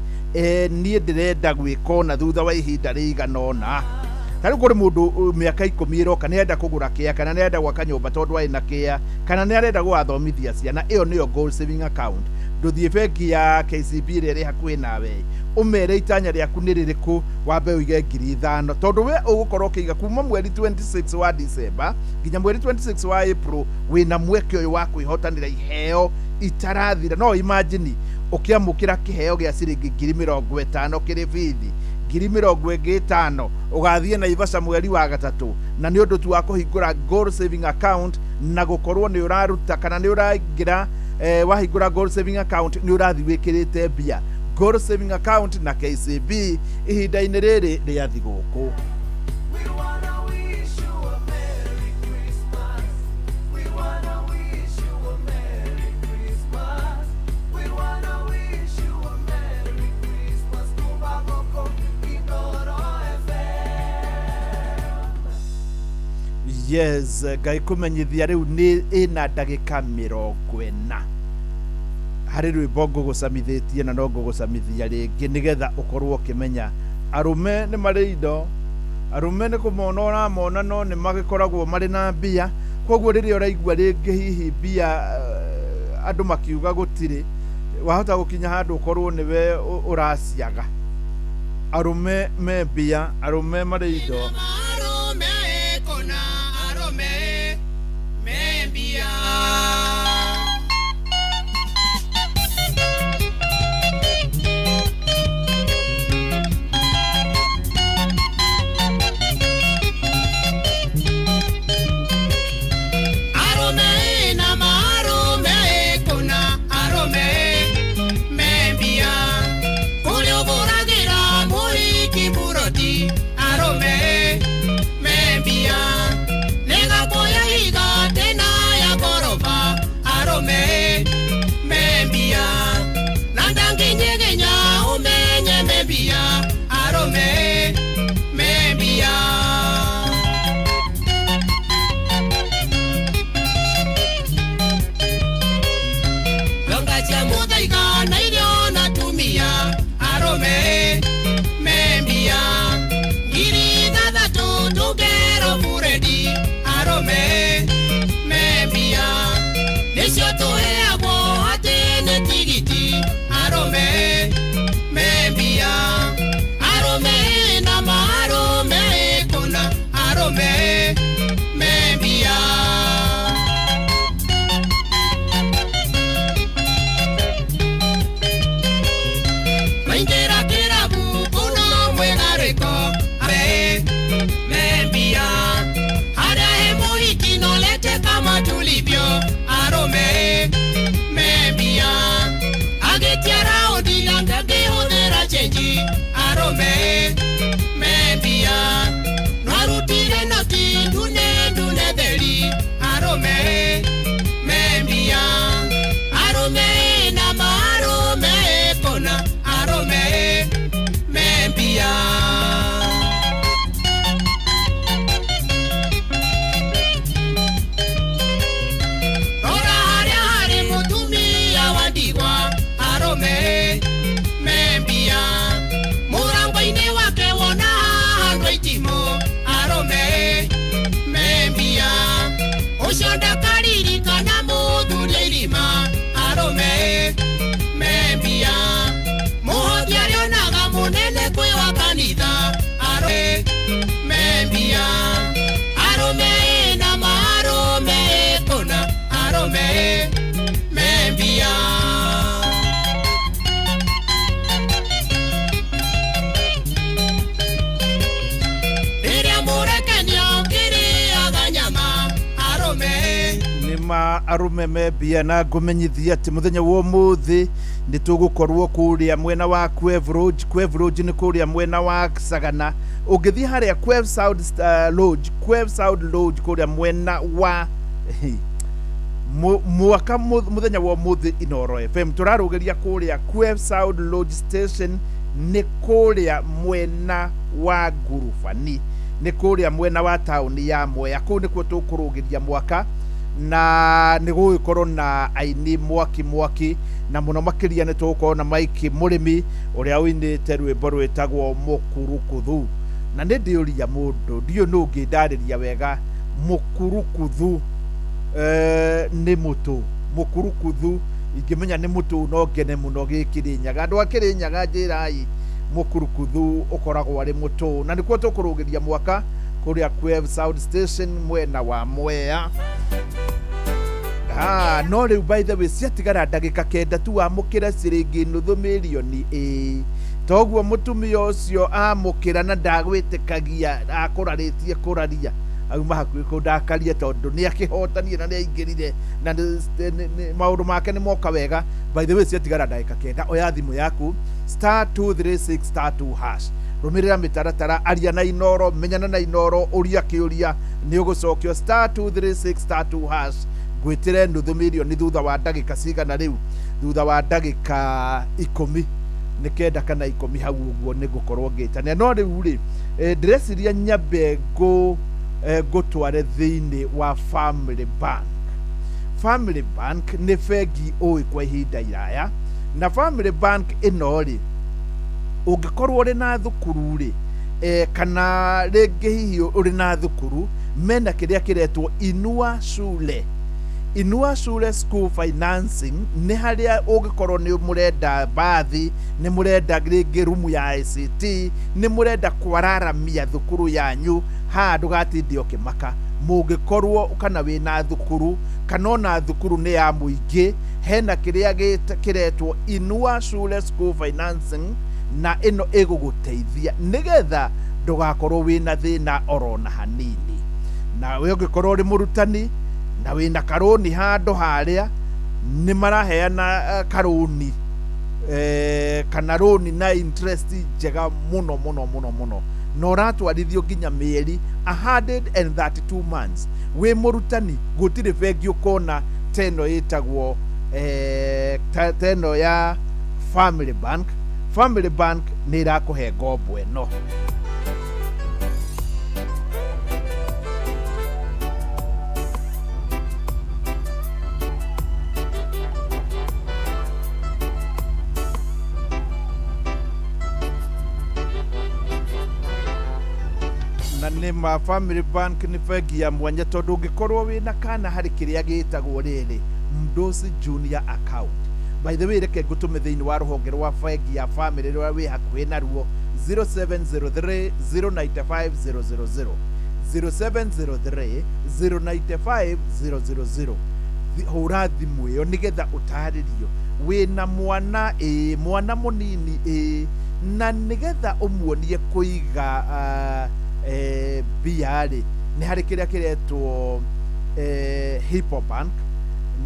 niĩ ndĩrenda gwĩka ona thutha wa ihinda rĩigana ũna. Ta rĩu kũrĩ mũndũ mĩaka 10 ĩroka nĩ arenda kũgũra kĩa, kana nĩ arenda gwaka nyũmba tondũ arĩ na kĩa, kana nĩ arenda gũgathomithia ciana. Ĩyo nĩyo Goal Saving Account. Ndũthiĩ bengi ya KCB ĩrĩa ĩrĩ hakuhĩ nawe, ũmere itanya rĩaku nĩ rĩrĩkũ, wambe ũige 5,000, tondũ we ũgũkorwo ũkĩiga kuma mweri 26 wa December nginya mweri 26 wa April. Wĩna mweke ũyũ wa kwĩhotanĩra iheo itarathira. No imagine ũkĩamũkĩra kĩheo gĩa ciringi 50,000 kĩrĩ bithi 50,000, ũgathiĩ Naivasha mweri wa gatatũ, na nĩ ũndũ tu wa kũhingũra Goal Saving Account na gũkorwo nĩ ũraruta kana nĩ ũraingĩra. Wahingũra Goal Saving Account nĩ ũrathiĩ wĩkĩrĩte mbia. Goal Saving Account na KCB ihinda-inĩ rĩrĩ rĩa thigũkũ. We wanna wish you a Merry Christmas. We wanna wish you a Merry Christmas. We wanna wish you a Merry Christmas. Kuma gũkũ Inoro FM. Yes, ngai kũmenyithia rĩu nĩ ĩna ndagĩka 40 harĩ rwĩmbo ngũgũcamithĩtie, na no ngũgũcamithia rĩngĩ nĩgetha ũkorwo ũkĩmenya arũme nĩ marĩ indo. Arũme nĩ kũmona ũramona, no nĩ magĩkoragwo marĩ na mbia. Koguo rĩrĩa ũraigua rĩngĩ hihi mbia andũ makiuga gũtirĩ, wahota gũkinya handũ ũkorwo nĩwe ũraciaga. Arũme me mbia, arũme marĩ indo. Arũme kona, arũme me mbia. Arũme na maarũme kona, arũme me mbia. Kũrĩa ũgũragĩra mũhiki buroti, arũme me mbia. Nĩgakuoya ihiga tena ya ngoroba, arũme me mbia. Na ndangĩnyegenya ũmenye me mbia, arũme me mbia. Ronga cia mũthaiga na irio na tumia, arũme me mbia. 6,000 tũngero bure. Arũme membia Nwarutire noti ndune ndune theri Arũme membia Arũme na maarũme kona Arũme membia. Rora harĩa harĩ mũtumia wa ndigwa Arũme membia Mũrango-inĩ wake wona handũ itimũ Arũme membia Ũcio ndakaririkana mũthuri irima Arũme membia Mũhothi arĩonaga mũnene kwĩ wa kanitha Arũme membia Arũme na maarũme kũna Arũme membia. Rĩrĩa mũrekenia ũkĩrĩaga nyama Arũme nĩ ma arũme membia na ngũmenyithia atĩ mũthenya wa ũmũthĩ nĩ tũgũkorwo kũrĩa mwena wa Kwev Lodge. Kwev Lodge nĩ kũrĩa mwena wa Sagana. Ũngĩthiĩ harĩa Kwev Sound Lodge, Kwev Sound Lodge kũrĩa mwena wa mwaka mũthenya wa ũmũthĩ Inooro FM tũrarũgĩria kũrĩa Kwev Sound Lodge Station nĩ kũrĩa mwena wa Ngurubani, nĩ kũrĩa mwena wa taũni ya Mwea. Kũu nĩkuo tũkũrũgĩria mwaka na nĩ gũgĩkorwo na aini mwaki mwaki, na mũno makĩria nĩ tũgũkorwo na Mike Mũrĩmi ũrĩa ũinĩte rwĩmbo rwĩtagwo Mũkurukuthu. Na nĩ ndĩũria mũndũ, ndiũĩ nũ ũngĩndarĩria wega mũkurukuthu nĩ mũtũ. Mũkurukuthu ingĩmenya nĩ mũtũ no ngene mũno gĩ Kĩrĩnyaga. Andũ a Kĩrĩnyaga njĩrai mũkurukuthu ũkoragwo arĩ mũtũ. Na nĩkuo tũkũrũgĩria mwaka kũrĩa Kwev Sound Station mwena wa Mwea. No rĩu by the way ciatigara ndagĩka 9 tu wamũkĩra ciringi nuthu mirioni ĩĩ. Toguo mũtumia ũcio amũkĩra na ndagwĩtĩkagia akũrarĩtie kũraria auma hakuhĩ kũndakaria tondũ nĩ akĩhotanire na nĩ aingĩrire na maũndũ make nĩ moka wega. By the way ciatigara ndagĩka 9, oya thimũ yaku star 236 star 2 hash, rũmĩrĩra mĩtaratara, aria na Inooro, menyana na Inooro, ũria kĩũria nĩ ũgũcokio star 236 star 2 hash. Ngwĩtĩre nuthu mirioni thutha wa ndagĩka cigana rĩu? Thutha wa ndagĩka 10 nĩ 9 kana 10 hau ũguo nĩ ngũkorwo ngĩtania. No rĩu rĩ ndĩreciria nyambe ngũtware thĩinĩ wa Family Bank. Family Bank nĩ bengi ũĩ kwa ihinda iraya, na Family Bank ĩno rĩ ũngĩkorwo ũrĩ na thukuru rĩ kana rĩngĩ hihi ũrĩ na thukuru, mena kĩrĩa kĩretwo Inua Shule. Inua Shule School Financing nĩ harĩa ũngĩkorwo nĩ mũrenda bathi, nĩ mũrenda rĩngĩ rumu ya ICT, nĩ mũrenda kwararamia thukuru yanyu, haha ndũgatinde ũkĩmaka. Mũngĩkorwo kana wĩna thukuru kana ona thukuru nĩ ya mũingĩ, hena kĩrĩa kĩretwo Inua Shule School Financing, na ĩno ĩgũgũteithia nĩgetha ndũgakorwo wĩna thĩna orona hanini. Na we ũngĩkorwo ũrĩ mũrutani na wĩna karũni handũ harĩa, nĩ maraheana karũni kana rũni na interest njega mũno mũno mũno mũno, na ũratwarithio nginya mĩeri 132 months. Wĩ mũrutani gũtirĩ bengi ũkona ta ĩno ĩtagwo ta ĩno ya Family Bank. Family Bank nĩ ĩrakũhe ngombo ĩno. Na nĩ ma Family Bank nĩ bengi ya mwanya tondũ ũngĩkorwo wĩna kana harĩ kĩrĩa gĩtagwo rĩrĩ Mdosi Junior Account. By the way, reke ngũtũme thĩinĩ wa rũhonge rwa bengi ya Family rũrĩa wĩ hakuhĩ naruo 0703 095 000 0703 095 000. Hũra thimũ ĩyo nĩgetha ũtarĩrio wĩna mwana ĩĩ, mwana mũnini ĩĩ, na nĩgetha ũmuonie kũiga mbia rĩ, nĩ harĩ kĩrĩa kĩretwo Hippo Bank.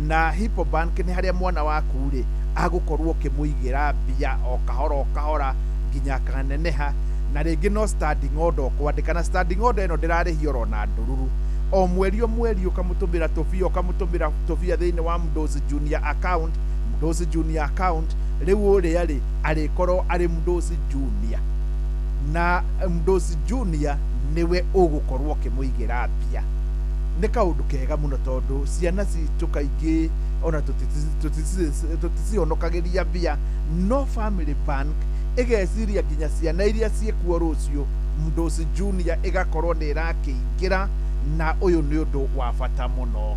Na Hippo Bank nĩ harĩa mwana waku rĩ agũkorwo ũkĩmũigĩra mbia o kahora o kahora Nginya akaneneha na rĩngĩ no standing order ũkwandĩka, na standing order ĩno ndĩrarĩhio oro na ndũruru. O mweri o mweri ũkamũtũmĩra tũbia, ũkamũtũmĩra tũbia thĩinĩ wa Mdosi Junior account. Mdosi Junior account rĩu ũrĩa rĩ arĩkorwo arĩ Mdosi Junior, na Mdosi Junior nĩwe ũgũkorwo ũkĩmũigĩra mbia. Nĩ kaũndũ kega mũno tondũ ciana citũ kaingĩ ona tũticihonokagĩria mbia, no Family Bank ĩgeciria nginya ciana iria ciĩkuo rũciũ, Mdosi Junior ĩgakorwo nĩ ĩrakĩingĩra, na ũyũ nĩ ũndũ wa bata mũno.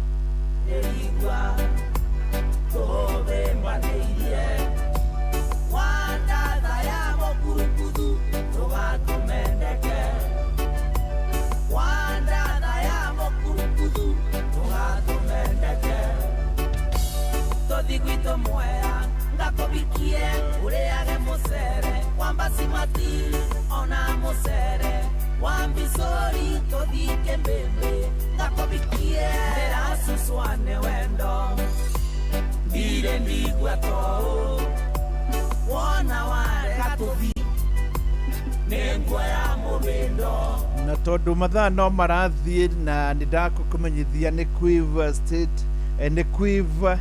Na tondũ mathaa no marathiĩ na nĩ ndakũmenyithia nĩ Quiver State, nĩ Quiver,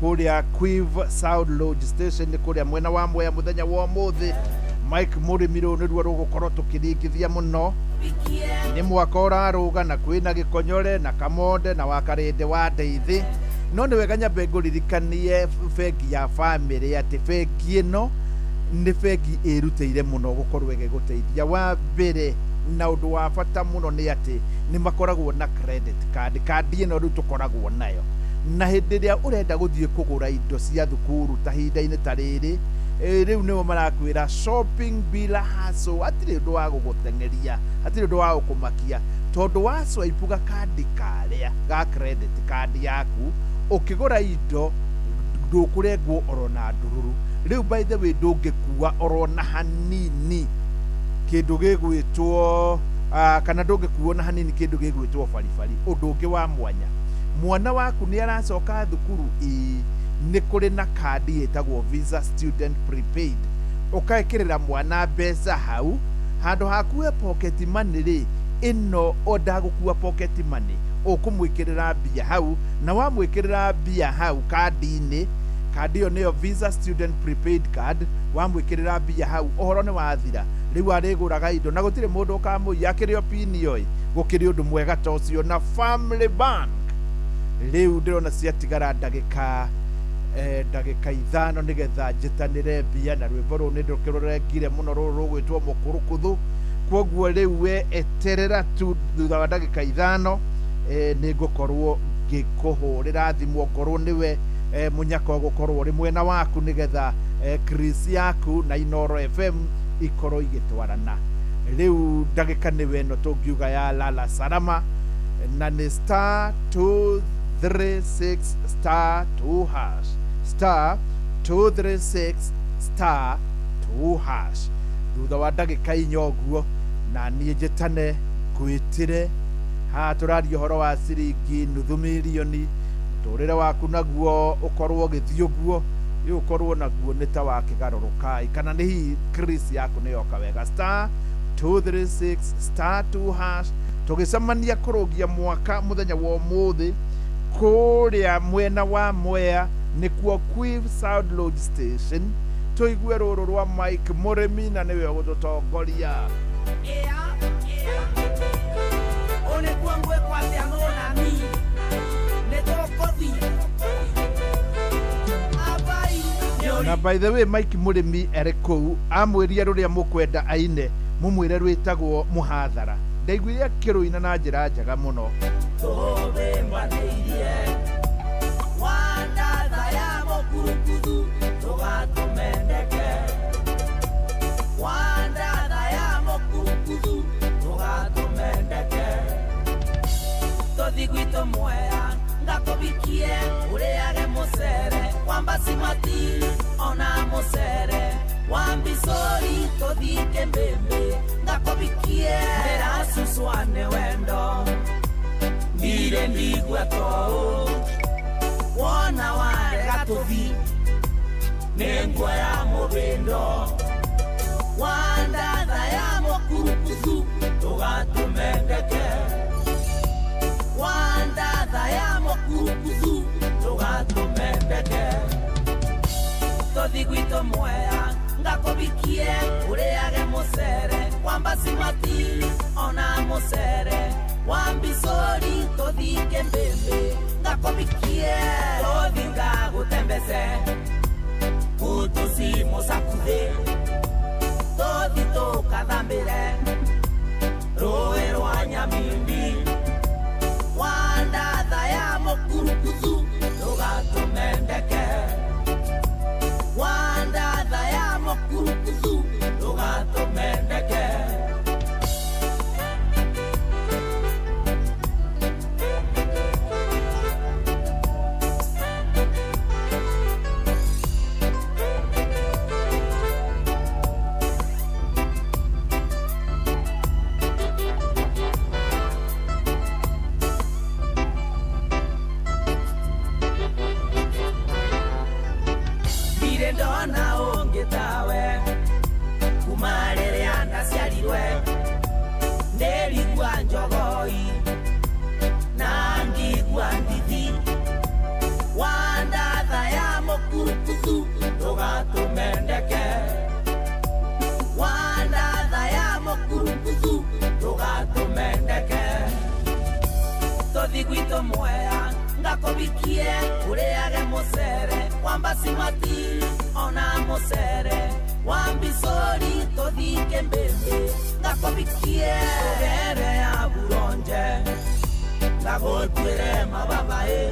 kũrĩa Quiver South Lodge Station, nĩ kũrĩa mwena wa Mwea mũthenya wa ũmũthĩ. Mike Mũrĩmi, rũũ nĩruo rũgũkorwo tũkĩringithia mũno. Nĩ mwaka ũrarũga na kwĩna gĩkonyore na kamonde na wakarĩndĩ wa ndeithi, no nĩ wega nyambe ngũririkanie bengi ya Family atĩ bengi ĩno nĩ bengi ĩrutĩire mũno gũkorwo ĩgĩgũteithia. Wa mbere na ũndũ wa bata mũno nĩ atĩ nĩ makoragwo na credit card. Kandi ĩno rĩu tũkoragwo nayo, na hĩndĩ ĩrĩa ũrenda gũthiĩ kũgũra indo cia thukuru ta ihinda-inĩ ta rĩrĩ, rĩu nĩo marakwĩra shopping bila hassle. Hatirĩ ũndũ wa gũgũteng'eria, hatirĩ ũndũ wa gũkũmakia, tondũ wa swipe gakandi karĩa ga credit card yaku ũkĩgũra indo ndũkũrengwo oro na ndũrũrũ. Rĩu by the way ndũngĩkua oro na hanini kĩndũ gĩgwĩtwo kana ndũngĩkuo na hanini kĩndũ gĩgwĩtwo baribari. Ũndũ ũngĩ wa mwanya, mwana waku nĩ aracoka thukuru, ĩĩ, nĩ kũrĩ na kandi ĩtagwo Visa Student Prepaid. Ũkekĩrĩra mwana mbeca hau handũ hakue pocket money rĩ, ĩno o ndagũkua pocket money, ũkũmwĩkĩrĩra mbia hau, na wamwĩkĩrĩra mbia hau kandi-inĩ, kandi ĩyo nĩyo Visa Student Prepaid Card, wamwĩkĩrĩra mbia hau ũhoro nĩ wathira. Rĩu arĩgũraga indo na gũtirĩ mũndũ ũkamũiya, akĩrĩ o pin ĩyo. Gũkĩrĩ ũndũ mwega ta ũcio na Family Bank. Rĩu ndĩrona ciatigara ndagĩka 5 nĩgetha njĩtanĩre mbia, na rwĩmbo rũu nĩ ndũkĩrũrengire mũno, rũrũ rũgwĩtwo mũkũrũkũthũ. Kwoguo rĩu we eterera tu, thutha wa ndagĩka 5 nĩ ngũkorwo ngĩkũhũrĩra thimũ ongorwo nĩwe mũnyaka ũgũkorwo ũrĩ mwena waku, nĩgetha Chris yaku na Inoro FM ikorwo igĩtwarana. Rĩu ndagĩka nĩwe ĩno tũngiuga ya lala salama, na nĩ star 236 star 2 hash, star 236 star 2 hash. Thutha wa ndagĩka 4 ũguo na niĩ njĩtane ngwĩtĩre haha tũraria ũhoro wa ciringi 500,000. Mũtũrĩre waku naguo ũkorwo ũgĩthiĩ ũguo, rĩu ũkorwo naguo nĩ ta wakĩgarũrũkai, kana nĩ hihi Chris yaku nĩ yoka wega. Star 236 star 2 hash. Tũgĩcemania kũrũgia mwaka mũthenya wa ũmũthĩ kũrĩa mwena wa Mwea, nĩkuo Quiv South Lodge Station. Tũigue rũrũ rwa Mike Mũrĩmi na nĩwe ũgũtũtongoria. Na by the way Mike Mũrĩmi arĩ kũu amwĩrie rũrĩa mũkwenda aine, mũmwĩre rwĩtagwo mũhathara. Ndaiguire akĩrũina na njĩra njega mũno. Wandatha ya mũkurukuthu ndũgatũmendeke. Wandatha ya mũkurukuthu ndũgatũmendeke. Tũthi gwitũ Mwea ngakũbikie ũrĩage mũcere wa mbasimati ona mũcere wa mbicũri tũthike mbĩmbĩ ngakũbikie tũthi ngagũtembece kutusi mũcakuthĩ tũthi tũkathambĩre rũĩ rwa Nyamindi. Wandatha ya mũkurukuthu ndũgatũmendeke. Wandatha ya mũkurukuthu ndũgatũmendeke. Ndirĩ ndona ũngĩ tawe kuma rĩrĩa ndaciarirwe ndĩrigua njogoi na ngigua ndithi. Wandatha ya mũkurukuthu ndũgatũmendeke. Wandatha ya mũkurukuthu ndũgatũmendeke. Tũthi gwitũ Mwea ngakũbikie ũrĩage mũcere wa mbasimati ona mũcere wa mbicũri tũthike mbĩmbĩ ngakũbikie tũgere ya buronje ngagũtuĩre mababaĩ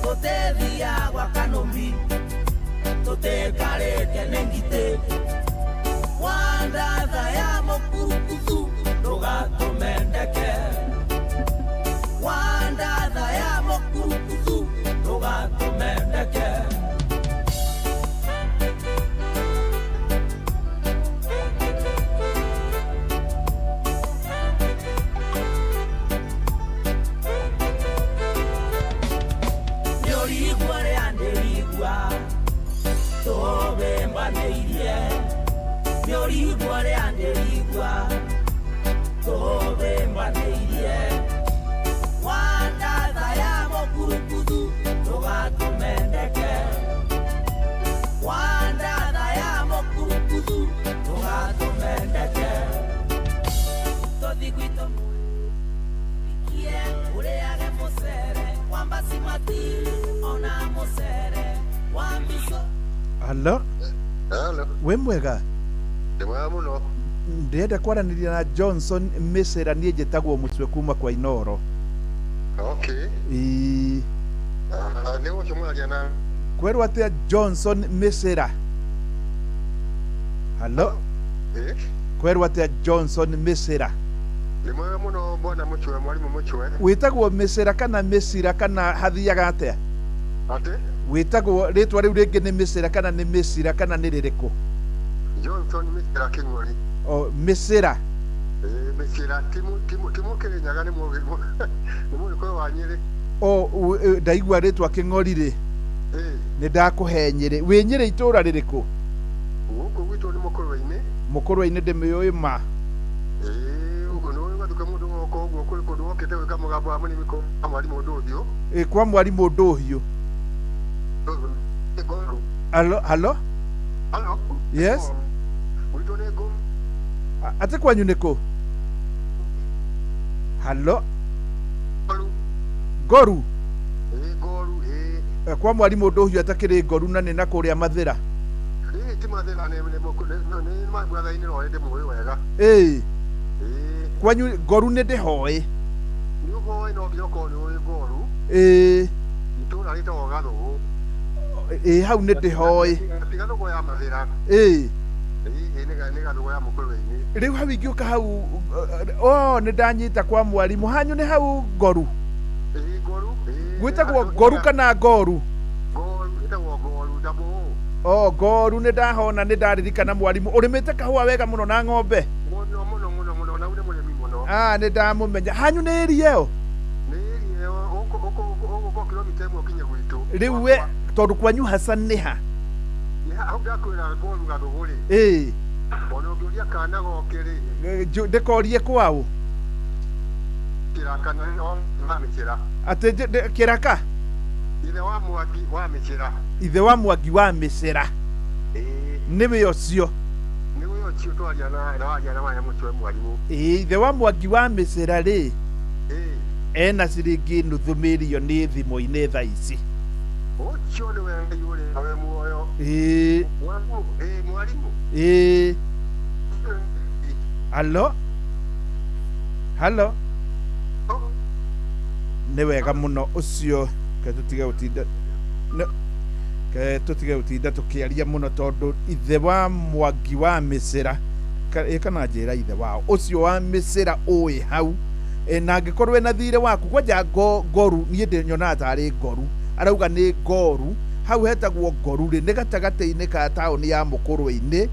tũtĩthia gwa kanũmi tũtĩkarĩke nĩ ngitĩ. Wandatha ya mũkurukuthu ndũgatũmendeke. Wandatha ya mũkurukuthu ndũgatũmendeke. Nĩũrigua rĩa ndĩrigua tũbĩmbanĩirie. Nĩũrigua rĩa ndĩrigua tũbĩmbanĩirie. Wandatha ya mũkurukuthu ndũgatũmendeke. Wandatha ya mũkurukuthu ndũgatũmendeke. Tũthi gwitũ bikie ũrĩage mũcere wa mbasimati ona mũcere wa mbico. Halo. Halo. Wĩ mwega? Ndĩ mwega mũno. Ndĩrenda kwaranĩria na Johnson Mĩcĩra, niĩ njĩtagwo Mũcwe kuma kwa Inoro. Okay. Ĩĩ. Nĩ ũcio mũraria na Kwerwo atĩa Johnson Mĩcĩra? Halo. Ĩ? Kwerwo atĩa Johnson Mĩcĩra? Nĩ mwega mũno bwana Mũcwe, mwarimũ Mũcwe. Wĩtagwo Mĩcĩra kana Mĩcira kana hathiaga atĩa? Atĩ? Wĩtagwo rĩtwa rĩu rĩngĩ nĩ Mĩcĩra kana nĩ Mĩcira kana nĩ rĩrĩkũ? Johnson Mĩcĩra Kĩng'ori. O Mĩcĩra. Ĩ, Mĩcĩra ti Mũkĩrĩnyaga, nĩ Mũgĩkũyũ wa Nyĩrĩ. O ndaigua rĩtwa Kĩng'ori rĩ. Ĩ. Nĩ ndakũhe Nyĩrĩ. Wĩ Nyĩrĩ itũũra rĩrĩkũ? Gũkũ gwitũ nĩ Mũkũrwe-inĩ. Mũkũrwe-inĩ ndĩmĩũĩ ma. Ĩ, ũguo nĩ ũĩ gwatuĩka mũndũ woka ũguo kũrĩ kũndũ wokĩte gwĩka mũgambo wa mũrĩmi kwa mwarimũ Ndũhiũ. Ĩ, kwa mwarimũ Ndũhiũ. Ngoru. Halo, halo. Halo. Yes. Gwitũ nĩ ngũ. Atĩ kwanyu nĩ kũ? Halo. Ngoru. Ĩ, Ngoru, ĩ. Kwa mwarimũ Ndũhiũ atakĩrĩ Ngoru na nĩ na kũrĩa Mathĩra. Ĩ, ti Mathĩra, nĩ Mathĩra-inĩ no ndĩmũĩ wega. Ĩ. Ĩ. Kwanyu Ngoru nĩ ndĩhoĩ. Nĩ ũhoĩ no nginya ũkorwo nĩ ũĩ Ngoru. Ĩ. Itũũra rĩtagwo Gathũgũ. Ĩ, hau nĩ ndĩhoĩ. Ti Gathũgũ ya Mathĩra. Ĩ. Ĩ, nĩ Gathũgũ ya Mũkũrwe-inĩ. Rĩu hau ingĩũka hau, o nĩ ndanyita kwa mwarimũ hanyu nĩ hau Ngoru. Ĩ, Ngoru. Ĩ. Gwĩtagwo Ngoru kana Ngoru? Ngoru, ĩtagwo Ngoru double O. O Ngoru nĩ ndahona, nĩ ndaririkana mwarimũ ũrĩmĩte kahũa wega mũno na ng'ombe. Mũno mũno mũno mũno, na nĩ mũrĩmi mũno. Ah, nĩ ndamũmenya. Hanyu nĩ ĩria ĩyo? Nĩ ĩria ĩyo, ũgũka kilomita 1 ũkinye gwitũ. Rĩu we tondũ kwanyu haca nĩ ha? Nĩ hau ndakwĩra Ngoru Gathũgũ rĩ. Ĩ. Ona ũngĩũria kana goke rĩ. Ndĩkorie kwaũ? Kĩraka nĩ wa mĩcĩra. Atĩ kĩraka? Ithe wa Mwangi wa mĩcĩra. Ithe wa Mwangi wa mĩcĩra. Nĩwe ũcio. Nĩwe ũcio twaria na waria na waya mũtwe mwarimũ. Ĩĩ, ithe wa Mwangi wa mĩcĩra rĩ, ena ciringi nuthu mirioni thimũ-inĩ thaa ici. Ũcio nĩwe Ngai ũrĩa wĩ muoyo. Ĩĩ. Mwarimũ, ĩĩ mwarimũ. Ĩĩ. Halo? Halo? Nĩ wega mũno ũcio, ke tũtige gũtinda ke tũtige gũtinda tũkĩaria mũno tondũ ithe wa Mwangi wa mĩcĩra ĩ kana njĩra ithe wao ũcio wa mĩcĩra ũĩ hau na angĩkorwo ena thirĩ waku kwanja ngoru niĩ ndĩnyonaga tarĩ ngoru arauga nĩ ngoru hau hetagwo ngoru rĩ nĩ gatagatĩ-inĩ ka taũni ya Mũkũrwe-inĩ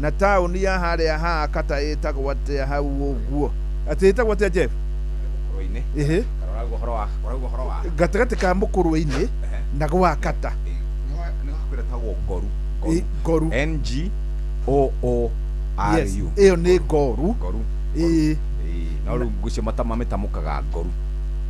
na taũni ya harĩa ha kata ĩtagwo atĩa hau ũguo atĩ ĩtagwo atĩa Jeff? Mũkũrwe-inĩ. Ĩhĩ. Ũrauga ũhoro wa gatagatĩ ka Mũkũrwe-inĩ na gwa kata nĩ hakuhĩ tagwo Ngoru. Ngoru. N G O O R U. Ĩyo nĩ Ngoru. Ngoru. Ĩĩ. No rĩu ngwĩciria matama mĩtamũkaga Ngoru.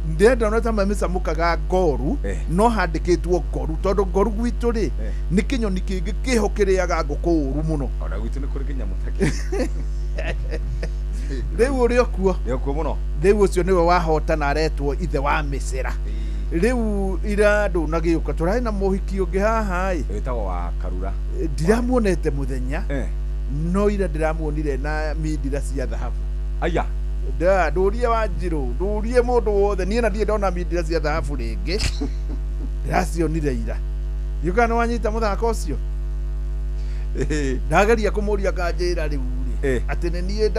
Ndĩrenda ona ta mamĩcamũkaga Ngoru no handĩkĩtwo Ngoru tondũ Ngoru gwitũ rĩ nĩ kĩnyoni kĩngĩ kĩho kĩrĩaga ngũkũ ũru mũno. Ona gwitũ nĩ kũrĩ kĩnyamũ ta kĩu. Rĩu ũrĩ okuo. Nĩ okuo mũno. Rĩu ũcio nĩwe wahotana aretwo ithe wa mĩcĩra. Rĩu ira ndũnagĩũka tũrarĩ na mũhiki ũngĩ haha ĩ. Wĩtagwo wa Karura. Ndiramuonete mũthenya no ira ndĩramuonire na mindira cia thahabu. Aya. Ndũrie Wanjirũ, ndũrie mũndũ wothe niĩ na ndirĩ ndona mindira cia thahabu rĩngĩ. Ndĩracionire ira. Ndiũĩ kana nĩwanyita mũthako ũcio? Ndageria kũmũria akanjĩra rĩu rĩ atĩ nĩ niĩ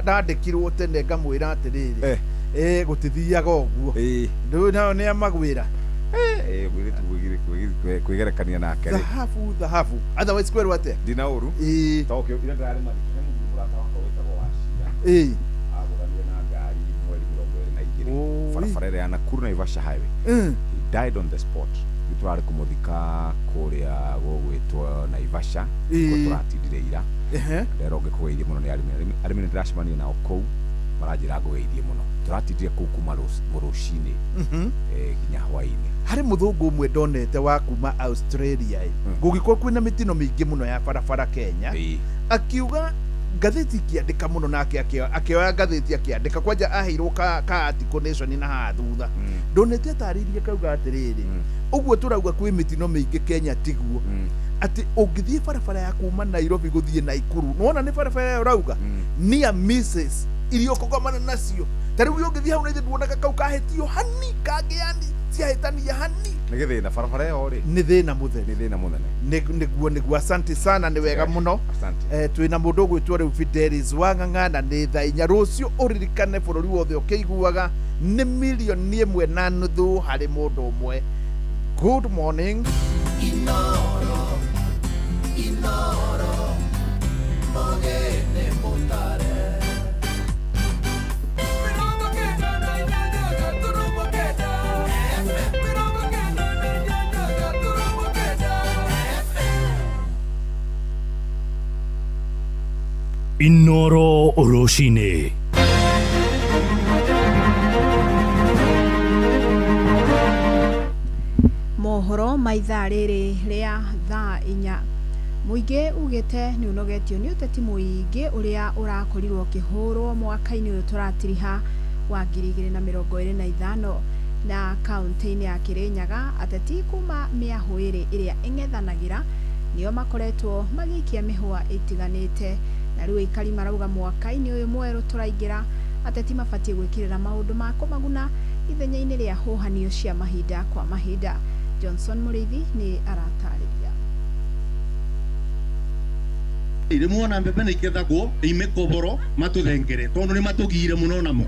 ndandĩkirwo tene ngamwĩra atĩrĩrĩ gũtithiaga ũguo. Ndũĩ nao nĩ amagwĩra. Mũirĩtu kwĩgerekania nake rĩ. Thahabu thahabu. Otherwise kwerwo atĩa? Ndina ũru. Tondũ ira ndĩrarĩ mathiko he mũthuri mũrata wakwa wĩtagwo Wachira. Agũthanire na ngari mweri 22 barabara ĩrĩa ya Nakuru Naivasha highway. He died on the spot. Rĩu tũrarĩ kũmũthika kũrĩa gũgwĩtwo Naivasha kuo tũratindire ira. Ndero ngĩkũgeithie mũno nĩ arĩmi. Arĩmi nĩ ndĩracemania nao kũu maranjĩra ngũgeithie mũno. Tũratindire kũu kuma rũcinĩ nginya hwaĩ-inĩ. Harĩ mũthũngũ ũmwe ndonete wa kuma Australia ĩ gũgĩkorwo kwĩna mĩtino mĩingĩ mũno ya barabara Kenya akiuga ngathĩti ikĩandĩka mũno nake akĩoya ngathĩti akĩandĩka kwanja aheirwo ka article Nation na haha thutha ndonete atarĩirie kauga atĩrĩrĩ ũguo tũrauga kwĩ mĩtino mĩingĩ Kenya tiguo atĩ ũngĩthiĩ barabara ya kuma Nairobi gũthiĩ Naikuru nĩwona nĩ barabara ĩyo ũrauga near misses iria ũkũgomana nacio ta rĩu ũngĩthiĩ hau na ithuĩ nduonaga kau kahĩtio hani kangĩ yani ciahĩtania hani Nĩ gĩthĩna barabara ĩyo rĩ nĩ thĩna mũtheri nĩ thĩna mũnene nĩguo nĩguo asante sana nĩ wega mũno. Asante. Twĩna mũndũ ũgwĩtwo rĩu Fidelis Wang'ang'a na nĩ thaa inya rũciũ ũririkane bũrũri wothe ũkĩiguaga nĩ milioni 1.5 harĩ mũndũ ũmwe. Good morning. Inoro, Inoro, mogene mutare. Inoro rũcinĩ. Mohoro ma ithaa rĩrĩ rĩa thaa inya. Mũingĩ ugĩte nĩ ũnogetio nĩ ũteti mũingĩ ũrĩa ũrakorirwo ũkĩhũrwo mwaka-inĩ ũyũ tũratiriha wa 2025 na kaunti-inĩ ya Kirinyaga ateti kuma mĩahũ ĩrĩ ĩrĩa ĩng'ethanagĩra nĩo makoretwo magĩikia mĩhũa ĩtiganĩte na rĩu aikari marauga mwaka-inĩ ũyũ mwerũ tũraingĩra ateti mabatiĩ gwĩkĩrĩra maũndũ ma kũmaguna ithenya-inĩ rĩa hũhanio cia mahinda kwa mahinda. Johnson Mũrĩithi nĩ aratarĩria. Rĩmwe mbembe nĩ ikethagwo imĩkoboro matũthengere tondũ nĩ matũgiire mũno namo.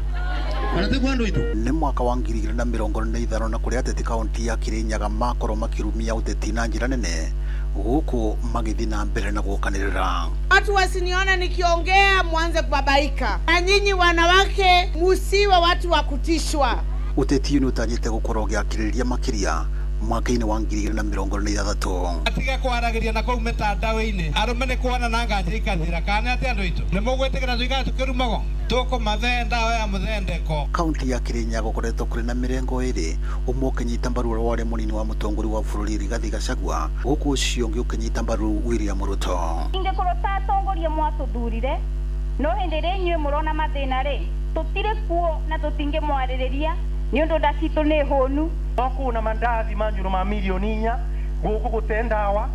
Nĩ mwaka wa 2025 na kũrĩa ateti kaunti ya Kirinyaga makorwo makĩrumia ũteti na njĩra nene gũkũ magĩthiĩ na mbere na gũkanĩrĩra. Watu wasinione nikiongea mwanze kubabaika, na nyinyi wanawake musiwe watu wa kutishwa. Ũteti ũyũ nĩ ũtanyĩte gũkorwo ũgĩakĩrĩria makĩria Mwaka-inĩ wa 2026. Atige kwaragĩria na kũu mĩtandao-inĩ, arũme nĩ kuona na nganja ikathira. Kana nĩ atĩ andũ aitũ nĩ mũgwĩtĩkĩra tũikare tũkĩrumagwo? Tũkũmathe ndawa ya mũthendeko. Kaunti ya Kirinyaga gũkoretwo kũrĩ na mĩrengo ĩrĩ, ũmwe ũkĩnyita mbaru ũrĩa warĩ mũnini wa mũtongoria wa bũrũri Rigathi Gachagua, gũkũ ũcio ũngĩ ũkĩnyita mbaru William Ruto. Ingĩkorwo ta atongoria mwatũthurire, no hĩndĩ ĩrĩa inyuĩ mũrona mathĩna rĩ, tũtirĩ kuo na tũtingĩmwarĩrĩria nĩ ũndũ nda citũ nĩ hũnu. No kuna mandathi manyuro ma milioni 4 guku gute ndawa,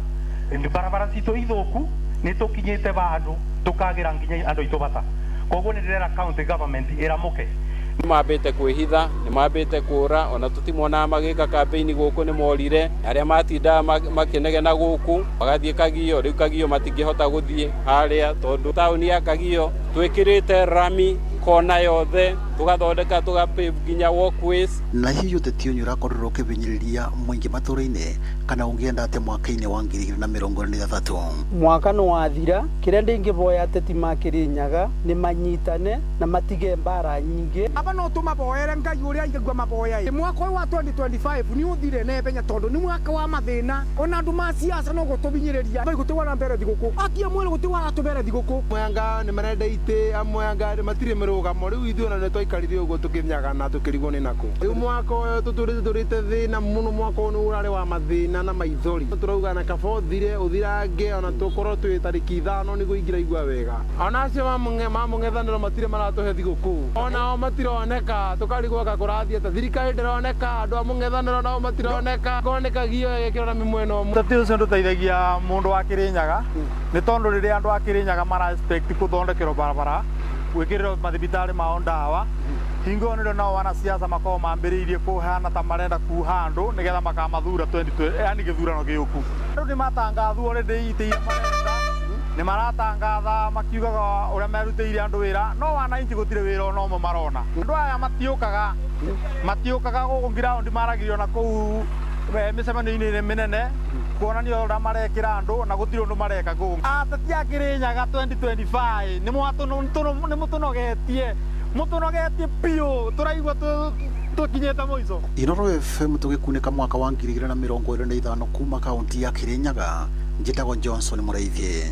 barabara citũ ithũku, nĩ tũkinyĩte vandũ tũkagĩra nginya andũ aitũ bata. Koguo nĩ ndĩrera county government ĩramũke. Nĩ mambĩte kwĩhitha, nĩ mambĩte kũra, ona tũtimonaga magĩka campaign gũkũ, nĩ morire. Arĩa matindaga makĩnegena gũkũ magathiĩ Kagio, rĩu Kagio matingĩhota gũthiĩ harĩa tondũ taũni ya Kagio twĩkĩrĩte rami kona yothe, tũgathondeka tũgapave nginya walkways. Na hihi ũteti ũyũ ũrakorirwo ũkĩhinyĩrĩria mũingĩ matũra-inĩ, kana ũngĩenda atĩa mwaka-inĩ wa 2026? Mwaka nĩ wathira, kĩrĩa ndĩngĩboya ateti ma Kĩrĩnyaga nĩ manyitane na matige mbara nyingĩ. Aba no tũmaboere Ngai ũrĩa aigua maboya. Mwaka ũyũ wa 2025 nĩ ũthire na ihenya tondũ nĩ mwaka wa mathĩna, ona andũ ma siasa no gũtũhinyĩrĩria. Gũtigwana mbere thigũkũ, akia mwĩrĩ gũtigwana tũbere thigũkũ. Amwe anga nĩ marenda itĩ, amwe anga matirĩ mĩrũgamo. Rĩu ithuĩ ona nĩ twaikarire ũguo tũkĩnyagana tũkĩrigwo nĩ nakũ. Rĩu mwaka ũyũ tũtũrĩte thĩna mũno, mwaka ũyũ nĩ ũrarĩ wa mathĩna na maithori. Tũrauga na kaba ũthire ũthirange, ona tũkorwo twĩ tarĩki 5 nĩguo ingĩraigua wega. Ona acio mamũng'ethanĩro matirĩ maratũhe thigũkũ, onao matironeka, tũkarigwo anga kũrathiĩ atĩa. Thirikari ndĩroneka, andũ a mũng'ethanĩro nao matironeka, koneka gio ĩgĩkĩrwo na mwena ũmwe. Ũteti ũcio ndũteithagia mũndũ wa Kĩrĩnyaga, nĩ tondũ rĩrĩa andũ a Kĩrĩnyaga mara expect gũthondekerwo barabara, gwĩkĩrĩrwo mathibitarĩ mao ndawa, hingo ĩyo nĩrĩo nao wanasiasa makoragwo mambĩrĩirie kũhana ta marenda kuha andũ nĩgetha makamathura 2020, yani gĩthurano gĩũku. Andũ nĩ matangathwo already itĩ iria marenda, nĩ maratangatha makiugaga ũrĩa merutĩire andũ wĩra, no wananchi gũtirĩ wĩra ona ũmwe marona. Andũ aya matiũkaga gũkũ ground, maragĩrio na kũu mĩcemanio-inĩ mĩnene kuonania ũrĩa marekĩra andũ, na gũtirĩ ũndũ mareka gũkũ. Ateti a Kĩrĩnyaga 2025 nĩ mũtũnogetie, mũtũnogetie biũ, tũraigua tũkinyĩte mũico. Inoro FM tũgĩkunĩka mwaka wa 2025 kuma kaunti ya Kirinyaga, njĩtagwo Johnson Mũraithi.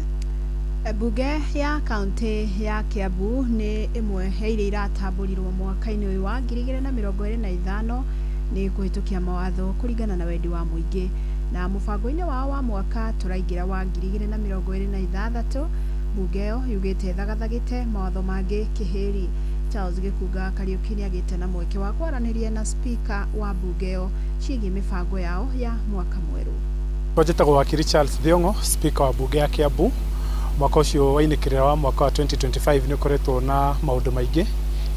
Mbunge ya kaunti ya Kiambu nĩ ĩmwe ya iria iratambũrirwo mwaka-inĩ ũyũ wa 2025 nĩ kũhĩtũkia mawatho kũringana na wendi wa mũingĩ. Na mũbango-inĩ wao wa mwaka tũraingĩra wa 2026, mbunge ĩyo yugĩte ĩthagathagĩte mawatho mangĩ kĩhĩri. Charles Gĩkunga Kariũki nĩagĩte na mweke wa kwaranĩria na spika wa mbunge ĩyo ciĩgiĩ mĩbango yao ya mwaka mwerũ. Njĩtagwo Wakiri Charles Thiong'o, spika wa mbunge ya Kiambu. Mwaka ũcio wainĩkĩrĩra wa mwaka wa 2025 nĩ ũkoretwo na maũndũ maingĩ.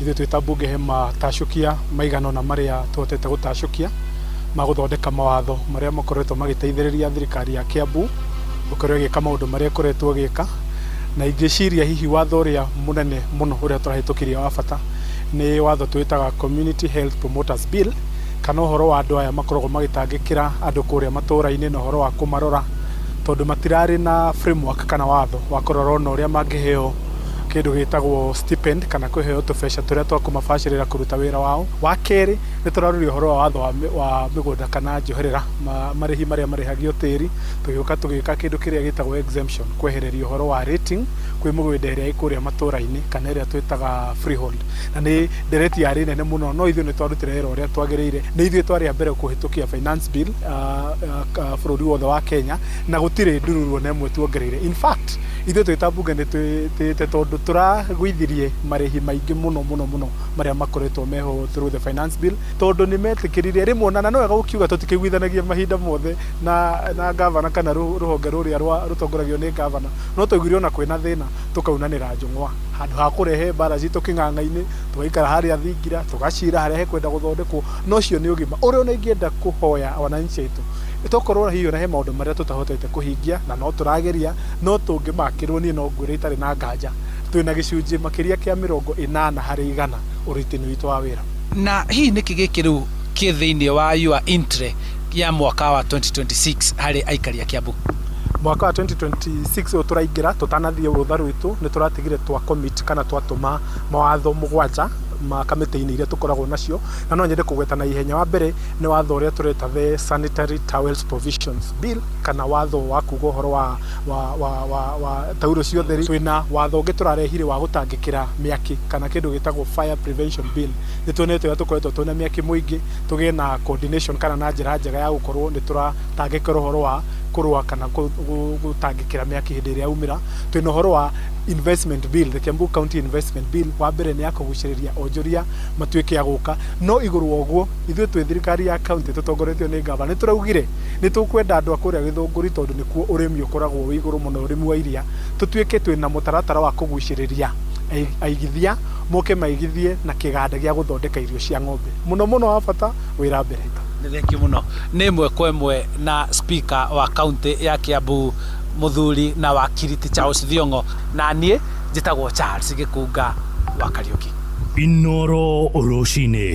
Ithuĩ twĩ ta mbunge he matacũkia maigana ũna marĩa tũhotete gũtacũkia ma gũthondeka mawatho marĩa makoretwo magĩteithĩrĩria thirikari ya Kiambu gũkorwo ĩgĩka maũndũ marĩa ĩkoretwo ĩgĩka. Na ingĩciria hihi watho ũrĩa mũnene mũno ũrĩa tũrahĩtũkirie wa bata nĩ watho twĩtaga Community Health Promoters Bill, kana ũhoro wa andũ aya makoragwo magĩtangĩkĩra andũ kũrĩa matũra-inĩ na ũhoro wa kũmarora, tondũ matirarĩ na framework kana watho wa kũrora ona ũrĩa mangĩheo kĩndũ gĩtagwo stipend kana kũheo tũbeca tũrĩa twa kũmabacĩrĩra kũruta wĩra wao. Wa kerĩ, nĩ tũrarorire ũhoro wa watho wa mĩgũnda kana njoherera, marĩhi marĩa marĩhagio tĩri, tũgĩũka tũgĩka kĩndũ kĩrĩa gĩtagwo exemption, kwehereria ũhoro wa rating kwĩ mũgũnda ĩrĩa ĩ kũrĩa matũra-inĩ kana ĩrĩa twĩtaga freehold. Na nĩ ndereti yarĩ nene mũno, no ithuĩ nĩ twarutire wĩra ũrĩa twagĩrĩire. Nĩ ithuĩ twarĩ a mbere kũhĩtũkia finance bill bũrũri wothe wa Kenya, na gũtirĩ ndururu ona ĩmwe tuongereire. In fact, ithuĩ twĩ ta mbunge nĩ twĩtĩĩte tondũ tũragũithirie marĩhi maingĩ mũno mũno mũno marĩa makoretwo meho through the finance bill, tondũ nĩ metĩkĩrire rĩmwe na no wega gũkiuga tũtikĩiguithanagia mahinda mothe na gavana kana rũhonge rũrĩa rũtongoragio nĩ gavana, no twaiguire ona kwĩna thĩna tũkaunanĩra njũng'wa handũ ha kũrehe mbara citũ kĩng'ang'a-inĩ, tũgaikara harĩa thingira tũgacira harĩa hekwenda gũthondekwo. No ũcio nĩ ũgima ũrĩa ona ingĩenda kũhoya wananchi aitũ, tokorwo hihi ona he maũndũ marĩa tũtahotete kũhingia na no tũrageria, no tũngĩmakĩrwo niĩ no ngwĩre itarĩ na nganja twĩna gĩcunjĩ makĩria kĩa 80% ũrutani witũ wa wĩra. Na hihi nĩkĩ gĩkĩ rĩu kĩ thĩinĩ wa your entry ya mwaka wa 2026 harĩ aikari a Kiambu? Mwaka wa 2026 ũyũ tũraingĩra, tũtanathiĩ rũtha rwitũ, nĩ tũratigire twa commit kana twatũma mawatho 7. ma kamĩtĩ-inĩ iria tũkoragwo nacio, na no nyende kũgweta na ihenya. Wa mbere nĩ watho ũrĩa tũreta the Sanitary Towels Provisions Bill, kana watho wa kuga ũhoro wa tauro cia ũtheri. Twĩna watho ũngĩ tũrarehire wa gũtangĩkĩra mĩaki, kana kĩndũ gĩtagwo Fire Prevention Bill. Nĩ tuonete ũrĩa tũkoretwo twĩna mĩaki mũingĩ, tũgĩe na coordination kana na njĩra njega ya gũkorwo nĩ tũratangĩkĩra ũhoro wa kũrũa kana gũtangĩkĩra mĩaki hĩndĩ ĩrĩa yaumĩra. Twĩna ũhoro wa investment bill, the Kiambu County Investment Bill. Wa mbere nĩ ya kũgucĩrĩria onjoria matuĩke a gũka. No igũrũ wa ũguo, ithuĩ twĩ thirikari ya county tũtongoretio nĩ gavana, nĩ tũraugire nĩ tũkwenda andũ a kũrĩa Gĩthũngũri, tondũ nĩkuo ũrĩmi ũkoragwo wĩ igũrũ mũno, ũrĩmi wa iria, tũtuĩke twĩna mũtaratara wa kũgucĩrĩria aigithia moke maigithie na kĩganda gĩa gũthondeka irio cia ng'ombe. Mũno mũno wa bata, wĩra mbere. Nĩ thengiũ mũno. Nĩ ĩmwe kwa ĩmwe na speaker wa kaunti ya Kiambu, mũthuri na wakiri ti Charles Thiong'o, na niĩ njĩtagwo Charles Gĩkunga wa Kariũki. Inoro rũcinĩ.